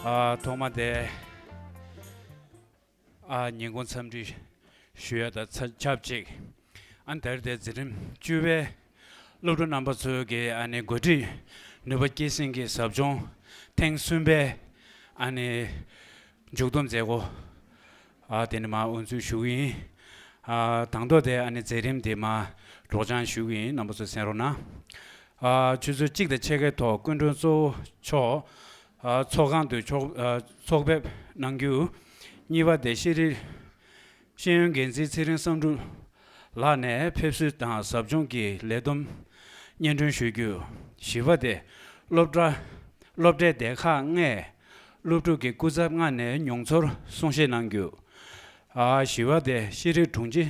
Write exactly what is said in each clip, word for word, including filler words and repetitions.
ཨ་ཐོག་མ་དེ་ཨ་ཉིན་གུང་འཚམས་འདྲི་ཞུ་ཡ་དང་ཚ་ཆབས་ཅིག་ཨ་ནི་དེར་དེ་འཛིན་རིམ་བཅུ་པའི་སློབ་ཕྲུག་རྣམ་པ་ཚོའི་གི་ཨ་ནི་འགོ་ཁྲིད་ནུས་པ་སྐྱེད་སྲིང་གི་ཟབ་སྦྱོང་ཐེངས་གསུམ་པའི་ཨ་ནི་མཇུག་བསྡོམས་མཛད་སྒོ། ཨ་དེ་ནི་མ་དབུ་འཛུགས་ཞུ་གི་ཡིན། ཨ་དང་ཐོག་དེ་ཨ་ནི་མཛད་རིམ་དེ་མ་སྒྲོག་སྦྱང་ཞུ་གི་ཡིན། རྣམ་པ་ཚོ་གསན་རོགས་གནང་། ཨ་ཆུ་ཚོད་གཅིག་དང་ཕྱེད་ཀའི་ཐོག་སྐུ་མགྲོན་གཙོ་བོ་མཆོག་ཨ་ཚོགས་ཁང་དུ་ཕྱོགས་ཨ་ཚོགས་ཕེབས་གནང་རྒྱུ། གཉིས་པ་དེ་ཤེས་རིག་ཤེས་ཡོན་འགན་འཛིན་ཚེ་རིང་བསམ་གྲུབ་ལགས་ནས་ཕེབས་བསུ་དང་ཟབ་སྦྱོང་གི་ལས་བསྡོམས་སྙན་སྒྲོན་ཞུ་རྒྱུ། བཞི་པ་དེ་སློབ་གྲྭ་སློབ་གྲྭའི་སྡེ་ཁག་ལྔའི་སློབ་ཕྲུག་གི་སྐུ་ཚབ་ལྔ་ནས་མྱོང་ཚོར་གསུང་བཤད་གནང་རྒྱུ། ཨ་བཞི་པ་དེ་ཤེས་རིག་དྲུང་ཆེ་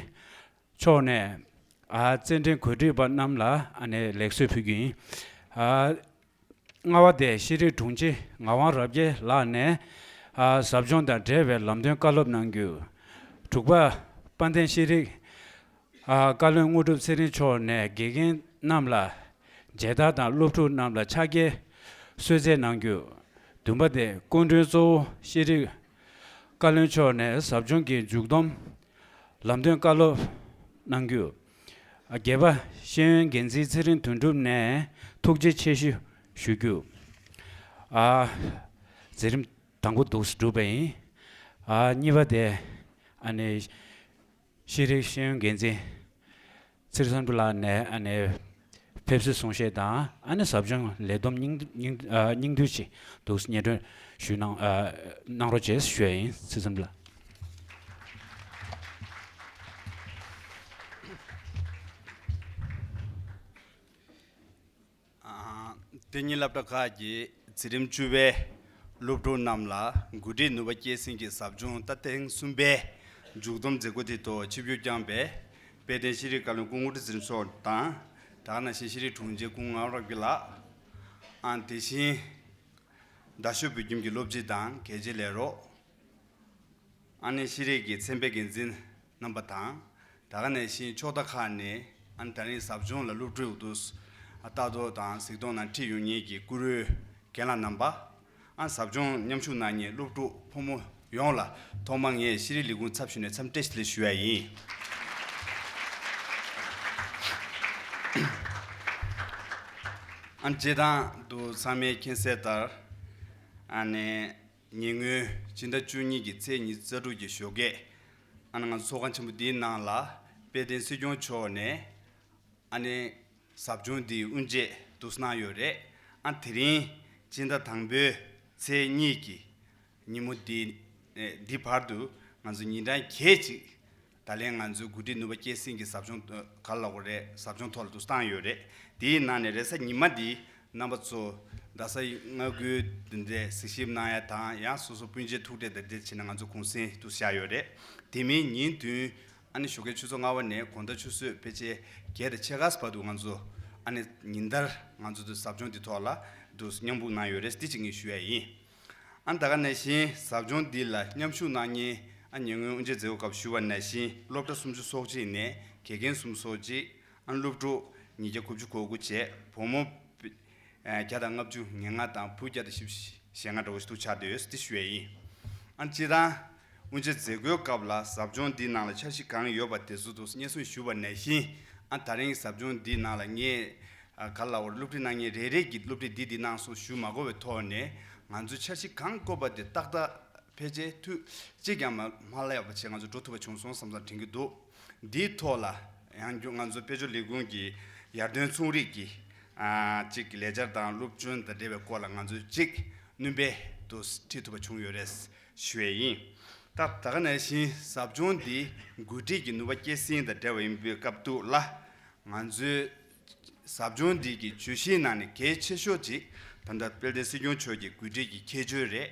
མཆོག་ནས་ཨ་རྩེད་འགྲན་གོ་སྒྲིག་པ་རྣམས་ལ་ཨ་ནི་ལེགས་གསོལ་ཕུལ་རྒྱུ་ཡིན། ཨ་ལྔ་པ་དེ་ཤེས་རིག་དྲུང་ཆེ་ངག་དབང་རབ་རྒྱས་ལགས་ནས་ཨ་ཟབ་སྦྱོང་དང་འབྲེལ་བའི་ལམ་སྟོན་བཀའ་སློབ་གནང་རྒྱུ། དྲུག་པ་དཔལ་ལྡན་ཤེས་རིག་ཨ་བཀའ་བློན་དངོས་གྲུབ་ཚེ་རིང་མཆོག་ནས་དགེ་རྒན་རྣམས་ལ་མཇལ་དར་དང་སློབ་ཕྲུག་རྣམས་ལ་ཕྱག་འཁྱེར་གསོལ་སྩལ་གནང་རྒྱུ། བདུན་པ་དེ་སྐུ་མགྲོན་གཙོ་བོ་ཤེས་རིག་བཀའ་བློན་མཆོག་ནས་ཟབ་སྦྱོང་གི་མཇུག་བསྡོམས་ལམ་སྟོན་བཀའ་སློབ་གནང་རྒྱུ། ཨ་བརྒྱད་པ་ཤེས་ཡོན་འགན་འཛིན་ཚེ་རིང་དོན་གྲུབ་ནས་ཐུགས་རྗེ་ཆེ་ཞུ་ཞུ་རྒྱུ། ཨ་མཛད་རིམ་དང་པོ་འདུག་སེ་གྲུབ་པ་ཡིན། ཨ་གཉིས་པ་དེ་ཨ་ནི་ཤེས་རིག་ཤེས་ཡོན་འགན་འཛིན་ཚེ་རིང་བསམ་གྲུབ་ལགས་ནས་ཨ་ནི་ཕེབས་བསུ་གསུང་བཤད་དང་ཨ་ནི་ཟབ་སྦྱོང་ལས་བསྡོམས་སྙིང་སྙིང་ཨ་སྙིང་བསྡུས་ཤིག་འདུག་སེ་སྙན་སྒྲོན་ཞུ་གནང་ཨ་གནང་རོགས་བྱེད་ཞུ་ཡ་ཡིན། ཚེ་རིང་བསམ་གྲུབ་ལགས། ཨ་དེ་ཉིད་སློབ་གྲྭ་ཁག་གི་འཛིན་རིམ་བཅུ་པའི་སློབ་ཕྲུག་རྣམས་ལ་འགོ་ཁྲིད་ནུས་པ་སྐྱེད་སྲིང་གི་ཟབ་སྦྱོང་ད་ཐེངས་གསུམ་པའི་མཇུག་བསྡོམས་མཛད་སྒོ་དེ་ཐོག་ཆིབས་བསྒྱུར་བསྐྱངས་པའི་དཔལ་ལྡན་ཤེས་རིག་བཀའ་བློན་སྐུ་ངོ་དྲུང་ཆེ་མཆོག་དང་། ད་ག་ནང་བཞིན་ཤེས་རིག་དྲུང་ཆེ་སྐུ་ངོ་ངག་དབང་རབ་རྒྱས་ལགས། ཨ་དེ་བཞིན་རྡ་ཤོད་བོད་ཁྱིམ་གྱི་སློབ་སྤྱི་དང་གལ་ཆེ་ལས་རོགས། ཨ་ནེ་ཤེས་རིག་གི་ཚན་པའི་འགན་འཛིན་རྣམ་པ་དང་། ད་ག་ནང་བཞིན་ཕྱོགས་མཐའ་ཁག་ནས་ཨ་ནེ་ད་རིང་ཟབ་སྦྱོང་ལ་སློབ་ཕྲུག་དུ་ལྟ་རྟོག་དང་གཟིགས་མཐོང་ནང་ཁྲིད་ཡོང་མཁན་གྱི་བཀུར་འོས་རྒན་ལགས་རྣམ་པ། ཨ་ཟབ་སྦྱོང་མཉམ་ཞུགས་གནང་མཁན་སློབ་ཕྲུག་ཕོ་མོ་ཡོངས་ལ་ཐོག་མར་ངས་ཤེས་རིག་ལས་ཁུངས་ཚབ་ཞུས་ནས་འཚམས་བཀྲ་ཤིས་བདེ་ལེགས་ཞུ་ཡ་ཡིན། ཨ་ནེ་སྤྱིར་བཏང་དུ་ཚང་མས་མཁྱེན་གསལ་ལྟར། ཨ་ནེ་ཉེ་སྔོན་སྤྱི་ཟླ་བཅུ་གཉིས་ཀྱི་ཚེས་ཉི་ཤུ་རྩ་དྲུག་གི་ཞོགས་ཀས། ཨ་ནེ་ང་ཚོ་ཚོགས་ཁང་ཆེན་པོ་འདིའི་ནང་ལ་དཔལ་ལྡན་སྲིད་སྐྱོང་མཆོག་ནས་ཨ་ནེ་ཟབ་སྦྱོང་འདིའི་དབུ་འབྱེད་འདུག་སེ་གནང་ཡོད་རེད། ཨ་དེ་རིང་སྤྱི་ཟླ་དང་པོའི་ཚེས་གཉིས་ཀྱི་ཉིན་མོ་འདི་ཨེ་འདི་བར་དུ་ང་ཚོ་ཉིན་གྲངས་བརྒྱད་ཅིག་ད་ལན་ང་ཚོའི་འགོ་ཁྲིད་ནུས་པ་སྐྱེད་སྲིང་གི་ཟབ་སྦྱོང་ག་ལ་གོ་རེད། ཟབ་སྦྱོང་ཐོག་ལ་འདུག་སེ་བཏང་ཡོད་རེད། དེའི་ནང་ནས་རེས་གཟའ་ཉི་མ་འདི་རྣམ་པ་ཚོ་རྡ་ས་མངའ་ཁུལ་འདི་འདྲའི་གཟིགས་ཞིབ་གནང་ཡ་དང་ཡང་སོ་སོ་སྤུན་མཆེད་ཐུག་འཕྲད་དང་འདྲ་བྱས་ནས་ང་ཚོ་གུང་སེང་དུ་བཞག་ཡོད་རེད། དེ་མིན་ཉིན་བདུན་ཨ་ནི་ཞོགས་ཀའི་ཆུ་ཚོད་ལྔ་པ་ནས་དགོང་དག་ཆུ་ཚོད་ཕལ་ཆེར་བརྒྱད་དང་ཕྱེད་ཀ་བར་དུ་ང་ཚོ་ཨ་ནི་ཉིན་ལྟར་ང་ཚོ་དུ་ཟབ་སྦྱོང་འདི་ཐོག་ལ་དུ་མཉམ་ཕུགས་གནང་ཡོད་རེད། འདི་གཅིག་ངས་ཞུ་ཡ་ཡིན། ཨ་ནི་ད་ག་ནང་བཞིན་ཟབ་སྦྱོང་འདི་ལ་མཉམ་ཞུགས་གནང་མཁན་ཨ་ཉེ་སྔོན་དབུ་འབྱེད་མཛད་སྒོ་སྐབས་ཞུས་པ་ནང་བཞིན་སློབ་གྲྭ་སུམ་ཅུ་སོ་གཅིག་ནས་དགེ་རྒན་སུམ་ཅུ་སོ་གཅིག་ཨ་ནི་སློབ་ཕྲུག་ཉིས་བརྒྱ་དགུ་བཅུ་གོ་དགུ་བྱས། བུ་མོ་བརྒྱ་དང་ལྔ་བཅུ་ང་ལྔ་དང་བུ་བརྒྱ་དང་བཞི་བཅུ་ཞེ་ལྔ་འདྲ་བོ་ཞིག་ཏུ་ཆགས་བསྡད་ཡོད་ཟེར་ཏེ་ཞུ་ཡས་ཡིན། ཨ་ནི་སྤྱིར་བཏང་དབུ་འབྱེད་མཛད་སྒོའི་སྐབས་ལ་ཟབ་སྦྱོང་འདིའི་ནང་ལ་འཆར་གཞི་གང་ཡོད་པ་དེ་ཚོ་དུ་སྙན་སེང་ཞུས་པ་ནང་བཞིན། ཨ་ད་རིང་ཟབ་སྦྱོང་འདིའི་ནང་ལ་ངས་ཨ་ག་ལ་བར་སློབ་ཁྲིད་གནང་མཁན་རེ་རེ་གིས་སློབ་ཁྲིད་འདི་འདི་གནང་སོང་ཞུ་མ་དགོས་པའི་ཐོག་ནས་ང་ཚོས་འཆར་གཞི་གང་བཀོད་པ་དེ་ཏག་ཏག་ཕལ་ཆེར་དུས་གཅིག་ཀྱང་མ་མ་བརླག་པ་བྱས་ང་ཚོ་འགྲོ་ཐུབ་པ་བྱུང་སོང་བསམ་བསམ་དྲན་གྱི་འདུག་འདིའི་ཐོག་ལ་ཡང་བསྐྱར་ང་ཚོ་དཔལ་འབྱོར་ལས་ཁུངས་ཀྱི་ཡར་ཐོན་ཚོང་རིག་གི་ཨ་གཅིག་གི་ལས་འཆར་དང་སློབ་སྦྱོང་དང་འབྲེལ་བའི་སྐོར་ལ་ང་ཚོས་གཅིག་སྣོན་པ་དུ་ཁྲིད་ཐུབ་པ་བྱུང་ཡོད་རེད་ཞུ་ཡས་ཡིན། ད་ད་ག་ནང་བཞིན་ཟབ་སྦྱོང་འདི་འགོ་ཁྲིད་ཀྱི་ནུས་པ་སྐྱེད་སྲིང་དང་འབྲེལ་བ་ཡིན་པའི་སྐབས་དུས་ལ། ང་ཚོའི་ཟབ་སྦྱོང་འདི་གི་བརྗོད་གཞིའི་ནང་ནས་གལ་ཆེ་ཤོས་ཅིག་ད་ལྟ་དཔལ་ལྡན་སྲིད་སྐྱོང་མཆོག་གི་གོ་སྒྲིག་གི་ཁྱད་ཆོས་རེད།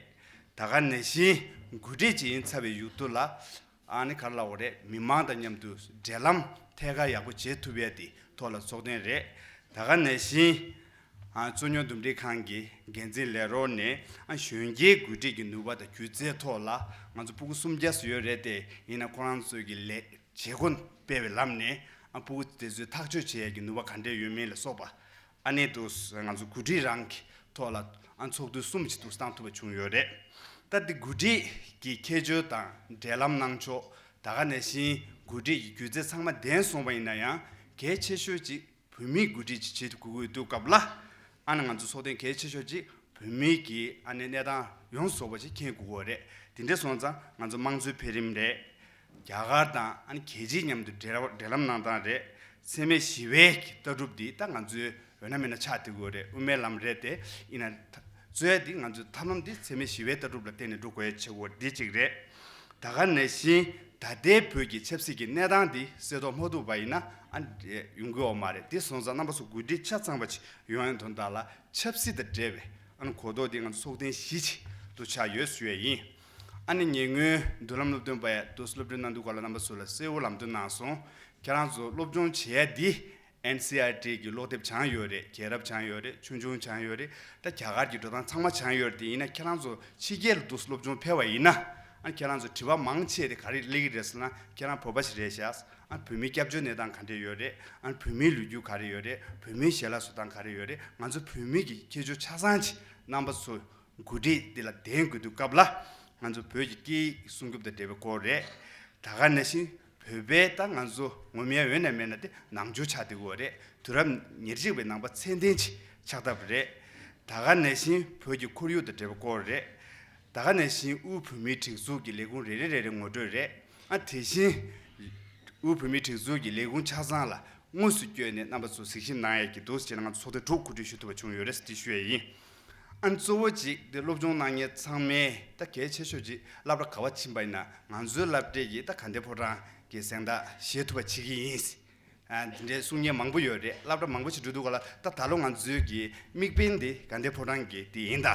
ད་ག་ནང་བཞིན་གོ་སྒྲིག་ཅིག་ཡིན་ཚར་བའི་ཡུལ་དུ་ལ་ཨ་ནི་ག་རེ་ལབ་དགོས་རེད། མི་མང་དང་མཉམ་དུ་འབྲེལ་ལམ་ཐད་ཀར་ཡག་པོ་བྱེད་ཐུབ་ཡས་དེ་ཐོག་ལ་ཚོགས་ཐེངས་རེད། ད་ག་ནང་བཞིན་ཨ་རྩོད་རྙོག་འདུམ་འགྲིག་ཁང་གི་འགན་འཛིན་ལས་རོགས་ནས་ཨ་གཞོན་སྐྱེས་གོ་སྒྲིག་གི་ནུས་པ་དང་སྒྱུ་རྩལ་ཐོག་ལ་ང་ཚོ་ཕྲུ་གུ་སུམ་བརྒྱ་ཙམ་ཡོད་རེད་དེ། ཡིན་ན་ཁོ་རང་ཚོའི་གི་ལས་བྱེད་སྒོ་སྤེལ་བའི་ལམ་ནས་ཨ་ཕྲུ་གུ་དེ་ཚོའི་ཐག་གཅོད་བྱེད་ཡས་ཀྱི་ནུས་པ་ག་འདྲས་ཡོད་མེད་ལ་སོགས་པ་ཨ་ནི་དུ་ང་ཚོ་གོ་སྒྲིག་རང་གི་ ཐོག་ལ་ཨ་ཚོགས་དུས་གསུམ་ཅིག་ཏུ་བཏང་ཐུབ་པ་བྱུང་ཡོད་རེད། ད་འདི་འགོ་ཁྲིད་ཀྱི་ཁྱད་ཆོས་དང་འབྲེལ་ལམ་གནང་ཕྱོགས། ད་ག་ནང་བཞིན་འགོ་ཁྲིད་ཀྱི་སྒྱུ་རྩལ་ཚང་མ་ལྡན་སོང་བ་ཡིན་ན་ཡང་གལ་ཆེ་ཤོས་ཅིག་བུད་མེད་འགོ་ཁྲིད་ཅིག་བྱེད་དགོས་ཀྱི་འདུག་སྐབས་ལ། ཨ་ནི་ང་ཚོ་ཚོགས་ཐེངས་གལ་ཆེ་ཤོས་ཅིག་བུད་མེད་ཀྱི་ཨ་ནི་གནས་སྟངས་ཡོངས་རྫོགས་པ་ཅིག་མཁྱེན་དགོས་ཀྱི་རེད། དེ་འདྲ་སོང་ཙང་ང་ཚོ་དམངས་གཙོའི་འཕེལ་རིམ་རེད། རྒྱ་གར་དང་ཨ་ནི་རྒྱལ་སྤྱིའི་མཉམ་དུ་འབྲེལ་འབྲེལ་ལམ་གནང་སྟངས་རེད། འཚེ་མེད་ཞི་བའི་ལྟ་གྲུབ་འདི་ད་ང་ཚོའི་འོས་ན་མེད་ན་ཆགས་བསྡད་ཀྱི་ཡོད་རེད། དབུ་མའི་ལམ་རེད་དེ། ཡིན་ན་ད་རྩོད་ཡ་འདི་ང་ཚོའི་ཐབས་ལམ་འདི་འཚེ་མེད་ཞི་བའི་ལྟ་གྲུབ་ལ་བརྟེན་ནས་འགྲོ་དགོས་ཡ་ཆེ་བོ་འདི་གཅིག་རེད། ད་ག་ནང་བཞིན་ད་ལྟའི་བོད་ཀྱི་ཆབ་སྲིད་ཀྱི་གནས་སྟངས་འདི་གསལ་རྟོགས་མ་ཐུབ་པ་ཡིན་ན་ཨ་ནི་ཡོང་གི་ཡོད་མ་རེད། འདི་སོང་ཙང་རྣམ་པ་ཚོ་འགོ་ཁྲིད་ཆ་ཚང་པ་ཅིག་ཡོང་ཡ་དོན་དག་ལ་ཆབ་སྲིད་དང་འབྲེལ་བའི་ཨ་ནི་གོ་རྟོགས་འདི་ང་ཚོ་ཚོགས་ཐེངས་བཞི་ཅིག་ཏུ་ཆགས་ཡོད་ཞུ་ཡ་ཡིན། ཨ་ནི་ཉེ་སྔོན་མདུན་ལམ་སློབ་སྟོན་པ་ཡ་དུ་སློབ་སྟོན་གནང་དུས་སྐབས་ལ་རྣམ་པ་ཚོ་ལ་གསལ་བོ་ལམ་སྟོན་གནང་སོང་། ཁྱེད་རང་ཚོ་སློབ་སྦྱོང་བྱེད་ཡ་འདི་ཨེན་སི་ཨར་ཊི་གི་ཀློག་དེབ་སྦྱངས་ཡོད་རེད། རྒྱལ་རབས་སྦྱངས་ཡོད་རེད། ཆོས་འབྱུང་སྦྱངས་ཡོད་རེད། ད་རྒྱ་གར་གྱི་འགྲོ་སྟངས་ཚང་མ་སྦྱངས་ཡོད་རེད། དེ་ཡིན་ན་ཁྱེད་རང་ཚོ་ཕྱི་རྒྱལ་ལ་འདུག་སློབ་སྦྱོང་ཕེབས་པ་ཡིན་ན། ཨ་ཁྱེད་རང་ཚོ་དྲི་བ་མང་ཆེ་དེ་ག་རེ་སླེབས་ཀྱི་རེད་ཟེར་ན། ཁྱེད་རང་བོད་པ་ཞིག་རེད་ཤག་ཨ་བོད་མིའི་སྐྱབས་བཅོལ་གནས་སྟངས་ག་འདྲས་ཡོད་རེད། ཨ་བོད་མིའི་ལོ་རྒྱུས་ག་རེ་ཡོད་རེད། བོད་མིའི་ཞལ་ལག་བཟོ་སྟངས་ག་རེ་ཡོད་རེད། ང་ཚོ་བོད་མི་གི་ཁྱད་ཆོས་ཆ་ཚང་ཅིག་རྣམ་པ་ཚོ་འགོ་ཁྲིད་འདི་ལ་ལྡན་དགོས་དུས་སྐབས་ལ། ང་ཚོ་བོད་ཀྱི་སྐད་ཡིག་སྲུང་སྐྱོབ་དང་འབྲེལ་བའི་སྐོར་རེད། ད་ག་ནང་བཞིན་བོད་པའི་ད་ང་ཚོ་ངོ་མ་འོས་ན་མེད་ན་དེ་ནང་ཆོས་ཆགས་བསྡད་ཀྱི་ཡོད་རེད། དུས་རབས་ཉེར་གཅིག་པའི་ནང་པ་ཚད་ལྡན་ཅིག་ཆགས་ཐབས་རེད། ད་ག་ནང་བཞིན་བོད་ཀྱི་ཁོར་ཡུག་དང་འབྲེལ་བའི་སྐོར་རེད། ད་ག་ནང་བཞིན་དབུས་བོད་མིའི་སྒྲིག་འཛུགས་ཀྱི་ལས་ཁུངས་རེ་རེ་རེ་རེ་ངོ་སྤྲོད་རེད། ཨ་དེ་བཞིན་དབུས་བོད་མིའི་སྒྲིག་འཛུགས་ཀྱི་ལས་ཁུངས་ཆ་ཚང་ལ་དངོས་སུ་བསྐྱོད་ནས་རྣམ་པ་ཚོ་གཟིགས་ཞིབ་གནང་ཡས་ཀྱི་འདུག་ཟེར་ནས་ང་ཚོ་ཚོགས་ཐེངས་དྲུག་གོ་སྒྲིག་ཞུ་ཐུབ་པ་བྱུང་ཡོད་རེད་ཟེར་དེ་ཞུ་ཡས་ཡིན། ཨ་ནི་གཙོ་བོ་གཅིག་དེ་སློབ་སྦྱོང་གནང་མཁན་ཚང་མས་ད་གལ་ཆེ་ཤོས་གཅིག་སློབ་གྲྭ་ག་བ་ཕྱིན་པ་ཡིན་ན་ང་ཚོའི་སློབ་གྲྭའི་གི་ད་དགའ་ལྡན་ཕོ་བྲང་གི་གཟེངས་རྟགས་བཞེས་ཐུབ་པ་བྱེད་ཀྱི་ཡིན། ཨ་འདི་འདྲའི་གསུང་མཁན་མང་པོ་ཡོད་རེད། སློབ་གྲྭ་མང་པོ་ཞིག་འགྲོ་དུས་སྐབས་ལ་ད་ད་ལོ་ང་ཚོའི་གི་དམིགས་འབེན་དེ་དགའ་ལྡན་ཕོ་བྲང་གི་དེ་ཡིན་ད།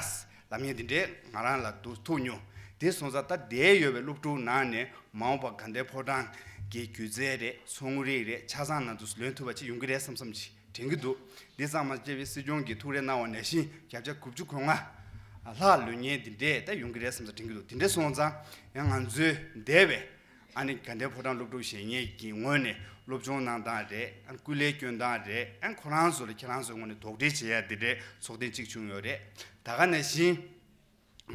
ལབ་མཁན་དེ་འདྲས་ང་རང་ལ་འདུག་ཐུག་མྱོང་། དེ་སོང་ཙང་ད་བསྡད་ཡོད་པའི་སློབ་ཕྲུག་ནང་ནས་མ་འོངས་པ་དགའ་ལྡན་ཕོ་བྲང་གི་སྒྱུ་རྩལ་རེད། ཚོང་རིག་རེད། ཆ་ཚང་ནང་དུ་ལོན་ཐུབ་པ་ཅིག་ཡོང་གི་རེད་བསམ་བསམ་ཅིག་དྲན་གྱི་འདུག་འདི་ཚང་མ་སྤྱི་པའི་སྲིད་སྐྱོང་གིས་ཐུགས་རེ་གནང་བ་ནང་བཞིན་བརྒྱ་ཆ་དགུ་བཅུ་གོ་ལྔ་ལྷག་ལོན་མཁན་དེ་འདྲས་ད་ཡོང་གི་རེད་བསམ་ས་དྲན་གྱི་འདུག་དེ་འདྲས་སོང་ཙང་ཡང་ང་ཚོའི་འདས་པའི་ཨ་ནི་དགའ་ལྡན་ཕོ་བྲང་སློབ་ཕྲུག་གཞོན་སྐྱེས་ཀྱི་ངོས་ནས་སློབ་སྦྱོང་གནང་སྟངས་རེད། ཨ་ནི་སྐུ་ལས་སྐྱོན་སྟངས་རེད། ཨ་ནི་ཁོ་རང་ཚོ་ལ་ཁྱེད་རང་ཚོའི་ངོས་ནས་དོགས་འདྲི་བྱེད་ཡ་དེ་འདྲའི་ཚོགས་ཐེངས་གཅིག་བྱུང་ཡོད་རེད། ད་ག་ནང་བཞིན་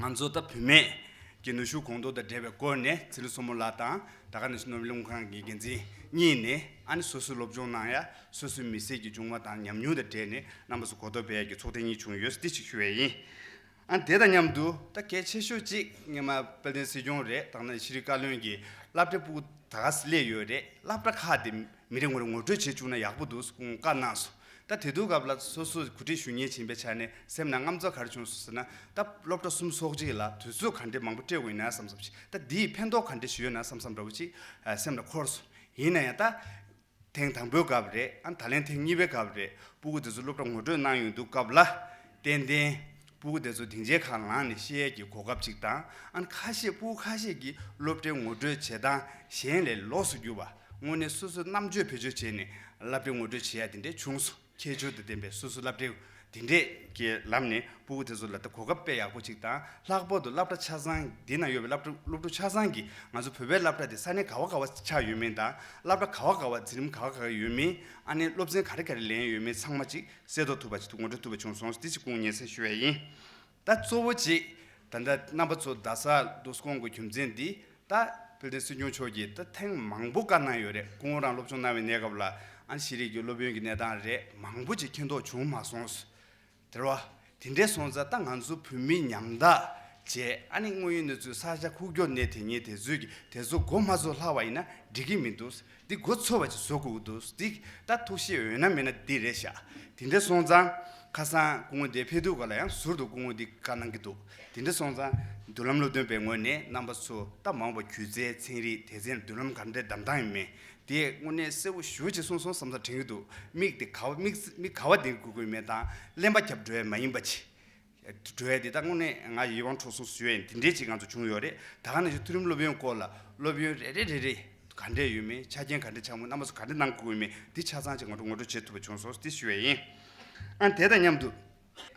ང་ཚོ་ད་བུད་མེད་ཀྱི་ནུས་ཤུགས་གོང་མཐོར་དང་འབྲེལ་བའི་སྐོར་ནས་ཚེ་རིང་མཚོ་མོ་ལགས་དང་ད་ག་ནང་བཞིན་ནོར་བུ་གླིང་ཁང་གི་འགན་འཛིན་གཉིས་ནས་ཨ་ནི་སོ་སོའི་སློབ་སྦྱོང་གནང་ཡ། སོ་སོའི་མི་ཚེ་གི་བྱུང་བ་དང་ཉམས་མྱོང་དང་འབྲེལ་ནས་རྣམ་པ་ཚོ་གོ་རྟོགས་སྤེལ་ཡ་གི་ཚོགས་ཐེངས་གཉིས་བྱུང་ཡོད་ཟེར་དེ་ཞིག་ཞུ་ཡ་ཡིན། ཨ་དེ་དང་མཉམ་དུ་ད་གལ་ཆེ་ཤོས་གཅིག་སྔོན་མ་དཔལ་ལྡན་སྲིད་སྐྱོང་རེད། ད་ནང་ཤེས་རིག་བཀའ་བློན་གྱིས་སློབ་གྲྭའི་ཕྲུ་གུ་ད་ག་སླེབས་ཡོད་རེད། སློབ་གྲྭ་ཁག་དེ་མི་རེ་ངོ་རེ་ངོ་སྤྲོད་བྱེད་བཅུག་ན་ཡག་པོ་འདུག་ཟེར་སྐུ་ངོ་བཀའ་གནང་སོང་། ད་དེ་དུས་སྐབས་ལ་སོ་སོ་གོ་སྒྲིག་ཞུ་མཁན་ཡིན་པའི་ཆ་ནས་སེམས་ནང་དངངས་འཚབ་ག་རེ་བྱུང་སོང་ཟེར་ན། ད་སློབ་གྲྭ་གསུམ་ཚོགས་རྗེས་ལ་དུས་ཚོད་ག་འདྲས་མང་པོ་སྤྲད་དགོས་ཡིན་ན་བསམ་བསམ་ཞིག་ད་འདིས་ཕན་ཐོགས་ག་འདྲས་ཞིག་ཡོད་ན་བསམ་བསམ་འདྲ་བོ་ཅིག་ཨ་སེམས་ལ་འཁོར་སོང་། ཡིན་ན་ཡང་ད། ཐེངས་དང་པོའི་སྐབས་རེད། ཨ་ད་ལན་ཐེངས་གཉིས་པའི་སྐབས་རེད། སྤུ་གུ་དེ་ཚོ་སློབ་གྲྭ་ངོ་སྤྲོད་གནང་ཡོང་དུས་སྐབས་ལ། ཏན་ཏན་སྤུ་གུ་དེ་ཚོ་སྡིངས་ཆའི་ཁར་ལངས་ནས་ཤེས་ཡས་ཀྱི་གོ་སྐབས་ཅིག་དང་། ཨ་ཁ་ཤས་སྤུ་གུ་ཁ་ཤས་ཀྱིས་སློབ་གྲྭའི་ངོ་སྤྲོད་བྱེད་སྟངས་གཞན་ལས་ལོགས་སུ་གྱུར་པ། དངོས་གནས་སོ་སོའི་རྣམ་དཔྱོད་བེད་སྤྱོད་བྱས་ནས་སློབ་གྲྭའི་ངོ་སྤྲོད་བྱེད་ཡ་དེ་འདྲས་བྱུང་སོང་། ཁྱད་ཆོས་དང་ལྡན་པའི་སོ་སོའི་སློབ་གྲྭའི་དེ་འདྲས་ཀྱི་ལམ་ནས་སྤུ་གུ་དེ་ཚོ་ལ་ད་གོ་སྐབས་དཔེ་ཡག་པོ་ཅིག་དང་། ལྷག་པར་དུ་སློབ་གྲྭ་ཆ་ཚང་འདི་ན་ཡོད་པའི་སློབ་གྲྭ་སློབ་ཕྲུག་ཆ་ཚང་གིས་ང་ཚོ་བོད་པའི་སློབ་གྲྭ་དེ་ས་གནས་ག་བ་ག་བ་ཆགས་ཡོད་མིན་དང་། སློབ་གྲྭ་ག་བ་ག་བ་འཛིན་རིམ་ག་བ་ག་བ་ཡོད་མིན། ཨ་ནི་སློབ་ཚན་ག་རེ་ག་རེ་ལེན་ཡོད་མིན་ཚང་མ་ཅིག་གསལ་རྟོགས་ཐུབ་པ་ཅིག་ཏུ་ངོ་སྤྲོད་ཐུབ་པ་བྱུང་སོང་། འདི་ཅིག་སྐུ་ངོ་སྙན་སེང་ཞུ་ཡ་ཡིན། ད་གཙོ་བོ་གཅིག་ད་ལྟ་རྣམ་པ་ཚོ་རྡ་ས་འདུག་སེ་སྐོང་དགོས་རྒྱུ་མཚན་འདི། ད་དཔལ་ལྡན་སྲིད་སྐྱོང་མཆོག་གིས་ད་ཐེངས་མང་པོ་བཀའ་གནང་ཡོད་རེད། སྐུ་ངོ་རང་སློབ་སྦྱོང་གནང་བའི་གནས་སྐབས་ལ་ཨ་ཤེས་རིག་གི་སློབ་ཡོན་གྱི་གནས་སྟངས་རེད། མང་པོ་ཅིག་མཁྱེན་རྟོགས་བྱུང་མ་སོང་། དེ་རེད་བ། དེ་འདྲས་སོང་ཙང་ད་ང་ཚོ་བོད་མི་ཉམ་ཐག་བྱས། ཨ་ནི་དངོས་ཡོད་གནས་ཚུལ་ས་ཆ་ཁུག་ཀྱོག་ནས་དེ་ཉིད་དེ་ཚོས་ཀྱི་དེ་ཚོ་མགོ་མ་ཚོས་ལྷག་པ་ཡིན་ན་འགྲིག་གི་མི་འདུག་འདི་མགོ་ཚོས་པ་ཅིག་བཟོ་དགོས་ཀྱི་འདུག་འདི་ད་ཐུགས་བཞེད་འོས་ན་མེད་ན་འདི་རེད་ཤག་དེ་འདྲ་སོང་ཙང་ཁ་སང་སྐུ་ངོ་འདིར་ཕེབས་དུས་སྐབས་ལ་ཡང་ཟུར་དུ་སྐུ་ངོ་འདིས་བཀའ་གནང་གི་འདུག་དེ་འདྲ་སོང་ཙང་མདུན་ལམ་སློབ་སྟོན་པའི་ངོས་ནས་རྣམ་པ་ཚོ་ད་མ་འོངས་པ་སྒྱུ་རྩལ་ཚན་རིག་དེ་ཚོའི་མདུན་ལམ་ག་འདྲ་བདམས་སྟངས་ཡིན་མིན་དེ་དངོས་གནས་གསལ་པོ་ཞེ་པོ་ཅིག་གསུངས་སོང་བསམ་ས་དྲན་གྱི་འདུག་མིག་དེ་ག་བ་མིག་མིག་ག་བ་འདིར་དགོས་ཀྱི་ཡོད་མེད་དང་གླེན་པ་རྒྱབ་འགྲོ་ཡ་མ་ཡིན་པ་ཅིག་འགྲོ་ཡ་དེ་ད་དངོས་གནས་ང་ཡིད་དབང་འཕྲོག་སོང་ཞུ་ཡ་ཡིན། དེ་འདྲས་ཅིག་ང་ཚོ་བྱུང་ཡོད་རེད། ད་ག་ནང་བཞིན་མཐོ་རིམ་སློབ་ཡོན་སྐོར་ལ་སློབ་ཡོན་རེ་རེ་རེ་རེ་ག་འདྲས་ཡོད་མེད། ཆ་རྐྱེན་ག་འདྲས་ཆགས་མིན། རྣམ་པ་ཚོ་ག་འདྲས་གནང་དགོས་ཡོད་མེད། འདི་ཆ་ཚང་ཅིག་ང་ཚོ་ངོ་སྤྲོད་བྱེད་ཐུབ་པ་བྱུང་སོང་། འདི་ཞུ་ཡ་ཡིན། ཨ་དེ་དང་མཉམ་དུ་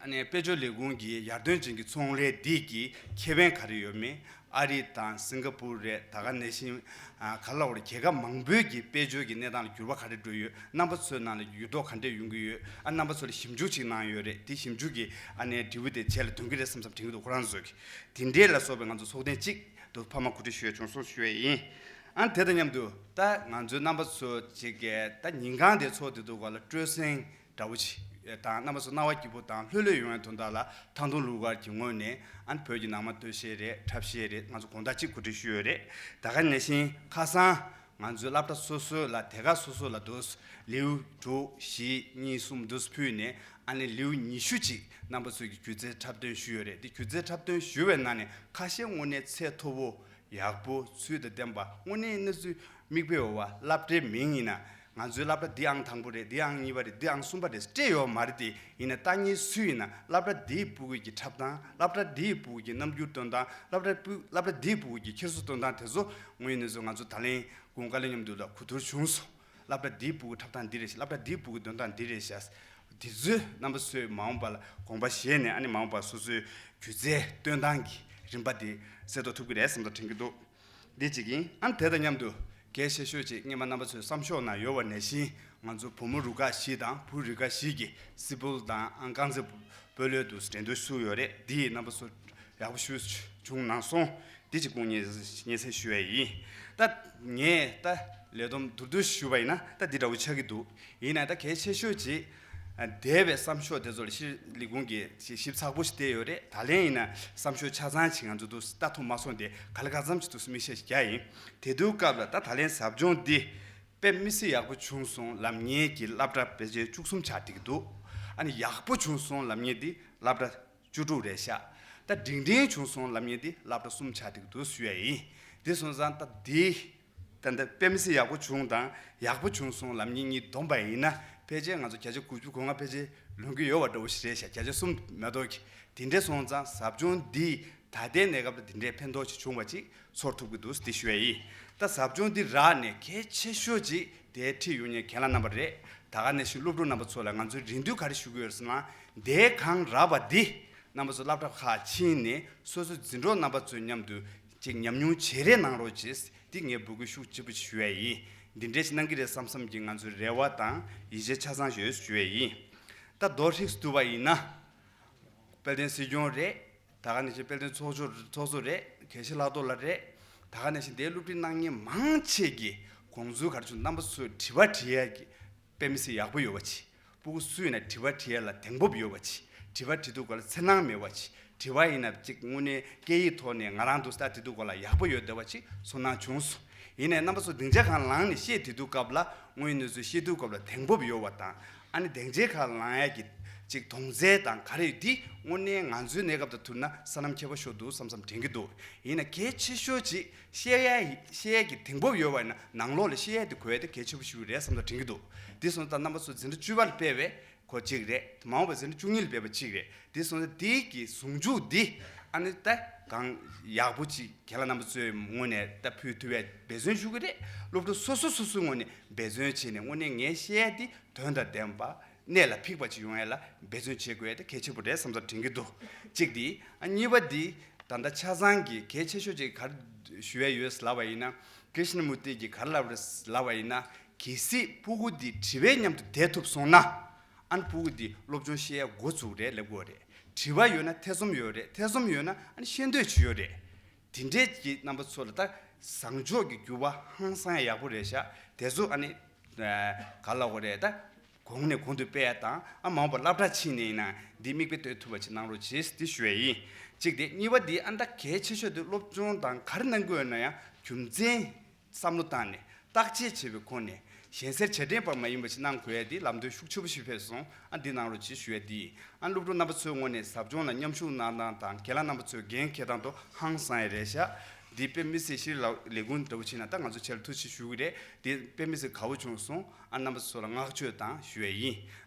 ཨ་ནི་དཔལ་འབྱོར་ལས་ཁུངས་ཀྱི་ཡར་ཐོན་ཅན་གྱི་ཚོང་ལས་འདི་གི་ཁེ་ཕན་ག་རེ་ཡོད་མེད། ཨ་རི་དང་སིང་ག་པུར་རེད། ད་ག་ནང་བཞིན་ཨ་ག་ལ་བར་རྒྱལ་ཁབ་མང་པོའི་གི་དཔལ་འབྱོར་གྱི་གནས་སྟངས་ལ་འགྱུར་བ་ག་རེ་འགྲོ་ཡོད། རྣམ་པ་ཚོའི་ནང་ལ་འགྱུར་ལྡོག་ག་འདྲས་ཡོང་གི་ཡོད། ཨ་རྣམ་པ་ཚོ་ལ་ཞིབ་འཇུག་ཅིག་གནང་ཡོད་རེད། དེ་ཞིབ་འཇུག་གི་ཨ་ནི་འབྲས་བུ་དེ་རྗེས་ལ་ཐོན་གྱི་རེད་བསམ་བསམ་དྲན་གྱི་འདུག་ཁོ་རང་ཚོས་གི་དེ་འདྲས་ལ་སོགས་པའི་ང་ཚོ་ཚོགས་ཐེངས་གཅིག་ཏུ་ཕ་མ་གོ་སྒྲིག་ཞུ་ཡ་བྱུང་སོང་ཞུ་ཡ་ཡིན། ཨ་དེ་དང་མཉམ་དུ་ད་ང་ཚོའི་རྣམ་པ་ཚོ་ཅིག་གི་ད་ཉིན་གང་དེ་ཚོགས་དེ་འདུག་ག་ལ་སྤྲོ་གསེང་འདྲ་བོ་ཅིག་དང་རྣམ་པ་ཚོ་རྣ་བ་སྐྱིད་པོ་དང་ལྷོད་ལྷོད་ཡོང་བའི་དོན་དག་ལ་ཐང་སྟོང་གླུ་གར་གྱི་ངོས་ནས་ཨ་ནི་བོད་ཀྱི་ནང་མ་སྟོད་གཞས་རེད། འཁྲབ་གཞས་རེད། ང་ཚོ་དགོང་དག་གཅིག་གོ་སྒྲིག་ཞུས་ཡོད་རེད། ད་ག་ནང་བཞིན་ཁ་སང་ང་ཚོའི་སློབ་གྲྭ་སོ་སོའི་ལ་དེ་ག་སོ་སོ་ལ་དུ་ལེའུ་དྲུག་བཞི་གཉིས་གསུམ་དུ་ཕུལ་ནས་ཨ་ནི་ལེའུ་ཉི་ཤུ་ཅིག་རྣམ་པ་ཚོས་ཀྱི་སྒྱུ་རྩལ་འཁྲབ་སྟོན་ཞུས་ཡོད་རེད། དེ་སྒྱུ་རྩལ་འཁྲབ་སྟོན་ཞུས་པའི་ནང་ནས་ཁ་ཤས་དངོས་གནས་ཚད་མཐོ་པོ། ཡག་པོ་ཚུལ་དང་ལྡན་པ་དངོས་གནས་གནས་ཚུལ་མིག་དཔེ་འོ་བ་སློབ་གྲྭའི་མིང་ཡིན་ན་ང་ཚོའི་སློབ་གྲྭ་འདི་ཨང་དང་པོ་རེད། འདི་ཨང་གཉིས་པ་རེད། འདི་ཨང་གསུམ་པ་རེད་སྤྲད་ཡོད་མ་རེད། དེ་ཡིན་ན་ལྟ་མཁན་སུ་ཡིན་ན་སློབ་གྲྭ་འདིའི་ཕྲུ་གུ་གི་འཁྲབ་སྟངས། སློབ་གྲྭ་འདིའི་ཕྲུ་གུ་གི་རྣམ་འགྱུར་སྟོན་སྟངས། སློབ་གྲྭ་ཕྲུ་སློབ་གྲྭ་འདིའི་ཕྲུ་གུ་གི་འཁྱེར་སོ་སྟོན་སྟངས་དེ་ཚོ་དངོས་གནས་ཚོ་ང་ཚོ་ད་ལན་དགུན་ཁ་ལོ་མཉམ་དུ་ལ་གོ་བསྡུར་བྱུང་སོང་། སློབ་གྲྭ་འདིའི་ཕྲུ་གུ་འཁྲབ་སྟངས་འདི་རེད་ཤག་སློབ་གྲྭ་འདིའི་ཕྲུ་གུ་སྟོན་སྟངས་འདི་རེད་ཤག་དེ་ཚོས་རྣམ་པ་ཚོས་མ་འོངས་པ་ལ་དགོངས་པ་བཞེས་ནས་ཨ་ནི་མ་འོངས་པ་སོ་སོའི་སྒྱུ་རྩལ་སྟོན་སྟངས་ཀྱི་རིམ་པ་དེ་གསལ་རྟོགས་ཐུབ་ཀྱི་རེད་བསམ་དང་དྲན་གྱི་འདུག་འདི་གཅིག་ཡིན། ཨ་ནི་དེ་དང་མཉམ་དུ་གལ་ཆེ་ཤོས་གཅིག་སྔོན་མ་རྣམ་པ་ཚོའི་བསམ་ཤོག་ནང་ཡོད་པ་ནང་བཞིན་ང་ཚོ་བུ་མོ་རུ་ཁག་བཞི་དང་བུ་རུ་ཁག་བཞི་གི་སི་པུལ་དང་ཨང་རྐང་རྩེད་སྤོ་ལོའི་དུ་འགྲན་བསྡུར་ཞུ་ཡོད་རེད། འདི་ཡིས་རྣམ་པ་ཚོ་ཡག་པོ་ཞུ་བྱུང་གནང་སོང་། འདི་གཅིག་སྐུ་ངལ་སྙན་སེང་ཞུ་ཡས་ཡིན། ད་ངས་ད་ལས་བསྡོམས་མདོར་བསྡུས་ཞུ་བ་ཡིན་ན་ད་འདི་འདྲ་བོ་ཆགས་ཀྱི་འདུག་ཡིན་ན་ད་གལ་ཆེ་ཤོས་ཅིག་འདས་པའི་བསམ་ཤོག་དེ་ཚོ་ལ་ཕྱིར་ལས་ཁུངས་ཀྱིས་ཞིབ་ཚགས་པོ་ཞིག་བལྟས་ཡོད་རེད། ད་ལན་ཡིན་ན་བསམ་ཤོག་ཆ་ཚང་ཅིག་ང་ཚོ་འདུག་ལྟ་ཐུབ་མ་སོང་སྟེ་ག་ལ་ག་ཙམ་ཅིག་འདུག་མིག་ཤེལ་ཞིག་རྒྱག་ཡིན། དེ་དུས་སྐབས་ལ་ད་ད་ལན་ཟབ་སྦྱོང་འདི་དཔེ་མི་སྲིད་ཡག་པོ་བྱུང་སོང་ལབ་མཁན་གྱི་སློབ་གྲྭ་ཕལ་ཆེར་བཅུ་གསུམ་ཆགས་བསྡད་ཀྱི་འདུག་ཨ་ནི་ཡག་པོ་བྱུང་སོང་ལབ་མཁན་འདི་སློབ་གྲྭ་བཅུ་དྲུག་རེད་ཤག་ད་འབྲིང་འབྲིང་བྱུང་སོང་ལབ་མཁན་འདི་སློབ་གྲྭ་གསུམ་ཆགས་བསྡད་ཀྱི་འདུག་ཞུ་ཡ་ཡིན། འདི་སོང་ཙང་ད་འདི་ད་ལྟ་དཔེ་མི་སྲིད་ཡག་པོ་བྱུང་དང་ཡག་པོ་བྱུང་སོང་ལབ་མཁན་གཉིས་བསྡོམས་པ་ཡིན་ན་ཕལ་ཆེར་ང་ཚོ་བརྒྱ་ཆ་དགུ་བཅུ་གོ་ལྔ་ཕལ་ཆེར་ལོན་གྱི་ཡོད་པ་འདྲ་བོ་ཞིག་རེད་ཤག་བརྒྱ་ཆ་གསུམ་མ་གཏོགས་ཀྱི། དེ་འདྲ་སོང་ཙང་ཟབ་སྦྱོང་འདིས་ད་ལྟའི་གནས་སྐབས་ལ་དེ་འདྲའི་ཕན་ཐོགས་ཅིག་བྱུང་བ་ཅིག་ཚོར་ཐུབ་ཀྱི་འདུག་འདི་ཞུ་ཡ་ཡིན། ད་ཟབ་སྦྱོང་འདི་རག་ནས་གལ་ཆེ་ཤོས་ཅིག་དེ་ཁྲིད་ཡོང་མཁན་རྒན་ལགས་རྣམ་པ་རེད། ད་ག་ནང་བཞིན་སློབ་ཕྲུག་རྣམ་པ་ཚོ་ལ་ང་ཚོས་རེ་འདུན་ག་རེ་ཞུ་གི་ཡོད་ཟེར་ན། འདས་གང་རག་པ་འདི་རྣམ་པ་ཚོ་སློབ་གྲྭ་ཁག་ཕྱིན་ནས་སོ་སོའི་འཛིན་གྲོགས་རྣམ་པ་ཚོའི་མཉམ་དུ་ཅིག་ཉམས་མྱོང་བརྗེ་རེས་གནང་རོགས་བྱེད། འདི་ངས་འབོད་སྐུལ་ཤུགས་ཆེ་པོ་ཞུ་ཡ་ཡིན། འདི་འདྲས་ཞིག་གནང་གི་རེད་བསམ་བསམ་གྱི་ང་ཚོའི་རེ་བ་དང་ཡིད་ཆེས་ཆ་ཚང་ཡོད་ཞུ་ཡ་ཡིན། ད་མདོར་ཧྲིག་བསྡུས་པ་ཡིན་ན། དཔལ་ལྡན་སྲིད་སྐྱོང་རེད། ད་ག་ནང་བཞིན་དཔལ་ལྡན་ཚོགས་གཙོ་ཚོགས་གཙོ་རེད། དགེ་བཤེས་ལྷག་རྡོར་ལགས་རེད། ད་ག་ནང་བཞིན་དེའི་སློབ་ཁྲིད་གནང་མཁན་མང་ཆེ་གིས་དགོངས་ཚུལ་ག་རེ་བྱུང་རྣམ་པ་ཚོས་དྲི་བ་དྲི་ཡ་གི་དཔེ་མི་སྲིད་ཡག་པོ་ཡོད་པ་ཅིག་སྤུ་གུ་སུ་ཡིན་ན་དྲི་བ་དྲི་ཡ་ལ་གདེང་སྤོབས་ཡོད་པ་ཅིག་དྲི་བ་དྲི་དུས་སྐབས་ལ་འཚེར་སྣང་མེད་པ་ཅིག་དྲི་བ་ཡིན་ན་ཅིག་དངོས་གནས་སྐད་ཡིག་ཐོག་ནས་ང་རང་འདུག་ལྟ་དྲི་དུས་སྐབས་ལ་ཡག་པོ་ཡོད་བསྡད་པ་ཅིག་ཚོར་སྣང་བྱུང་སོང་། ཡིན་ནའི་རྣམ་པ་ཚོ་སྡིངས་ཆ་སྒང་ལངས་ནས་བཤད་དྲི་དུས་སྐབས་ལ་དངོས་ཡོད་གནས་ཚུལ་བཤད་དུས་སྐབས་ལ་གདེང་སྤོབས་ཡོད་པ་དང་། ཨ་ནི་སྡིངས་ཆའི་ཁར་ལངས་ཡ་གི་ཅིག་དོན་ཚན་དང་ག་རེ་ཡོད་འདི་དངོས་གནས་ང་ཚོའི་གནས་སྐབས་དང་བསྡུར་ན་ས་ལམ་ཁྱད་པར་ཤོར་འདུག་བསམ་བསམ་དྲན་གྱི་འདུག་ཡིན་ན་གལ་ཆེ་ཤོས་ཅིག་བཤད་ཡ་ཡི་བཤད་ཡ་གི་གདེང་སྤོབས་ཡོད་པ་ཡིན་ན་ནང་ལོགས་ལ་བཤད་ཡ་དེ་གོ་ཡ་དེ་གལ་ཆེ་པོ་ཞིག་རེད་བསམ་བསམ་དྲན་གྱི་འདུག་འདི་སོང་ཙང་རྣམ་པ་ཚོ་འཛིན་གྲྭ་བཅུ་པ་ལ་སྤེལ་བའི་གོ་གཅིག་རེད། མ་འོངས་པ་འཛིན་གྲྭ་བཅུ་གཉིས་ལ་སྤེལ་བ་གཅིག་རེད། འདི་སོང་ཙང་འདི་གི་ཟུང་འཇུག་འདི་ཨ་ནི་ད་གང་ཡག་པོ་ཅིག་རྒན་ལགས་རྣམ་པ་ཚོའི་ངོས་ནས་ད་ཕུལ་ཐུབ་ཡ་འབད་བརྩོན་ཞུ་གི་རེད། སློབ་ཕྲུག་སོ་སོ་སོ་སོའི་ངོས་ནས་འབད་བརྩོན་བྱས་ནས་དངོས་གནས་ངས་བཤད་ཡ་འདི་དོན་དང་ལྡན་པ་གནད་ལ་འཕིགས་པ་ཅིག་ཡོང་ཡ་ལ་འབད་བརྩོན་བྱེད་དགོས་ཡ་དེ་གལ་ཆེ་པོ་རེད་བསམ་བསམ་དྲན་གྱི་འདུག་གཅིག་འདི། ཨ་གཉིས་པ་འདི་ད་ལྟ་ཆ་ཚང་གི་གལ་ཆེ་ཤོས་ཅིག་ག་རེ་ཞུ་ཡ་ཡོད་ལབ་པ་ཡིན་ན། ཀྲི་ཤ་ན་མུར་ཏི་གིས་ག་རེ་ལབ་རེད་ལབ་པ་ཡིན་ན། གལ་སྲིད་སྤུ་གུ་འདི་དྲི་བའི་མཉམ་དུ་བསྡད་ཐུབ་སོང་ན། ཨ་ནི་སྤུ་གུ་འདི་སློབ་སྦྱོང་བཤད་ཡ་འགོ་བཙུགས་རེད་ལབ་དགོས་རེད། དྲི་བ་ཡོད་ན་ཐེ་ཚོམ་ཡོད་རེད། ཐེ་ཚོམ་ཡོད་ན་ཨ་ནི་ཤེས་འདོད་ཅིག་ཡོད་རེད། དེ་འདྲས་ཀྱི་རྣམ་པ་ཚོ་ལ་ད་བཟང་ཕྱོགས་ཀྱི་འགྱུར་བ་ཧང་སང་ཡག་པོ་རེད་ཤག་དེ་ཚོ་ཨ་ནི་ག་ལ་གོ་རེད་ད། གོང་ནས་གོང་དུ་སྤེལ་ཡ་དང་ཨ་མ་འོངས་པ་སློབ་གྲྭ་ཕྱིན་ནས་ཡིན་ན་འདི་མིག་དཔེ་ལྟོས་ཐུབ་པ་ཅིག་གནང་རོགས་བྱེད་དེ་ཞུ་ཡ་ཡིན། གཅིག་དེ་གཉིས་པ་འདི་ཨ་ད་གལ་ཆེ་ཤོས་དེ་སློབ་སྦྱོང་དང་ག་རེ་གནང་དགོས་ཡོད་ན་ཡང་རྒྱུ་མཚན། བསམ་བློ་བཏང་ནས་བརྟག་དཔྱད་བྱེད་པའི་སྒོ་ནས་གཞན་སེལ་བྱེད་འདྲེན་པར་མ་ཡིན་པ་ཞིག་གནང་དགོས་ཡ་འདི་ལམ་སྟོན་ཤུགས་ཆེ་པོ་ཞིག་ཕེབས་སོང་། ཨ་འདི་གནང་རོགས་གྱིས་ཞུ་ཡ་འདི་ཡིན། ཨ་སློབ་ཕྲུག་རྣམ་པ་ཚོའི་ངོས་ནས་ཟབ་སྦྱོང་ལ་མཉམ་ཞུགས་གནང་སྟངས་དང་རྒན་ལགས་རྣམ་པ་ཚོས་འགན་འཁྱེར་སྟངས་དུ་ཧང་སང་ཡ་རེད་ཤག་འདི་དཔེ་མི་སྲིད་ཤེས་རིག་ལས་ཁུངས་འདྲ་བོ་ཕྱིན་ན་ད་ང་ཚོ་ཆེད་ལ་ཐུགས་རྗེ་ཆེ་ཞུ་གི་རེད། འདི་དཔེ་མི་སྲིད་དགའ་བོ་བྱུང་སོང་། ཨ་རྣམ་པ་ཚོ་ལ་བསྔགས་བརྗོད་དང་ཞུ་ཡ་ཡིན།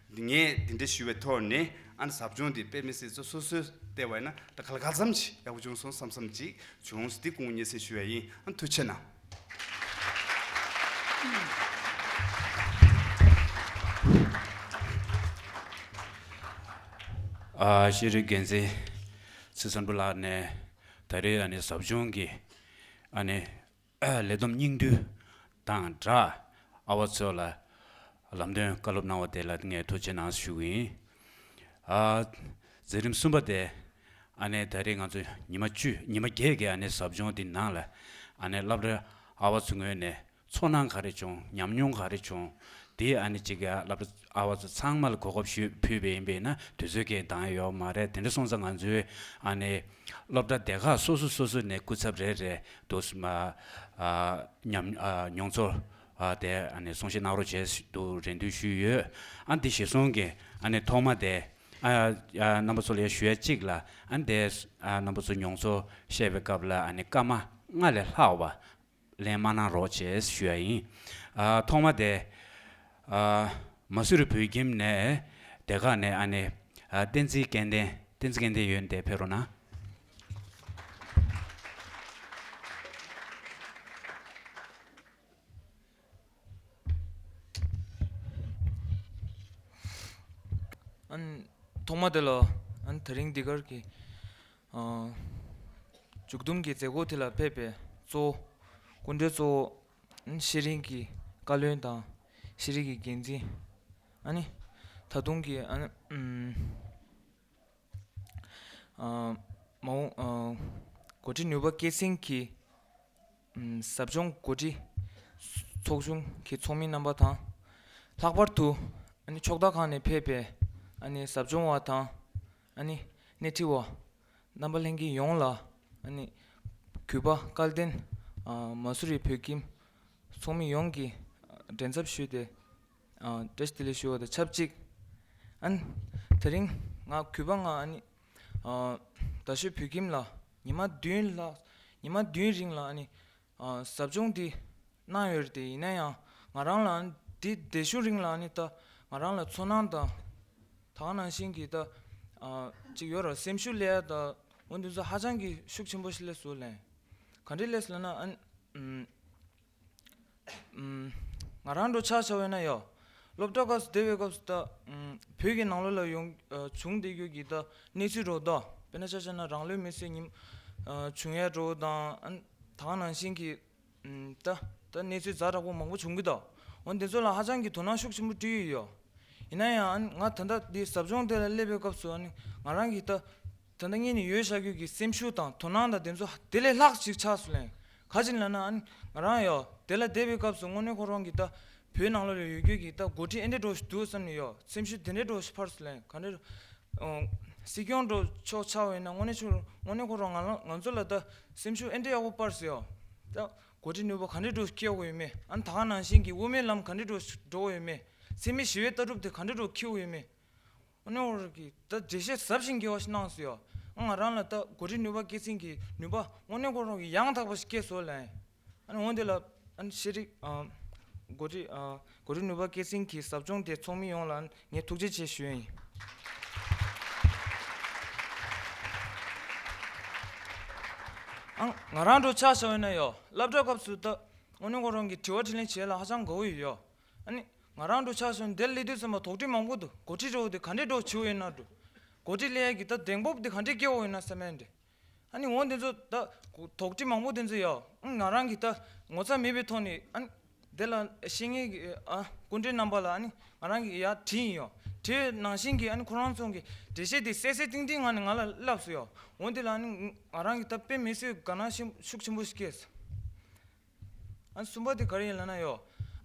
ངས་འདི་འདྲ་ཞུ་བའི་ཐོག་ནས་ཨ་ཟབ་སྦྱོང་འདི་དཔེ་མི་སྲིད་ཚོ་སོ་སོས་བལྟས་པ་ཡིན་ན་ད་ག་ལ་ག་ཙམ་ཞིག་ཡག་པོ་བྱུང་སོང་བསམ་བསམ་ཅིག་བྱུང་འདི་སྐུ་ངོ་སྙན་སེང་ཞུ་ཡ་ཡིན། ཨ་ཐུགས་རྗེ་གནང་། ཨ། ཤེས་རིག་འགན་འཛིན་ཚེ་བརྟན་ལགས་ནས་ད་རེས་ཨ་ནི་ཟབ་སྦྱོང་གི་ཨ་ནི་ལས་བསྡོམས་སྙིང་བསྡུས་དང་སྦྲགས། ཨ་བ་ཚོ་ལ་ལམ་སྟོན་བཀའ་སློབ་གནང་བ་དེ་ལ་ངས་ཐུགས་རྗེ་གནང་ཞུ་གི་ཡིན། ཨ། མཛད་རིམ་གསུམ་པ་དེ་ཨ་ནི་ད་རེས་ང་ཚོ་ཉི་མ་བཅུ་ཉི་མ་བརྒྱད་ཀྱི་ཨ་ནི་ཟབ་སྦྱོང་འདི་ནང་ལ་ཨ་ནི་སློབ་གྲྭ་ཨ་བ་ཚོ་ངོས་ནས་ཚོར་སྣང་ག་རེ་བྱུང་། ཉམས་མྱོང་ག་རེ་བྱུང་། དེ་ཨ་ནི་གཅིག་ག་སློབ་གྲྭ་ཨ་བ་ཚོ་ཚང་མ་ལ་གོ་སྐབས་ཞུ་ཕུལ་བ་ཡིན་པས་ན་དུས་ཚོད་སྐད་འདང་ཡོད་མ་རེད། དེ་འདྲ་སོང་ཙང་ང་ཚོའི་ཨ་ནི་སློབ་གྲྭ་སྡེ་ཁག་སོ་སོ་སོ་སོ་ནས་སྐུ་ཚབ་རེ་རེ་དུ་མ་ཨ་ཉམས་ཨ་མྱོང་ཚོར་ཨ་དེ་ཨ་ནི་གསུང་བཤད་གནང་རོགས་བྱས་དུ་རེ་འདུན་ཞུས་ཡོད། ཨ་འདི་གཞིར་བཟུང་གི་ཨ་ནི་ཐོག་མ་དེ་ཨ་ཨ་རྣམ་པ་ཚོ་ལ་ཡང་ཞུ་ཡ་གཅིག་ལ། ཨ་འདི་ཨ་རྣམ་པ་ཚོ་མྱོང་ཚོར་བཤད་པའི་སྐབས་ལ་ཨ་ནི་སྐར་མ་ལྔ་ལས་ལྷག་པ་ལེན་མ་གནང་རོགས་བྱས་ཞུ་ཡ་ཡིན། ཨ་ཐོག་མ་དེ་ཨ་མ་སུ་རི་བོད་ཁྱིམ་ནས་སྡེ་ཁག་ནས་ཨ་ནི་ཨ་བསྟན་འཛིན་སྐལ་ལྡན། བསྟན་འཛིན་སྐལ་ལྡན་ཡོད་འདི་ཕེབས་རོགས་གནང་། ཨ་ནི་ཐོག་མ་དེ་ལ་ཨ་ནི་དེ་རིང་འདི་གར་གྱི་ཨ་མཇུག་བསྡོམས་ཀྱི་མཛད་སྒོ་དེ་ལ་ཕེབས་པའི་གཙོ་བོ་སྐུ་མགྲོན་གཙོ་བོ་ཨ་ནི་ཤེས་རིག་གི་བཀའ་བློན་དང་ཤེས་རིག་གི་འགན་འཛིན། ཨ་ནི་ད་དུང་གི་ཨ་ནི་ཨམ། ཨ་མ་འོངས་ཨ་འགོ་ཁྲིད་ནུས་པ་སྐྱེད་སྲིང་གི་ཨམ་ཟབ་སྦྱོང་འགོ་ཁྲིད་ཚོགས་ཆུང་གི་ཚོགས་མི་རྣམ་པ་དང་། ལྷག་པར་དུ་ཨ་ནི་ཕྱོགས་མཐའ་ཁག་ནས་ཕེབས་པའི་ཨ་ནི་ཟབ་སྦྱོང་བ་དང་། ཨ་ནི་སྣེ་ཁྲིད་པ་རྣམ་པ་ལྷན་རྒྱས་ཡོངས་ལ་ཨ་ནི་གུས་པ་སྐལ་ལྡན་ཨ་མ་སུ་རི་བོད་ཁྱིམ་ཚོགས་མི་ཡོངས་ཀྱི་འགྲན་ཚབ་ཞུས་ཏེ་ཨ་བཀྲ་ཤིས་བདེ་ལེགས་ཞུ་བ་དང་ཆབས་ཅིག་ཨ་ནི་དེ་རིང་ང་གུས་པ་ང་ཨ་ནི་ཨ་རྡ་ཤོད་བོད་ཁྱིམ་ལ་ཉི་མ་བདུན་ལ་ཉི་མ་བདུན་རིང་ལ་ཨ་ནི་ཨ་ཟབ་སྦྱོང་འདི་གནང་ཡོད་རེད་དེ། ཡིན་ན་ཡང་ང་རང་ལ་ཨ་ནི་འདི་བསྡད་ཤུལ་རིང་ལ་ཨ་ནི་ད་ང་རང་ལ་ཚོར་སྣང་དང་ད་ག་ནང་བཞིན་གྱི་ད་ཨ་ཅིག་ཡོད་ར། སེམས་ཤུགས་སླེབས་ཡ་ད་འོ་འདི་ཚོ་ཧ་ཅང་གི་ཤུགས་ཆེན་པོ་ཞིག་སླེབས་སོང་ལེ། ག་འདྲས་སླེབས་སོང་ལབ་ན་ཨ་ནི་ཨམ། ཨམ། ང་རང་འདྲ་ཆ་བཞག་པ་ཡིན་ན་ཡ། སློབ་གྲྭ་སྐབས་སུ་བསྡད་པའི་སྐབས་སུ་ད་ཨམ་བོད་ཀྱི་ནང་ལོགས་ལ་ཡོང་ཨ་བྱུང་བསྡད་རྒྱུ་གི་ད་གནས་ཚུལ་འདྲ་བོ་ད། དཔེར་ན་ཆ་བཞག་ན་རང་ལུས་མེར་སྲེག་ཉིན་ཨ་བྱུང་ཡ་འདྲ་བོ་དང་། ཨ་ནི་ད་ག་ནང་བཞིན་གྱི་ཨམ་ད་ད་གནས་ཚུལ་ཛ་དྲག་པོ་མང་པོ་བྱུང་གི་ད། འོ་འདི་ཚོ་ལ་ཧ་ཅང་གི་དོ་སྣང་ཤུགས་ཆེན་པོ་སྤྲད་ཡོད་ཡ། ཡིན་ན་ཡང་ཨ་ནི་ང་ད་ལྟ་འདི་ཟབ་སྦྱོང་དེ་ལ་སླེབས་པའི་སྐབས་སུ་ཨ་ནི་ང་རང་གི་ད་ད་ལྟ་ངེད་ནས་ཡོད་བཞག་རྒྱུ་གི་སེམས་ཤུགས་དང་དོ་སྣང་དང་དེ་ཚོ་དེ་ལས་ལྷག་ཅིག་ཆགས་སོང་ལེ། ག་ཅི་ལབ་ན་ཨ་ནི་ང་རང་ཡ་དེ་ལ་བསྡད་པའི་སྐབས་སུ་དངོས་གནས་ཁོ་རང་གི་ད་བོད་ནང་ལོགས་ལ་ཡོད་རྒྱུ་གི་ད་འགོ་ཁྲིད་ཨེ་འདྲས་འདྲ་བོ་ཞིག་འདུག་བསམ་ནས་ཡ་སེམས་ཤུགས་དེ་འདྲས་འདྲ་བོ་ཞིག་འཕར་སོང་ལེ། ག་འདྲས་ཨོ་སྲིད་སྐྱོང་འདྲ་བོ་ཕྱོགས་ཆགས་པ་ཡིན་ན་དངོས་གནས་ཆོ་དངོས་གནས་ཁོ་རང་ང་ལ་ང་ཚོ་ལ་ད་སེམས་ཤུགས་ཨེ་འདྲས་ཡག་པོ་འཕར་སོང་ཡ། ད་འགོ་ཁྲིད་ནུས་པ་ག་འདྲས་འདྲ་བོ་ཞིག་སྐྱེ་དགོས་ཡོད་མེད། ཨ་ནི་ད་ག་ནང་བཞིན་གྱི་དབུ་མའི་ལམ་ག་འདྲས་འདྲ་བོ་ཞིག་འགྲོ་དགོས་ཡོད་མེད། འཚེ་མེད་ཞི་བའི་ལྟ་གྲུབ་དེ་ག་འདྲས་འདྲ་བོ་འཁྱེར་དགོས་ཡོད་མེད། དངོས་གནས་ཁོ་རང་གིས་ད་འགྲེལ་བཤད་ཟབ་ཞིང་རྒྱས་པ་ཞིག་གནང་སོང་ཡ། ང་རང་ལ་ད་འགོ་ཁྲིད་ནུས་པ་སྐྱེད་སྲིང་གི་ནུས་པ་དངོས་གནས་ཁོ་རང་གིས་ཡང་དག་པ་ཞིག་སྐྱེས་སོང་ལེ། ཨ་ནི་འོན་ཏེ་ལ་ཨ་ནི་ཤེས་རིག་ཨ་འགོ་ཁྲིད་ཨ་འགོ་ཁྲིད་ནུས་པ་སྐྱེད་སྲིང་གི་ཟབ་སྦྱོང་དེ་ཚོགས་མི་ཡོངས་ལ་ངས་ཐུགས་རྗེ་ཆེ་ཞུ་ཡ་ཡིན། ཨ་ང་རང་འདྲ་ཆ་བཞག་པ་ཡིན་ན་ཡ་སློབ་གྲྭ་སྐབས་སུ་ད་དངོས་གནས་ཁོ་རང་གིས་དྲི་བ་དྲིས་ལན་བྱེད་ཡ་ལ་ཧ་ཅང་དགའ་བོ་ཡོད་ཡ། ཨ་ནི་ང་རང་འདྲ་ཆ་བཞག་ན་དེར་སླེབས་དུས་ཙམ་པ་དོགས་འདྲི་མང་པོ་འདུག་འགོ་ཁྲིད་འདྲ་བོ་དེ་ག་འདྲས་འདྲ་བོ་བྱེད་དགོས་ཡོད་ན་འདྲ། འགོ་ཁྲིད་སླེབས་ཡ་གི་ད་གདེང་སྤོབས་དེ་ག་འདྲས་སྐྱེ་དགོས་ཡོད་ན་བསམ་ཡ་འདྲ། ཨ་ནི་འོ་འདི་ཚོ་ད་དོགས་འདྲི་མང་པོ་དེ་ཚོ་ཡ། ཨ་ང་རང་གི་ད་ངོ་ཚ་མེད་པའི་ཐོག་ནས་ཨ་ནི་དེ་ལ་ཤེས་མཁན་གྱི་ཨ་སྐུ་མགྲོན་རྣམ་པ་ལ་ཨ་ནི་ང་རང་གི་ཡ་དྲིས་ཡིན་ཡ། དྲིས་ནང་བཞིན་གྱི་ཨ་ནི་ཁོ་རང་ཚོ་གི་འགྲེལ་བཤད་དེ་གསལ་གསལ་ཏིང་ཏིང་ངང་ནས་ང་ལ་ལབ་སོང་ཡ། འོ་འདི་ལ་ཨ་ནི་ང་རང་གི་ད་དཔེ་མི་སྲིད་དགའ་སྣང་ཤུགས་ཆེན་པོ་ཞིག་སྐྱེས་སོང་། ཨ་ནི་གསུམ་པ་དེ་ག་རེ་ཡིན་ལབ་ན་ཡ།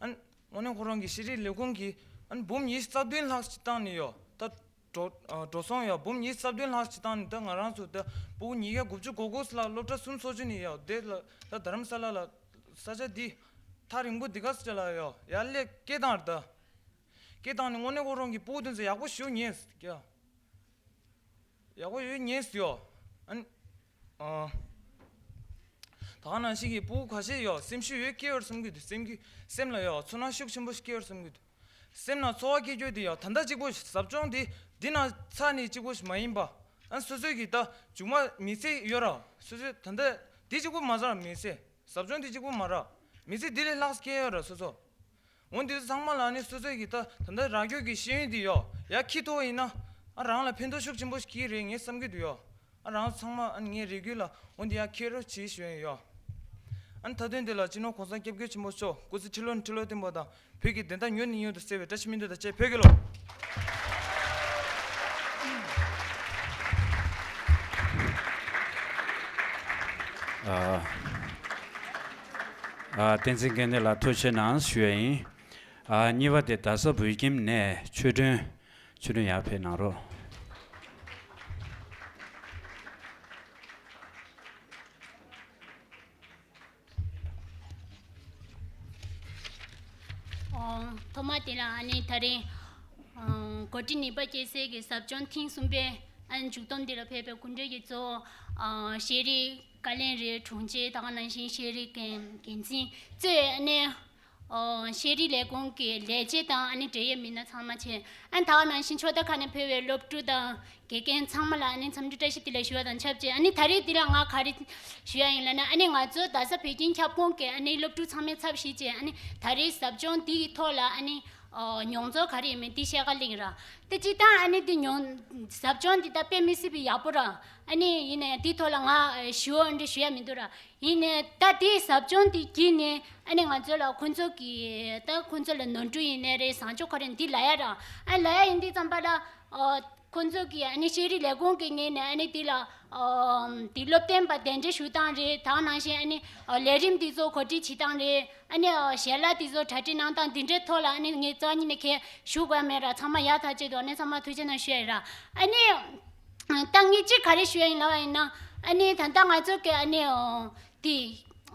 ཨ་ནི་དངོས་གནས་ཁོ་རང་གི་ཤེས་རིག་ལས་ཁུངས་ཀྱིས་ཨ་ནི་འབུམ་ཉི་ཤུ་རྩ་བདུན་ལྷག་ཅིག་བཏང་ནས་ཡ། ད་འགྲོ་ཨ་འགྲོ་སོང་ཡ། འབུམ་ཉི་ཤུ་རྩ་བདུན་ལྷག་ཅིག་བཏང་ནས་ད་ང་རང་ཚོ་ད་ཕྲུ་གུ་ཉིས་བརྒྱ་དགུ་བཅུ་གོ་དགུ་ལ་སློབ་གྲྭ་གསུམ་ཚོགས་ཆུང་ནས་ཡ་དེ་ལ་ད་རྡ་རམ་ས་ལ་ལ་ས་ཆ་འདི་ཐག་རིང་པོ་འདི་ག་ས་ཆ་ལ་ཡ་ཡར་སླེབས་སྐད་བཏང་རེད་ད། སྐད་བཏང་ནས་དངོས་གནས་ཁོ་རང་གི་ཕྲུ་གུ་དེ་ཚོ་ཡག་པོ་ཞེ་པོ་ཉན་ཡ། ཡག་པོ་ཡོད་ཉན་ཡ། ཨ་ནི་ཨ་ད་ག་ནང་བཞིན་གྱི་ཕྲུ་གུ་ཁ་ཤས་ཡ་སེམས་ཤུགས་ཡོད་སྐྱེ་བར་སེམས་ཀྱི་འདུག་སེམས་ཀྱི་སེམས་ལ་ཡ་ཚོར་སྣང་ཤུགས་ཆེན་པོ་ཞིག་སྐྱེ་བར་སེམས་ཀྱི་འདུག་སེམས་ནང་ཚོར་བ་སྐྱེ་རྒྱུ་དེ་ཡང་ད་ལྟ་གཅིག་པོ་ཞིག་ཟབ་སྦྱོང་དེ་འདི་ནང་ཚར་ནས་གཅིག་པོ་ཞིག་མ་ཡིན་པ། ཨ་སོ་སོའི་གི་ད་མཇུག་མ་མི་ཚེ་ཡོད་ར། སོ་སོའི་ད་ལྟ་འདི་གཅིག་པོ་མ་ཟད་ར་མི་ཚེ། ཟབ་སྦྱོང་འདི་གཅིག་པོ་མ་ར། མི་ཚེ་འདི་ལས་ལྷག་སྐྱེ་ཡོད་ར་སོ་སོ། འོན་ཏེ་ཚང་མ་ལ་ནི་སོ་སོའི་གི་ད་ད་ལྟ་རག་རྒྱུ་གི་ཤེས་ཡོན་འདི་ཡོད་ཡ་ཁྱི་ཐོ་ཡིན་ན། ཨ་རང་ལ་ཕན་ཐོགས་ཤུགས་ཆེན་པོ་སྐྱེ་རེད་ངས་བསམ་གྱི་འདུག་ཡོ། ཨ་རང་ཚང་མ་ཨ་ངའི་རེ་སྐུལ་ལ་འོ་འདི་ཡ་ཁྱེད་རོགས་བྱེད་ཞུ་ཡ་ཡོ། ཨ་མཐའ་དོན་འདི་ལ་སྤྱི་ནོར་གོང་ས་སྐྱབས་མགོན་ཆེན་པོ་མཆོག་སྐུ་ཚེ་ཁྲི་ལོ་ནས་ཁྲི་ལོ་བརྟན་པ་དང་བོད་ཀྱི་བདེན་མཐའ་མྱུར་ནས་མྱུར་དུ་གསལ་བའི་བཀྲ་ཤིས་སྨོན་འདུན་དང་བཅས་བོད་ཀྱི་ལོ། ཨ་ཨ་བསྟན་འཛིན་དགེ་འདུན་ལ་ཐུགས་རྗེ་གནང་ཞུ་ཡ་ཡིན། ཨ་གཉིས་པ་དེ་རྡ་ས་བོད་ཁྱིམ་ནས་ཆོས་སྒྲོན། ཆོས་སྒྲོན་ཡར་ཕེབས་གནང་རོགས། ཨོ། ཐོག་མ་དེ་ལ་ཨ་ནི་ད་རེས་ཨ་འགོ་ཁྲིད་ནུས་པ་སྐྱེད་སའི་གི་ཟབ་སྦྱོང་ཐེངས་གསུམ་པའི་ཨ་ནི་མཇུག་བསྡོམས་འདི་ལ་ཕེབས་པའི་སྐུ་མགྲོན་གྱི་གཙོ་བོ་ཨ་ཤེས་རིག་བཀའ་བློན་རེད། དྲུང་ཆེ་ད་ག་ནང་བཞིན་ཤེས་རིག་འགན་འཛིན་གཙོས་ཨ་ནི་ཨོ་ཤེས་རིག་ལས་ཁུངས་ཀྱི་ལས་བྱེད་དང་ཨ་ནི་འབྲེལ་ཡོད་མི་སྣ་ཚང་མ་བྱས། ཨ་ནི་ད་ག་ནང་བཞིན་ཕྱོགས་མཐའ་ཁག་ནས་ཕེབས་པའི་སློབ་ཕྲུག་དང་དགེ་རྒན་ཚང་མ་ལ་ཨ་ནི་འཚམས་འདྲི་བཀྲ་ཤིས་བདེ་ལེགས་ཞུ་བ་དང་ཆབས་ཅིག་ཨ་ནི་ད་རེས་འདི་ལ་ང་ག་རེ་ཞུ་ཡ་ཡིན་ལབ་ན། ཨ་ནི་ང་ཚོ་རྡ་ས་བོད་ཁྱིམ་ཁྱབ་ཁོངས་ཀྱི་ཨ་ནི་སློབ་ཕྲུག་ཚང་མས་ཚབ་ཞུས་བྱས་ཨ་ནི་ད་རེས་ཟབ་སྦྱོང་འདི་གི་ཐོག་ལ་ཨ་ནི་ཨོ་མྱོང་ཚོར་ག་རེ་ཡོད་མེད་འདི་བཤད་ག་གླེང་ར། དེ་སྤྱིར་བཏང་ཨ་ནི་འདི་མྱོང་ཟབ་སྦྱོང་འདི་ད་དཔེ་མི་སྲིད་པའི་ཡག་པོ་ར། ཨ་ནི་ཡིན་ན་ཡང་འདི་ཐོག་ལ་ང་ཨེ་ཞུ་འོ་འདི་ཞུ་ཡ་མི་འདུག་ར། ཡིན་ནའི་ད་དེའི་ཟབ་སྦྱོང་འདི་བགྱིས་ནས་ཨ་ནི་ང་ཚོ་ལ་ཁོང་ཚོ་གི་ད་ཁོང་ཚོ་ལ་ནོར་འཁྲུལ་ཡིན་ནའི་རེད། བཟང་ཕྱོགས་ག་རེ་འདི་ལབ་ཡ་ར། ཨ་ལབ་ཡ་ཡིན་དུས་ཙམ་པ་ལ་ཨོ་ཁོང་ཚོ་གི་ཨ་ནི་ཤེས་རིག་ལས་ཁུངས་ཀྱི་ངོས་ནས་ཨ་ནི་འདི་ལ་ཨོ་འདི་སློབ་སྟོན་པ་གདན་འདྲེན་ཞུ་སྟངས་རེད། ད་ག་ནང་བཞིན་ཨ་ནི་ཨོ་ལས་རིམ་འདི་ཚོ་གོ་སྒྲིག་བྱེད་སྟངས་རེད། ཨ་ནི་ཨོ་ཞལ་ལག་འདི་ཚོ་གྲ་སྒྲིག་གནང་སྟངས་འདི་འདྲའི་ཐོག་ལ་ཨ་ནི་ངས་རྩ་བ་ཉིད་ནས་གལ་ཞུ་དགོས་ཡ་མེད་ར། ཚང་མ་ཡག་ཐག་ཆོད་འདུག་ཨ་ནི་ཚང་མ་ཐུགས་རྗེ་གནང་ཞུ་ཡ་ཡིན་ར། ཨ་ནི། ད་ངས་གཅིག་ག་རེ་ཞུ་ཡ་ཡིན་ལབ་པ་ཡིན་ན། ཨ་ནི་ད་ལྟ་ང་ཚོ་གི་ཨ་ནི་ཨོ་དེ་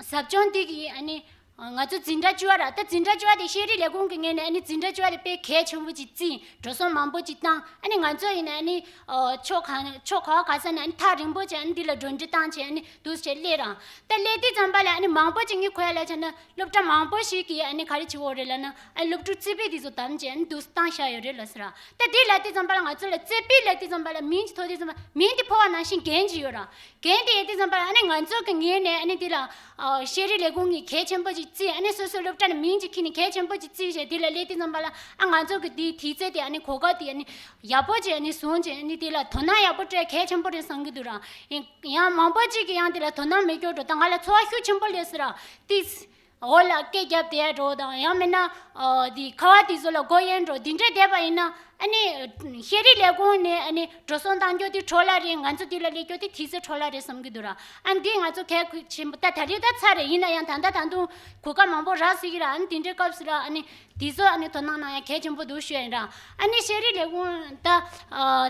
ཟབ་སྦྱོང་དེ་གི་ཨ་ནི་ང་ཚོ་འཛིན་གྲྭ་བཅུ་པ་ར། ད་འཛིན་གྲྭ་བཅུ་པ་དེ་ཤེས་རིག་ལས་ཁུངས་ཀྱི་ངོས་ནས་ཨ་ནི་འཛིན་གྲྭ་བཅུ་པ་དེ་དཔེ་གལ་ཆེན་པོ་ཅིག་བརྩིས། འགྲོ་སོང་མང་པོ་ཅིག་བཏང་། ཨ་ནི་ང་ཚོ་ཡིན་ན་ཨ་ནི་ཨོ་ཕྱོགས་གང་ཕྱོགས་ག་བ་ག་ས་ནས་ཨ་ནི་ཐག་རིང་པོ་ཅིག་ཨ་ནི་འདི་ལ་འགྲོ་འགྲུལ་བཏང་བྱས་ཨ་ནི་འདུག་སེ་སླེབས་ར། ད་སླེབས་དུས་ཙམ་པ་ལ་ཨ་ནི་མང་པོ་ཅིག་ངས་གོ་ཡ་ལ་བྱས་ན། སློབ་གྲྭ་མང་པོ་ཞིག་གིས་ཨ་ནི་ག་རེ་བྱེད་ཀྱི་ཡོད་རེད་ལབ་ན། ཨ་སློབ་ཕྲུག་རྩིས་དཔེ་དེ་ཚོ་བདམས་བྱས་ཨ་ནི་འདུག་སེ་བཏང་བཞག་ཡོད་རེད་ལབ་ཟེར་ར། ད་དེ་ལབ་དུས་ཙམ་པ་ལ་ང་ཚོ་ལ་རྩིས་དཔེ་ལབ་དུས་ཙམ་པ་ལ་མིང་ཅིག་ཐོགས་དུས་ཙམ་པ་མིང་དེ་ཕོ་བ་ནང་བཞིན་འགན་ཅིག་ཡོད་ར། འགན་དེ་ཡོད་དུས་ཙམ་པ་ལ་ཨ་ནི་ང་ཚོ་གི་ངོས་ནས་ཨ་ནི་དེ་ལ་ཨ་ཤེས་རིག་ལས་ཁུངས་ཀྱིས་གལ་ཆེན་པོ་ཅིག་བརྩིས། ཨ་ནི་སོ་སོའི་སློབ་གྲྭ་ནས་མིང་ཅིག་ཁྱེར་ནས་གལ་ཆེན་པོ་ཅིག་བརྩིས་བྱས་དེ་ལ་སླེབས་དུས་ཙམ་པ་ལ་ཨ་ང་ཚོ་གི་དེའི་དུས་ཚོད་དེ་ཨ་ནི་གོ་སྐབས་དེ་ཨ་ནི་ཡག་པོ་ཅིག་ཨ་ནི་བཟུང་བྱས་ཨ་ནི་དེ་ལ་དོ་སྣང་ཡག་པོ་སྤྲད་གལ་ཆེན་པོ་རེད་བསམ་གྱི་འདུག་ར། ཡིན། ཡང་མང་པོ་ཅིག་གིས་ཡང་དེ་ལ་དོ་སྣང་མེད་སྐྱོ་འགྲོ་དང་ང་ལ་ཚོར་བ་ཤུགས་ཆེན་པོ་སླེབས་སོང་ར། ཏིས། འོག་ལ་སྐད་རྒྱབ་བསྡད་འགྲོ་དང་ཡང་མིན་ན། ཨོ་དེ་ཁ་བ་དེ་ཚོ་ལ་སྒོ་གཡོན་འགྲོ་དེ་འདྲས་བསྡད་པ་ཡིན་ན། ཨ་ནི། ཤེས་རིག་ལས་ཁུངས་ནས་ཨ་ནི་འགྲོ་སོང་བཏང་རྒྱུ་དེ་འཕྲོ་བརླག་རེད། ང་ཚོ་དེ་ལ་སླེབས་རྒྱུ་དེ་དུས་ཚོད་འཕྲོ་བརླག་རེད་བསམ་གྱི་འདུག་ར། ཨ་ནི་དེ་ང་ཚོ་གལ་ཆེན་པོ་ད་ད་རེས་ད་ཚར་རེད། ཡིན་ན་ཡང་ད་ལྟ་ད་དུང་གོ་སྐབས་མང་པོ་རག་སྲིད་ཀྱི་ར། ཨ་ནི་དེ་འདྲའི་སྐབས་སུ་ར་ཨ་ནི་དེ་ཚོ་ཨ་ནི་དོ་སྣང་གནང་ཡ་གལ་ཆེན་པོ་འདུག་ཞུ་ཡ་ཡིན་ར། ཨ་ནི་ཤེས་རིག་ལས་ཁུངས་ད།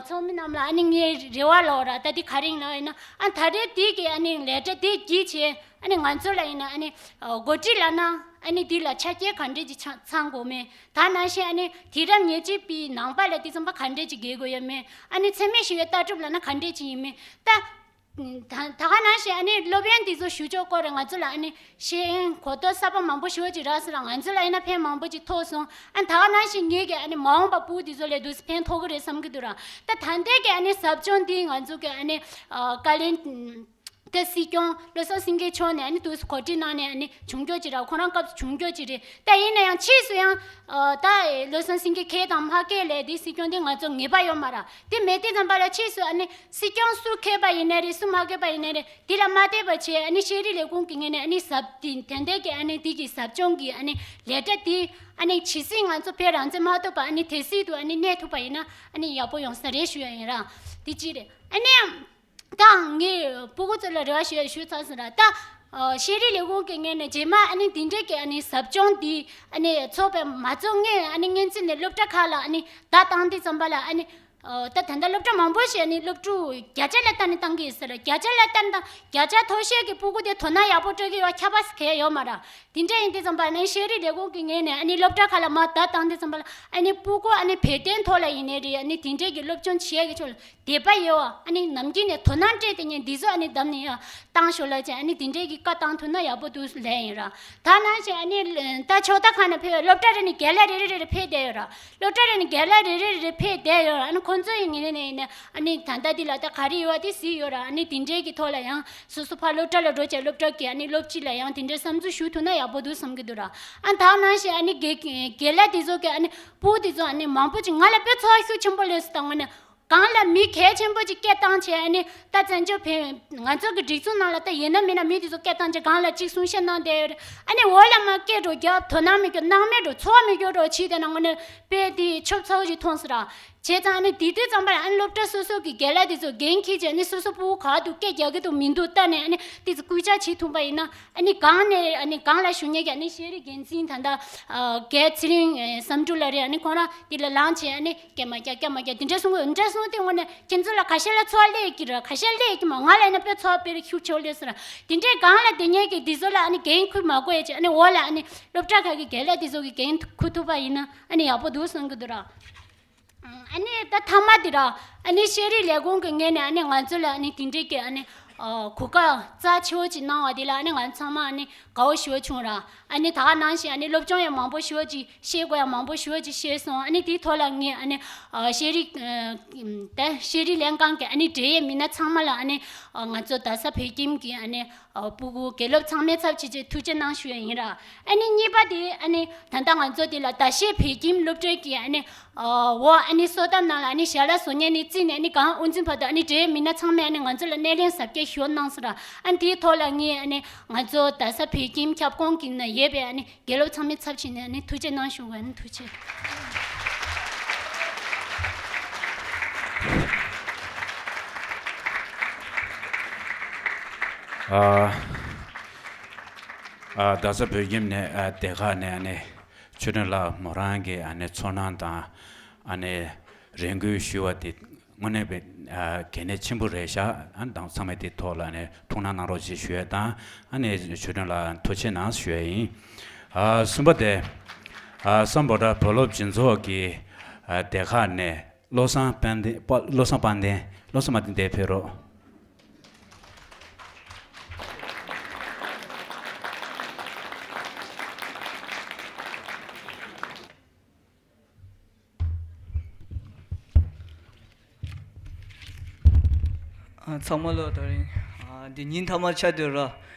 ཚོགས་མི་རྣམས་ལ་ཨ་ནི་ངའི་རེ་བ་ལོག་ར། ད་འདི་ག་རེ་ཡིན་ན་ཡིན་ན་ཨ་ད་རེས་འདི་གི་ཨ་ནི་ལས་གྲྭ་འདི་བགྱིས་བྱས་ཨ་ནི་ང་ཚོ་ལ་ཡིན་ན་ཨ་ནི་འགོ་ཁྲིད་ལབ་ན་ཨ་ནི་འདི་ལ་ཆ་རྐྱེན་ག་འདྲས་ཅིག་ཚང་ཚང་དགོས་མེད། ད་ནང་བཞིན་ཨ་ནི་དུས་རབས་ཉེར་གཅིག་པའི་ནང་པ་ལ་དེ་ཚོ་ག་འདྲས་ཅིག་དགོས་དགོས་ཡོད་མེད། ཨ་ནི་འཚེ་མེད་ཞི་བའི་ལྟ་གྲུབ་ལབ་ན་ག་འདྲས་ཅིག་ཡིན་མེད། ད་ད་ད་ག་ནང་བཞིན་ཨ་ནི་སློབ་ཡོན་དེ་ཚོ་ཞུ་ཕྱོགས་སྐོར་ང་ཚོ་ལ་ཨ་ནི་ཤེས་ཡོན་གོ་རྟོགས་གསར་པ་མང་པོ་ཞེ་པོ་ཅིག་རག་སོང་ར། ང་ཚོ་ལ་ཡིན་ན་ཕན་མང་པོ་ཅིག་ཐོགས་སོང་། ཨ་ད་ག་ནང་བཞིན་ངེད་ཀྱི་ཨ་ནི་མ་འོངས་པ་ཕྲུ་གུ་དེ་ཚོ་ལ་འདུག་སེ་ཕན་ཐོགས་ཀྱི་རེད་བསམ་གྱི་འདུག་ར། ད་ད་ལྟའི་གི་ཨ་ནི་ཟབ་སྦྱོང་འདི་ང་ཚོ་གི་ཨ་ནི་ཨ་བཀའ་བློན་ད་སྲིད་སྐྱོང་བློ་བཟང་སེང་གེ་མཆོག་ནས་ཨ་ནི་འདུག་སེ་གོ་སྒྲིག་གནང་ནས་ཨ་ནི་བྱུང་རྒྱུ་ཅིག་ར། ཁོ་རང་སྐབས་སུ་བྱུང་རྒྱུ་ཅིག་རེད། ད་ཡིན་ན་ཡང་ཕྱིས་སུ་ཡང་ཨ་ད་བློ་བཟང་སེང་གེ་མཁས་དང་མ་མཁས་ལས་འདི་སྲིད་སྐྱོང་འདི་ང་ཚོ་ངེས་པ་ཡོད་མ་ར། དེ་མེད་དུས་ཙམ་པ་ལ་ཕྱིས་སུ་ཨ་ནི་སྲིད་སྐྱོང་སུ་མཁས་པ་ཡིན་ནའི་རེད། སུ་མ་མཁས་པ་ཡིན་ནའི་རེད། དེ་ལ་མ་བལྟས་པ་བྱས་ཨ་ནི་ཤེས་རིག་ལས་ཁུངས་ཀྱི་ངོས་ནས་ཨ་ནི་ཟབ་དེ་དེ་འདྲའི་གི་ཨ་ནི་དེ་གི་ཟབ་སྦྱོང་གི་ཨ་ནི་ལས་གྲྭ་དེ་ཨ་ནི་ཇི་སྲིད་ང་ཚོ་བོད་རང་བཙན་མ་ཐོབ་པ་ཨ་ནི་དེ་སྲིད་དུ་ཨ་ནི་གནས་ཐུབ་པ་ཡིན་ན་ཨ་ནི་ཡག་པོ་ཡོང་ས་རེད་ཞུ་ཡ་ཡིན་ར། དེ་གཅིག་རེད། ཨ་ནི་ད་ངས་སྤུ་གུ་ཚོ་ལ་རེ་བ་ཞུ་ཡ་ཞུ་ཚར་སོང་ར། ད་ཨ་ཤེས་རིག་ལས་ཁུངས་ཀྱི་ངོས་ནས་རྗེས་མ་ཨ་ནི་དེ་འདྲའི་གི་ཨ་ནི་ཟབ་སྦྱོང་འདི་ཨ་ནི་ཚོགས་པའི་མ་ཚོགས་སྔོན་ཨ་ནི་སྔོན་ཚུད་ནས་སློབ་གྲྭ་ཁག་ལ་ཨ་ནི་བརྡ་བཏང་དུས་ཙམ་པ་ལ་ཨ་ནི། ཨོ་ད་ད་ལྟ་སློབ་གྲྭ་མང་པོ་ཞིག་ནི་སློབ་ཕྲུག་བརྒྱ་ཆ་ལ་ལྟ་ནས་བཏང་གི་ཡོད་ས་རེད། བརྒྱ་ཆ་ལ་ལྟ་ནས་བཏང་། བརྒྱ་ཆ་མཐོ་ཤོས་ཀྱི་སྤུ་གུ་དེ་དོ་སྣང་ཡག་པོ་སྤྲོད་ཀྱི་ཡོད་ཁྱད་པར་གང་ཡང་ཡོད་མ་རེད། དེ་འདྲ་ཡིན་དུས་ཙམ་པ་ནི་ཤེས་རིག་ལས་ཁུངས་ཀྱི་ངོས་ནས་ཨ་ནི་སློབ་གྲྭ་ཁག་ལ་མར་བརྡ་བཏང་དུས་ཙམ་པ་ལ་ཨ་ནི་སྤུ་གུ་ཨ་ནི་བོད་དོན་ཐོག་ལ་ཡིན་ནའི་རེད། ཨ་ནི་དེ་འདྲས་ཀྱི་སློབ་སྦྱོང་བྱེད་ཡག་གི་ཕྱོགས་ལ་དད་པ་ཡོད་པ་ཨ་ནི་ནམ་རྒྱུན་ནས་དོ་སྣང་སྤྲད་དེ་ཉན་འདི་ཚོ་ཨ་ནི་བདམས་ནས་ཡང་བཏང་ཤོག་ལབ་བྱས་ཨ་ནི་དེ་འདྲས་ཀྱི་བཀའ་བཏང་ཐུབ་ན་ཡག་པོ་འདུག་ལབ་ཡིན་ར། ད་ནང་བཞིན་ཨ་ནི་ད་ཕྱོགས་མཐའ་ཁག་ནས་ཕེབས་པའི་སློབ་གྲྭ་རེ་ནས་རྒན་ལགས་རེ་རེ་རེ་རེ་ཕེབས་བསྡད་ཡོད་ར། སློབ་གྲྭ་རེ་ནས་རྒན་ལགས་རེ་རེ་རེ་ཕེབས་བསྡད་ཡོད་ར། ཨ་ནི་ཁོང་ཚོ་ཡི་ངོས་ནས་ཡིན་ན་ཨ་ནི་ད་ལྟ་འདི་ལ་ད་ག་རེ་ཡོད་པ་དེ་གཟིགས་ཡོད་ར། ཨ་ནི་དེ་འདྲའི་གི་ཐོག་ལ་ཡང་སོ་སོ་ཕར་སློབ་གྲྭ་ལ་འགྲོ་བྱས་སློབ་གྲྭ་གི་ཨ་ནི་སློབ་སྤྱི་ལ་ཡང་དེ་འདྲའི་བསམ་ཚུལ་ཞུ་ཐུབ་ན་ཡག་པོ་འདུག་བསམ་གི་འདུག་ར། ཨ་ད་ནང་བཞིན་ཨ་ནི་རྒན་རྒན་ལགས་དེ་ཚོ་གི་ཨ་ནི་སྤུ་གུ་དེ་ཚོ་ཨ་ནི་མང་པོ་ཅིག་ང་ལ་དཔེ་ཚོར་བ་ཤུགས་ཆེན་པོ་སླེབས་སོང་། ད་དངོས་གནས་ གང་ལ་མི་གལ་ཆེན་པོ་ཅིག་སྐད་བཏང་བྱས། ཨ་ནི་ད་བཙན་བྱོལ་བོད་ང་ཚོ་གི་སྒྲིག་འཛུགས་ནང་ལ་ད་ཡིན་ན་མིན་ན་མི་དེ་ཚོ་སྐད་བཏང་བྱས་གང་ལ་གཅིག་གསུང་བཤད་གནང་བསྡད་ཡོད་རེད། ཨ་ནི་འོག་ལ་མར་སྐད་འགྲོ་རྒྱབ། དོ་སྣང་མི་སྐྱོ། སྣང་མེད་འགྲོ། ཚོར་བ་མི་སྐྱོ་འགྲོ་བྱས་བསྡད་ན་དངོས་གནས་དཔེ་དེ་ཆོབ་ཚ་བོ་ཞིག་མཐོང་སོང་ར། བྱས་ཙང་ཨ་ནི་དེ་དུས་ཙམ་པར་ཨ་ནི་སློབ་གྲྭ་སོ་སོ་གི་རྒན་ལགས་དེ་ཚོ་འགན་འཁྱེར་བྱས། ཨ་ནི་སོ་སོ་ཕྲུ་གུ་ག་དུས་སྐད་རྒྱག་གི་འདུག་མི་འདུག་ལྟ་ནས། ཨ་ནི་དེ་ཚོ་སྐུལ་ལྕག་བྱེད་ཐུབ་པ་ཡིན་ན། ཨ་ནི་གང་ནས་ཨ་ནི་གང་ལ་ཞུ་མཁན་གྱི་ཨ་ནི་ཤེས་རིག་འགན་འཛིན་ད་ལྟ་ཨ་རྒན་ཚེ་རིང་ཨ་བསམ་གྲུབ་ལགས་རེད། ཨ་ནི་ཁོང་རང་དེ་ལ་ལངས་བྱས། ཨ་ནི་སྐད་མ་རྒྱག་སྐད་མ་རྒྱག་དེ་འདྲ་གསུང་གི་ཡོད། འདྲ་གསུང་དེ་དངོས་གནས་ཁྱེད་ཚོ་ལ་ཁ་ཤས་ལ་ཚོར་བ་སླེབས་ཀྱི་རེད། ཁ་ཤས་སླེབས་ཀྱི་མ། ང་ལ་ཡིན་ན་དཔེ་ཚོར་བ་དཔེ་རེ་ཤུགས་ཆེ་བོ་སླེབས་སོང་ར། དེ་འདྲའི་སྒང་ལ་དེ་ཉིད་ཀྱི་དེ་ཚོ་ལ་ཨ་ནི་འགན་ཁུར་མ་དགོས་ཡ་ཅིག་ཨ་ནི་འོག་ལ་ཨ་ནི་སློབ་གྲྭ་ཁག་གི་རྒན་ལགས་དེ་ཚོ་གི་འགན་ཁུར་ཐུབ་པ་ཡིན་ན་ཨ་ནི་ཡག་པོ་འདུག་བསམ་གྱི་འདུག་ར། ཨ་ནི་ད་མཐའ་མ་དེ་ར། ཨ་ནི་ཤེས་རིག་ལས་ཁུངས་ཀྱི་ངོས་ནས་ཨ་ནི་ང་ཚོ་ལ་ཨ་ནི་དེ་འདྲའི་གི་ཨ་ནི་ཨ་གོ་སྐབས་རྩ་ཆེ་བོ་ཅིག་གནང་བ་དེ་ལ་ཨ་ནི་ང་ཚང་མ་ཨ་ནི་དགའ་བོ་ཞེ་པོ་བྱུང་ར། ཨ་ནི་ད་ག་ནང་བཞིན་ཨ་ནི་སློབ་སྦྱོང་ཡང་མང་པོ་ཞེ་པོ་ཅིག་ཤེས་དགོས་ཡ་མང་པོ་ཞེ་པོ་ཅིག་ཤེས་སོང་། ཨ་ནི་དེའི་ཐོག་ལ་ངས་ཨ་ནི་ཨ་ཤེས་རིག་ཨ་ད་ཤེས་རིག་ལྷན་ཁང་གི་ཨ་ནི་འབྲེལ་ཡོད་མི་སྣ་ཚང་མ་ལ་ཨ་ནི་ཨ་ང་ཚོ་རྡ་ས་བོད་ཁྱིམ་གྱི་ཨ་ནི་ཨ་སྤུ་གུ་དགེ་སློབ་ཚང་མའི་ཚབ་བྱས་བྱས་ཐུགས་རྗེ་གནང་ཞུ་ཡ་ཡིན་ར། ཨ་ནི་གཉིས་པ་དེ་ཨ་ནི་ད་ལྟ་ང་ཚོ་དེ་ལ་ཟླ་ཤས་བོད་ཁྱིམ་སློབ་གྲྭའི་གི་ཨ་ནི་ཨ་འོ་ཨ་ནི་གསོལ་ཐབ་ནང་ལ་ཨ་ནི་ཞལ་ལག་བཟོ་མཁན་ནས་བརྩིས་ནས་ཨ་ནི་གང་དབུ་འཛིན་བར་དུ་ཨ་ནི་འབྲེལ་ཡོད་མི་སྣ་ཚང་མས་ཨ་ནི་ང་ཚོ་ལ་སྣེ་ལེན་གཟབ་རྒྱས་ཞུ་བ་གནང་སོང་ར། ཨ་ནི་དེའི་ཐོག་ལ་ངས་ཨ་ནི་ང་ཚོ་རྡ་ས་བོད་ཁྱིམ་ཁྱབ་ཁོངས་ཀྱི་ནང་ཡོད་པའི་ཨ་ནི་དགེ་སློབ་ཚང་མའི་ཚབ་བྱས་ནས་ཨ་ནི་ཐུགས་རྗེ་གནང་ཞུ་བ། ཨ་ནི་ཐུགས་རྗེ་ཆེ། ཨ་ཨ་རྡ་ས་བོད་ཁྱིམ་ནས་ཨ་སྡེ་ཁག་ནས་ཨ་ནི་ཆོས་སྒྲོན་ལགས་མོ་རང་གི་ཨ་ནི་ཚོར་སྣང་དང་ཨ་ནི་རེ་སྐུལ་ཞུ་བ་དེ་དངོས་གནས་པའི་ཨ་གལ་གནད་ཆེན་པོ་རེད་ཤག་ཨ་ནི་དང་ཚང་མས་དེ་ཐོག་ལ་ཨ་ནི་ཐུགས་སྣང་གནང་རོགས་ཞེས་ཞུ་ཡ་དང་། ཨ་ནི་ཆོས་སྒྲོན་ལགས་ཐུགས་རྗེ་གནང་ཞུ་ཡ་ཡིན། ཨ་གསུམ་པ་དེ་ཨ་སམ་བྷོ་ཊ་བོད་སློབ་སྦྱིན་ཚོགས་ཀྱི་ཨ་སྡེ་ཁག་ནས་བློ་བཟང་དཔལ་ལྡན། བློ་བཟང་དཔལ་ལྡན། བློ་བཟང་དཔལ་ལྡན་འདིར་ཕེབས་རོགས། ཨ་ཚང་མ་ལ་དེ་རིང་ཨ་འདི་ཉིན་མཐའ་མ་ཆགས་བསྡད་ར།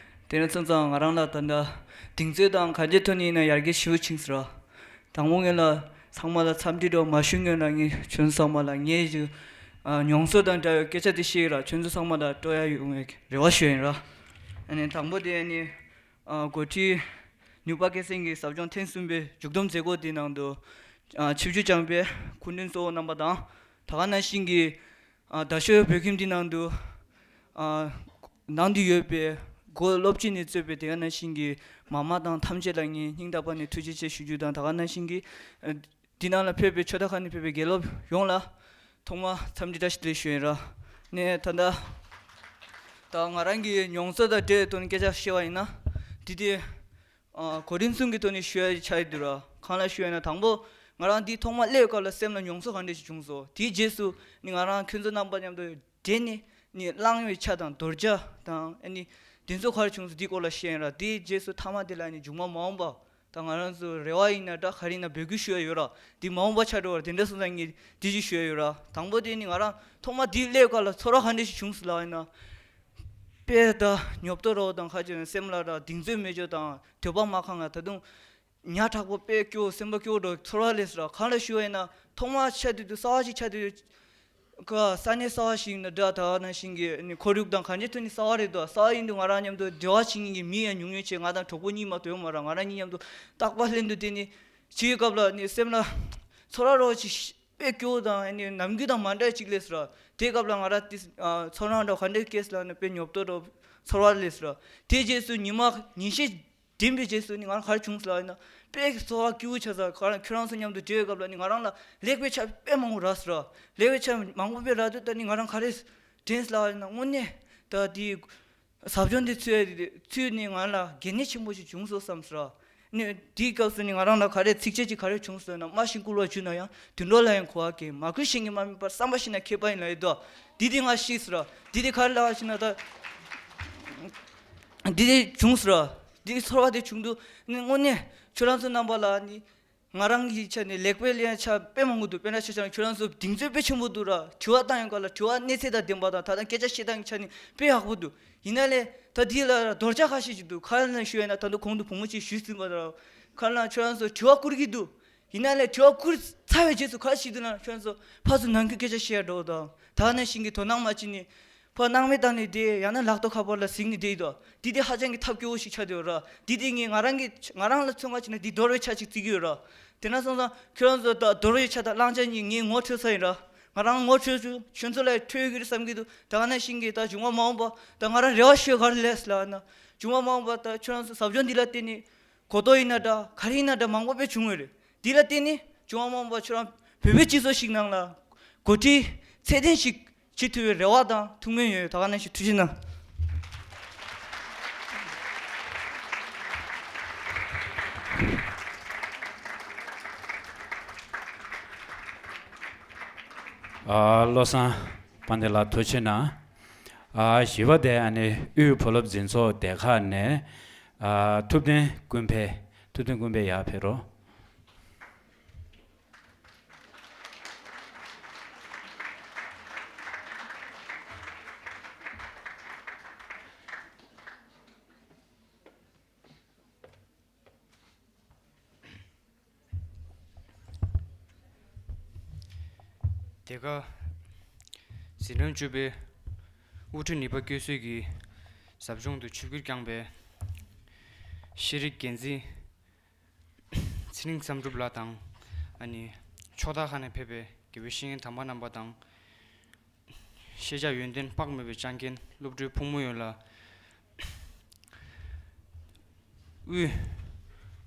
དེ་ནས་ཚང་ཚང་ང་རང་ལ་ད་ལྟ་གདེང་ཚོད་དང་ག་འདྲའི་ཐོག་ནས་ཡིན་ན་ཡར་རྒྱས་ཞེ་པོ་ཕྱིན་སོང་ར། དང་པོ་ངོས་ལ་ཚང་མ་ལ་འཚམས་འདྲི་འདྲ་མ་ཞུ་སྔོན་ལ་ངས་ཁྱོད་ཚང་མ་ལ་ངས་ཞུ་ཨ་མྱོང་ཚོར་དང་འདྲ་བའི་སྐད་ཆ་དེ་བཤད་ར། ཁྱོད་ཚོ་ཚང་མ་ལ་སྤྲོ་ཡ་ཡོང་བའི་རེ་བ་ཞུ་ཡིན་ར། ཨ་ནི་དང་པོ་དེ་ཨ་ནི་ཨ་འགོ་ཁྲིད་ནུས་པ་སྐྱེད་སྲིང་གི་ཟབ་སྦྱོང་ཐེངས་གསུམ་པའི་མཇུག་བསྡོམས་མཛད་སྒོ་དེའི་ནང་དུ་ཨ་ཆིབས་བསྒྱུར་བསྐྱངས་པའི་སྐུ་མགྲོན་གཙོ་བོ་རྣམ་པ་དང་། ད་ག་ནང་བཞིན་གྱི་ཨ་རྡ་ཤོད་བོད་ཁྱིམ་འདི་ནང་དུ་ཨ་ནང་དུ་ཡོད་པའི་སྒོ་སློབ་སྤྱི་ནས་གཙོས་པའི་དེ་ག་ནང་བཞིན་གྱི་མ་མ་དང་ཐམས་ཅད་ལ་ངས་སྙིང་ཐག་པ་ནས་ཐུགས་རྗེ་ཆེ་ཞུ་རྒྱུ་དང་། ད་ག་ནང་བཞིན་གྱི་ཨ་འདི་ནང་ལ་ཕེབས་པའི་ཆོས་ད་ཁ་ནས་ཕེབས་པའི་དགེ་སློབ་ཡོངས་ལ་ཐོག་མར་འཚམས་འདྲི་བཀྲ་ཤིས་བདེ་ལེགས་ཞུ་ཡིན་ར། ནས་ད་ལྟ་ད་ང་རང་གི་མྱོང་ཚོར་དང་འབྲེལ་བའི་ཐོག་ནས་སྐད་ཆ་བཤད་པ་ཡིན་ན། འདི་དེ་ཨ་གོ་རིམ་གསུམ་གྱི་ཐོག་ནས་ཞུ་ཡ་ཆགས་ཡོད་དུས་ར། གང་ལ་ཞུ་ཡ་ན་དང་པོ་ང་རང་འདི་ཐོག་མ་སླེབས་སྐབས་ལ་སེམས་ལ་མྱོང་ཚོར་ག་འདྲ་ཞིག་བྱུང་སོང་། དེའི་རྗེས་སུ་ནི་ང་རང་ཁྱོད་ཚོ་རྣམ་པ་མཉམ་དུ་འབྲེལ་ནས་ནི་བླངས་པའི་ཆ་དང་རྡོག་རྩ་དང་ཨ་ནི་དེ་ཚོ་ག་རེ་བྱུང་སོང་འདིའི་སྐོར་ལ་བཤད་ཡིན་ར། དེའི་རྗེས་སུ་མཐའ་མ་དེ་ལ་ནི་མཇུག་མ་མ་འོངས་པ་ད་ང་རང་ཚོ་རེ་བ་ཡིན་ན་འདྲ་ག་རེ་ཡིན་ན་འབོད་སྐུལ་ཞུ་ཡ་ཡོད་ར། འདི་མ་འོངས་པ་ཆགས་འགྲོ་བར་དེ་འདྲ་སོང་ཙང་ངས་འདི་ཅིག་ཞུ་ཡ་ཡོད་ར། དང་པོ་དེ་ནི་ང་རང་ཐོག་མ་འདི་སླེབས་སྐབས་ལ་ཚོར་བ་ག་འདྲ་ཞིག་བྱུང་སོང་ལབ་ཡིན་ན། དཔེ་ད་ཉོབ་ཏོ་རོ་དང་ཁ་ཅིག་སེམས་ལ་ར་གདེང་ཚོད་མེད་ཅོ་དང་འདོད་པ་མ་ཁེངས་ཡ། ད་དུང་ཉག་ཕྲ་པོ་དཔེ་སྐྱོ་སེམས་པ་སྐྱོ་འགྲོ་ཚོར་བ་སླེབས་སོང་ར། གང་ལ་ཞུ་བ་ཡིན་ན་ཐོག་མ་ཆགས་དུས་དུས་གསར་པ་ཞིག་ཆགས་དུས་ཀ་ས་གནས་གསར་པ་ཞིག་ཡིན་ན་འདྲ། ད་ག་ནང་བཞིན་གྱི་ནི་ཁོར་ཡུག་དང་གང་ཅིའི་ཐོག་ནས་གསར་པ་རེད་དོ། གསར་པ་ཡིན་དུས་ང་རང་མཉམ་དུ་འབྲེལ་བ་བྱེད་མཁན་གྱི་མི་ཡང་ཉུང་ཉུང་བྱས། ང་དང་གྲོགས་པོ་གཉིས་མ་གཏོགས་ཡོད་མ་རེད། ང་རང་གཉིས་མཉམ་དུ་རྟག་པར་ལྷན་དུ་བསྡད་ནས་བྱེད་སྐབས་ལ་ནི་སེམས་ལ་ཚོར་བ་རོ་ཅིག་དཔེ་སྐྱོ་བོ་དང་ཨ་ནི་ནམ་རྒྱུན་དང་མ་འདྲ་ཅིག་སླེབས་སོང་ར། དེ་སྐབས་ལ་ང་རང་དེ་ཨ་ཚོར་སྣང་འདྲ་ག་འདྲ་སྐྱེས་སོང་ལབ་ན་དཔེ་ཉོབ་ཏོ་འདྲ་ཚོར་བ་སླེབས་སོང་ར། དེ་རྗེས་སུ་ཉི་མ་ཉིན་ཤས་འགྲིམ་པའི་རྗེས་སུ་ནི་ང་རང་ག་རེ་བྱུང་སོང་ལབ་ན་དཔེ་ཚོར་བ་སྐྱིད་པོ་ཆགས་སོང་། ཁྱོད་རང་ཚོ་མཉམ་དུ་འབྲེལ་བའི་སྐབས་ལ་ནི་ང་རང་ལ་ལེགས་པའི་ཆ་དཔེ་མང་པོ་རག་སོང་ར། ལེགས་པའི་ཆ་མང་པོ་དཔེ་རག་དུས་ད་ནི་ང་རང་ག་རེ་དྲན་སོང་ལབ་ན་དངོས་གནས་ད་དེ་ཟབ་སྦྱོང་འདི་ཚུད་ཡ་དེ་ཚུད་ནས་ང་ལ་གལ་གནད་ཆེན་པོ་ཞིག་བྱུང་སོང་བསམ་སོང་ར། ནི་དེའི་སྐབས་སུ་ནི་ང་རང་ལ་ག་རེ་ཚིགས་བཅད་ཅིག་ག་རེ་བྱུང་སོང་ན། སྨྲ་ཤིང་བསྐུལ་བར་འགྱུར་ན་ཡང་། དུད་འགྲོ་ལ་ཡང་གོ་བ་སྐྱེ། མ་བསྐུལ་བཤེས་གཉེན་མ་དམིགས་པར། བསམ་པ་ཤིན་ཏུ་མཁས་པ་ཡིན་ལབ་ཡོད་དོ། འདི་དེ་ང་ཤེས་སོང་ར། འདི་དེ་ག་རེ་ལབ་པ་ཞིག་ན་ད་འདི་དེ་བྱུང་སོང་ར། འདི་ཚོར་བ་དེ་བྱུང་དུས་ནི་དངོས་གནས་ཁྱོད་རང་ཚོ་རྣམ་པ་ལ་ནི། ང་རང་གི་ཆ་ནས་ལེགས་སྤེལ་ལེན་ཆ་དཔེ་མང་པོ་འདུག་དཔེར་ན་ཆ་བཞག་ན་ཁྱོད་རང་ཚོ་གདེང་ཚོད་དཔེ་ཆེན་པོ་འདུག་ར། དྲི་བ་བཏང་ཡོང་སྐབས་ལ་དྲི་བ་གནས་ཚད་དང་ལྡན་པ་དང་། ད་ལྟ་སྐད་ཆ་བཤད་སྟངས་ཀྱི་ཆ་ནས་དཔེ་ཡག་པོ་འདུག་ཡིན་ན་ལས་ད་འདི་ལ་རྡོག་རྩ་ཁ་ཤས་ཅིག་འདུག་ག་རེ་ལབ་ན་ཞུ་ཡ་ན། ད་དུང་གོང་དུ་བུ་མོ་ཅིག་ཞུས་ཟིན་པ་ར། ག་རེ་ལབ་ན་ཁྱོད་རང་ཚོ་དྲི་བ་བསྐུར་གྱི་འདུག་ཡིན་ན་ལས་དྲི་བ་བསྐུར་ཚར་བའི་རྗེས་སུ་ག་རེ་ཞིག་འདུག་ན། ཁྱོད་ཚོ་ཕར་ཚུར་ནང་ཁུལ་སྐད་ཆ་བཤད་འགྲོ་དང་། ད་ག་ནང་བཞིན་གྱི་དོ་སྣང་མ་བྱས་ནས་ཕར་སྣང་མེད་བཏང་ནས་བསྡད། ཡང་ན་ལག་ཐོག་ཁ་པར་ལ་གཟིགས་ནས་བསྡད་ཡོད་དོ། འདི་དེ་ཧ་ཅང་གི་ཐབས་སྐྱོ་བོ་ཞིག་ཆགས་བསྡད་ཡོད་ར། འདི་དེ་ངས་ང་རང་གི་ང་རང་ལ་མཚོན་པ་བྱས་ན་འདི་འདོར་བའི་ཆ་ཞིག་བརྩི་གི་ཡོད་ར། དེ་ན་སོང་ཙང་ཁྱོད་རང་ཚོ་ད་འདོར་བའི་ཆ་དང་བླང་བྱ་གཉིས་ངས་ངོ་འཕྲོད་ཚར་ཡིན་ར། ང་རང་ངོ་འཕྲོད་བྱུང་། ཁྱོད་ཚོ་ལ་འཕྲོད་ཀྱི་རེད་བསམ་གྱི་འདུག། ད་ག་ནང་བཞིན་གྱི་ད་མཇུག་མ་མ་འོངས་པ་ད་ང་རང་རེ་བ་ཞུ་ག་རེ་ལས་ལ་ན། མཇུག་མ་མ་འོངས་པ་ད་ཁྱོད་རང་ཚོ་ཟབ་སྦྱོང་འདི་ལ་བརྟེན་ནས་གོ་རྟོགས་ཡིན་ན་འདྲ། ག་རེ་ཡིན་ན་འདྲ། མང་པོ་དཔེ་བྱུང་བས་རེད། འདི་ལ་བརྟེན་ནས་མཇུག་མ་མ་འོངས་པ་ཁྱོད་རང་བོད་པའི་སྤྱི་ཚོགས་ཤིག་ནང་ལ་འགོ་ཁྲིད་ཚད་ལྡན་ཞིག་བྱེད་ཐུབ་པའི་རེ་བ་དང་ཐུགས་སྨོན་ཡོད། ད་ག་ནང་བཞིན་ཐུགས་རྗེ་གནང་། ཨ། བློ་བཟང་དཔལ་ལྡན་ལགས་ཐུགས་རྗེ་གནང་། ཨ། བཞི་པ་དེ་ཨ་ནི་དབུས་བུ་སློབ་འཛིན་ཚོགས་སྡེ་ཁག་ནས། ཨ། ཐུབ་བསྟན་ཀུན་འཕེལ། ཐུབ་བསྟན་ཀུན་འཕེལ་ཡར་ཕེབས་རོགས། དེ་ག་འཛིན་གྲྭ་བཅུ་པའི་དབུ་ཁྲིད་ནུས་པ་བསྐྱེད་གསོའི་གི་ཟབ་སྦྱོང་དུ་ཆིབས་བསྒྱུར་བསྐྱངས་པའི་ཤེས་རིག་འགན་འཛིན་ཚེ་རིང་བསམ་གྲུབ་ལགས་དང་། ཨ་ནི་ཕྱོགས་མཐའ་ཁག་ནས་ཕེབས་པའི་དགེ་བའི་བཤེས་གཉེན་དམ་པ་རྣམ་པ་དང་། ཤེས་བྱ་ཡོན་ཏན་དཔག་མེད་པའི་སྦྱང་མཁན་སློབ་ཕྲུག་ཕོ་མོ་ཡོངས་ལ། དབུས་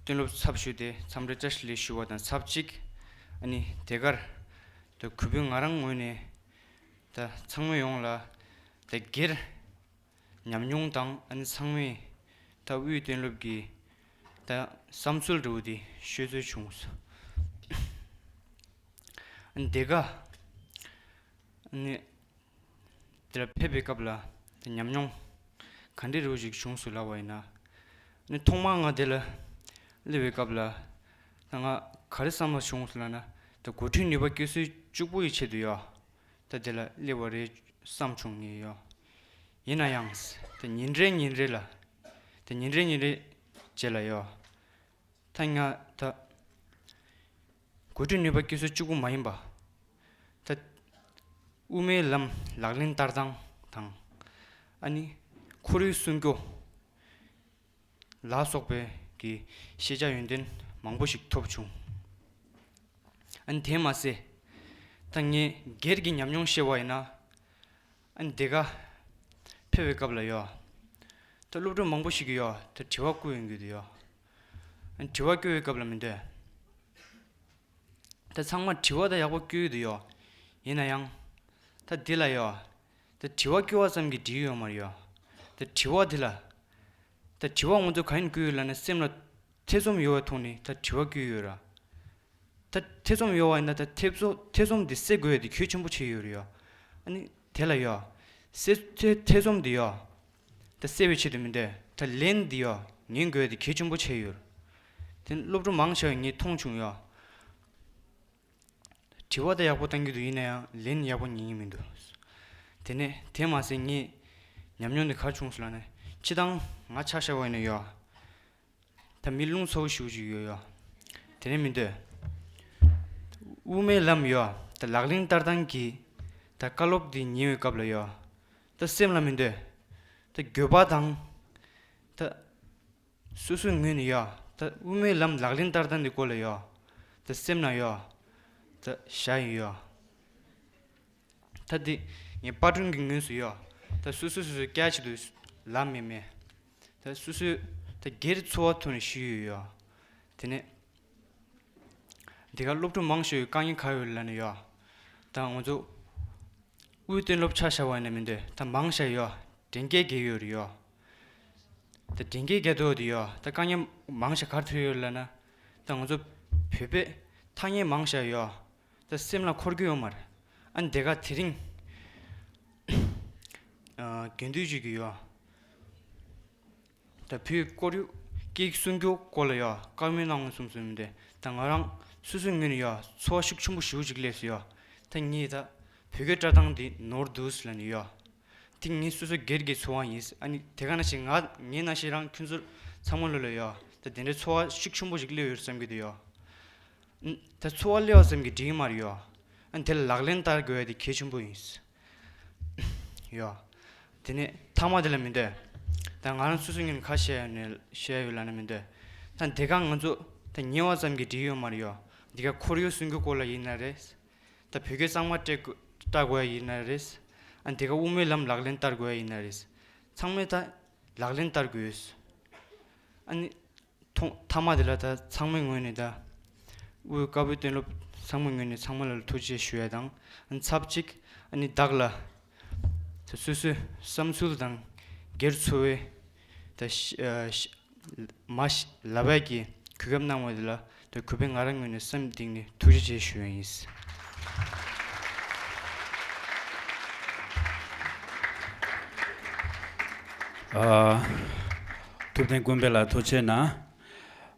སྟོན་སློབ་ཚབ་ཞུས་ཏེ་འཚམས་འདྲི་བཀྲ་ཤིས་བདེ་ལེགས་ཞུ་བ་དང་ཆབས་ཅིག། ཨ་ནི་དེ་གར་ད་གུས་པས་ང་རང་ངོས་ནས་ད་ཚང་མ་ཡོངས་ལ་ད་སྒེར་ཉམས་མྱོང་དང་། ཨ་ནི་ཚང་མས་ད་དབུས་སྟོན་སློབ་ཀྱི་ད་བསམ་ཚུལ་འདྲ་བོ་དེ་ཤོད་ཚོད་བྱུང་སོང་། ཨ་ནི་དེ་ག་ཨ་ནི་དེ་ལ་ཕེབས་པའི་སྐབས་ལ་དེ་ཉམས་མྱོང་ག་འདྲ་རུ་ཞིག་བྱུང་སོང་ལབ་པ་ཡིན་ན། ཨ་ནི་ཐོག་མར་ང་དེ་ལ་སླེབས་པའི་སྐབས་ལ་ད་ང་ག་རེ་བསམ་བློ་བྱུང་སོང་ལབ་ན། ད་འགོ་ཁྲིད་ནུས་པ་བསྐྱེད་གསོའི་གཅིག་པུ་ཡི་ཆེད་དུ་ཡོད། ད་དེ་ལ་སླེབས་པ་རེད་བསམ་བྱུང་ངས་ཡོད། ཡིན་ན་ཡང་ད་ཉིན་རེ་ཉིན་རེ་ལ་ད་ཉིན་རེ་ཉིན་རེ་རྗེས་ལ་ཡོད། ད་ང་ད་འགོ་ཁྲིད་ནུས་པ་བསྐྱེད་གསོ་གཅིག་པུ་མ་ཡིན་པ། ད་དབུ་མའི་ལམ་ལག་ལེན་བསྟར་སྟངས་དང་། ཨ་ནི་ཁོར་ཡུག་སྲུང་སྐྱོབ་ལ་སོགས་པའི་གི་ཤེས་བྱ་ཡོན་ཏན་མང་པོ་ཞིག་ཐོབ་བྱུང་། ཨ་ནི་དེ་མ་ཟད་ད་ངས་སྒེར་གྱི་ཉམས་མྱོང་བཤད་པ་ཡིན་ན། ཨ་ནི་དེ་ག་ཕེབས་པའི་སྐབས་ལ་ཡོད། ད་སློབ་ཕྲུག་མང་པོ་ཞིག་གིས་ཡོད། ད་དྲི་བ་བསྐུར་ཡོང་གི་འདུག་ཡོད། ཨ་ནི་དྲི་བ་བསྐུར་བའི་སྐབས་ལ་མི་འདོད། ད་ཚང་མ་དྲི་བ་ད་ཡག་པོ་བསྐུར་གི་འདུག་ཡོད། ཡིན་ན་ཡང་ད་འདི་ལ་ཡོད། ད་དྲི་བ་བསྐུར་བ་ཙམ་གྱིས་འགྲིག་ཡོད་མ་རེད་ཡོད། ད་དྲི་བ་འདི་ལ་ད་དྲི་བ་ང་ཚོ་ག་ཡིན་བསྐུར་ཡོད་ལབ་ན། སེམས་ལ་ཐེ་ཚོམ་ཡོད་པའི་ཐོག་ནས་ད་དྲི་བ་བསྐུར་ཡོད་ར། ད་ཐེ་ཚོམ་ཡོད་པ་ཡིན་ན་ད་ཐེ་ཚོ་ཐེ་ཚོམ་འདི་སེལ་དགོས་ཡ་དེ་གལ་ཆེན་པོ་ཆགས་ཡོད་རེད་ཡ། ཨ་ནི་དེ་ལ་ཡ་སེ་ཐེ་ཐེ་ཚོམ་འདི་ཡ་ད་སེལ་བའི་ཆེད་དུ་མི་འདོད། ད་ལན་འདི་ཡ་ཉན་དགོས་ཡ་དེ་གལ་ཆེན་པོ་ཆགས་ཡོད། དེ་སློབ་ཕྲུག་མང་ཆེ་བས་ངས་མཐོང་བྱུང་ཡ། དྲི་བ་ད་ཡག་པོ་བཏང་གི་འདུག། ཡིན་ན་ཡང་ལན་ཡག་པོ་ཉན་གྱི་མི་འདུག། དེ་ནས་དེ་མ་ཟད་ངས་ཉམས་མྱོང་འདི་ག་རེ་བྱུང་སོང་ལབ་ན། སྤྱིར་བཏང་ང་ཆ་བཞག་པ་ཡིན་ན་ཡ། ད་མི་རླུང་ཚ་བོ་ཞེ་པོ་ཅིག་ཡོད་ཡ། དེ་ནས་མི་འདོད། དབུ་མའི་ལམ་ཡ་ད་ལག་ལེན་བསྟར་སྟངས་ཀྱི་ད་བཀའ་སློབ་འདི་ཉན་པའི་སྐབས་ལ་ཡ། ད་སེམས་ལ་མི་འདོད། ད་འགྱོད་པ་དང་། ད་སོ་སོའི་ངོས་ནས་ཡ་ད་དབུ་མའི་ལམ་ལག་ལེན་བསྟར་སྟངས་འདི་སྐོར་ལ་ཡ་ད་སེམས་ལ་ཡ་ད་བཞག་ཡོད་ཡ། ད་འདི་ངས་པར་སྐྲུན་གྱི་ངོས་སུ་ཡོད། ད་སོ་སོ་སོ་སོའི་སྐད་ཆ་དུ་ལབ་མེད་མེད། ད་སོ་སོའི་ད་སྒེར་འཚོ་བ་ཐོག་ནས་ཞུས་ཡོད་ཡོད། དེ་ནས་འདི་ག་སློབ་ཕྲུག་མང་ཤོས་དཀའ་ངལ་ག་ཡོད་ལབ་ན་ཡོད། ད་ང་ཚོ་དབུས་སྟོན་སློབ་ཆ་བཞག་པ་ཡིན་ན་མི་འདོད། ད་མང་ཤོས་ཡོད། དྲན་སྐད་རྒྱག་ཡོད་རེད་ཡོད། ད་དྲན་སྐད་རྒྱག་འདོད་དེ་ཡོད། ད་དཀའ་ངལ་མང་ཤོས་ག་རེ་ཐོན་ཡོད་ལབ་ན། ད་ང་ཚོ་བོད་པའི་ཐ་སྙད་མང་ཤོས་ཡོད། ད་སེམས་ལ་འཁོར་གྱི་ཡོད་མ་རེད། ཨ་ནི་དེ་ག་དེ་རིང་ཨ་དགེ་འདུན་ཅིག་གིས་ཡོད། ད་བོད་ཀྱི་ཁོར་ཡུག་སྐད་ཡིག་སྲུང་སྐྱོབ་སྐོར་ལ་ཡོད་བཀའ་མོལ་གནང་གསུངས་སོང་མི་འདུག། ད་ང་རང་སོ་སོའི་ངོས་ནས་ཡོད་ཚོར་བ་ཤུགས་ཆེན་པོ་ཞེ་པོ་ཅིག་སླེབས་སོང་ཡོད། ད་ངས་ད་བོད་སྐད་བཀྲལ་སྟངས་འདི་ནོར་འདུག་ཟེར་ལབ་ནས་ཡོད། དེ་ངའི་སོ་སོའི་སྒེར་གྱི་ཚོར་བ་ཡིན། ཨ་ནི་དེ་ག་ནང་བཞིན་ང་ངའི་ནང་བཞིན་རང་ཁྱོད་ཚོ་ཚང་མ་ལོ་ལ་ཡོད། ད་དེ་འདྲའི་ཚོར་བ་ཤུགས་ཆེན་པོ་ཞིག་སླེབས་ཡོད་བསམ་གྱི་འདུག་ཡོད། ཨ་ད་འཚོ་བ་སླེབས་པ་ཙམ་གྱིས་འགྲིག་གི་མ་རེད་ཡོ། ཨ་དེ་ལ་ལག་ལེན་བསྟར་དགོས་ཡ་དེ་གལ་ཆེན་པོ་ཡིན། ཡོ། དེ་ནས་མཐའ་མ་དེ་ལ་མི་འདོད། ད་ང་རང་སོ་སོའི་ངོས་ནས་ཁ་བཤད་ཡ་ནས་བཤད་ཡ་ཡོད་ལབ་ན་མི་འདོད། ད་འདི་ག་ང་ཚོ་ད་ཉེ་བ་ཙམ་གྱིས་འགྲིག་ཡོད་མ་རེད་ཡོ། འདི་ག་ཁོར་ཡུག་སྲུང་སྐྱོབ་སྐོར་ལ་ཡིན་ན་རེད། ད་བོད་སྐད་གཙང་མ་སྤྲད་དགོས་ལྟ་དགོས་ཡ་ཡིན་ན་རེད། ཨ་འདི་ག་དབུ་མའི་ལམ་ལག་ལེན་བསྟར་དགོས་ཡ་ཡིན་ན་རེད། ཚང་མས་ད་ལག་ལེན་བསྟར་དགོས། ཨ་ནི། ཐོག་མཐའ་མ་དེ་ལ་ད་ཚང་མའི་ངོས་ནས་ད་དབུས་བཀའ་པོད་གཏན་སློབ་ཚང་མའི་ངོས་ནས་ཚང་མ་ལ་ཐུགས་རྗེ་ཆེ་ཞུ་ཡ་དང་། ཨ་ནི་ཚབ་གཅིག་ཨ་ནི་བདག་ལ་ད་སོ་སོའི་བསམ་ཚུལ་དང་སྒེར་འཚོ་བའི་ད་ཤ་ཨ་ཤ་མ་ཤ་ལབ་ཡ་གི་གོ་སྐབས་གནང་བ་དེ་ལ་ད་གུས་པས་ང་རང་ངོས་ནས་སེམས་གཏིང་ནས་ཐུགས་རྗེ་ཆེ་ཞུ་ཡ་ཡིན། ཨ། ཐུབ་བསྟན་ཀུན་འཕེལ་ལགས་ཐུགས་རྗེ་གནང་།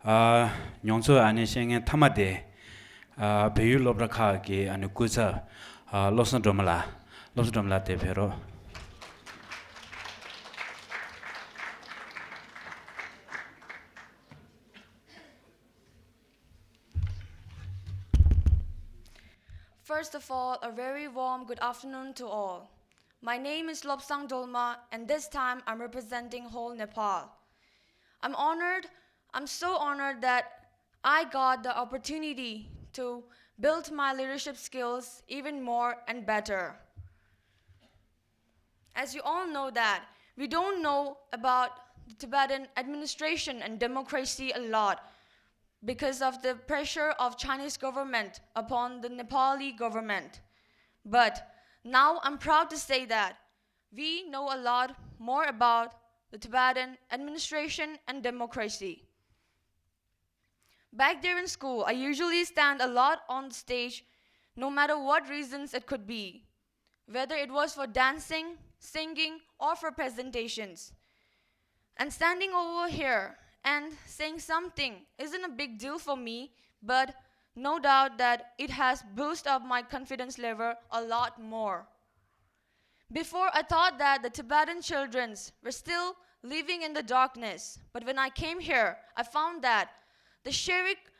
ཨ། མྱོང་ཚོར་ཨ་ནི་བཤད་མཁན་མཐའ་མ་དེ། ཨ། བལ་ཡུལ་སློབ་གྲྭ་ཁག་གི་ཨ་ནི་སྐུ་ཚབ། ཨ། བློ་བཟང་སྒྲོལ་མ་ལགས། བློ་བཟང་སྒྲོལ་མ་ལགས་དེ་ཕེབས་རོགས། First of all, a very warm good afternoon to all. My name is Lobsang Dolma, and this time I'm representing whole Nepal. I'm honored, I'm so honored that I got the opportunity to build my leadership skills even more and better. As you all know that, we don't know about the Tibetan administration and democracy a lot because of the pressure of Chinese government upon the Nepali government. But now I'm proud to say that we know a lot more about the Tibetan administration and democracy. Back there in school, I usually stand a lot on the stage, no matter what reasons it could be, whether it was for dancing, singing, or for presentations. And standing over here and saying something isn't a big deal for me, but no doubt that it has boosted up my confidence level a lot more. Before, I thought that the Tibetan children were still living in the darkness, but when I came here, I found that the Sherik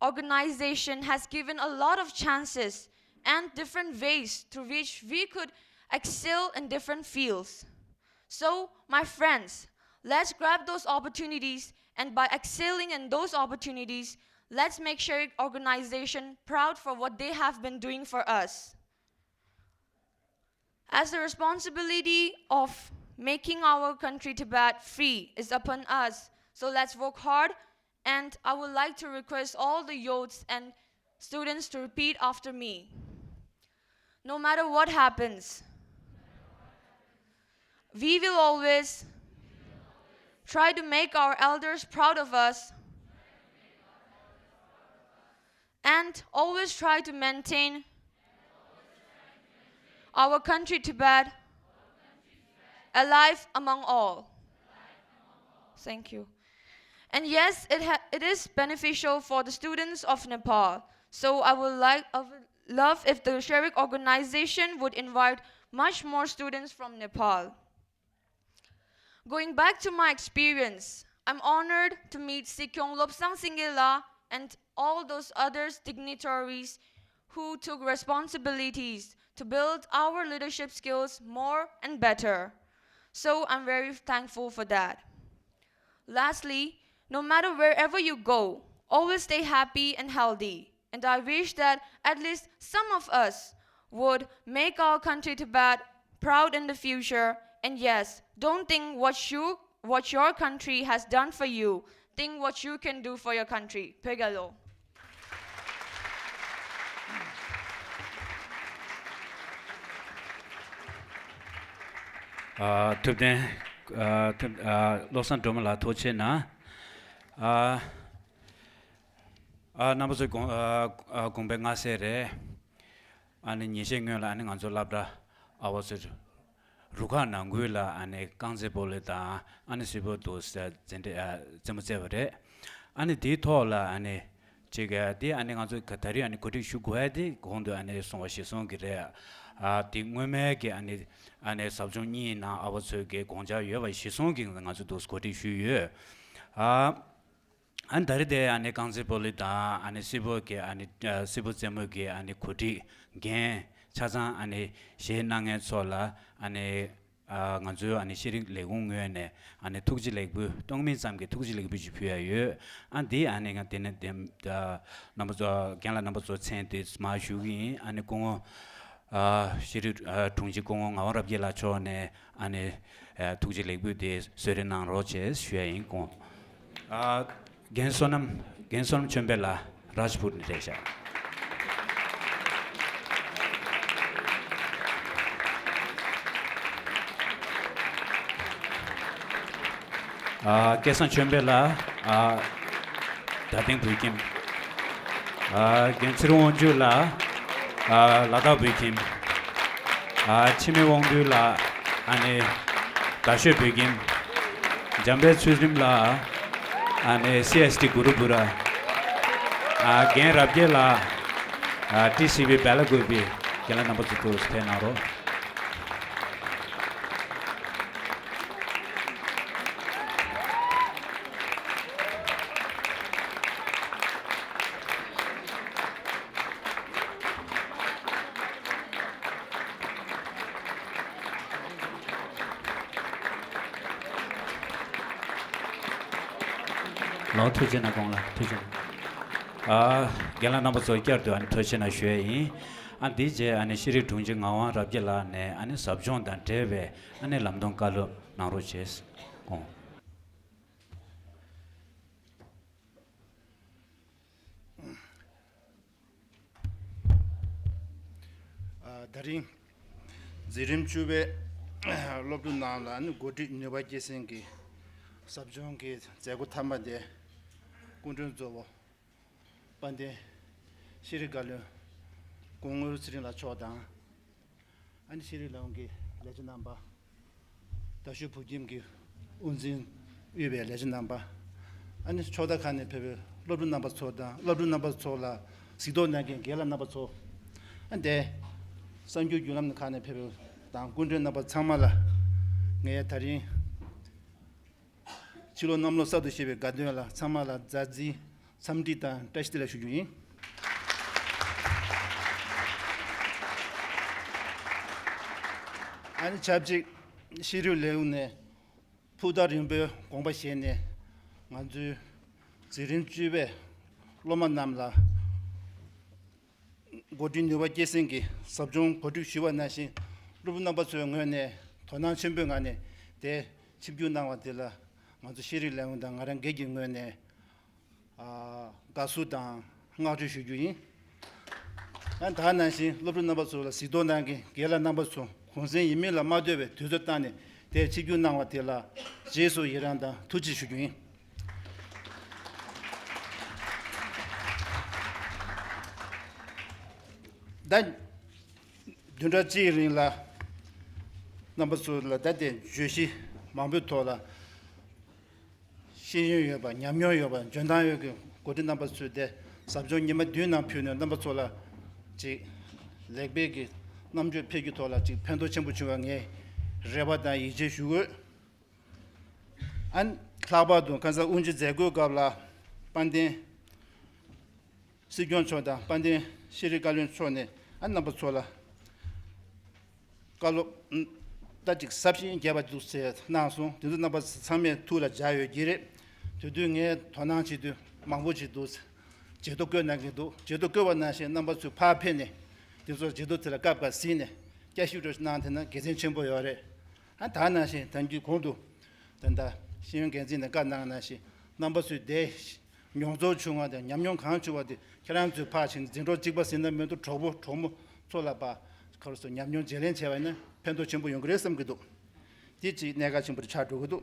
organization has given a lot of chances and different ways through which we could excel in different fields. So, my friends, let's grab those opportunities, and by excelling in those opportunities, let's make Sherik organization proud for what they have been doing for us. As the responsibility of making our country Tibet free is upon us, so let's work hard, and I would like to request all the youths and students to repeat after me. No matter what happens, we will always try to make our elders proud of us and always try to maintain our country Tibet alive among all. Thank you. And yes, it, ha- it is beneficial for the students of Nepal. So I would like, I would love if the Sherik organization would invite much more students from Nepal. Going back to my experience, I'm honored to meet Sikyong Lobsang Singela and all those others dignitaries who took responsibilities to build our leadership skills more and better. So I'm very thankful for that. Lastly, no matter wherever you go, always stay happy and healthy. And I wish that at least some of us would make our country Tibet proud in the future. And yes, don't think what you what your country has done for you. Think what you can do for your country. Pegalo. ཨ། ཐུབ་བསྟན། ཨ། ཐུབ། ཨ། བློ་བཟང་སྒྲོལ་མ་ལགས་ཐུགས་རྗེ་གནང་། ཨ། ཨ། རྣམ་པ་ཚོས་དགོངས། ཨ། ཨ། དགོངས་པ་མངའ་གསལ་རེད། ཨ་ནི་ཉིན་ཤས་སྔོན་ལ་ཨ་ནི་ང་ཚོ་སློབ་གྲྭ་ཨ་བ་ཚོའི་རུ་ཁག་ནང་ཁུལ་ལ་ཨ་ནི་རྐང་རྩེད་སྤོ་ལོ་དང་ཨ་ནི་གཟུགས་པོ་འདུག་སེ་རྩེད་འགྲན། ཨ། རྩེད་མོ་རྩེས་པ་རེད། ཨ་ནི་དེའི་ཐོག་ལ་ཨ་ནི་ཅིག་དེ་ཨ་ནི་ང་ཚོ་ག་ད་རེས་ཨ་ནི་གོ་སྒྲིག་ཞུ་དགོས་ཡ་དེ་གོང་དུ་ཨ་ནི་གསུངས་པ་གཞིར་བཟུང་གི་རེད། ཨ། དེ་སྔོན་མའི་གི་ཨ་ནི་ཨ་ནི་ཟབ་སྦྱོང་གཉིས་ནང་ཨ་བ་ཚོའི་གི་དགོངས་འཆར་ཡོད་པ་གཞིར་བཟུང་གི་ང་ཚོ་འདུག་གོ་སྒྲིག་ཞུས་ཡོད། ཨ། ཨ་ནི་ད་རེས་དེ་ཨ་ནི་རྐང་རྩེད་སྤོ་ལོ་དང་ཨ་ནི་སིལ་བུ་གི་ཨ་ནི་ཨ་སིལ་བུ་རྩེད་མོ་གི་ཨ་ནི་གོ་སྒྲིག་འགན་ཆ་ཚང་ཨ་ནི་བཞེས་གནང་མཁན་ཚོ་ལ་ཨ་ནི་ཨ་ང་ཚོའི་ཨ་ནི་ཤེས་རིག་ལས་ཁུངས་ངོས་ནས་ཨ་ནི་ཐུགས་རྗེ་ལེགས་འབུལ་གཏོང་མིན་ཙམ་གྱི་ཐུགས་རྗེ་ལེགས་འབུལ་ཅིག་ཕུལ་ཡ་ཡོད། ཨ་འདི་ཨ་ནི་ང་དེ་ནས་དེ་ཨ་རྣམ་པ་ཚོ་རྒན་ལགས་རྣམ་པ་ཚོ་མཚན་དེ་མར་ཞུ་གི་ཡིན། ཨ་ནི་སྐུ་ངོ་ཨ་ཤེས་རིག་ཨ་དྲུང་ཆེ་སྐུ་ངོ་ངག་དབང་རབ་རྒྱས་ལགས་མཆོག་ནས་ཨ་ནི་ཨ་ཐུགས་རྗེ་ལེགས་འབུལ་དེ་གསོལ་རས་གནང་རོགས་བྱེད་ཞུ་ཡ་ཡིན། སྐུ་ངོ་ཨ་རྒན་བསོད་ནམས་རྒན་བསོད་ནམས་ཆོས་འཕེལ་ལགས་རཱཇ་པུར་ནས་རེད་ཤག་ཨ་སྐལ་བཟང་ཆོས་འཕེལ་ལགས་ཨ་རྡ་སྟེང་བོད་ཁྱིམ། ཨ་རྒན་ཚེ་རིང་དབང་ཕྱུག་ལགས་ཨ་ལ་དྭགས་བོད་ཁྱིམ། ཨ་འཆི་མེད་དབང་འདུས་ལགས་ཨ་ནི་རྡ་ཤོད་བོད་ཁྱིམ། འཇམ་དཔལ་ཚུལ་ཁྲིམས་ལགས་ཨ་ནི་སི་ཨེས་ཊི་གུ་རུ་པུ་ར། ཨ་རྒན་རབ་རྒྱས་ལགས་ཨ་ཊི་སི་བི་སྦེ་ལ་ཀུ་པི། རྒན་ལགས་རྣམ་པ་ཚོ་ཐུགས་སུ་ཕེབས་གནང་རོགས། ལགས་ཐུགས་རྗེ་གནང་། གོང་ལ་ཐུགས་རྗེ་གནང་། ཨ་རྒན་ལགས་རྣམ་པ་ཚོ་བསྐྱར་དུ་ཨ་ནི་ཐུགས་རྗེ་གནང་ཞུ་ཡས་ཡིན། ཨ་འདིའི་རྗེས་ཨ་ནི་ཤེས་རིག་དྲུང་ཆེ་ངག་དབང་རབ་རྒྱས་ལགས་ནས་ཨ་ནི་ཟབ་སྦྱོང་དང་འབྲེལ་བའི་ཨ་ནི་ལམ་སྟོན་བཀའ་སློབ་གནང་རོགས་བྱེད། དགོངས། ཨ་ད་རིང་འཛིན་རིམ་བཅུ་པའི་སློབ་ཕྲུག་རྣམས་ལ་ནི་འགོ་ཁྲིད་ནུས་པ་སྐྱེད་སྲིང་གི་ཟབ་སྦྱོང་གི་མཛད་སྒོ་མཐའ་མ་དེ་སྐུ་མགྲོན་གཙོ་བོ་དཔལ་ལྡན་ཤེས་རིག་བཀའ་བློན་སྐུ་ངོ་ཚེ་རིང་ལགས་མཆོག་དང་། ཨ་ནི་ཤེས་རིག་ལས་ཁུངས་ཀྱི་ལས་བྱེད་རྣམ་པ། རྡ་ཤོད་བོད་ཁྱིམ་གྱི་དབུ་འཛིན་དབུས་པའི་ལས་བྱེད་རྣམ་པ། ཨ་ནི་ཕྱོགས་མཐའ་ཁག་ནས་ཕེབས་པའི་སློབ་ཕྲུག་རྣམ་པ་ཚོ་དང་། སློབ་ཕྲུག་རྣམ་པ་ཚོ་ལ་གཟིགས་རྟོག་གནང་མཁན་རྒན་ལགས་རྣམ་པ་ཚོ། ཨ་འདས་གསར་འགྱུར་བརྒྱུད་ལམ་ཁག་ནས་ཕེབས་པའི་དང་སྐུ་མགྲོན་རྣམ་པ་ཚང་མ་ལ་ངས་ད་རིང་ཕྱི་ལོ་གནམ་ལོ་གསར་དུ་བཞད་པའི་དགའ་སྟོན་ལ་ཚང་མ་ལ་མཛའ་བརྩེའི་འཚམས་འདྲི་དང་བཀྲ་ཤིས་བདེ་ལེགས་ཞུ་རྒྱུ་ཡིན། ཨ་ནི་ཆབས་ཅིག་ཤེས་རིག་ལས་ཁུངས་ནས་ཕུགས་ཐག་རིང་པོའི་དགོངས་པ་བཞེས་ནས་ང་ཚོའི་འཛིན་རིམ་བཅུ་པའི་སློབ་མ་རྣམས་ལ་འགོ་ཁྲིད་ནུས་པ་སྐྱེད་སྲིང་གི་ཟབ་སྦྱོང་གོ་སྒྲིག་ཞུས་པ་ནང་བཞིན་སློབ་ཕྲུག་རྣམ་པ་ཚོའི་ངོས་ནས་དོ་སྣང་ཆེན་པོའི་ངང་ནས་དེ་ཆིབས་བསྒྱུར་གནང་བ་དེ་ལ་ང་ཚོ་ཤེས་རིག་ལས་ཁུངས་དང་ང་རང་སྒེར་གྱི་ངོས་ནས་ཨ་དགའ་བསུ་དང་བསྔགས་བརྗོད་ཞུ་རྒྱུ་ཡིན། ཨ་ད་ནང་བཞིན་སློབ་ཕྲུག་རྣམ་པ་ཚོ་ལ་གཟིགས་རྟོག་གནང་མཁན་རྒན་ལགས་རྣམ་པ་ཚོ་གུང་སེང་ཡིན་མིན་ལ་མ་ལྟོས་པའི་དུས་ཚོད་བཏང་ནས་དེར་ཆིབས་བསྒྱུར་གནང་བ་དེ་ལ་རྗེས་སུ་ཡི་རང་དང་ཐུགས་རྗེ་ཆེ་ཞུ་རྒྱུ་ཡིན། ད་བདུན་ཕྲག་གཅིག་རིང་ལ་རྣམ་པ་ཚོ་ལ་ད་ལྟའི་བརྗོད་གཞི་མང་པོའི་ཐོག་ལ་ཤེས་ཡོན་ཡོད་པ། ཉམས་མྱོང་ཡོད་པ། འཇོན་ཐང་ཡོད་ཀྱི་འགོ་ཁྲིད་རྣམ་པ་ཚོས་དེ་ཟབ་སྦྱོང་ཉི་མ་བདུན་ནང་ཕུལ་ནས་རྣམ་པ་ཚོ་ལ་ཅིག་ལེགས་སྤེལ་གྱི་རྣམ་དཔྱོད་འཕེལ་རྒྱུའི་ཐོག་ལ་ཅིག་ཕན་ཐོགས་ཆེན་པོ་བྱུང་བ་ངས་རེ་བ་དང་ཡིད་ཆེས་ཞུ་དགོས། ཨ་ནི་ལྷག་པར་དུ་ཁ་སང་དབུ་འབྱེད་མཛད་སྒོའི་སྐབས་ལ་དཔལ་ལྡན་སྲིད་སྐྱོང་མཆོག་དང་དཔལ་ལྡན་ཤེས་རིག་བཀའ་བློན་མཆོག་ནས་ཨ་རྣམ་པ་ཚོ་ལ་བཀའ་སློབ་ད་ཅིག་ཟབ་ཞིང་རྒྱས་པ་འདུག་ཟེར་གནང་སོང་། དེ་ཚོ་རྣམ་པ་ཚང་མས་ཐུགས་ལ་འཇགས་ཡོད་ཀྱི་རེད། དེ་དུས་ངས་དོ་སྣང་བྱེད་དུས་མང་པོ་ཅིག་འདུག་ཟེར་བརྗེད་ཐོ་བཀོད་གནང་གི་འདུག་བརྗེད་ཐོ་བཀོད་པ་ནང་བཞིན་རྣམ་པ་ཚོས་ཕར་ཕེབས་ནས་དེ་ཚོ་བརྗེད་ཐོ་དེ་ལ་སྐབས་འགའ་གཟིགས་ནས་བསྐྱར་ཞིབ་འདྲ་ཞིག་གནང་ཐུབ་ན་དགེ་མཚན་ཆེན་པོ་ཡོད་རེད། ཨ་ད་ནང་བཞིན་ད་རྒྱུན་གོང་དུ་ད་ལྟ་ཤེས་ཡོན་འགན་འཛིན་ནས་བཀའ་གནང་ནང་བཞིན་རྣམ་པ་ཚོས་དེ་མྱོང་ཚོར་བྱུང་བ་དང་ཉམས་མྱོང་གང་བྱུང་བ་དེ་ཁྱེད་རང་ཚོས་ཕར་ཕྱིན་འཛིན་གྲོགས་གཅིག་པ་ཟེར་ན་མི་འདུག་གྲོགས་པོ་གྲོགས་མོ་ཚོ་ལ་ཕར་ཁ་རུ་སོ་ཉམས་མྱོང་བརྗེ་ལེན་བྱས་པ་ཡིན་ན་ཕན་ཐོགས་ཆེན་པོ་ཡོང་གི་རེད་བསམ་གྱི་འདུག་དེ་གཅིག་གནད་འགག་ཆེན་པོ་ཆགས་འགྲོ་གི་འདུག་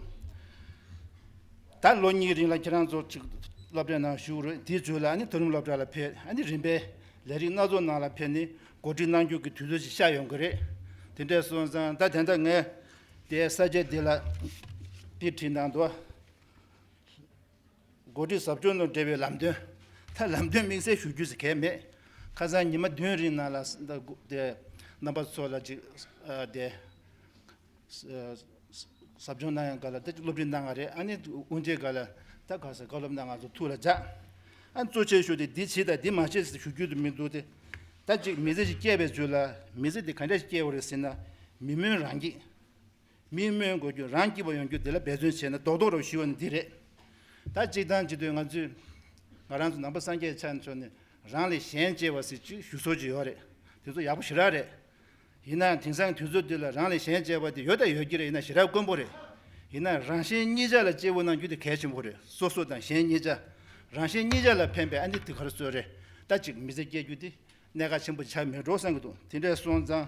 ད་ལོ་གཉིས་རིང་ལ་ཁྱེད་རང་ཚོ་ཅིག་སློབ་གྲྭའི་ནང་བཞུགས་རེད། དེའི་རྗེས་ལ་ཨ་ནི་མཐོ་རིམ་སློབ་གྲྭ་ལ་ཕེབས། ཨ་ནི་རིམ་པས་ལས་རིགས་སྣ་ཚོགས་ནང་ལ་ཕེབས་ནས་འགོ་ཁྲིད་གནང་རྒྱུ་གི་དུས་ཚོད་ཅིག་ཤར་ཡོང་གི་རེད། དེ་འདྲ་སོང་ཙང་ད་དེ་འདྲ་ངས་དེའི་ས་བཅད་འདི་ལ་དཔེ་བྲིས་གནང་འདུག་འགོ་ཁྲིད་ཟབ་སྦྱོང་དང་འབྲེལ་བའི་ལམ་སྟོན། ད་ལམ་སྟོན་དམིགས་བསལ་ཞུ་རྒྱུ་ཟེར་གང་ཡང་མེད། ཁ་སང་ཉི་མ་བདུན་རིང་ནང་ལ་ད་དེ་རྣམ་པ་ཚོ་ལ་ཅིག་ཨ་དེ་ཟབ་སྦྱོང་གནང་ཡང་ག་ལ་ད་སློབ་ཁྲིད་གནང་བ་རེད། ཨ་ནི་དབུ་འབྱེད་ག་ལ་ད་ ད་ག་ས་བཀའ་སློབ་གནང་། ང་ཚོ་ཐུགས་ལ་འཇགས། ཨ་གཙོ་ཆེ་ཤོས་དེ་འདི་བྱེད་དང་འདི་མ་བྱེད་ཟེར་ཞུ་རྒྱུ་དུ་མི་འདུག་སྟེ། ད་ཅིག་མི་ཚེ་ཞིག་སྐྱེལ་བའི་ཚུལ་ལ་མི་ཚེ་འདི་ག་འདྲ་ཞིག་སྐྱེལ་བ་རེད་ཟེར་ན། མི་སྨོན་རང་སྐྱིད། མི་སྨོན་དགོས་རྒྱུ། རང་སྐྱིད་པ་ཡོང་རྒྱུ་འདི་ལ་འབད་བརྩོན་བྱས་ན་རྡོག་རྡོག་རུ་ཞུ་བ་ནི་འདི་རེད། ད་སྤྱིར་བཏང་སྤྱི་འཐུས་ང་ཚོས་ང་རང་ཚོ་ནང་པ་སངས་རྒྱས་ཆ་ནས་ཕྱོགས་ནས་རང་ལས་གཞན་གཅེས་པ་ཟེར་ཅིག་ཞུ་སྲོལ་ཅིག་ཡོད་རེད། དེ་ཚོ་ཡག་པོ་ཞེ་དྲག་རེད། ཡིན་ནའང་དེང་སང་དུས་ཚོད་འདི་ལ་རང་ལས་གཞན་གཅེས་པ་དེ་ཡོད་དང་ཡོད་ཀྱི་རེད། ཡིན་ན་ཞེ་དྲག་དཀོན་པོ་རེད། ཡིན་ན་རང་གཞན་གཉིས་ཆ་ལ་གཅེས་པོ་གནང་རྒྱུ་དེ་གལ་ཆེན་པོ་རེད། སོ་སོ་དང་གཞན་གཉིས་ཆ། རང་གཞན་གཉིས་ཆ་ལ་ཕན་པའི་ཨ་ནི་དེ་ག་རེ་ཟེར་རེད། ད་ཅིག་མི་ཚེ་སྐྱེལ་རྒྱུ་དེ་གནད་འགག་ཆེན་པོ་ཆགས་མེད་འགྲོ་བསམ་གྱི་འདུག་དེ་འདྲ་སོང་ཙང་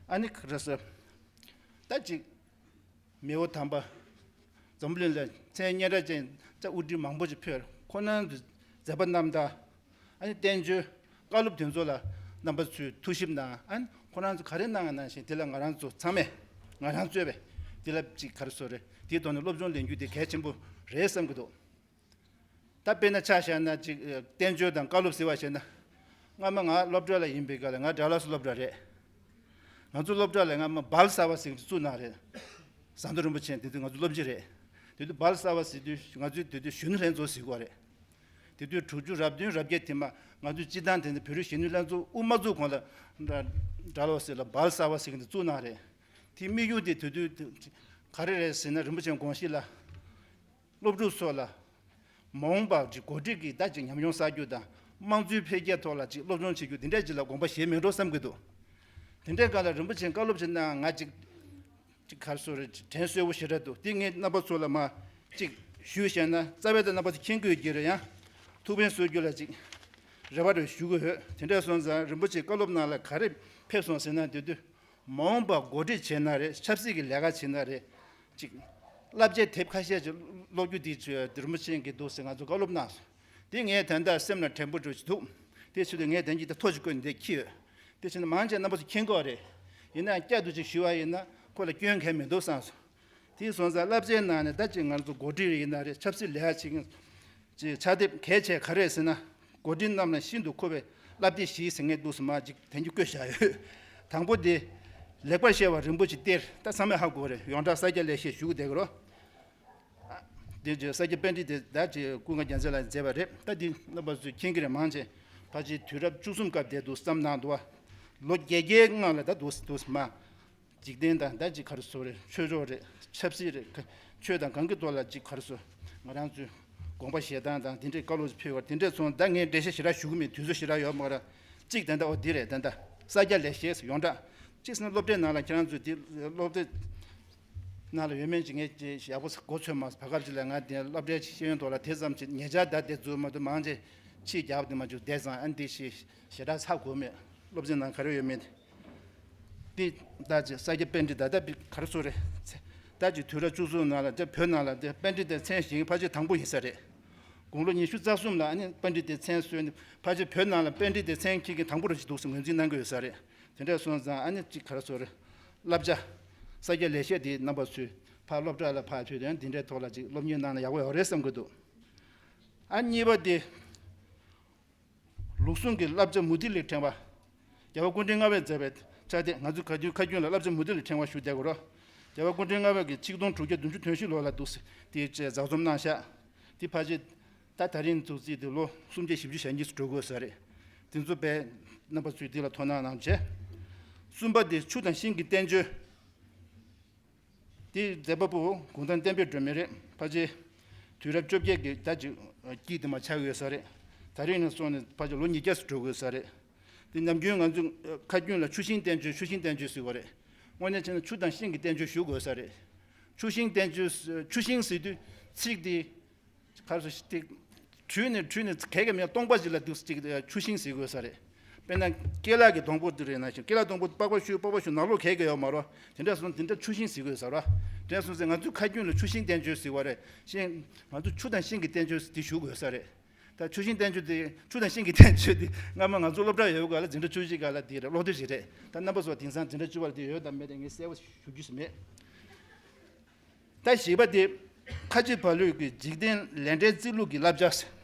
ཨ་ནི་ག་རེ་ཟེར། ད་ཅིག་མི་བོ་དམ་པ་འཛམ་བུ་གླིང་ལ་མཚན་སྙན་གྲགས་ཅན་ཅིག་དབུ་ཁྲིད་མང་པོ་ཞིག་ཕེབས། ཁོ་རང་ཚོའི་མཛད་པ་རྣམ་དག་ཨ་ནི་བསྟན་བཅོས་བཀའ་སློབ་དེ་ཚོ་ལ་རྣམ་པ་ཚོས་ཐུགས་ཞིབ་གནང་། ཨ་ནི་ཁོ་རང་ཚོ་ག་རེ་གནང་ཡང་གནང་བཞིན་དེ་ལ་ང་རང་ཚོ་ཚང་མས་ང་རང་གཙོས་པའི་དེ་ལ་ཅིག་ག་རེ་ཟེར་རེད། དེའི་ཐོག་ནས་སློབ་སྦྱོང་ལེན་རྒྱུ་དེ་གལ་ཆེན་པོ་རེད་བསམ་གྱི་འདུག་ད་དཔེར་ན་ཆ་བཞག་ན་ཅིག་ཨ་བསྟན་བཅོས་དང་བཀའ་སློབ་ཟེར་བ་བྱས་ན། སྔ་མ་ང་སློབ་གྲྭ་ལ་ཡིན་པའི་སྐབས་ལ། ང་ཌལ་ལཱས་སློབ་གྲྭ་རེད། ང་ཚོ་སློབ་གྲྭ་ལ་སྔ་མ་བལ་གསར་པ་ཟེར་གྱི་བཙུགས་གནང་རེད། ཟམ་གདོང་རིན་པོ་ཆེ་དེ་དུས་ང་ཚོ་སློབ་སྤྱི་རེད། དེ་དུས་བལ་གསར་པ་ཟེར་དུས་ང་ཚོའི་དེ་དུས་གཞོན་ནུ་ལྷན་ཚོགས་ཟེར་གྱི་ཡོད་རེད། དེ་དུས་དྲུག་ཅུ་རབ་བདུན་རབ་བརྒྱད་དེ་མ་ང་ཚོའི་སྤྱི་བཏང་དེ་ནི་བོད་རིགས་གཞོན་ནུ་ལྷན་ཚོགས་དབུ་མ་བཙུགས་གོང་ལ་ཌལ་ལཱས་ཟེར་ལ་བལ་གསར་པ་ཟེར་གྱི་འདི་བཙུགས་གནང་རེད། དེའི་དམིགས་ཡུལ་དེ་དེ་དུས་ག་རེ་རེད་ཟེར་ན། རིན་པོ་ཆེ་དགོངས་གཞི་ལ། སློབ་ཕྲུག་ཚོ་ལ་མ་འོངས་པར་ཅིག་འགོ་ཁྲིད་ཀྱི་ད་ཅིག་ཉམས་མྱོང་བསགས་རྒྱུ་དང་། དམངས་གཙོའི་འཕེལ་རྒྱས་ཐོག་ལ་ཅིག་སློབ་སྦྱོང་བྱེད་རྒྱུ་དེ་འདྲས་ཅིག་ལ་དགོངས་པ་བཞེས་མེད་འགྲོ་བསམ་གྱི་འདུག་དེ་འདྲའི་སྐབས་ལ་རིན་པོ་ཆེ་བཀའ་སློབ་ཅིག་གནང་། ང་ཅིག་ཅིག་ག་རེ་ཟེར་རེད། དྲན་གསོས་པོ་ཞེ་དྲག་འདུག་དེ་ངས་རྣམ་པ་ཚོ་ལ་མ་ཅིག་ཞུས་བྱས་ན། རྩ་བའི་ད་རྣམ་པ་ཚོ་མཁྱེན་དགོས་ཀྱི་རེད། ཡང་ཐུགས་ཕན་གསོས་རྒྱུ་ལ་ཅིག་རེ་བ་རེ་ཞུ་གི་ཡོད། དེ་འདྲ་སོང་ཙང་རིན་པོ་ཆེ་བཀའ་སློབ་ནང་ལ་ག་རེ་ཕེབས་སོང་ཟེར་ན། དེ་དུས་མ་འོངས་པར་འགོ་ཁྲིད་བྱེད་ན་རེད། ཆབ་སྲིད་ཀྱི་ལས་ཀ་བྱེད་ན་རེད། ཅིག་བསླབ་བྱའི་དེབ་ཁ་ཤས་ཅིག་ཀློག་རྒྱུ་དེ་ཚོས་རིན་པོ་ཆེ་གིས་འདུག་ཟེར་ང་ཚོ་བཀའ་སློབ་གནང་སོང་། དེ་ངས་ད་ལྟ་སེམས་ལ་དྲན་པོ་འདྲ་ཞིག་འདུག་དེ་ཕྱིར་དུ་ངས་དེང་གི་ད་ཐོ་ཞིག་བཀོད་ནས་འདིར་འཁྱེར་ཡོད། དེ་ཕྱིར་ན་མང་ཆེ་རྣམ་པ་ཚོ་མཁྱེན་གྱི་ཡོད་རེད། ཡིན་ནའང་བསྐྱར་དུ་ཅིག་ཞུ་བ་ཡིན་ན། ཁོ་ལ་སྐྱོན་གང་ཡང་མི་འདུག་བསམ་སོང་། དེ་སོང་ཙང་བསླབ་བྱའི་ནང་ནས་ད་ཅིག་ང་ཚོ་འགོ་ཁྲིད་ཡིན་ན་རེད། ཆབ་སྲིད་ལས་ཀ་བྱེད་མཁན་ཅིག་ཕྱག་དེབ་གལ་ཆེ་ག་རེ་ཟེར་ན། འགོ་ཁྲིད་རྣམས་ལ་ཤིན་ཏུ་མཁོ་བའི་བསླབ་བྱ་བཞི་ཟེར་མཁན་འདུག་སེ་མར་ཅིག་དེང་གི་བཀོད་བཞག་ཡོད། དང་པོ་དེ་ལེགས་པར་བཤད་པ་རིན་པོ་ཆེའི་གཏེར། ད་ཚང་མས་ཧ་གོ་རེད། ཡོངས་གྲགས་ས་སྐྱ་ལེགས་བཤད་ཞུ་གི་བསྡད་ཀྱི་རེད། དེ་རྗེས་ས་སྐྱ་པཎྜི་ཏ་དེ་ད་ཅིག་ཀུན་དགའ་རྒྱལ་མཚན་ལགས་མཛད་པ་རེད། ད་འདི་རྣམ་པ་ཚོས་མཁྱེན་གྱི་རེད། མང་ཆེ་ཕལ་ཆེར་དུས་རབས་བཅུ་གསུམ་སྐབས་དེ་འདུག་བརྩམས་གནང་འདུག་བ། ལོ་བརྒྱད་བརྒྱའི་སྔོན་ལ་ད་འདུག་འདུག་སེ་མར་འཇིག་རྟེན་དང་ད་ཅིག་ག་རེ་ཟེར་རེད། ཆོས་ཕྱོགས་རེད། ཆབ་སྲིད་རེད། ཆོས་དང་གང་གི་ཐོག་ལ་ཅིག་ག་རེ་ཟེར། ང་རང་ཚོས་དགོངས་པ་བཞེས་སྟངས་དང་དེ་འདྲའི་བཀའ་སློབ་ཕུལ་བ་དེ་འདྲས་སོང་། ད་ངས་འགྲེལ་བཤད་ཞེ་དྲག་ཞུ་གི་མེད། དུས་ཚོད་ཞེ་དྲག་ཡོད་མ་རེད། གཅིག་ད་ལྟ་འོ་འདི་རེད། ད་ལྟ་ས་སྐྱ་ལེགས་བཤད་ཡོངས་གྲགས། གཅིག་ཟེར་ན་སློབ་གྲྭའི་ནང་ལ་ཁྱེད་རང་ཚོས་དེ་སློབ་གྲྭའི་ནང་ལ་ཡོད་མེད་ཅིག་ངས་ཅིག་ཡག་པོ་གོ་ཚོད་མ་སོང་། བར་སྐབས་ཅིག་ལ་ང་དེ་སློབ་གྲྭའི་ཤེས་ཡོན་ཐོག་ལ་དེ་ཙམ་ཅིག་ཉེ་ཆར་ད་དེ་ཚོ་མ་གཏོགས་མང་ཆེ་ཕྱི་རྒྱབ་དེ་མ་བཅུག་བསྡད་ཙང་། ཨ་ནི་དེ་ཞེ་ཞེ་དྲག་ཧ་གོ་མེད། སློབ་ཚན་ནང་ག་རེ་ཡོད་མེད་དེ། དེ་ད་ཅིག་ས་སྐྱ་པཎྜི་ཏ་ད་ལྟ་ག་རེ་ཟེར་རེད། ད་ཅིག་དུས་རབས་བཅུ་གསུམ་ནང་ལ་དེ་བོད་ནང་ལ་དེ་པཎྜི་ཏའི་མཚན་བཞེངས་ཕལ་ཆེར་དང་པོ་ཡིན་ས་རེད། དགུང་ལོ་ཉི་ཤུ་རྩ་གསུམ་ལ་ཨ་ནི་པཎྜི་ཏའི་མཚན་གསོལ་ནས་ཕལ་ཆེར་བོད་ནང་ལ་པཎྜི་ཏའི་མཚན་འཁྱེར་མཁན་དང་པོ་རེད་ཅིག་འདུག་སེ་ངོས་འཛིན་གནང་གི་ཡོད་ས་རེད། དེ་འདྲ་སོང་ཙང་ཨ་ནི་ཅིག་ག་རེ་ཟེར་རེད། བསླབ་བྱ་ས་སྐྱ་ལེགས་བཤད་དེ་རྣམ་པ་ཚོས་ཕར་སློབ་གྲྭ་ལ་ཕར་ཕུལ་དེ་འདི་འདྲའི་ཐོག་ལ་ཅིག་སློབ་གཉེར་གནང་ན་ཡག་པོ་ཡོད་རེད་བསམ་གྱི་འདུག་ཨ་གཉིས་པ་དེ། ལུགས་ཟུང་གི་བསླབ་བྱ་མུ་ཏིག་ལེགས་ཕྲེང་བ། རྒྱལ་བ་སྐུ་ཕྲེང་ལྔ་པས་མཛད་པའི་ཕྱག་དེབ། ང་ཚོའི་ཁ་རྒྱུན་ཁ་རྒྱུན་ལ་བསླབ་བྱ་མུ་ཏིག་ལེགས་ཕྲེང་བ་ཞུ་བསྡད་ཀྱི་རེད། རྒྱལ་བ་སྐུ་ཕྲེང་ལྔ་པ་གིས་ཆིག་སྟོང་དྲུག་བརྒྱ་བདུན་ཅུ་དོན་བཞི་ལོ་ལ་འདུག་སེ་དེ་བྱས་ལྗགས་རྩོམ་གནང་ཤག་དེ་ཕལ་ཆེར་ད་ད་རིང་ཚོགས་རྩིས་དེ་ལོ་སུམ་བརྒྱ་བཞི་བཅུ་ཞེ་གཉིས་སུ་འགྲོ་དགོས་ས་རེད། དེ་ཚོ་དཔེ་རྣམ་པ་ཚོས་དེ་ལ་དོ་སྣང་གནང་བྱས། གསུམ་པ་དེ་ཆུ་དང་ཤིང་གི་བསྟན་བཅོས། དེའི་མཛད་པ་པོ་གུང་ཐང་བསྟན་པའི་སྒྲོན་མེ་རེད། ཕལ་ཆེར་དུས་རབས་བཅོ་བརྒྱད་ཀྱི་ཟླ་གཅིག་དཀྱིལ་དེ་མར་ཆགས་ཡོད་ས་རེད། ད་རིང་ནས་བཟུང་ནས་ཕལ་ཆེར་ལོ་ཉིས་བརྒྱ་ཙམ་འགྲོ་དགོས་ས་རེད། དེ་ནམ་རྒྱུན་ང་ཚོས་ཁ་རྒྱུན་ལ་ཆུ་ཤིང་བསྟན་བཅོས་ཆུ་ཤིང་བསྟན་བཅོས་ཟེར་བ་རེད། དངོས་གནས་བྱས་ན་ཆུ་དང་ཤིང་གི་བསྟན་བཅོས་ཞུ་དགོས་ས་རེད། ཆུ་ཤིང་བསྟན་བཅོས། ཆུ་ཤིང་ཟེར་དུས་ཚིག་དེ། ག་རེ་ཟེར་ཏེ། བྲུས་ནས་བྲུས་ནས་གས་གས་མེད་སྟོང་པ་ཞིག་ལ་འདུག་ཅིག་ཆུ་ཤིང་ཟེར་དགོས་ས་རེད། དཔེར་ན་ཀེ་ལ་གི་སྡོང་པོ་འདི་རེད་ན་ཞིང་། ཀེ་ལ་སྡོང་པོ་པགས་པ་བཤུས་པགས་པ་བཤུས་ནང་ལོགས་གས་གས་ཡོད་མ་རེད། དེ་འདྲ་སོང་དེ་འདྲ་ཆུ་ཤིང་ཟེར་དགོས་ས་རེད། དེ་འདྲ་སོང་ཙང་ང་ཚོས་ཁ་རྒྱུན་ལ་ཆུ་ཤིང་བསྟན་བཅོས་ཟེར་བ་རེད། ཤིང་། ང་ཚོ་ཆུ་དང་ཤིང་གི་བསྟན་བཅོས་དེ་ཞུ་དགོས་ས་རེད། ད་ཆུ་ཤིང་བསྟན་བཅོས་དེ་ཆུ་དང་ཤིང་གི་བསྟན་བཅོས་དེ་སྔ་མ་ང་ཚོ་སློབ་གྲྭ་ཡོད་སྐབས་ལ་འཛིན་གྲྭ་བཅུ་གཅིག་སྐབས་ལ་དེ་རེད། ཀློག་དེབ་ཞིག་རེད། ད་རྣམ་པ་ཚོ་དེང་སང་འཛིན་གྲྭ་བཅུ་པ་ལ་དེ་ཡོད་དམ་མེད་དེ་ངས་གསལ་པོ་ཞུ་རྒྱུ་ཞིག་མེད། ད་བཞི་པ་དེ། ཁ་ཆེ་བ་ལུས་ཀྱི་འཇིག་རྟེན་ལས་འབྲས་རྩིས་ལུགས་ཀྱི་བསླབ་བྱ།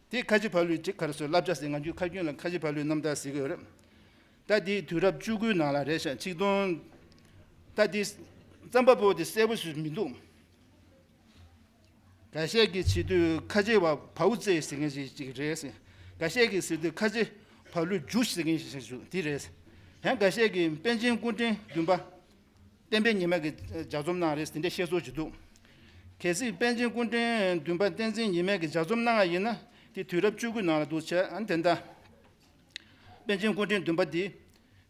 དེ་ཁ་ཆེ་བ་ལུས་ཅིག་ག་རེ་ཟེར། བསླབ་བྱ་ཟེར། ང་ཚོའི་ཁ་རྒྱུན་ལ་ཁ་ཆེ་བ་ལུས་རྣམ་ཐར་ཟེར་གྱི་ཡོད་རེད། ད་དེ་དུས་རབས་བཅུ་དགུའི་ནང་ལ་རེད་ཤག་ཆིག་སྟོང་། ད་དེ་རྩོམ་པ་པོ་དེ་གསལ་པོ་ཞིག་མི་འདུག་འགའ་ཤས་ཀྱིས་བྱེད་དུས་ཁ་ཆེ་བ་བའུ་ཙེ་ཟེར་མཁན་ཞིག་ཅིག་རེད། འགའ་ཤས་ཀྱིས་ཟེར་དུས་ཁ་ཆེ་བ་ལུ་ཇུ་ཟེར་མཁན་ཞིག་ཞིག་འདི་རེད། ཡང་འགའ་ཤས་ཀྱིས་པཎ་ཆེན་སྐུ་ཕྲེང་བདུན་པ་བསྟན་པའི་ཉི་མ་གི་ལྗགས་རྩོམ་གནང་རེད་ཟེར་འདི་བཤད་སྲོལ་ཅིག་འདུག་གལ་སྲིད་པཎ་ཆེན་སྐུ་ཕྲེང་བདུན་པ་བསྟན་འཛིན་ཉི་མ་གི་ལྗགས་རྩོམ་གནང་བ་ཡིན་ན་དེ་དུས་རབས་བཅུ་དགུ་ནང་ལ་འདུག་བྱས། ཨ་ནི་དེ་འདྲ་པཎ་ཆེན་སྐུ་ཕྲེང་བདུན་པ་འདི་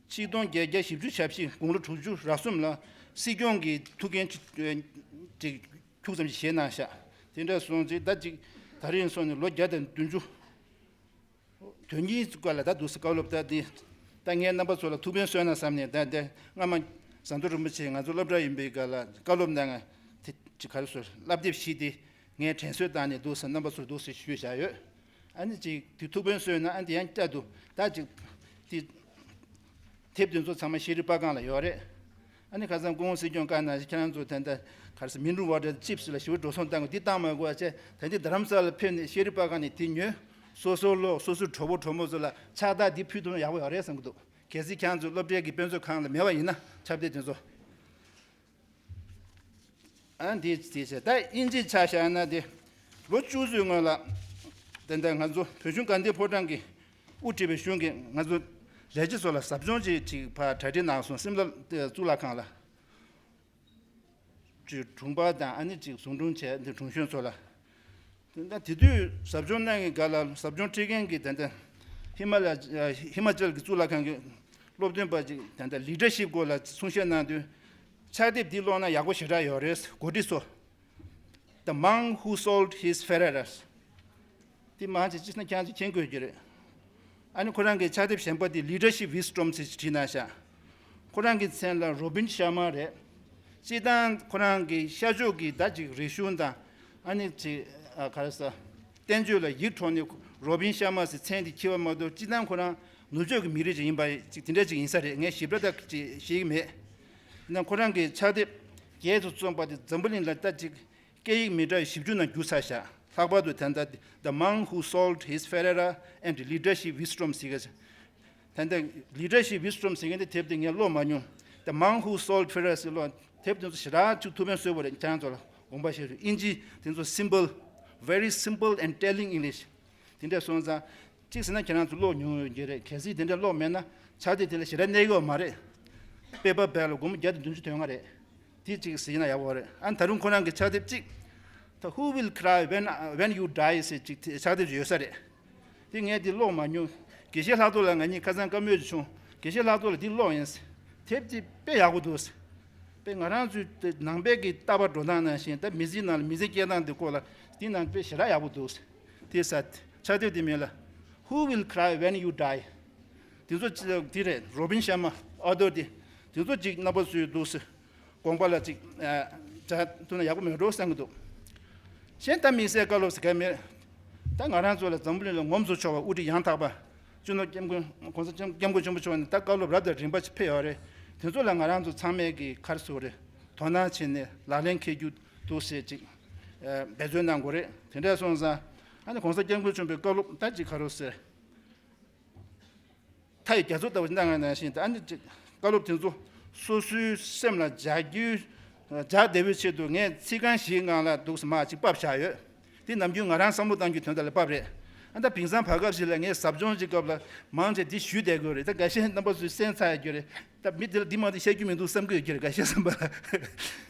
ཆིག་སྟོང་བརྒྱད་བརྒྱ་བཞི་བཅུ་ཞེ་བཞི་དགུང་ལོ་དྲུག་ཅུ་རེ་གསུམ་ལ་སྲིད་སྐྱོང་གི་ཐུགས་འགན་ཅིག་ཅིག་ཁྱུག་ཙམ་ཞིག་བཞེས་གནང་ཤག་དེ་འདྲ་སོང་ཚེ་ད་ཅིག་ད་རིང་སོང་ནས་ལོ་བརྒྱ་དང་བདུན་ཅུ། དོན་གཉིས་བཀའ་ལ་ད་འདུག་སེ་བཀའ་སློབ་ད་འདི་ད་ངས་རྣམ་པ་ཚོ་ལ་ཐུགས་ཕན་གསོས་ན་བསམ་ནས་ད་འདི་སྔ་མ་ཟམ་གདོང་རིན་པོ་ཆེ་ང་ཚོ་སློབ་གྲྭ་ཡིན་པའི་སྐབས་ལ་བཀའ་སློབ་གནང་ང་དེ་ཅིག་ག་རེ་ཟེར་བསླབ་དེབ་བཞི་དེ་ངས་དྲན་གསོ་བཏང་ནས་འདུག་སེ་རྣམ་པ་ཚོར་འདུག་སེ་ཞུས་བཞག་ཡོད། ཨ་ནི་ཅིག་དེ་ཐུགས་ཕན་གསོས་ན་ཨ་འདི་ཡང་བསྐྱར་དུ་ད་ཅིག་དེ། དེབ་དེ་ཚོ་ཚང་མ་ཤེས་རིག་པར་ཁང་ལ་ཡོད་རེད། ཨ་ནི་ཁ་སང་སྐུ་ངོ་སྲིད་སྐྱོང་བཀའ་གནང་ཞིག་ཁྱེད་རང་ཚོ་ད་ལྟ་ག་རེ་ཟེར་མི་ནི་རལ་ཝ་ཊར་ཅིབ་སི་ལ་ཞེ་པོ་འགྲོ་སོང་བཏང་གི་འདི་བཏང་མ་དགོས་བྱས་ད་འདི་རྡ་རམ་ས་ལ་ཕེབས་ནས་ཤེས་རིག་པར་ཁང་ནས་དེ་ཉོས། སོ་སོའི་སློབ་སོ་སོའི་གྲོགས་པོ་གྲོགས་མོ་ཚོ་ལ་ཕྱག་རྟགས་འདི་ཕུལ་ཐུབ་ན་ཡག་པོ་ཡོད་རེད་བསམ་གི་འདུག་གལ་སྲིད་ཁྱེད་རང་ཚོ་སློབ་གྲྭའི་གི་དཔེ་མཛོད་ཁང་ལ་མེད་པ་ཡིན་ན་ཕྱག་དེབ་དེ་ཚོ། ཨ་འདི་དེ་བྱས་ད་དབྱིན་ཇི་ཆ་བཞག་ན་དེ་ལོ་བཅུ་ཙམ་སྔོན་ལ་དེ་འདྲ་ང་ཚོ་བོད་གཞུང་དགའ་ལྡན་ཕོ་བྲང་གི་དབུ་ཁྲིད་པའི་གཞུང་གིས་ང་ཚོ་ལས་བྱེད་ཚོ་ལ་ཟབ་སྦྱོང་ཅིག་ཅིག་ཕར་གྲ་སྒྲིག་གནང་སོང་། སིམ་ལ་གཙུག་ལག་ཁང་ལ་ཅིག་དྲུང་འཕར་དང་ཨ་ནི་ཅིག་ཟུང་དྲུང་བྱས་འདི་དྲུང་གཞོན་ཚོ་ལ། དེ་འདྲ་དེ་དུས་ཟབ་སྦྱོང་གནང་གི་སྒང་ལ་ཟབ་སྦྱོང་ཁྲིད་མཁན་གྱི་དེ་འདྲ་ཧི་མ་ལ་ཧི་མ་ཅལ་གྱི་གཙུག་ལག་ཁང་གི་སློབ་སྟོན་པ་ཅིག་དེ་འདྲ་ལི་ཌར་ཤིབ་སྐོར་ལ་གསུང་བཤད་གནང་དུས། ཕྱག་དེབ་འདི་ཀློག་ན་ཡག་པོ་ཞེ་དྲག་ཡོད་རེད། གོ་སྒྲིག་སོ། The monk who sold his Ferreras། འདི་མང་ཆེ་ཅི་ན་ཁྱེད་ཚོས་མཁྱེན་དགོས་ཀྱི་རེད། ཨ་ནི་ཁོ་རང་གི་ཕྱག་དེབ་གཞན་པ་འདི་Leadership Wisdom་ཟེར་བྲིས་གནང་ཤག་ཁོ་རང་གི་མཚན་ལ་Robin Sharma་རེད། སྤྱིར་བཏང་ཁོ་རང་གི་ཤར་ཕྱོགས་ཀྱི་ད་ཅིག་རིག་གཞུང་དང་ཨ་ནི་ཅིག་ཨ་ག་རེ་ཟེར། བསྟན་བཅོས་ལ་ཡིག་འཕྲོག་ནས་Robin Sharma་ཟེར་མཚན་དེ་འཁྱེར་བ་མ་གཏོགས་སྤྱིར་བཏང་ཁོ་རང་ནུབ་ཕྱོགས་ཀྱི་མི་རིགས་ཅིག་ཡིན་པ་ཅིག་དེ་འདྲ་ཅིག་ཡིན་ས་རེད། ངས་ཞིབ་ཕྲ་ད་ཅིག་ཤེས་ཀྱི་མེད། ཡིན་ན་ཁོ་རང་གི་ཕྱག་དེབ་རྒྱས་སུ་རྩོམ་པ་དེ་འཛམ་བུ་གླིང་ལ་ད་ཅིག་སྐད་ཡིག་མི་འདྲ་བའི་བཞི་བཅུ་ནང་བསྒྱུར་ཚར་ཤག་ལྷག་པར་དུ་ད་ལྟ་The Monk Who Sold His Ferrari and Leadership Wisdom་ཟེར་གི། ད་ལྟ་Leadership Wisdom་ཟེར་གི་འདི་དེབ་དེ་ངས་ཀློག་མ་མྱོང་། The Monk Who Sold Ferrari་ཟེར་ཀློག་དེབ་དེ་ཚོ་ཞེ་དྲག་ཅིག་ཐུགས་ཕན་གསོས་པ་རེད། ཁྱེད་རང་ཚོ་ལ་དགོངས་པ་བཞེས་རོགས། དབྱིན་ཇི་དེ་ཚོ་simple, very simple and telling English། དེ་འདྲ་སོང་ཙང་གཅིག་ཟེར་ན་ཁྱེད་རང་ཚོ་ཀློག་མྱོང་ཡོད་ཀྱི་རེད། གལ་སྲིད་དེ་འདྲ་ཀློག་མེད་ན་ཕྱག་དེབ་དེ་ལ་ཞེ་དྲག་གནས་ཀྱི་ཡོད་མ་རེད། པེ་པར་བེག་ལ་སྒོར་མོ་བརྒྱ་དང་བདུན་ཅུ་དོན་ལྔ་རེད། དེ་གཅིག་ཟེར་ན་ཡག་པོ་རེད། ཨ་ད་རུང་ཁོ་རང་གི་ཕྱག་དེབ་གཅིག་ད་Who will cry when, when you die་ཟེར་གཅིག་དེ་ཕྱག་དེབ་ཅིག་ཡོད་ས་རེད། དེ་ངས་དེ་ཀློག་མ་མྱོང་། དགེ་བཤེས་ལྷག་རྡོར་ལགས་ང་གཉིས་ཁ་སང་བཀའ་མོལ་ཅིག་བྱུང་། དགེ་བཤེས་ལྷག་རྡོར་ལགས་དེ་ཀློག་ཡིན་ཟེར། དེབ་དེ་དཔེ་ཡག་པོ་འདུག་ཟེར། དཔེ་ང་རང་ཚོའི་དེ་ནང་པའི་གི་ལྟ་བ་འགྲོ་སྟངས་ནང་བཞིན་ད་མི་ཚེའི་ནང་ལ་མི་ཚེ་སྐྱེལ་སྟངས་དེ་སྐོར་ལ་དེ་ནང་དཔེ་ཞེ་དྲག་ཡག་པོ་འདུག་ཟེར། དེ་ས་ཕྱག་དེབ་དེ་མིང་ལ་Who will cry when you die། དེ་ཚོ་ཅི་དེ་རེད། Robin Sharma author་དེ། དེ་ཚོ་ཅིག་རྣམ་པ་ཚོས་འདུག་སེ་དགོངས་པ་ལ་ཅིག་ཨ་འཇགས་ཐུབ་ན་ཡག་པོ་མེད་འགྲོ་བསམ་གྱི་འདུག་གཞན་ད་དམིགས་བསལ་བཀའ་སློབ་ཟེར་མཁན་མེད། ད་ང་རང་ཚོ་ལ་འཛམ་བུ་གླིང་ལ་ངོམ་སུ་ཆོག་པ་དབུ་ཁྲིད་ཡང་དག་པ་སྤྱི་ནོར་༸སྐྱབས་མགོན་༸གོང་ས་༸སྐྱབས་༸སྐྱབས་མགོན་ཆེན་པོ་མཆོག་ནས་ད་བཀའ་སློབ་རབ་དང་རིམ་པ་ཅིག་ཕེབས་ཡོད་རེད། དེ་ཚོ་ལ་ང་རང་ཚོ་ཚང་མས་ཀྱི་ག་རེ་ཟེར་དགོས་རེད། དོ་སྣང་བྱས་ནས་ལག་ལེན་འཁེལ་རྒྱུ་འདུག་སེ་ཅིག་ཨ་འབད་བརྩོན་གནང་དགོས་རེད། དེ་འདྲ་སོང་ཙང་ཨ་ནི་༸གོང་ས་༸སྐྱབས་མགོན་ཆེན་པོའི་བཀའ་སློབ་ད་ཅིག་ག་རེ་ཟེར། མཐའ་ཡི་རྒྱ་མཚོ་ལྟ་བུ་གནང་བ་ནང་བཞིན་དུ་ཨ་ནི་ཅིག་བཀའ་སློབ་དེ་ཚོ་སོ་སོའི་སེམས་ལ་འཇགས་རྒྱུ། འཇགས་བདེ་བོའི་ཆེད་དུ་ངས་ཚིག་རྐང་བཞིའི་ངང་ལ་འདུག་སེ་མར་ཅིག་ཕབ་བཞག་ཡོད། དེ་ནམ་རྒྱུན་ང་རང་བསམ་བློ་བཏང་རྒྱུའི་དོན་དག་ལ་ཕབ་རེད། ཨ་ད་དེང་སང་བར་སྐབས་ཤིག་ལ་ངས་ཟབ་སྦྱོང་གི་སྐབས་ལ་མང་ཆེ་འདི་ཞུས་བསྡད་དགོས་རེད། ད་འགའ་ཤས་རྣམ་པ་ཚོས་གསན་ཚར་ཡོད་རྒྱུ་རེད། ད་མི་འདི་ལ་འདི་མ་འདི་བཤད་རྒྱུ་མི་འདུག་བསམ་གྱི་ཡོད་རྒྱུ་རེད། འགའ་ཤས་བསམ་པ་ལ།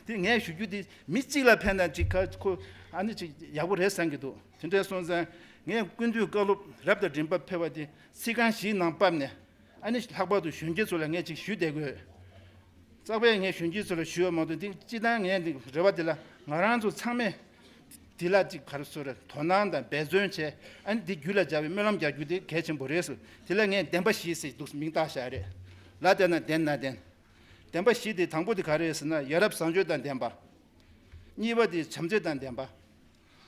དེ་ངས་ཞུ་རྒྱུ་འདི་མི་གཅིག་ལ་ཕན་ན་ཅིག་ཁ་ཁོ་ཨ་ནི་ཅིག་ཡག་པོ་རེད་བསམ་གྱི་འདུག་དེ་འདྲ་སོང་ཙང་ངས་ཀུན་འདུས་བཀའ་སློབ་རབ་དང་རིམ་པ་ཕེབས་པ་དེ་ཚིག་རྐང་བཞིའི་ནང་ཕབ་ནས་ཨ་ནི་ལྷག་པར་དུ་གཞོན་སྐྱེས་ཚོ་ལ་ངས་ཅིག་ཞུས་བསྡད་དགོས། རྩ་བའི་ངས་གཞོན་སྐྱེས་ཚོ་ལ་ཞུས་པ་མ་གཏོགས་འདི་སྤྱིར་བཏང་ངས་འདི་རེ་བ་འདི་ལ་ང་རང་ཚོ་ཚང་མས་འདི་ལ་ཅིག་ག་རེ་ཟེར་རེད། དོ་སྣང་དང་འབད་བརྩོན་བྱས་ཨ་ནི་འདི་རྒྱུད་ལ་འཇགས་པའི་སྨོན་ལམ་རྒྱག་རྒྱུ་དེ་གལ་ཆེན་པོ་རེད་ཟེར། དེ་ལ་ངས་བདེན་པ་བཞི་ཟེར་འདུག་མིང་བཏགས་བཞག་རེད། ལ་བརྟེན་ན་བདེན་ན་བདེན། བདེན་པ་བཞི་དེ་དང་པོ་དེ་ག་རེ་རེད་ཟེར་ན་ཡ་རབས་བཟང་སྤྱོད་དང་ལྡན་པ། གཉིས་པ་དེ་བྱམས་བརྩེ་དང་ལྡན་པ།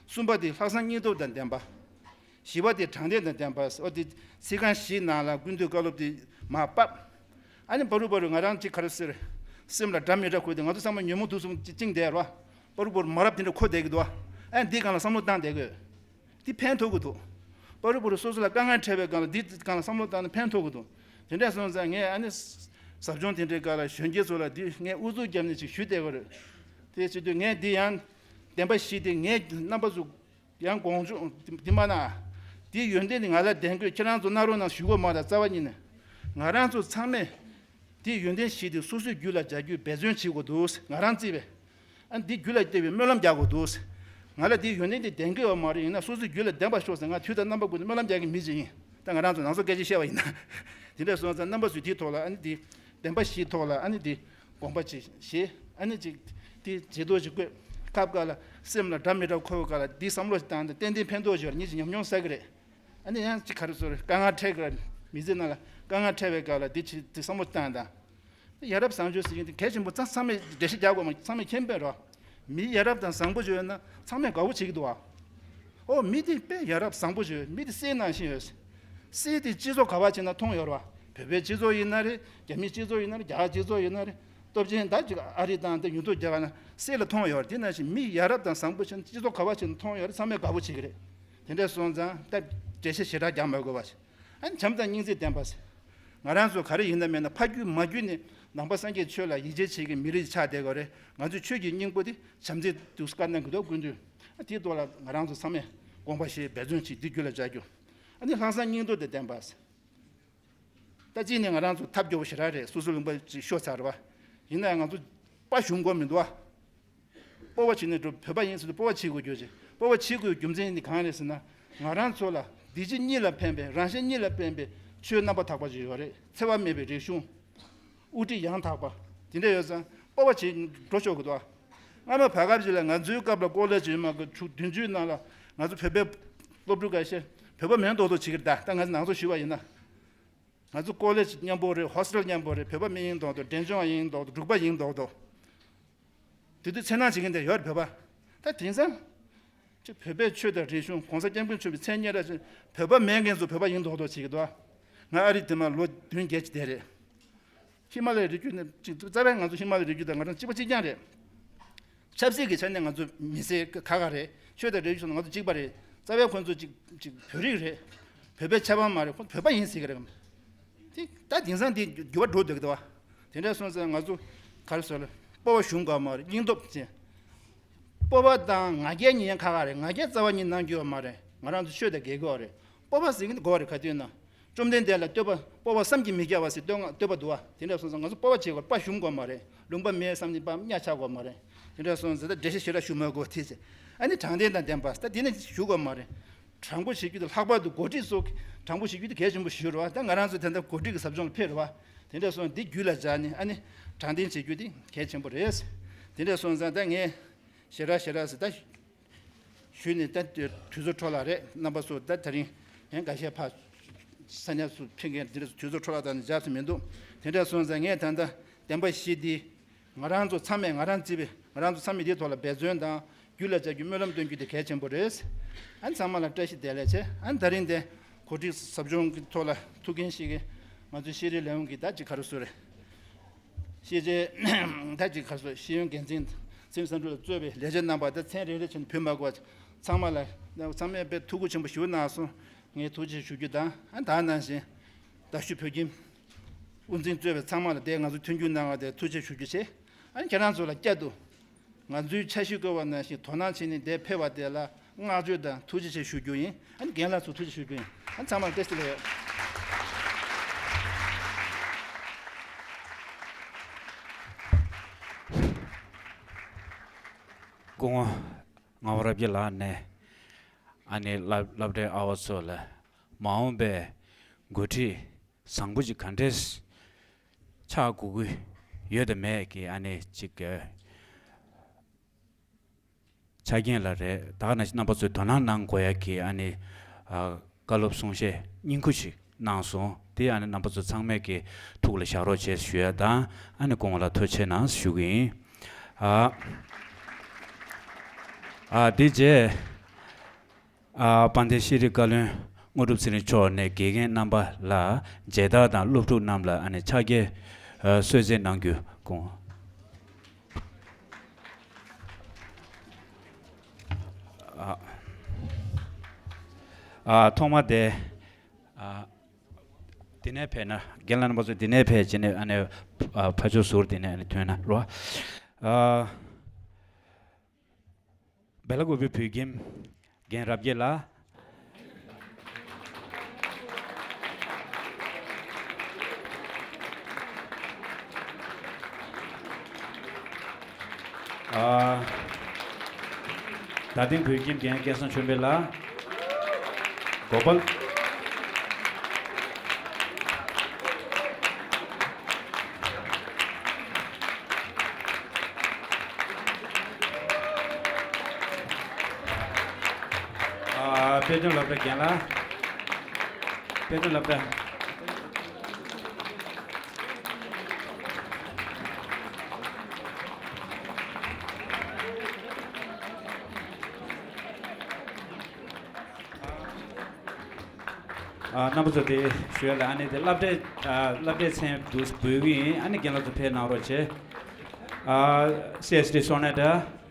གསུམ་པ་དེ་ལྷག་བསམ་སྙིང་སྟོབས་དང་ལྡན་པ། བཞི་པ་དེ་དྲང་བདེན་དང་ལྡན་པ། ཨོ་དེ་ཚིག་རྐང་བཞིའི་ནང་ལ་ཀུན་འདུས་བཀའ་སློབ་དེ་མར་ཕབ། ཨ་ནི་བར་དུ་བར་དུ་ང་རང་ཅིག་ག་རེ་ཟེར། སེམས་ལ་འདྲ་མི་འདྲ་འཁོར་ཏེ་ང་ཚོ་ཚང་མ་ཉོན་མོངས་དུག་གསུམ་ཅིག་བཅིངས་བསྡད་རོ། བར་དུ་བར་དུ་མ་རབས་དེ་འདྲ་འཁོར་བསྡད་ཀྱི་འདུག་ཨ་ནི་འདིའི་སྒང་ལ་བསམ་བློ་བཏང་བསྡད་དགོས། འདི་ཕན་ཐོགས་ཀྱི་འདུག་བར་དུ་བར་དུ་སོ་སོ་ལ་དཀའ་ངལ་འཕྲད་པའི་སྒང་ལ་འདི་སྒང་ལ་བསམ་བློ་བཏང་ན་ཕན་ཐོགས་ཀྱི་འདུག་དེ་འདྲ་སོང་ཙང་ངས་ཨ་ནི་ཟབ་སྦྱོང་དེ་འདྲའི་སྒང་ལ་གཞོན་སྐྱེས་ཚོ་ལ་འདི་ངས་ཨུ་ཚུགས་བརྒྱབ་ནས་ཅིག་ཞུས་བསྡད་ཀྱི་རེད། དེ་བྱེད་དུས་ངས་འདི་ཡང་ བདེན་པ་བཞི་དེ་ངས་རྣམ་པ་ཚོ་ཡང་དགོངས་ཆོག་འདི་མ་གནང་། དེའི་ཡོན་ཏན་དེ་ང་ལ་ལྡན་དགོས། ཁྱེད་རང་ཚོ་གནང་རོགས་གནང་ཞུ་དགོས་མ་རེད། རྩ་བ་ཉིད་ནས་ང་རང་ཚོ་ཚང་མས་དེའི་ཡོན་ཏན་བཞི་དེ་སོ་སོའི་རྒྱུད་ལ་སྦྱར་རྒྱུའི་འབད་བརྩོན་བྱེད་དགོས་འདུག་ང་རང་བརྩིས་པས། ཨ་འདི་རྒྱུད་ལ་བསྟེན་པའི་སྨོན་ལམ་རྒྱག་དགོས་འདུག་ང་ལ་དེའི་ཡོན་ཏན་དེ་ལྡན་གྱི་ཡོད་མ་རེད། ཡིན་ན་སོ་སོའི་རྒྱུད་ལ་ལྡན་པ་ཤོག་ཟེར་ང་དུས་དང་རྣམ་པ་ཀུན་ཏུ་སྨོན་ལམ་རྒྱག་གི་མི་ཅིག་ཡིན། ད་ང་རང་ཚོ་ནང་སོ་སྐད་ཆ་བཤད་པ་ཡིན་ན། དེ་འདྲ་སོང་ཙང་རྣམ་པ་ཚོས་དེའི་ཐོག་ལ་ཨ་ནི་དེ་བདེན་པ་བཞིའི་ཐོག་ལ་ཨ་ནི་དེ་དགོངས་པ་ཅིག་བཞེས། ཨ་ནི་ཅིག་དེ་བྱེད་དོ་ཅིག་བཀོད། སྐབས་འགའ་ལ་སེམས་ལ་འདྲ་མི་འདྲ་འཁོར་བའི་སྐབས་ལ་འདི་བསམ་བློ་ཞིག་བཏང་སྟེ་ཏན་ཏན་ཕན་ཐོགས་ཡོད་རེད། ཉིད་ཀྱི་ཉམས་མྱོང་གསལ་གི་རེད། ཨ་ནི་ཡང་ཅིག་ག་རེ་ཟེར་དཀའ་ངལ་འཕྲད་གི་རེད། མི་ཚེ་ནང་ལ་དཀའ་ངལ་འཕྲད་པའི་སྐབས་ལ་འདི་ཅིག་དེ་བསམ་བློ་བཏང་དང་། ཡ་རབས་བཟང་སྤྱོད་ཟེར་མཁན་དེ་གལ་ཆེན་པོ་ཚང་ཚང་མས་འགྲེལ་བཤད་རྒྱག་དགོས་མ། ཚང་མས་མཁྱེན་པས་རོ། མི་ཡ་རབས་དང་བཟང་པོ་ཅིག་ཡོད་ན་ཚང་མས་དགའ་བོ་བྱེད་ཀྱི་འདུག་བ། ཨོ་མི་དེ་དཔེ་ཡ་རབས་བཟང་པོ་ཅིག་ཡོད། མི་དེ་སྲས་ནང་བཞིན་ཡོད། སྲས་དེ་སྤྱི་ཚོགས་ག་པར་ཕྱིན་ན་མཐོང་ཡོད་རེད་བ། བོད་པའི་སྤྱི་ཚོགས་ཡིན་ན་རེད། རྒྱ་མིའི་སྤྱི་ཚོགས་ཡིན་ན་རེད། རྒྱ་གར་སྤྱི་ཚོགས་ཡིན་ན་རེད། སྟོབས་ཆེན་ད་ཅིག་ཨ་རི་དང་དེ་ཉོ་ཐུག་རྒྱག་པ་ན་སྲས་ལ་མཐོང་ཡོད་རེད། དེ་ནང་བཞིན་མི་ཡ་རབས་དང་བཟང་པོ་ཕྱིན་སྤྱི་ཚོགས་ག་པར་ཕྱིན་ན་མཐོང་ཡོད་རེད། ཚང་མས་དགའ་བོ་བྱེད་ཀྱི་རེད། དེ་འདྲ་སོང་ཙང་ད་འགྲེལ་བཤད་ཞེ་དྲག་རྒྱག་མ་དགོས་པ་ཞིག་ཨ་ནི་བྱམས་དང་སྙིང་རྗེ་ལྡན་པ་ཟེར། ང་རང་ཚོ་ག་རེ་ཡིན་ན་མིན་ན་ཕ་རྒྱུད་མ་རྒྱུད་ནས་ནང་པ་སངས་རྒྱས་ཆོས་ལ་ཡིད་ཆེས་བྱེད་མཁན་མི་རིགས་ཆགས་བསྡད་དགོས་རེད། ང་ཚོའི་ཆོས་ཀྱི་སྙིང་པོ་དེ་བྱམས་བརྩེ་འདུག་སེ་བཀའ་གནང་གི་འདུག་སྐུ་མདུན། ཨ་དེའི་ཐོག་ལ་ང་རང་ཚོ་ཚང་མས་དགོངས་པ་བཞེས། འབད་བརྩོན་བྱེད། འདི་རྒྱུད་ལ་འཇགས་རྒྱུ། ཨ་ནི་ལྷག་བསམ་སྙིང་སྟོབས་དང་ལྡན་པ་ཟེར། ད་གཅིག་ནས་ང་རང་ཚོ་ཐབས་སྐྱོ་པོ་ཞེ་དྲག་རེད། སོ་སོ་ལུང་པ་ཅིག་ཤོར་ཚར་བ། ཡིན་ན་ཡང་ང་ཚོ་དཔའ་ཞུམ་དགོས་མི་འདུག་བ། སྤོབས་པ་བྱས་ནས་འགྲོ། བོད་པ་ཡིན་ཟེར་དུས་སྤོབས་པ་བྱེད་དགོས་རྒྱུ་ཅིག་སྤོབས་པ་བྱེད་དགོས་རྒྱུ་མཚན་ནི་གང་རེད་ཟེར་ན། ང་རང་ཚོ་ལ་འདི་ཕྱི་གཉིས་ལ་ཕན་པའི་རང་གཞན་གཉིས་ལ་ཕན་པའི་ཆོས་རྣམ་པར་དག་པ་ཅིག་ཡོད་རེད། འཚེ་བ་མེད་པའི་རིག་གཞུང་། དབུ་ཁྲིད་ཡང་དག་པ། དེ་འདྲ་ཡོད་ཙང་སྤོབས་པ་བྱེད་འགྲོ་ཆོག་གི་འདུག་སྔ་མ་བར་སྐབས་ཅིག་ལ་ང་ཚོའི་སྐབས་ལ་ཀོ་ལེ་ཇི་ཡོད་མ་གི་དྲུག་བདུན་ཅུའི་ནང་ལ་ང་ཚོ་བོད་པའི་སློབ་ཕྲུག་ཁ་ཤས་བོད་པ་མིན་མདོག་མདོག་བྱེད་ཀྱི་རེད། ད་ད་ང་ཚོ་ནང་ཚོ་ཞུས་པ་ཡིན་ན། ང་ཚོ་ཀོ་ལེ་ཇི་མཉམ་པོ་རེད། ཧོ་སི་ཊལ་མཉམ་པོ་རེད། བོད་པ་མི་ཡིན་མདོག་མདོག་འབྲས་ལྗོངས་ཡིན་མདོག་མདོག་འབྲུག་པ་ཡིན་མདོག་མདོག་དེ་དུས་འཚེར་སྣང་བྱེད་མཁན་དེ་ཡོད་རེད་བོད་པ། ད་དེང་སང་ཅིག་བོད་པའི་ཆོས་དང་རིག་གཞུང་། གོང་ས་སྐྱབས་མགོན་མཆོག་གི་མཚན་སྙན་གྲགས་ཅན། བོད་པ་མིན་མཁན་ཚོ་བོད་པ་ཡིན་མདོག་མདོག་བྱེད་ཀྱི་འདུག་ང་ཨ་རི་དེ་མར་ལོ་བདུན་བརྒྱད་ཅིག་བསྡད་རེད། ཧི་མ་ལ་ཡའི་རི་རྒྱུད་ནས་ཅིག་རྩ་བའི་ང་ཚོ་ཧི་མ་ལ་ཡའི་རི་རྒྱུད་དང་ང་རང་གཅིག་པ་གཅིག་རྐྱང་རེད། ཆབ་སྲིད་ཀྱི་ཆ་ནས་ང་ཚོ་མི་སེར་ཁག་ཁག་རེད། ཆོས་དང་རིག་གཞུང་ང་ཚོ་གཅིག་པ་རེད། རྩ་བའི་ཁོང་ཚོ་གཅིག་གཅིག་བོད་རིགས་རེད། བོད་པའི་ཆབ་འབངས་མ་རེད། ཁོང་བོད་པ་ཡིན་ཟེར་གི་རེད། དེ་ད་དེང་སང་དེ་འགྱུར་བ་འགྲོ་འདུག་གི་འདུག་བ། དེ་འདྲ་སོང་ཙང་ང་ཚོ་ག་རེ་ཟེར་ལ། སྤོབས་པ་ཞུམ་དགོས་མ་རེད། སྙིང་སྟོབས་ཅན། སྤོབས་པ་དང་ང་རྒྱལ་གཉིས་ཁག་ཁག་རེད། ང་རྒྱལ་རྩ་བ་ཉིད་གནང་རྒྱུ་ཡོད་མ་རེད། ང་རང་ཚོ་ཆོས་དང་འགལ་གྱི་ཡོད་རེད། སྤོབས་པ་ཟེར་གྱི་འདི་དགོས་རེད། ག་དུས་ན། བཅོམ་ལྡན་འདས་ལ་བསྟོད་པ། སྤོབས་པ་བསམ་གྱིས་མི་ཁྱབ་པ་ཟེར་བསྟོད་བསྔགས་བསྟོད་པ་འདུག་བ། དེ་འདྲ་སོང་ཙང་ང་ཚོ་སྤོབས་པ་བྱེད་དགོས། དཔའ་ཞུམ་དགོས་མ་རེད། ལུང་པ་མེད་བསམ་གྱིས་དཔའ་གཉའ་ཆག་དགོས་མ་རེད། དེ་འདྲ་སོང་ཙང་ད་འགྲེལ་བཤད་ཞེ་དྲག་ཞུ་མ་དགོས་དེ་ཟེར། ཨ་ནི་དྲང་བདེན་དང་ལྡན་པ་ད་དེ་ནི་ཞུ་དགོས་མ་རེད། དྲང་པོ་བྱེད་རྒྱུ་དེ་ལྷག་པར་དུ་འགོ་ཁྲིད་སོགས་དྲང་པོ་བྱེད་རྒྱུ་དེ་གལ་ཆེན་པོ་ཞིག་རེད་བ། ད་ང་རང་ཚོ་ད་ལྟ་འགོ་ཁྲིད་ཀྱི་ཟབ་སྦྱོང་ལ་ཕེབས་རེད་བ། དེ་འདྲ་སོང་འདི་རྒྱུད་ལ་འཇགས་ནས་ཨ་ནི་དྲང་བདེན་བྱེད་རྒྱུ་དེ་གལ་ཆེན་པོ་རེད། དེ་འདྲ་སོང་ཙང་ད་ངས་ཞེ་དྲག་ཞེ་དྲག་ཟེར་ད། ཞུས་ནས་ད་དུས་ཚོད་འཕྲོ་བརླག་རེད། རྣམ་པ་ཚོ་ད་ད་རིང་ཡང་འགའ་ཤས་ཕར་ས་གནས་སུ་ཕེབས་མཁན་དེ་འདྲ་དུས་ཚོད་འཕྲོ་བརླག་བཏང་ནས་བཞག་ས་མི་འདུག་དེ་འདྲ་སོང་ཙང་ངས་ད་ལྟ་བདེན་པ་བཞི་འདི་ང་རང་ཚོ་ཚང་མས་ང་རང་བརྩིས་པའི་ང་རང་ཚོ་ཚང་མས་འདིའི་ཐོག་ལ་འབད་བརྩོན་དང་རྒྱུད་ལ་འཇགས་རྒྱུ་སྨོན་ལམ་འདོན་རྒྱུ་དེ་གལ་ཆེན་པོ་རེད། ཨ་ནི་ཚང་མ་ལ་བཀྲ་ཤིས་བདེ་ལེགས་བྱས། ཨ་ནི་ད་རིང་འདི་གོ་སྒྲིག་ཟབ་སྦྱོང་གི་ཐོག་ལ་ཐུགས་འགན་བཞེས་མཁན་ང་ཚོའི་ཤེས་རིག་ལས་ཁུངས་ཀྱི་ད་ཅིག་ག་རེ་ཟེར་རེད། ཤེས་བྱའི་ད་ཅིག་ག་རེ་ཟེར། ཤེས་ཡོན་འགན་འཛིན་ཚེ་རིང་བསམ་གྲུབ་ལ་གཙོས་པའི་ལས་བྱེད་རྣམ་པ་དེ་མཚན་རེ་རེ་བྱས་ནས་ཕུལ་མ་དགོས་པ། ཚང་མ་ལ་ཚང་མས་དཔེ་ཐུགས་ཁུར་ཆེན་པོ་ཞིག་གནང་སོང་། ངས་ཐུགས་རྗེ་ཆེ་ཞུ་རྒྱུ་དང་། ཨ་ད་ནང་བཞིན་རྡ་ཤོད་བོད་ཁྱིམ་དབུ་འཛིན་གཙོས་པའི་ཚང་མ་ལ་དེ་ང་ཚོ་མཐུན་འགྱུར་གནང་བ་དེ་ཐུགས་རྗེ་ཆེ་ཞུ་རྒྱུ་བྱས། ཨ་ནི་ཁྱེད་རང་ཚོ་ལ་བསྐྱར་དུ་ང་ཚོའི་འཆར་གཞི་བཀོད་པ་ནང་བཞིན་དོ་སྣང་བྱས་ནས་འདིར་ཕེབས་པ་དེ་ལ་བསྔགས་བརྗོད་དང་ཐུགས་རྗེ་ཆེ་ཞུ་རྒྱུ་ཡིན། ཨ་ནི་རྒན་ལགས་ཚོ་ཐུགས་རྗེ་ཆེ་ཞུ་རྒྱུ་ཡིན། ཨ་ནི་ཚང་མ་ལ་བཀྲ་ཤིས་བདེ་ལེགས། སྐུ་ངོ་ངག་དབང་རབ་རྒྱས་ལགས་ནས་ཨ་ནི་སློབ་སློབ་གྲྭའི་ཨ་བ་ཚོ་ལ་མ་འོངས་པའི་འགོ་ཁྲིད་བཟང་པོ་ཅིག་ག་འདྲས་ཆགས་དགོས་ཀྱི་ཡོད་དམ་མེད་ཀྱི་ཨ་ནི་ཅིག་ཆ་རྐྱེན་ལ་རེད། ད་ག་ནང་བཞིན་རྣམ་པ་ཚོས་དོ་སྣང་གནང་དགོས་ཡ་གི་ཨ་ནི་ཨ་བཀའ་སློབ་གསུང་བཤད་སྙིང་ཁུ་ཞིག་གནང་སོང་། དེ་ཨ་ནི་རྣམ་པ་ཚོ་ཚང་མས་ཀྱི་ཐུགས་ལ་བཞག་རོགས་བྱེད་ཞུ་ཡ་དང་། ཨ་ནི་སྐུ་ངོ་ལ་ཐུགས་རྗེ་གནང་ཞུ་གི་ཡིན། ཨ་ཨ་དེ་རྗེས་ཨ་དཔལ་ལྡན་ཤེས་རིག་བཀའ་བློན་དངོས་གྲུབ་ཚེ་རིང་མཆོག་ནས་དགེ་རྒན་རྣམ་པ་ལ་མཇལ་དར་དང་སློབ་ཕྲུག་རྣམས་ལ་ཨ་ནི་ཕྱག་འཁྱེར་ཨ་གསོལ་སྩལ་གནང་རྒྱུ་སྐུ་ངོ། ཨ་ཨ་ཐོག་མ་དེ་ཨ་འདི་ནས་ཕེབས་ན། རྒན་ལགས་རྣམ་པ་ཚོ་འདི་ནས་ཕེབས་བྱས་ནས་ཨ་ནི་ཨ་ཕར་ཕྱོགས་ཟུར་འདི་ནས་ཨ་ནི་ཐོན་ན་རོ། ཨ་ བེ་ལ་ཀུ་པི་བོད་ཁྱིམ་རྒན་རབ་རྒྱས་ལགས། ཨ། རྡ་སྟེང་བོད་ཁྱིམ་རྒན་སྐལ་བཟང་ཆོས་འཕེལ་ལགས། གོ་པལ། ཨ། དཔེ་སྟོན་སློབ་གྲྭ་རྒན་ལགས། དཔེ་སྟོན་སློབ་གྲྭ། ཨ། རྣམ་པ་ཚོ་དེ་ཞུ་ཡ་ལ། ཨ་ནི་དེ་སློབ་གྲྭའི། ཨ། སློབ་གྲྭའི་མཚན་འདུག་འབོད་ཀྱི་ཡིན། ཨ་ནི་རྒན་ལགས་ཚོ་ཕེབས་གནང་རོགས་བྱེད། ཨ། སི་ཨེཆ་ཌི་སོ་ན་ཊ།